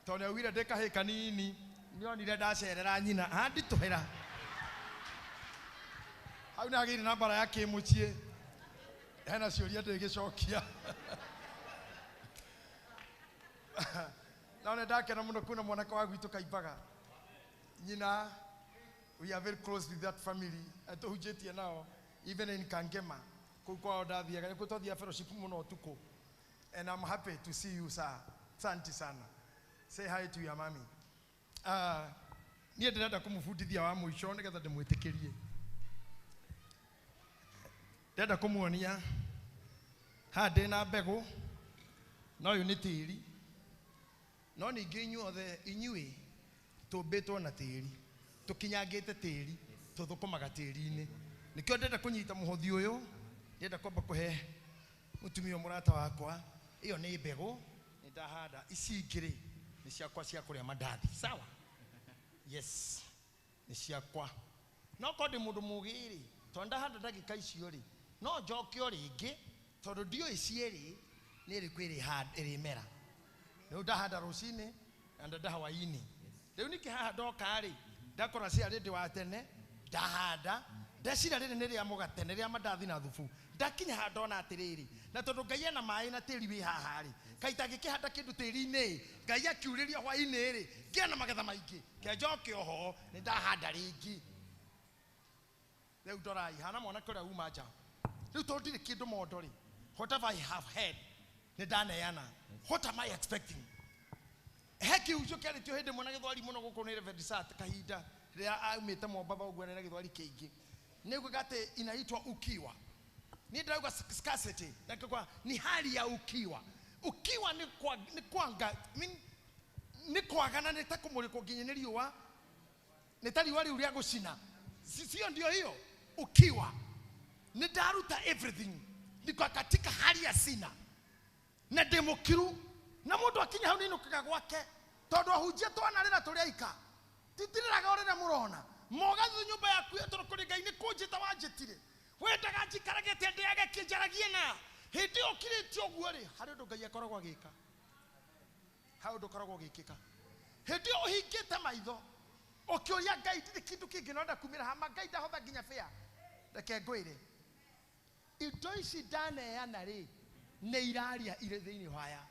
tondũ nĩaugire ndĩ kahĩĩ kanini nĩonire ndacerera nyina handitũhĩra hau nĩhagĩire na mbara ya kĩmũciĩ Hena ciũria ndĩgĩcokia. No nĩ ndakena mũno kuona mwanake wa gwitũ Kaimbaga. Nyina, we are very close with that family. Tũhunjĩtie nao even in Kangema. Kũu kwao ndathiaga, nĩkuo twathiaga fellowship mũno ũtukũ. And I'm happy to see you, sir. Asante sana. Say hi to your mommy. Niĩ ndĩrenda kũmũbundithia wa mũico nĩgetha ndĩmwĩtĩkĩrie. Ndĩrenda kũmuonia haha ndĩna mbegũ, na ũyũ nĩ tĩri. No ningĩ inyuothe inyuĩ tũmbĩtwo na tĩri, tũkinyangĩte tĩri, tũthũkũmaga tĩri-inĩ. Nĩkĩo ndĩrenda kũnyita mũhothi ũyũ, ndĩrenda kwamba kũhe mũtumia mũrata wakwa. Ĩyo nĩ mbegũ, nĩ ndahanda. Ici ingĩ rĩ, nĩ ciakwa cia kũrĩa mandathi. Sawa? Yes, nĩ ciakwa. No korwo ndĩ mũndũ mũũgĩ rĩ, tondũ ndahanda ndagĩka icio rĩ, no njoke o rĩngĩ, tondũ ndiũĩ cierĩ nĩ ĩrĩkũ ĩrĩmera. Rĩu ndahanda rũcinĩ na ndahanda hwaĩ-inĩ. Rĩu ningĩ haha ndoka rĩ, ndakora ciarĩ ndĩ wa tene, ndahanda, ndecira rĩrĩ nĩ rĩa mũgate, nĩ rĩa mandathi na thubu. Ndakinya haha ndona atĩrĩrĩ, na tondũ Ngai ena maĩ na tĩri wĩ haha rĩ, kaĩ itangĩkĩhanda kĩndũ tĩri-inĩ, Ngai akiurĩria hwaĩ-inĩ rĩ, ngĩe na magetha maingĩ, ke njoke oho, nĩ ndahanda rĩngĩ. Rĩu ndorai, hana mwanake ũrĩa uma nja. Rĩu tondũ ndirĩ kĩndũ mondo rĩ, whatever I have heard, nĩ ndaneana. What am I expecting? He kĩhunjio kĩarĩtio hĩndĩ ĩmwe na gĩthweri mũno gũkũ nĩ Reverend Sat kahinda rĩrĩa aumĩte Mombatha ũguo arĩ na gĩthweri kĩingĩ. Nĩ kuga atĩ inaitwa ukiwa. Niĩ ndĩrauga scarcity, na kwa ni hali ya ukiwa. Ukiwa ni kwa, ni kwanga, I mean, ni kwagana ni ta kũmũrĩkwo nginya nĩ riũa, nĩ ta riũa rĩu rĩa gũcina. Sio ndio hiyo? Ukiwa. Nĩ ndaruta everything. Niko katika hali ya sina. Na ndĩ mũkiru, na mũndũ akinya hau nĩinũkaga gwake, tondũ ahunjia twanarĩra tũrĩ aika. Titirĩraga o rĩrĩa mũrona. Mogathiĩ nyũmba yaku tondũ kũrĩ Ngai nĩ kũnjĩta wanjĩtire. Wendaga njikarage ndĩage kĩnjaragie na. Hĩndĩ ĩyo ũkirĩte ũguo rĩ, harĩ ũndũ Ngai akoragwo agĩka. Harĩ ũndũ ũkoragwo ũgĩkĩka. Hĩndĩ ĩyo ũhingĩte maitho, ũkĩũria Ngai ndirĩ kĩndũ kĩngĩ no ndakumĩra hama, Ngai ndahotha nginya bĩa. Reke ngwĩre, indo ici ndaneana rĩ, nĩ iraria irĩ thĩinĩ waya.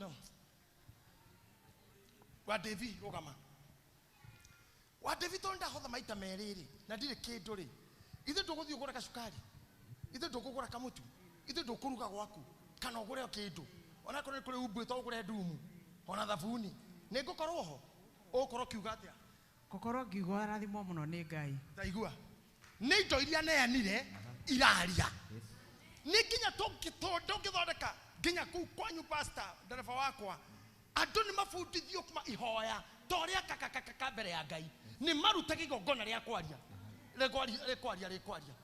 No. Wa David rũgama. Wa David tondũ ndahotha maita merĩ rĩ, na ndirĩ kĩndũ rĩ, ithuĩ ndũgũthiĩ ũgũre gacukari, ithuĩ ndũkũgũra kamũtu, ithuĩ ndũkũruga gwaku, kana ũgũre o kĩndũ. Onakorwo nĩ kũrĩ umbũ to ũgũre ndumu, ona thabuni. Nĩ ngũkorwo ho? Ũgũkorwo ũkiuga atĩa? Ngũkorwo ngiuga arathimwo mũno nĩ Ngai. Ndaigua. Nĩ indo iria neanire iraria. Nĩ nginya tũngĩthondeka nginya kũu kwanyu pastor, ndereba wakwa, andũ nĩ mabundithio kuma ihoya ta ũrĩa kakakaka mbere ya Ngai. Nĩ marutage igongona rĩa kwaria. Rĩkwaria, rĩkwaria.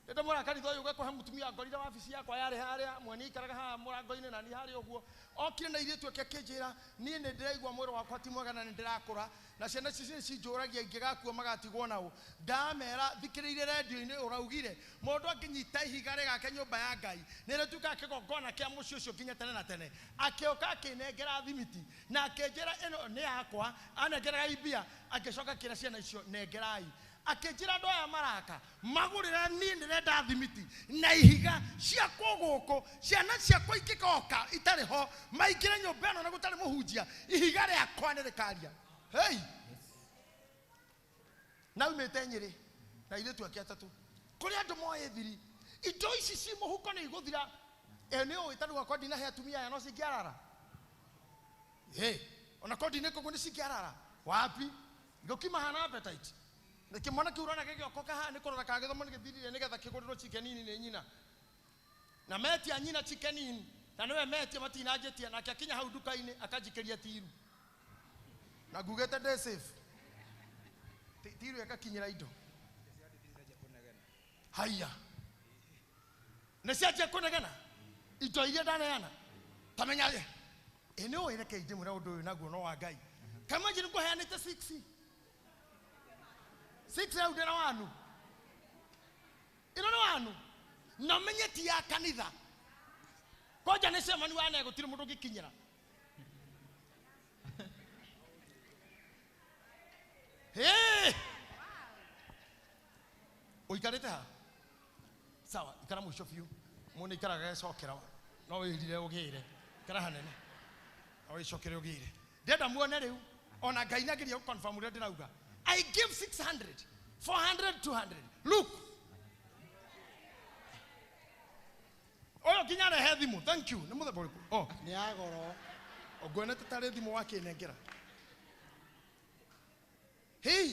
Ndĩmũra kanitha ũyũ ũgekũhe mũtumia ngorire wabici yakwa yarĩ harĩa, mwene aikaraga haha mũrango-inĩ na niĩ harĩa ũguo. Okire na airĩtu ake akĩnjĩra, niĩ nĩ ndĩraigua mwĩrĩ wakwa ti mwega na nĩ ndĩrakũra, na ciana ici nĩ cinjũragia ingĩgakua magatigwo nao. Ndamera thikĩrĩirie redio-inĩ ũraugire, mũndũ angĩnyita ihiga rĩgake nyũmba ya Ngai, nĩ rĩtuĩkaga kĩgongona kĩa mũciĩ ũcio nginya tene na tene. Akĩũka akĩnengera thimiti, na akĩnjĩra ĩno nĩ yakwa, anengeraga imbia, akĩcoka akĩra ciana icio nengerai. Akĩnjĩra andũ aya maraka magũrĩra niĩ ndĩrenda thimiti na ihiga ciakwa gũkũ, ciana ciakwa ingĩgoka itarĩ ho maingĩre nyũmba ĩno na gũtarĩ mũhunjia, ihiga rĩakwa nĩ rĩkaria. Hey! Na umĩte Nyĩrĩ na airĩtu ake atatũ, kũrĩ andũ moĩ thiri, indo ici ci mũhuko nĩ igũthira. Nĩ ũĩ ta rĩu akwa ndinahe atumia aya no cingĩarara. Hey, ona korwo ndinĩkũguo nĩ cingĩarara. Wapi? Ngũkima hana appetite. Kĩmwana kĩu ũrona gĩgĩokoka haha nĩ kũrora kana gĩthomo nĩ gĩthirire nĩgetha kĩgũrĩrwo chicken inn nĩ nyina. Na metia nyina chicken inn, na nĩwe metia matinanjĩtia, nake akinya hau nduka-inĩ akanjikĩria tiru. Na ngugĩte ndĩ safe. Tiru ĩgakinyĩra indo. Haiya. Nĩ cianjia kũnegena? Indo iria ndaneana. Ta menya ĩ nĩ ũĩ reke ndĩmwĩre ũndũ ũyũ naguo no wa Ngai. Kama njĩ nĩngũheanĩte 6. 6 rĩu ndĩna wanu. Ĩno nĩ wanu. Na menye ti ya kanitha. Kwanja nĩ cemani wa nego gũtirĩ mũndũ ũngĩkinyĩra. Hey! Ũikarĩte ha? Sawa, ikara mũico biũ. Mũndũ aikaraga agecokera. No wĩrire ũgĩre. Ikara hanene. No wĩcokere ũgĩre. Ndĩrenda muone rĩu. Ona Ngai nĩageria gũconfirm ũrĩa ndĩrauga. I give 600, 400, 200. Look. Oyo nginya rehe thimũ. Thank you. Nĩ mũthemba ũrĩkũ? Oh, nĩ ya goro. Nguonete tarĩ thimũ wakĩnengera. Hei,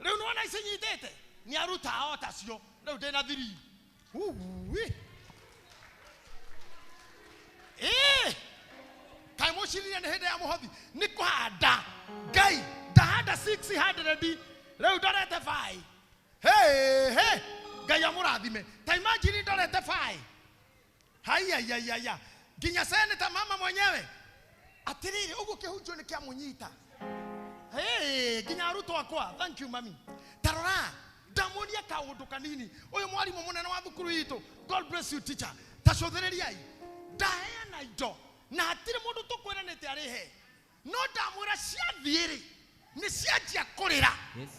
rĩu nĩwona ici nyitĩte? Nĩ aruta o tacio. Rĩu ndĩna thiri. Uwi. Kaĩ mũcirire nĩ hĩndĩ ya mũhothi? Nĩ kũhanda. Ngai, ndahanda 600 rĩu ndorete 5. Hey, hey. Ngai amũrathime. Ta imagine ndorete 5. Haya ya ya ya. Nginya seneta mama mwenyewe. Atiriri ũguo kĩhunjio nĩ kĩamũnyita. Hey, nginya arutwo akwa. Thank you mami. Tarora, ndamuonia kaũndũ kanini. Ũyũ mwarimũ mũnene wa thukuru itũ. God bless you teacher. Ta cũthĩrĩriai. Ndaheana indo na hatirĩ mũndũ tũkwĩranĩte arĩhe. No ndamwĩra ciathiĩ-rĩ, nĩ cianjia kũrĩra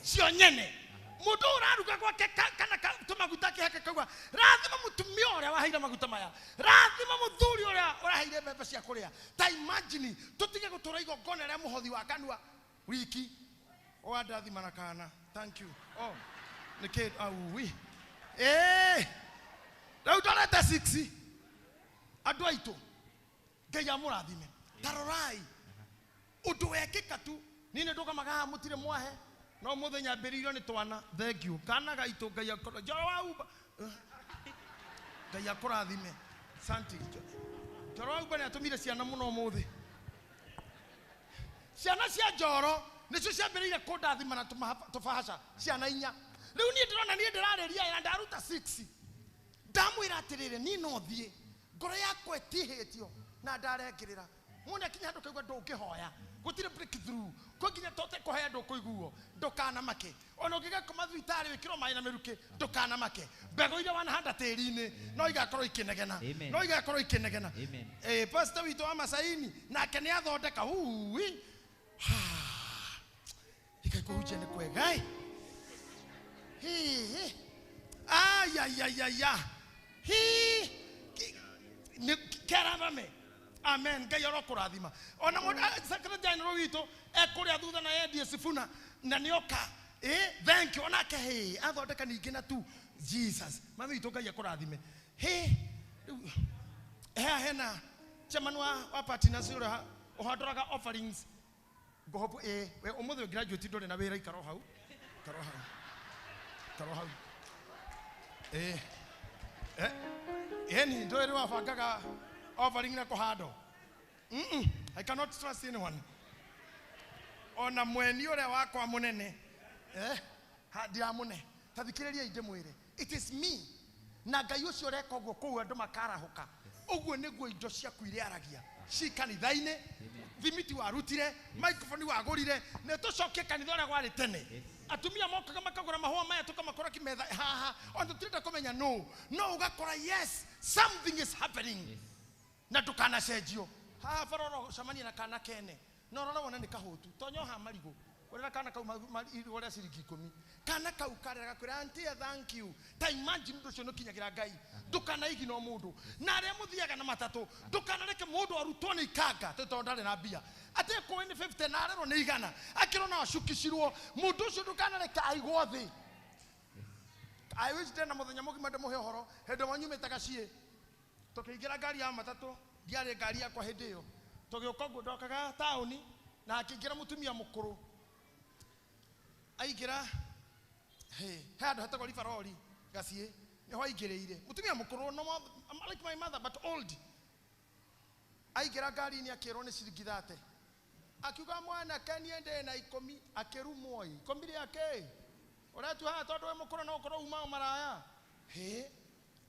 cio nyene. Mũndũ ũraruga gwake kana tũmaguta akĩhaka kauga, rathima mũtumia ũrĩa waheire maguta maya, rathima mũthuri ũrĩa ũraheire mbembe cia kũrĩa. Ta imagine tũtige gũtũra igongona rĩa mũhothi wa kanua wiki. O andathima na kana. Thank you. Oh, nĩkĩ auwi. Rĩu ndorete 6. Andũ aitũ, Ngai amũrathime. Ta rorai ũndũ wekĩka tu. Niĩ nĩ ndũgamaga haha mũtirĩ mwahe. No mũthenya ambĩrĩirio nĩ twana. Thank you. Kana gaitũ Ngai akũra. Njoro wa Uber. Ngai akũrathime. Asante. Njoro wa Uber nĩ atũmire ciana mũno ũmũthĩ. Ciana cia Njoro nĩcio ciambĩrĩire kũndathima na tũbahaca ciana inya. Rĩu niĩ ndĩrona niĩ ndĩrarĩria na ndaruta 6. Ndamwĩra atĩrĩrĩ, niĩ no thiĩ. Ngoro yakwa ĩtihĩtio na ndarengĩrĩra. Mũndũ akinya handũ kaigua ndũngĩhoya. Gũtirĩ breakthrough. Kwĩ nginya tote kũhea ndũkũiguo. Ndũkanamake. Ona ũngĩgakoma thibitarĩ wĩkĩrwo maĩ na mĩrukĩ, ndũkanamake. Mbegũ iria wanahanda tĩri-inĩ no igakorwo ikĩnegena. No igakorwo ikĩnegena. Pastor witũ wa Masaini nake nĩ athondeka. Ui. Ikaikũhunjia nĩ kwega. Hi. Ayayayaya. Hi. Kerarame. Amen. Ngai arokũrathima. Ona mũndũ secretary general witũ ekũrĩa thutha na endie Sifuna na nĩoka. Thank you. Onake he athondeka ningĩ na tu Jesus. Mami witũ Ngai akũrathime. He hena chairman wa partners ũrĩa ũhandoraga offerings. Ngohopu we ũmũthĩ graduate ndũrĩ na wĩra ikaro hau. Ikaro hau. Ikaro hau. Eni ndũrĩ wabangaga offering na kũhandwo. I cannot trust anyone. Ona mweni ũrĩa wakwa mũnene. Ndiramũne. Ta thikĩrĩria ndĩmwĩre. It is me. Na Ngai ũcio ũreka ũguo kũu andũ makarahũka. Ũguo nĩguo indo ciaku irĩaragia. Ci kanitha-inĩ, thimiti warutire, microphone wagũrire, nĩ tũcokie kanitha ũrĩa gwarĩ tene. Atumia mokaga makagũra mahũa maya tũkamakora kĩmetha haha. Ona tũtirenda kũmenya no. No ũgakora yes, something is happening. Na ndũkanacenjio. Haha bara ũrocemania na kana kene. No rora wone nĩ kahũtu. Tonya haha marigũ. Ũrera kana kau igũrũ rĩa ciringi 10. Kana kau karera gakwĩra auntie thank you. Ta imagine ũndũ ũcio nĩ ũkinyagĩra Ngai. Ndũkanaigino mũndũ. Na arĩa mũthiaga na matatũ, ndũkanareke mũndũ arutwo nĩ ikanga tondũ ndarĩ na mbia. Atĩ kũĩ nĩ 50 na arerwo nĩ 100. Akĩrwo no acukicirwo. Mũndũ ũcio ndũkanareke aigwo thĩ. I wish ndena mũthenya mũgima ndĩmũhe ũhoro. Hĩndĩ ĩmwe nyumĩte Gaciĩ. Tũkĩingĩra ngari ya matatũ, ndiarĩ ngari yakwa hĩndĩ ĩyo. Tũgĩũka ũguo ndokaga taũni na akĩingĩra mũtumia mũkũrũ. Aingĩra he handũ hetagwo Rivaroli Gaciĩ nĩho aingĩrĩire. Mũtumia mũkũrũ no like my mother but old. Aingĩra ngari-inĩ akĩrwo nĩ ciringi 30. Akiuga mwanake niĩ ndĩ na 10 akĩrumwo ĩ 10 rĩake. Ũretua haha tondũ wĩ mũkũrũ no ũkorwo uma maraya. Hĩ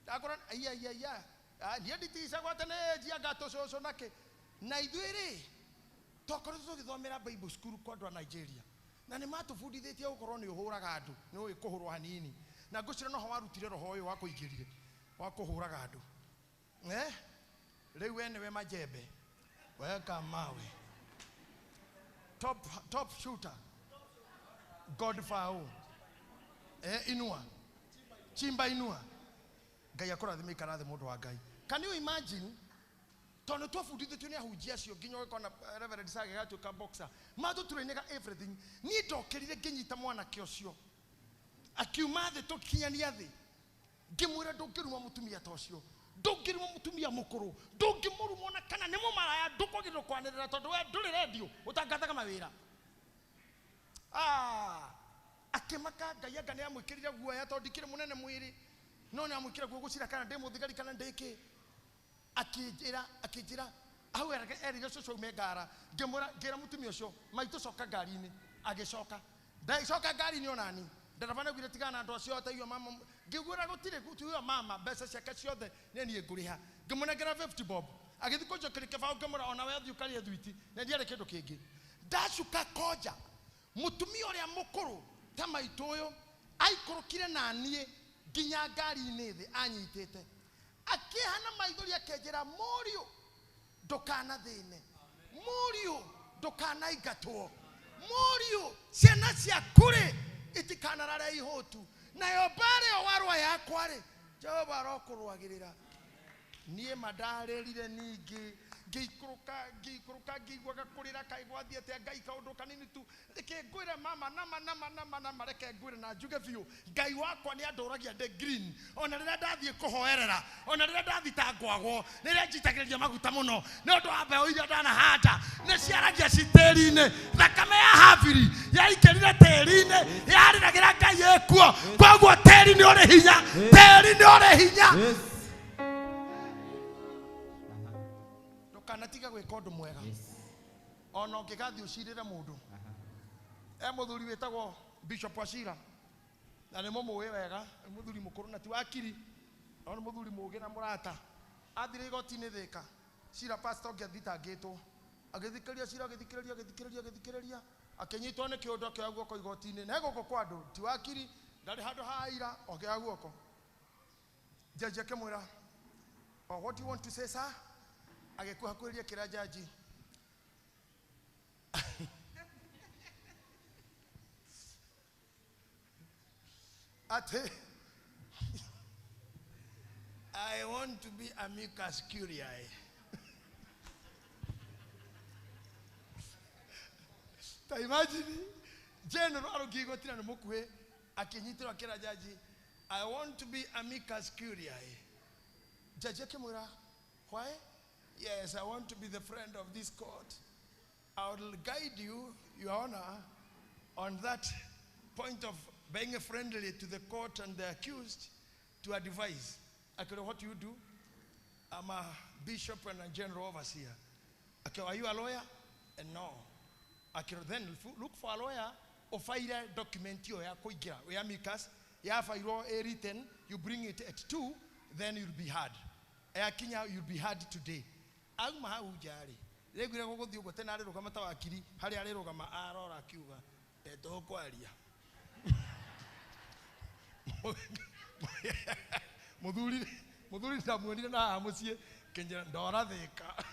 ndakora iya iya iya. Niĩ nditicagwo atĩ nĩ njianga tũcũcũ nakĩ. Na ithuĩ rĩ twakoretwo tũgĩthomera Bible school kwa andũ a Nigeria. Na nĩ matũbundithĩtie gũkorwo nĩ ũhũraga andũ, nĩ ũĩ kũhũrwo hanini. Na ngwĩciria noho warutire roho ũyũ wa kũingĩrire wa kũhũraga andũ. Rĩu we nĩwe majembe. Weka mawe. Top shooter. Godfao. Inua. Chimba inua. Ngai akũrathime ikara thĩ mũndũ wa Ngai. Can you imagine? Tondũ twabundithĩtio nĩ ahunjia acio nginya ũgĩkona Reverend Sage gatuĩka boxer. Matũtũrainaga everything. Niĩ ndokĩrire ngĩnyita mwanake ũcio. Akiuma thĩ tũkinyania thĩ. Ngĩmwĩra ndũngĩruma mũtumia ta ũcio. Ndũngĩruma mũtumia mũkũrũ. Ndũngĩmũruma ona kana nĩ mũmaraya ndũkwagĩrĩirwo kwanĩrĩra tondũ we ndũrĩ redio ũtangathaga mawĩra. Akĩmaka Ngai anga nĩ amwĩkĩrire guoya tondũ ndikĩrĩ mũnene mwĩrĩ. No nĩ amwĩkĩra guo gũcira kana ndĩ mũthigari kana ndĩ kĩ. Akĩnjĩra hau erire cũcũ aume ngara. Ngĩmwĩra ngĩra mũtumia ũcio maitũ coka ngari-inĩ. Agĩcoka. Ndacoka ngari-inĩ onani. Ndereba nĩaugire tigana na andũ acio ateithio mama. Ngĩgwĩra gũtirĩ gũtuĩo mama mbeca ciake ciothe nĩ niĩ ngũrĩha. Ngĩmũnengera 50 bob. Agĩthiĩ kũnjokeria kĩbaũ ngĩmwĩra ona we thiĩ ũkarĩe thwiti na ndiarĩ kĩndũ kĩngĩ. Ndacuka konja mũtumia ũrĩa mũkũrũ ta maitũ ũyũ aikũrũkire na niĩ nginya ngari-inĩ thĩ anyitĩte. Akĩeha na maithori akĩnjĩra mũriũ ndũkanathĩne, mũriũ ndũkanaingatwo, mũriũ ciana ciaku rĩ itikanarare ihũtu, nayo mbara ĩyo warũa yakwa rĩ Jehova arokũrũagĩrĩra. Niĩ mandarĩrire ningĩ ngĩikũrũka ngĩikũrũka ngĩiguaga kũrĩra kaĩ gwathiĩ atĩa Ngai kaũndũ kanini tu reke ngwĩre mama nama nama nama nama reke ngwĩre na njuge biũ Ngai wakwa nĩ andũragia ndĩ green ona rĩrĩa ndathiĩ kũhoerera ona rĩrĩa ndathitangwagwo rĩrĩa njitagĩrĩria maguta mũno nĩ ũndũ wa mbeũ iria ndanahanda nĩ ciaragia ci tĩri-inĩ thakame ya Habili yaingĩrire tĩri-inĩ yarĩragĩra Ngai ĩkuo koguo tĩri nĩ ũrĩ hinya tĩri nĩ ũrĩ hinya. Ndũkanatiga gwĩka ũndũ mwega ona ũngĩgathiĩ ũcirĩre mũndũ. E mũthuri wĩtagwo Bishop Wachira na nĩ mũmũĩ wega, nĩ mũthuri mũkũrũ na ti wakiri no nĩ mũthuri mũũgĩ na mũrata. Athire igoti-inĩ Thĩka cira pastor ũngĩ athitangĩtwo agĩthikĩrĩria cira agĩthikĩrĩria agĩthikĩrĩria agĩthikĩrĩria akĩnyitwo nĩ kĩũndũ akĩoya guoko igoti-inĩ na gũkũ kwa andũ ti wakiri ndarĩ handũ ha aira akĩoya guoko. Jaji akĩmwĩra oh, what do you want to say sir? Agĩkuhakuhĩria kĩra jaji atĩ I want to be amicus curiae. Ta imagine general arũngiĩ igoti-inĩ nĩ mũkuhĩ akĩnyitĩrwo akĩra jaji I want to be amicus curiae. Jaji akĩmwĩra why? Yes, I want to be the friend of this court. I will guide you, Your Honor, on that point of being friendly to the court and the accused to advise. Okay, what do you do? I'm a bishop and a general overseer. Okay, are you a lawyer? And no. Okay, then look for a lawyer or file a document you have written, you bring it at 2, then you'll be heard. Kenya, you'll be heard today. Auma hau jari. Rĩu gũgũthiĩ ũguo tene arĩrũgama ta wakiri harĩa arĩrũgama arora akiuga tũkwaria. Mũthuri ndamuonire na haha mũciĩ kĩnjĩra ndora Thĩka.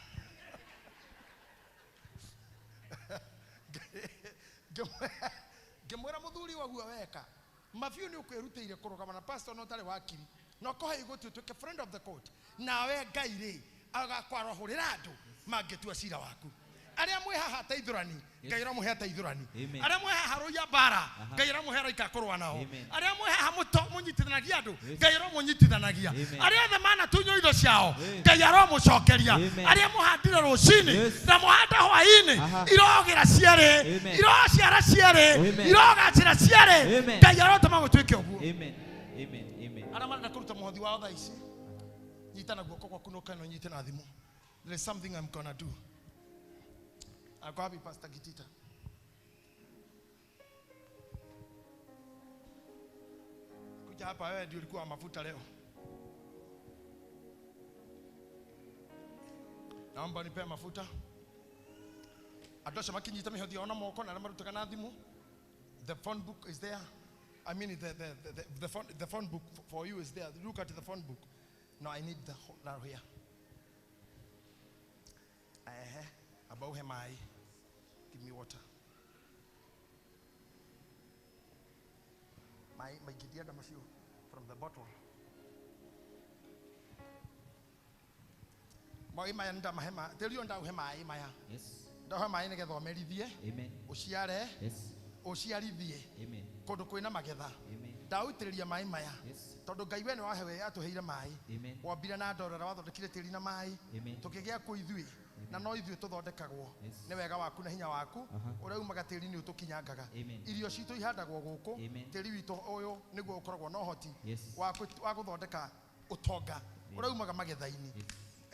Ngĩmwĩra mũthuri waguo weka mabiũ nĩ ũkwĩrutĩire kũrũgama na pastor no ũtarĩ wakiri no kũhe igoti ũtuĩke friend of the court nawe Ngai rĩ agakwarahũrĩra andũ mangĩtua cira waku. Arĩa mwĩ haha ateithũrani Ngai aramũhe ateithũrani. Arĩa mwĩ haha rũi a mbara Ngai aramũhe araika a kũrũa nao. Arĩa mwĩ haha mũnyitithanagia andũ Ngai aromũnyitithanagia. Arĩa othe manatunywo indo ciao Ngai aromũcokeria. Arĩa mũhandire rũcinĩ na mũhanda hwaĩ-inĩ irogĩra cierĩ irociara cierĩ irogacĩra cierĩ Ngai arotũma gũtuĩke ũguo. Arĩa marenda kũruta mũhothi wao thaa ici nyita na guoko gwaku no kana nyite na thimũ. There is something I'm gonna do. Ako wapi Pastor Gitita? Kuja hapa wewe ndio ulikuwa mafuta leo. Naomba nipe mafuta. Andũ acio makinyita mĩhothi ona moko na arĩa marutaga na thimũ. The phone book is there. I mean the phone book for you is there. Look at the phone book. No, I need the whole here. About him, I give me water. My gidia damasio. From the bottle. Maĩ maya nĩndamahe tĩri ũyũ ndaũhe maĩ maya. Yes. Ndaũhe maĩ nĩgetha ũmerithie. Amen. Ũciare. Yes. Ũciarithie. Amen. Kũndũ kwĩna magetha. Amen. Ndaũitĩrĩria maĩ maya. Yes. Tondũ Ngai we nĩwe atũheire maĩ. Amen. Wombire na ndoro ĩrĩa wathondekire tĩri na maĩ. Amen. Tũkĩgĩa kũ ithuĩ na no ithuĩ tũthondekagwo Yes. nĩ wega waku na hinya waku Aha. ũrĩa umaga tĩri-inĩ ũtũkinyangaga. Amen. Irio citũ ihandagwo gũkũ. Amen. Tĩri witũ ũyũ nĩguo ũkoragwo na ũhoti Yes. wa gũthondeka ũtonga ũrĩa umaga magetha-inĩ.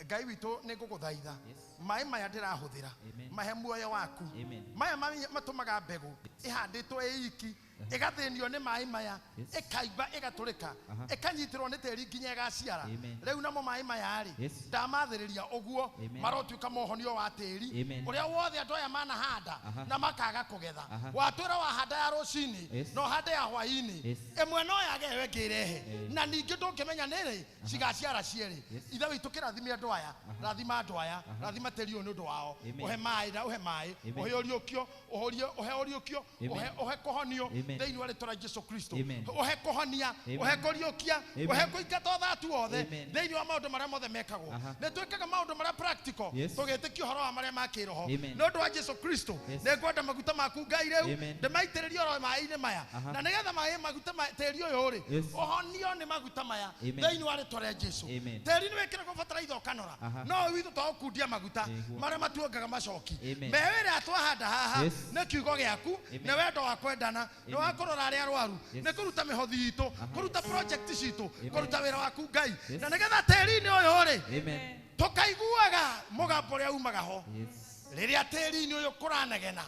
Ngai witũ nĩ ngũgũthaitha maĩ maya ndĩrahũthĩra Amen. mahe muoyo waku. Amen. Maya matũmaga mbegũ ĩhandĩtwo ĩ iki ĩgathĩnio nĩ maĩ maya Yes. ĩkaimba ĩgatũrĩka Aha. ĩkanyitĩrwo nĩ tĩri nginya ĩgaciara. Amen. Rĩu namo maĩ maya rĩ Yes. ndamathĩrĩria ũguo Amen. marotuĩka mohonio wa tĩri Amen. ũrĩa wothe andũ aya manahanda Aha. na makaga kũgetha. Aha. Watwĩra wahanda ya rũcinĩ Yes. na ũhande ya hwaĩ-inĩ Yes. ĩmwe no yage ĩyo ĩngĩ ĩrehe Eh. na ningĩ ndũngĩmenya nĩ rĩ cigaciara cierĩ. Yes. Ithe witũ kĩrathime andũ aya, rathima andũ aya, rathima tĩri ũyũ nĩ ũndũ wao. Amen. Ũhe maĩ na ũhe maĩ, Amen. ũhe ũriũkio, ũhe ũriũkio, Amen. ũhe kũhonio Amen. thĩinĩ wa rĩtwa rĩa Jesu Kristo. Amen. Ũhe kũhonia, Amen. ũhe kũriũkia, Amen. ũhe kũingata ũthatu wothe Amen. thĩinĩ wa maũndũ marĩa mothe mekagwo. Aha. Nĩ twĩkaga maũndũ marĩa practical Yes. tũgĩtĩkia ũhoro wa marĩa ma kĩroho. Amen. Nĩ ũndũ wa Jesu Kristo Yes. nĩ ngwenda maguta maku Ngai rĩu Amen. ndĩmaitĩrĩrie oro maĩ-inĩ maya Aha. na nĩgetha maĩ maguta tĩri ũyũ rĩ Yes. ũhonio nĩ maguta maya Amen. thĩinĩ wa rĩtwa rĩa Jesu. Amen. Tĩri nĩ wĩkĩragwo bataraitha ũkanora Aha. no ũyũ witũ twaũkundia maguta Nĩguo. marĩa matuongaga macoki. Amen. Mbeũ ĩrĩa twahanda haha Yes. nĩ kiugo gĩaku Amen. nĩ wendo wa kwendana nĩ wa kũrora arĩa arwaru Yes. nĩ kũruta mĩhothi itũ kũruta project citũ Amen. kũruta wĩra waku Ngai Yes. na nĩgetha tĩri-inĩ ũyũ rĩ Amen. tũkaiguaga mũgambo ũrĩa umaga ho Yes. rĩrĩa tĩri-inĩ ũyũ kũranegena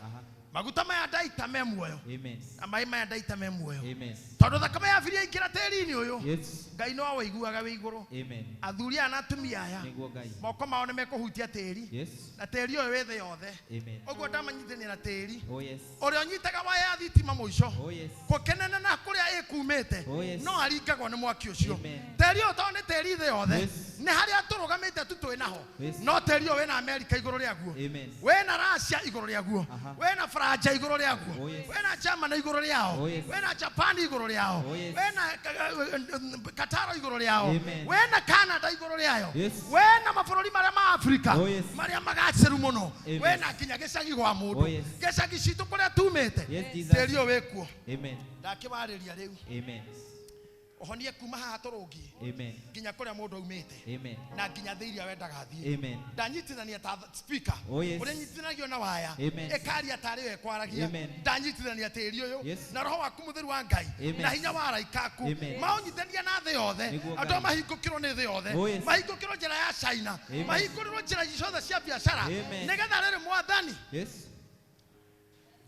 maguta maya ndaita me muoyo Amen. na maĩ maya ndaita me muoyo Amen. tondũ thakame ya biria ingĩra tĩri-inĩ ũyũ Yes. Ngai no awaiguaga wĩ igũrũ. Amen. Athuri aya na atumia aya Nĩguo Ngai. moko mao nĩ mekũhutia tĩri Yes. na tĩri ũyũ wĩ thĩ yothe. Amen. Ũguo ndamanyitithania na tĩri Oh yes. ũrĩa ũnyitaga waya ya thitima mũico Oh yes. kũkenene na kũrĩa ĩkumĩte Oh yes. no aringagwo nĩ mwaki ũcio. Amen. Tĩri ũyũ tondũ nĩ tĩri thĩ yothe Yes. nĩ harĩa tũrũgamĩte tu twĩ naho Yes. no tĩri ũyũ wĩna Amerika igũrũ rĩaguo, Amen. wĩna Russia igũrũ rĩaguo, Aha. wĩna Faranja igũrũ rĩaguo, Oh yes. wĩna Germany igũrũ rĩao, Oh yes. wĩna Japan igũrũ rĩao, Oh yes. wĩna Qatar igũrũ rĩao, Amen. wĩna Canada igũrũ rĩayo, Yes. wĩna mabũrũri marĩa ma Afrika Oh yes. marĩa magacĩru mũno, Amen. wĩna nginya gĩcagi gwa mũndũ, Oh yes. gĩcagi citũ kũrĩa tumĩte Yes, Jesus. tĩri ũyũ wĩkuo. Amen. Ndakĩwarĩria rĩu Amen. ũhonie kuma haha tũrũngiĩ Amen. nginya kũrĩa mũndũ aumĩte Amen. na nginya thĩ iria wendaga athiĩ. Amen. Ndanyitithania ta speaker Oh yes. ũrĩa nyitithanagio na waya Amen. ĩkaria tarĩ yo ĩkwaragia. Amen. Ndanyitithania tĩri ũyũ Yes. na roho waku mũtheru wa Ngai Amen. na hinya wa araika aku Amen. maũnyitithania na thĩ yothe. Nĩguo Andũ Ngai. mahingũkĩrwo nĩ thĩ yothe, Oh yes. mahingũkĩrwo njĩra ya China, Amen. mahingũrĩrwo njĩra ciothe cia biacara Amen. nĩgetha rĩrĩ mwathani Yes.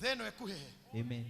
thĩ ĩno ĩkuhĩhe Amen.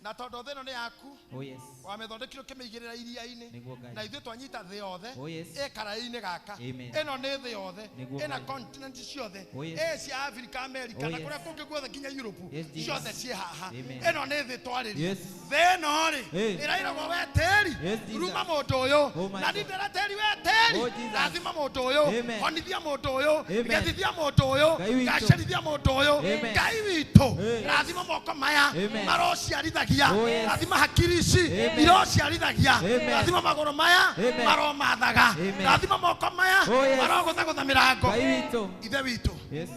na tondũ thĩ ĩno nĩ yaku Oh yes. wamĩthondekire ũkĩmĩigĩrĩra iria-inĩ Nĩguo Ngai. na ithuĩ twanyita thĩ yothe Oh yes. ĩ karaĩ-inĩ gaka. Amen. Ĩno nĩ thĩ yothe Nĩguo ĩna Ngai. continent ciothe Oh yes. ĩ cia Africa, America Oh na yes. kũrĩa kũngĩ guothe nginya Europe Yes, Jesus. ciothe ciĩ haha. Amen. Ĩno nĩ thĩ twarĩria. Yes. Thĩ ĩno rĩ Hey. ĩrairagwo we tĩri Yes, Jesus. ruma mũndũ ũyũ Oh my na God. niĩ ndĩra tĩri we tĩri Oh, Jesus. rathima mũndũ ũyũ Amen. honithia mũndũ ũyũ Amen. gethithia mũndũ ũyũ Ngai witũ. gacĩrithia mũndũ ũyũ. Amen. Ngai witũ Hey. rathima moko maya Amen. marociarithagia, Oh yes. rathima hakiri ici Amen. irociarithagia, Amen. rathima magũrũ maya Amen. maromathaga, Amen. rathima moko maya Oh yes. marogũthagũtha mĩrango. Ngai witũ. Ithe witũ Yes.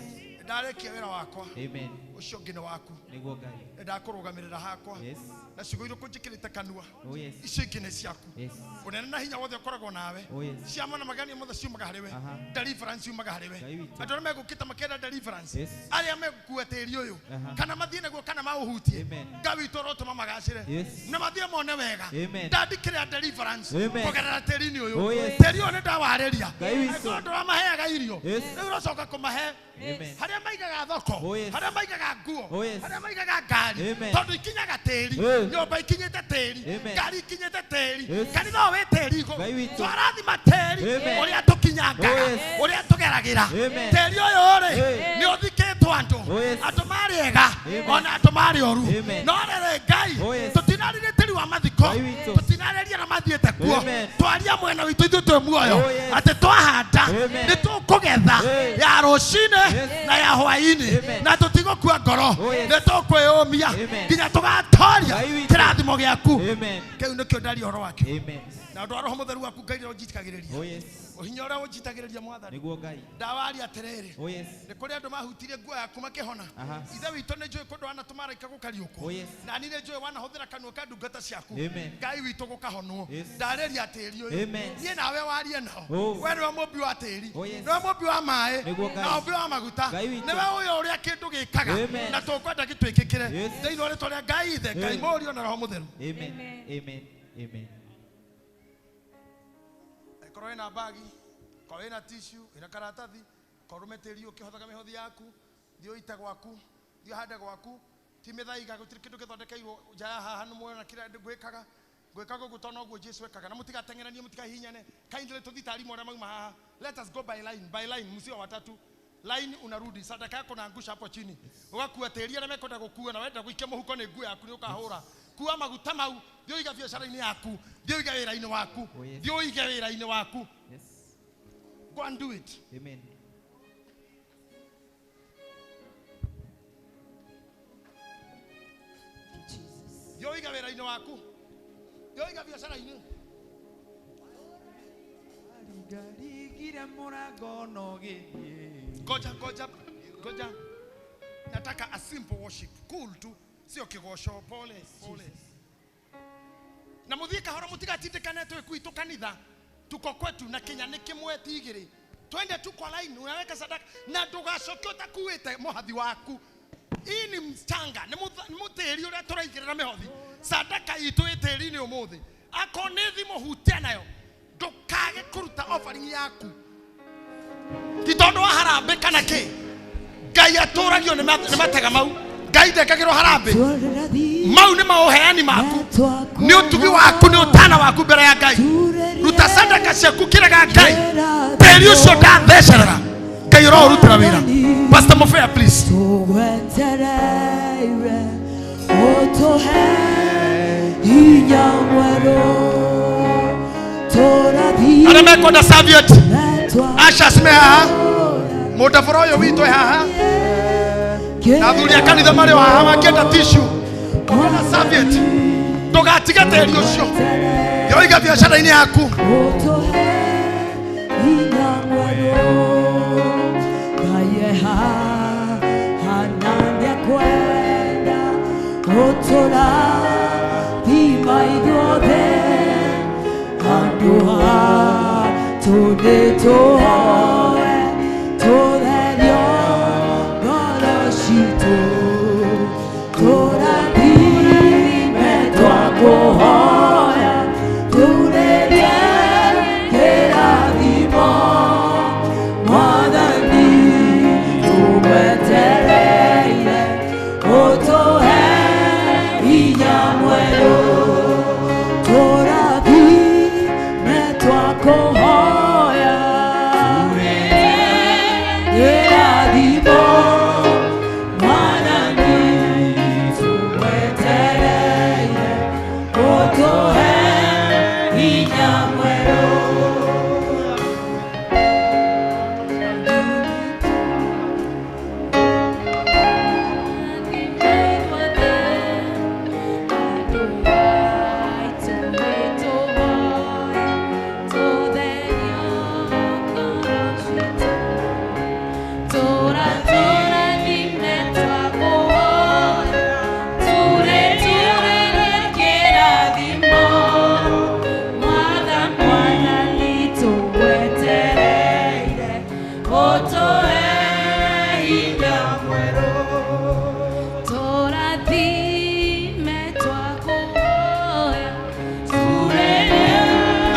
ndarĩkia wĩra wakwa Amen. ũcio ũngĩ nĩ waku. Nĩguo Ngai. Nĩ ndakũrũgamĩrĩra hakwa Yes. na ciugo iria ũkũnjĩkĩrĩte kanua Oh yes. icio ingĩ nĩ ciaku. Yes. Ũnene na hinya wothe ũkoragwo nawe. Oh yes. Ciama na magania mothe ciumaga harĩ we. Aha. Deliverance ciumaga harĩ we. Ngai witũ. Andũ arĩa megũkĩte makĩenda deliverance Yes. arĩa megũkua tĩri ũyũ Aha. kana mathiĩ naguo kana maũhutie Amen. Ngai witũ ũrotũma magacĩre Yes. na mathiĩ mone wega. Amen. Ndandikĩrĩa deliverance Amen. kũgerera tĩri-inĩ ũyũ. Oh yes. Tĩri ũyũ nĩ ndawarĩria. Ngai witũ. Angĩkorwo ndũramaheaga irio Yes. rĩu ũrocoka kũmahe Amen. harĩa maigaga thoko, Oh yes. harĩa maigaga nguo, Oh yes. harĩa maigaga ngari Amen. tondũ ikinyaga tĩri, Hey. nyũmba ikinyĩte tĩri, Amen. ngari ikinyĩte tĩri, Yes. kanitha ũyũ wĩ tĩri igũrũ. Ngai witũ. Twarathima tĩri Amen. ũrĩa tũkinyangaga, Oh yes. ũrĩa tũgeragĩra. Amen. Tĩri ũyũ rĩ Hey. nĩ ũthikĩtwo andũ, Oh yes. andũ marĩ ega Amen. ona andũ marĩ oru. Amen. No rĩrĩ Ngai Oh yes. tũtinarire tĩri wa mathiko. marĩkũ tũtinarĩria na mathiĩte kuo twaria mwena witũ ithuĩ twĩ muoyo atĩ twahanda nĩ tũkũgetha ya rũcinĩ na ya hwaĩ-inĩ na tũtigũkua ngoro nĩ tũkwĩyũmia nginya tũgatoria kĩrathimo gĩaku kĩu nĩkĩo ndaria ũhoro wakĩo na ũndũ wa roho mũtheru waku Ngai ũrĩa ũnjitagĩrĩria ũhinya ũrĩa ũnjitagĩrĩria mwathani ndawaria atĩrĩrĩ nĩ kũrĩ andũ mahutirie nguo yaku makĩhona ithe witũ nĩ njũĩ kũndũ wanatũma araika gũkariũkwo na niĩ nĩ njũĩ wanahũthĩra kanua ka ndungata ciaku Ngai witũ gũkahonwo ndarĩria tĩri ũyũ niĩ nawe warie nao we nĩwe mũmbi wa tĩri nĩwe mũmbi wa maĩ na mũmbi wa maguta nĩwe ũyũ ũrĩa kĩndũ gĩkaga na tũkwenda gĩtwĩkĩkĩre thĩinĩ wa rĩtwa rĩa Ngai ithe Ngai Mũriũ na Roho Mũtheru. Amen. Amen. Korwo wĩna bagi korwo wĩna tissue wĩna karatathi korwo ũrũme tĩri ũkĩhothaga mĩhothi yaku thiĩ ũite gwaku thiĩ ũhande gwaku ti mĩthaiga gũtirĩ kĩndũ gĩthondekeirwo nja ya haha nĩ muona kĩrĩa ngwĩkaga ngwĩkaga ũguo tondũ noguo Jesu ekaga na mũtigateng'eranie mũtikahihinyane kindly tũthiĩ ta arimũ arĩa mauma haha. Let us go by line by line, msio watatu line unarudi sadaka yako naangusha hapo chini ũgakua tĩri arĩa mekwenda gũkua na wenda gũikia mũhuko nĩ nguo yaku nĩ ũkahũra kua maguta mau thiĩ ũige biacara-inĩ yaku thiĩ ũige wĩra-inĩ waku thiĩ ũige wĩra-inĩ waku. Go and do it. Amen. Thiĩ ũige wĩra-inĩ waku thiĩ ũige biacara-inĩ. Ngoja ngoja ngoja, nataka a simple worship, cool tu, sio kigosho, pole pole na muthie kahora mutigatindikane twi kwitu kanitha tuko kwetu na Kenya ni kimwe ti igiri twende tu kwa line unaweka sadaka na ndugacoke utakuite muhathi waku. Hii ni mchanga ni mutiri uria turaigirira mihothi sadaka itu itiri-ini umuthi akorwo ni thimu hutia nayo ndukage kuruta offering yaku ti tondu wa harambĩ kana ki Ngai atũragio nĩ matega mau Ngai ndekagĩrwo harambĩ mau nĩ maũheani maku nĩ ũtugi waku nĩ ũtana waku mbere ya Ngai ruta sadaka ciaku kĩrega Ngai tĩri ũcio ndathecerera Ngai ũroũrutĩra wĩra. Pastor Mofea, please. Arĩa mekwenda serviette ushers me haha mũndabora ũyũ witũ e haha na athuri a kanitha marĩ o haha makĩenda tissue na serviette ndũgatige tĩri ũcio yoiga biacara-inĩ yaku.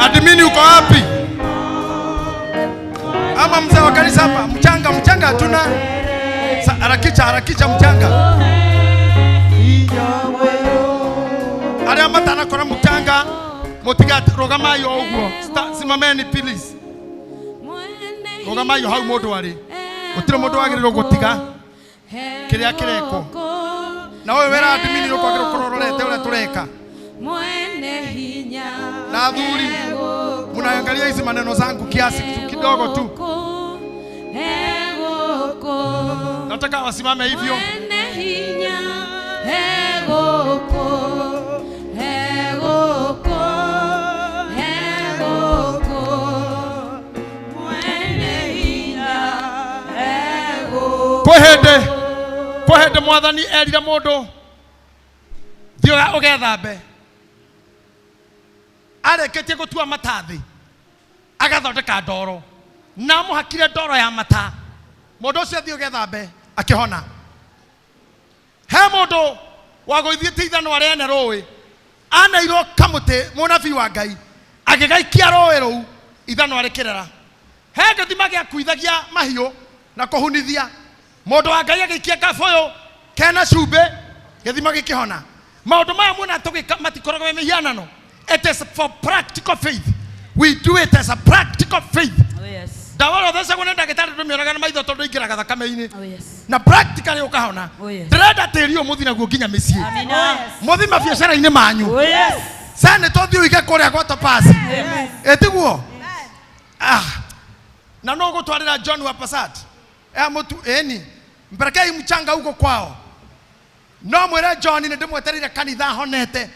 Admini uko wapi? Ama mzee wa kanisa hapa, mchanga mchanga hatuna. Harakisha harakisha mchanga. Aria matanakora mchanga mutiga rugamayo uguo. Simameni please. Rugamayo hau mundu ari. Gutire mundu wagiriirwo gutiga kiria kireko. Na wewe wera admini ukwagiriirwo kurorete uria tureka. Na athuri munaangalia hizi maneno zangu kiasi kidogo tu. Nataka wasimame hivyo. Kwĩ hĩndĩ mwathani erire mũndũ thiĩ ũgethambe, arĩkĩtie gũtua mata thĩ agathondeka ndoro na amũhakire ndoro ya mata, mũndũ ũcio athiĩ ũgethambe akĩhona. He mũndũ wagũithiĩte ithanwa rĩene rũĩ, aneirwo kamũtĩ mũnabii wa Ngai agĩgaikia rũĩ rũu ithanwa rĩkĩrera. He gĩthima gĩakuithagia mahiũ na kũhunithia, mũndũ wa Ngai agĩikia kabũyũ kena cumbĩ, gĩthima gĩkĩhona. Maũndũ maya muona tũgĩka matikoragwo me mĩhianano. It is for practical faith. We do it as a practical faith. Oh, yes. Ndawa ĩrĩa ũthecagwo nĩ ndagĩtarĩ ndũmĩonaga na maitho tondũ ĩingĩraga thakame-inĩ. Oh, yes. Na practically ũkahona. Oh, yes. Ndĩrenda tĩri ũyũ mũthi naguo nginya mĩciĩ. Amina. Mũthi mabiacara-inĩ manyu. Oh, yes. Sasa tũthiĩ ũige kũrĩa gwa Topaz. Yes. Ĩtiguo? Ah. Na no ũgũtwarĩra John wa Passat. Mũtu ĩni. Mpelekei mchanga huko kwao. No mwĩre John nĩ ndĩmwetereire kanitha honete.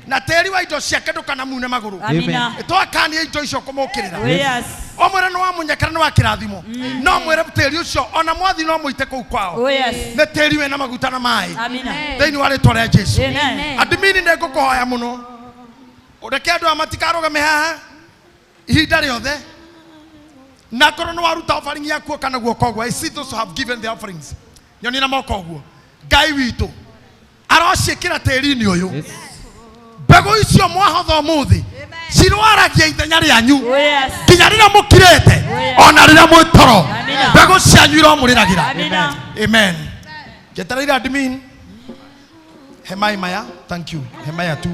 Na tĩri wa indo ciake ndũkanamune magũrũ. Amina. Twakania indo icio kũmũkĩrĩra. Oh, yes. Ũmwĩre nĩ wamunyekera nĩ wa kĩrathimo. No mwĩre tĩri ũcio ona mwathi no mũite kũu kwao. Oh, yes. Nĩ tĩri wĩna maguta na maĩ. Amina. Thĩinĩ wa rĩtwa rĩa Jesu. Amen. Admini nĩ ngũkũhoya mũno. Ũreke andũ aya matikarũgame haha ihinda rĩothe. Na korwo nĩ waruta offering yaku ũka na guoko ũguo. I see those who have given the offerings. Nyonie na moko ũguo. Ngai witũ arociĩkĩra tĩri-inĩ ũyũ. Mbegũ icio mwahotha ũmũthĩ cirwaragia ithenya rĩanyu nginya rĩrĩa mũkirĩte ona rĩrĩa mwĩ toro, mbegũ cianyu iromũrĩragĩra. Amen. Njetereire admin he maĩ maya. Thank you. He maya tu.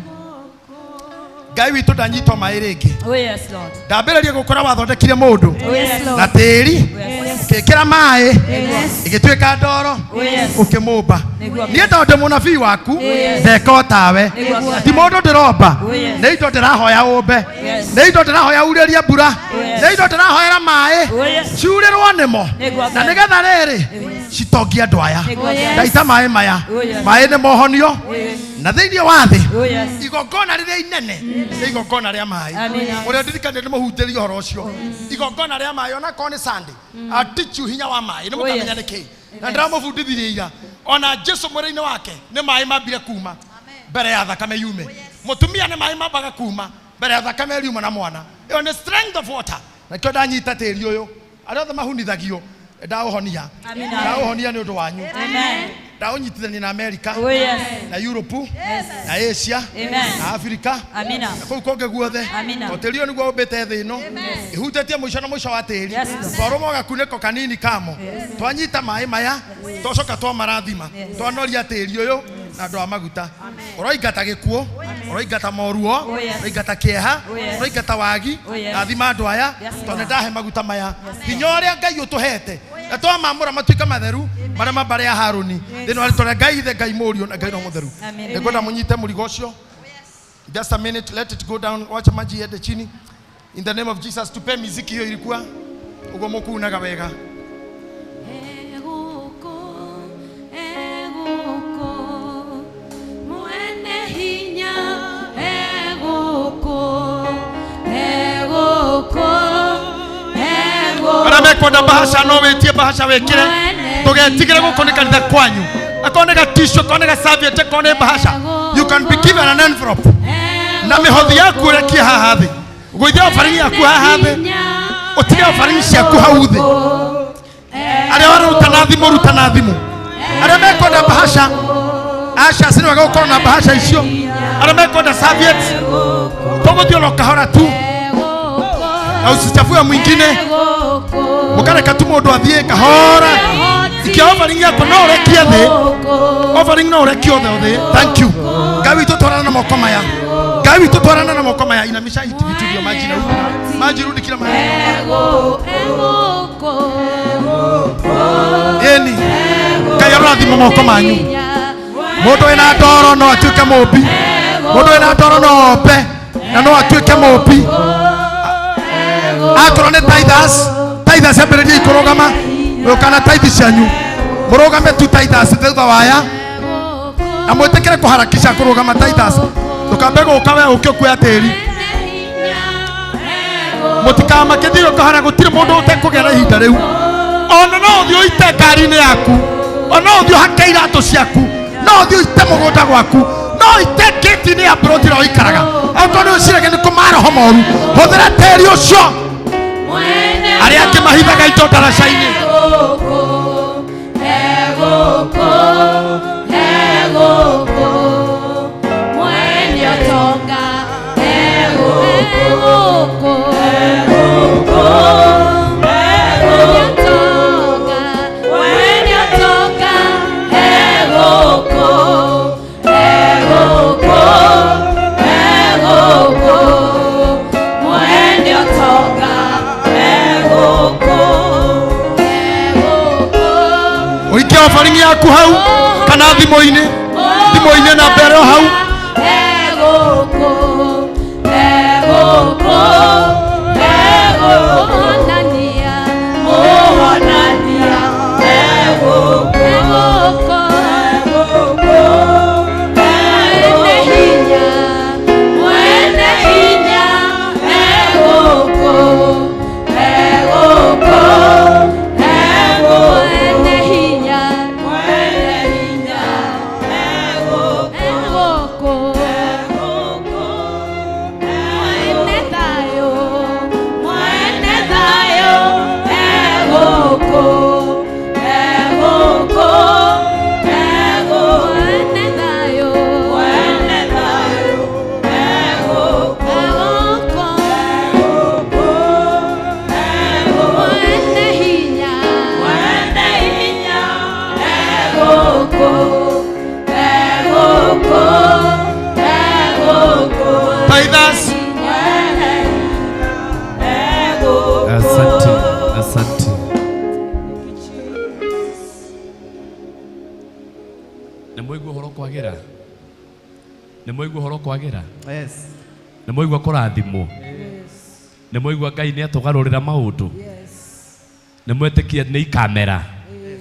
Ngai witũ ndanyitwo maĩ rĩngĩ. Oh, yes, Lord. Ndambĩrĩrie gũkora wathondekire mũndũ Oh, yes, Lord. na tĩri, Yes. ũkĩkĩra maĩ, Yes. ĩgĩtuĩka ndoro, Oh, yes. ũkĩmũmba. Nĩguo. Niĩ tondũ ndĩ mũnabii waku Yes. ndeka o tawe. Nĩguo. Ti mũndũ ndĩromba, Oh, yes. nĩ indo ndĩrahoya ũmbe, Yes. nĩ indo ndĩrahoya urĩrie mbura, Yes. nĩ indo ndĩrahoera maĩ Oh, yes. ciurĩrwo nĩmo, Nĩguo. na nĩgetha rĩrĩ citongie andũ aya. Nĩguo. Yes. Ndaita maĩ maya, Oh, yes. maĩ nĩ mohonio Yes. na thĩinĩ wa thĩ Oh, yes. igongona rĩrĩa inene nĩ igongona rĩa maĩ. Amina. Ũrĩa ndirikanie nĩ mũhunjĩrie ũhoro ũcio, igongona rĩa maĩ onakorwo nĩ Sunday atichu hinya wa maĩ nĩ Oh, yes. mũkamenya nĩ kĩĩ. Na ndĩramũbundithirie ira ona Jesu mwĩrĩ-inĩ wake nĩ maĩ mambire kuma mbere ya thakame yume. Mũtumia nĩ maĩ mambaga kuma mbere ya thakame riuma na mwana. Ĩyo nĩ strength of water. Na kĩo ndanyita tĩri ũyũ, arĩa othe mahunithagio ndaũhonia. Amina. Ndaũhonia nĩ ũndũ wanyu. Amen. Ndaũnyitithania na America, Oh, yes. na Europe, Yes. na Asia, Amen. na Africa, Amina. na kũu kũngĩ guothe. Amina. To tĩri ũyũ nĩguo ũmbĩte thĩ ĩno ĩhutĩtie mũico na mũico wa tĩri. Yes, Lord. Twarũma gakunĩko kanini kamo, twanyita maĩ maya, twacoka twamarathima, twanoria tĩri ũyũ na andũ a maguta. Ũroingata gĩkuũ, ũroingata moruo, Oh, yes. ũroingata kĩeha, Oh, yes. ũroingata wagi. Oh, yes. Rathima andũ aya Yes, tondũ Lord. nĩndahe maguta maya hinya ũrĩa Ngai ũtũhete na twamamũra matuĩke matheru marĩa ma mbarĩ ya Harũni. Thĩinĩ wa rĩtwa rĩa Ngai Ithe, Ngai Mũriũ na Ngai Roho Mũtheru. Amen. Nĩngwenda mũnyite mũrigo ũcio. Just a minute, let it go down. Wacha maji iende chini. In the name of Jesus, tupe miziki hiyo ilikuwa uguo mũkuunaga wega. Egũkũ, mwene hinya egũkũ, egũkũ, egũkũ. Arĩa mekwenda bahasha no wĩtie bahasha wĩkĩre, ndũgetigĩre gũkũ nĩ kanitha kwanyu. Akorwo nĩ gatissue, akorwo nĩ gaserviette, akorwo nĩ bahasha, you can be given an envelope. Na mĩhothi yaku ũrekie haha thĩ, gũithia offering yaku haha thĩ, ũtige offering ciaku hau thĩ. Arĩa waruta na thimũ, ruta na thimũ. Arĩa mekwenda bahasha, aca nĩ wega gũkorwo na bahasha icio. Arĩa mekwenda serviettes, tũgũthiĩ oro kahora tu na usichafue mwingine, mũkareka tu mũndũ athiĩ kahora. Ikia offering yaku no ũrekie thĩ, offering no ũrekie othe thĩ. Thank you. Ngai witũ twarana na moko maya, Ngai witũ twarana na moko maya. Inamisha iti vitu vya maji na rudi maji, rudi kila mahali. Ĩni Ngai arorathima moko manyu. Mũndũ wĩna ndoro no atuĩke mũmbi. Mundu wina ndoro no ombe na no atuike mumbi. Akorwo ni tithers, tithers ambiririe kurugama kana tithe cianyu murugame tu tithers thutha waya na mwitikire kuharakisha kurugama tithers. Ndukambe guka we uke kuoya tiri mutikamakithio kahara gutiri mundu utekugera ihinda riu. Ona no uthii uite ngari-ini yaku, ona uthii uhake iratu ciaku, no uthii uite mugunda gwaku, no uite gate-ini ya plot ĩrĩa ũikaraga. Angĩkorwo nĩ ũciragia nĩ kũ maroho moru, hũthĩra tĩri ũcio. Arĩa angĩ mahithaga indo ndaraca-inĩ. Ũikie offering yaku hau kana thimũ-inĩ, thimũ-inĩ na mbere o hau. Asante. Nĩ mwaigua ũhoro kwagĩra? Nĩ mwaigua ũhoro kwagĩra? Yes. Nĩ mwaigua kũrathimwo? Yes. Nĩ mwaigua Ngai nĩ atũgarũrĩra maũndũ? Yes. Nĩ mwetĩkia nĩ ikamera? Yes.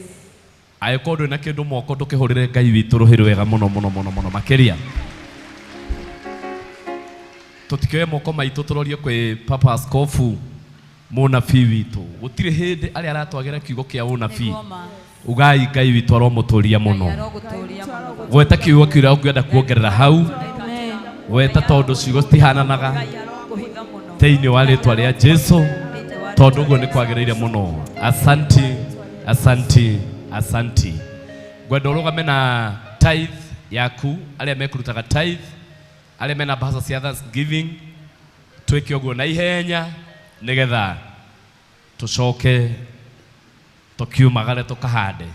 Angĩkorwo ndũrĩ na kĩndũ moko ndũkĩhũrĩre Ngai witũ rũhĩ rwega mũno mũno mũno mũno makĩria. Tũtikĩoe moko maitũ tũrorie kwĩ Papa Askofu mũnabii witũ. Gũtirĩ hĩndĩ arĩa aratwagĩra kiugo kĩa ũnabii. Ugai Ngai witũ aromũtũria mũno. Gweta kiugo kĩrĩa ũngĩenda kuongerera hau. Gweta tondũ ciugo citihananaga thĩinĩ wa rĩtwa rĩa Jesu, tondũ ũguo nĩ kwagĩrĩire mũno. Asanti, asanti, asanti. Ngwenda ũrũgame na tithe yaku, arĩa mekũrutaga tithe, arĩa mena mbeca cia Thanksgiving, twĩke ũguo na ihenya nĩgetha tũcoke tũkiumagare tũkahande.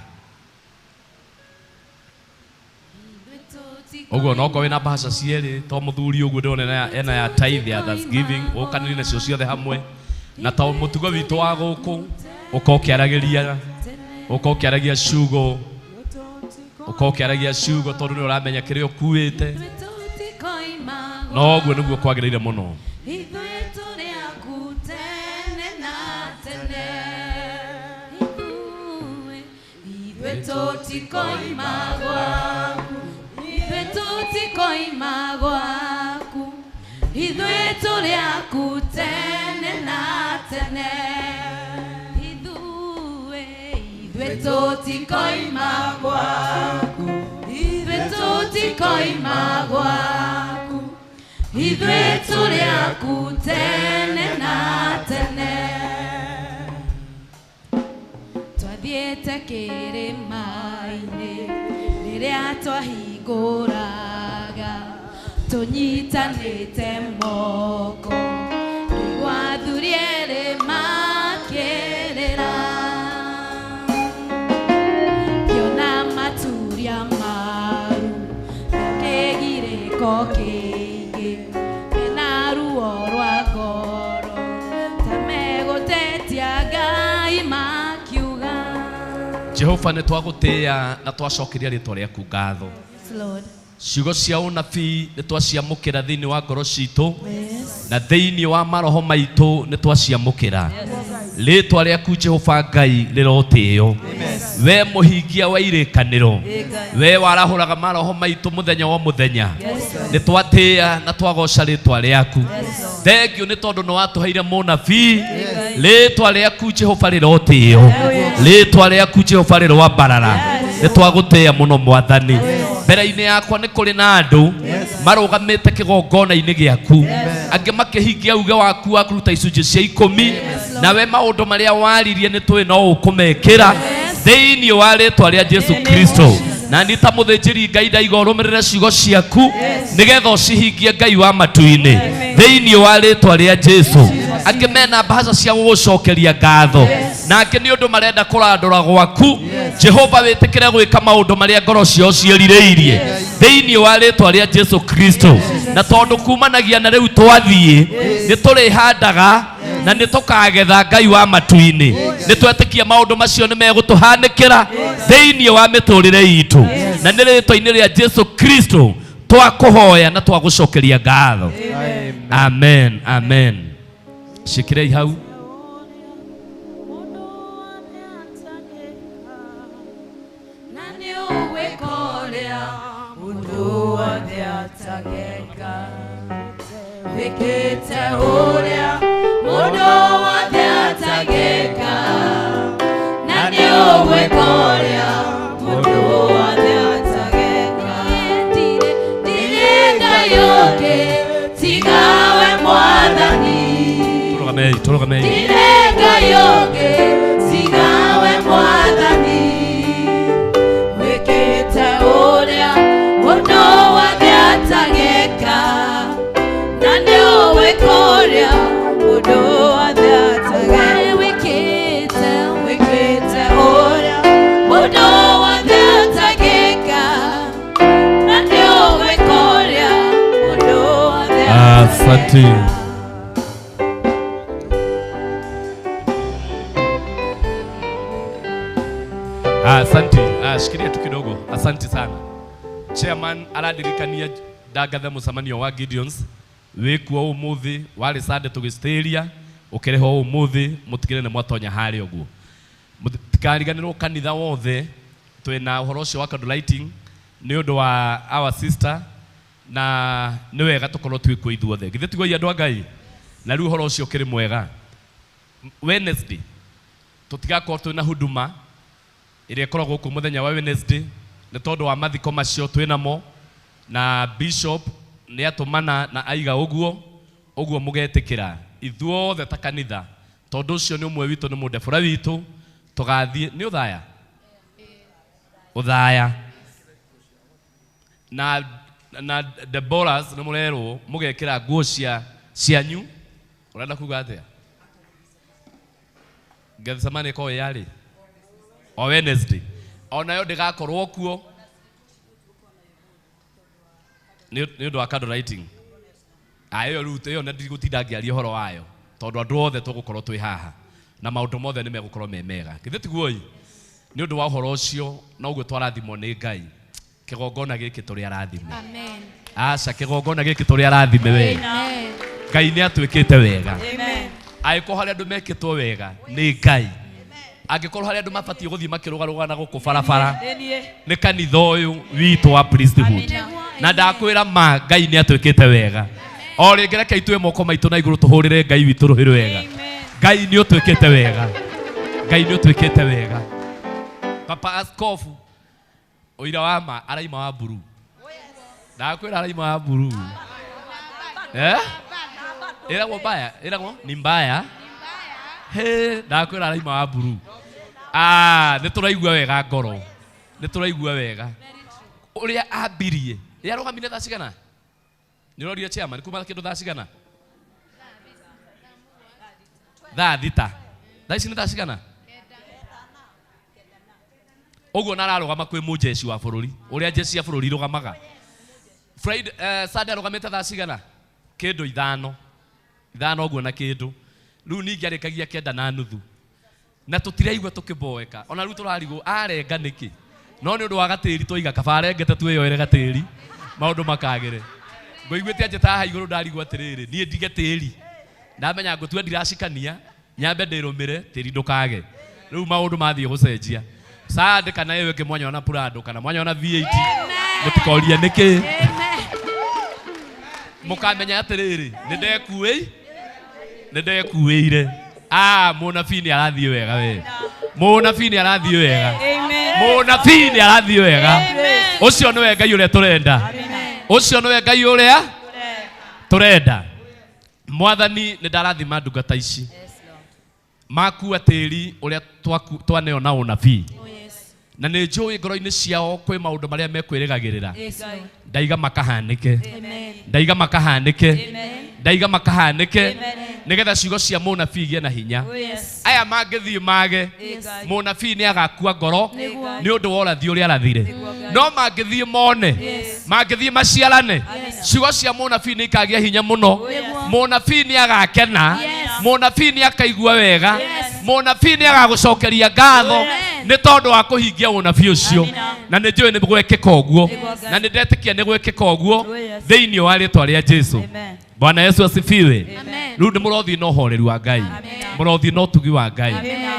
Ũguo no korwo wĩna mbeca cierĩ to mũthuri ũguo ndĩrona ena ya tithe ya Thanksgiving, ũkanĩrie nacio ciothe hamwe, na to mũtugo witũ wa gũkũ ũka ũkĩaragia ciugo, ũka ũkĩaragia ciugo tondũ nĩ ũramenya kĩrĩa ũkuĩte. No ũguo nĩguo kwagĩrĩire mũno. Ithuĩ tũrĩ aku tene na tene. Twathiĩte kĩrĩma-inĩ rĩrĩa twahingũraga tũnyitanĩte moko, ndaigua athuri erĩ makĩrĩra, ngĩona maturia maru na kĩgirĩko kĩingĩ mena ruo rwa ngoro ta megũtetia Ngai makiuga. Jehova nĩ twagũtĩĩa na twacokeria rĩtwa rĩaku ngatho. Yes, Lord. Ciugo cia ũnabii nĩ twaciamũkĩra thĩinĩ wa ngoro citũ na thĩinĩ wa maroho maitũ nĩ twaciamũkĩra. Rĩtwa rĩaku Jehova Ngai rĩrotĩĩo. We mũhingia wa irĩkanĩro, we warahũraga maroho maitũ mũthenya wa mũthenya, nĩ twatĩĩa na twagoca rĩtwa rĩaku. Thengiũ nĩ tondũ nĩ watũheire mũnabii. Rĩtwa rĩaku Jehova rĩrotĩĩo, rĩtwa rĩaku Jehova rĩroambarara. Nĩ twagũtĩĩa mũno Mwathani. Mbere-inĩ yakwa nĩ kũrĩ na andũ marũgamĩte kĩgongona-inĩ gĩaku, angĩ makĩhingia uge waku wa kũruta icunjĩ cia 10, nawe maũndũ marĩa waririe nĩ tũĩ no ũkũmekĩra thĩinĩ wa rĩtwa rĩa Jesu Kristo. Na niĩ ta mũthĩnjĩri Ngai ndaiga ũrũmĩrĩre ciugo ciaku nĩgetha ũcihingie Ngai wa matu-inĩ thĩinĩ wa rĩtwa rĩa Jesu. Angĩ mena mbaca cia gũgũcokeria ngatho, na angĩ nĩ ũndũ marenda kũrandũra gwaku. Jehova wĩtĩkĩre gwĩka maũndũ marĩa ngoro ciao ciĩrirĩirie thĩinĩ wa rĩtwa rĩa Jesu Kristo. Na tondũ kumanagia na rĩu twathiĩ nĩ tũrĩhandaga na nĩ tũkagetha Ngai wa matu-inĩ. Nĩ twetĩkia maũndũ macio nĩ megũtũhanĩkĩra thĩinĩ wa mĩtũrĩre itũ, na nĩ rĩtwa-inĩ rĩa Jesu Kristo twakũhoya na twagũcokeria ngatho. Amen, amen. Shikirei hau. Tũrũgamei. Asante. Asante. Shikilia tu kidogo. Asante sana. Chairman aradirikania ndagathe mucemanio wa Gideons wikuo umuthi wari Sunday tugicitiria ukireho umuthi mutigire ni mwatonya hari uguo. Mutikariganirwo kanitha wothe twina uhoro ucio wa candle lighting ni undu wa our sister, na ni wega tukorwo twikuo ithuothe. Githĩ tiguo andu a Ngai? Na riu uhoro ucio ukiri mwega. Wednesday tutigakorwo twina huduma ĩrĩa ĩkoragwo gũkũ mũthenya wa Wednesday nĩ tondũ wa mathiko macio twĩnamo, na bishop nĩ atũmana na aiga ũguo ũguo mũgetĩkĩra ithuothe ta kanitha, tondũ ũcio nĩ ũmwe witũ, nĩ mũndebũra witũ. Tũgathiĩ nĩ ũthaya ũthaya na Deborahs nĩ mũrerwo mũgekĩra nguo cianyu. Ũrenda kuga atĩa? Gethsemane ĩkoragwo yarĩ o Wednesday, onayo ndĩgakorwo kuo nĩ ũndũ wa candle lighting. Ĩyo rĩu ĩyo na ndigũtinda ngĩaria ũhoro wayo tondũ andũ othe tũgũkorwo twĩ haha na maũndũ mothe nĩ megũkorwo me mega. Githĩ tiguo ĩ? Nĩ ũndũ wa ũhoro ũcio na ũguo twarathimwo nĩ Ngai. Kĩgongona gĩkĩ tũrĩ arathime. Amen. Aca, kĩgongona gĩkĩ tũrĩ arathime we. Ngai nĩ atuĩkĩte wega. Angĩkorwo harĩ andũ mekĩtwo wega nĩ Ngai, angĩkorwo harĩ andũ mabatiĩ gũthiĩ makĩrũgarũga na gũkũ barabara nĩ kanitha ũyũ witũ wa priesthood. Na ndakwĩra ma Ngai nĩ atuĩkĩte wega. O rĩngĩ reke itue moko maitũ na igũrũ tũhũrĩre Ngai witũ rũhĩ rwega. Ngai nĩ ũtuĩkĩte wega. Ngai nĩ ũtuĩkĩte wega. Papa Askofu ũira wa ma araima wa mburu. Ndakwĩra araima wa mburu. Ĩragwo mbaya, ĩragwo ni mbaya. He, ndakwĩra araima wa mburu. Nĩ tũraigua wega ngoro. Nĩ tũraigua wega. Ũrĩa ambirie, yarũgamire thaa cigana? Nĩ ũrorire chairman kuma kĩndũ thaa cigana? Thaa 6. Thaa ici nĩ thaa cigana? Ũguo na ararũgama kwĩ mũjeshi wa bũrũri, ũrĩa jeshi ya bũrũri irũgamaga. Friday, Sunday arũgamĩte thaa cigana? Kĩndũ 5. 5 ũguo na kĩndũ. Rĩu ningĩ arĩkagia 9:30. Na tũtiraigua tũkĩboeka. Ona rĩu tũrarigwo arenga nĩkĩ? No nĩ ũndũ wa gatĩri twaiga kaba arengete twĩyoere gatĩri. Maũndũ makagĩre. Ngũiguĩte anjĩta haha igũrũ ndarigwo atĩrĩrĩ, niĩ ndige tĩri. Ndamenya ngũtua ndiracikania, nyambe ndĩrũmĩre tĩri ndũkage. Rĩu maũndũ mathiĩ gũcenjia. Sande kana ĩyo ĩngĩ mwanyona Prado kana mwanyona V8 mũtikorie nĩkĩ. Mũkamenya atĩrĩrĩ, nĩndekuĩire. Ah, mũnabii nĩ arathiĩ wega we. Mũnabii nĩ arathiĩ wega. Mũnabii nĩ arathiĩ wega. Ũcio nĩwe Ngai ũrĩa tũrenda. Ũcio nĩwe Ngai ũrĩa tũrenda. Mwathani nĩ ndarathima ndungata ici. Makua tĩri ũrĩa twaneo na ũnabii. Na nĩ njũĩ ngoro-inĩ ciao kwĩ maũndũ marĩa mekwĩrĩgagĩrĩra. Ndaiga makahanĩke. Ndaiga makahanĩke. Ndaiga makahanĩke. Nĩgetha ciugo cia mũnabii igĩe na hinya. Aya mangĩthiĩ mage, mũnabii nĩ agakua ngoro nĩ ũndũ wa ũrathi ũrĩa arathire. No mangĩthiĩ mone, mangĩthiĩ maciarane, ciugo cia mũnabii nĩ ikagĩa hinya mũno. Mũnabii nĩ agakena, mũnabii nĩ akaigua wega, mũnabii nĩ agagũcokeria ngatho nĩ tondũ wa kũhingia ũnabii ũcio. Na nĩ njũĩ nĩ gwekĩka ũguo, na nĩ ndetĩkia nĩ gwekĩka ũguo thĩinĩ wa rĩtwa rĩa Jesu. Bwana Yesu asifiwe. Rĩu nĩ mũrothiĩ na ũhoreru wa Ngai, mũrothiĩ na ũtugi wa Ngai,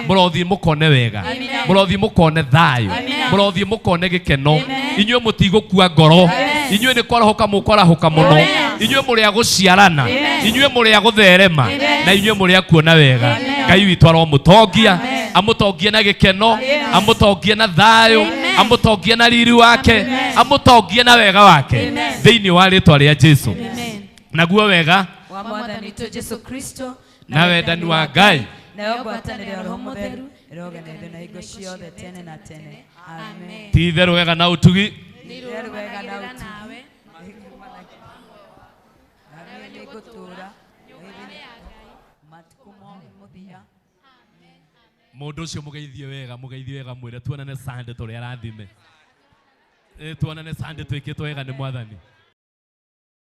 mũrothiĩ mũkone wega, mũrothiĩ mũkone thayũ, mũrothiĩ mũkone gĩkeno. Inyuĩ mũtigũkua ngoro, inyuĩ nĩ kwarahũka mũkwarahũka mũno, inyuĩ mũrĩ a gũciarana, inyuĩ mũrĩ a gũtherema, na inyuĩ mũrĩ a kuona wega. Ngai witũ aromũtongia, amũtongie na gĩkeno, amũtongie na thayũ, amũtongie na riri wake, amũtongie na wega wake thĩinĩ wa rĩtwa rĩa Jesu. Naguo wega wa Mwathani witũ Jesu Kristo na wendani wa Ngai nayo ngwatanĩro ya Roho Mũtheru ĩroganĩrĩrio na hingo ciothe tene na tene. Amen. Ti itherũ wega na ũtugi Itherũ wega na ũtugi nami nĩngũtũũra matukũ mothe mũthia. Mũndũ ũcio mũgeithie wega, mwĩre tuonane Sunday tũrĩ arathime. Tuonane Sunday twĩkĩtwo wega nĩ Mwathani.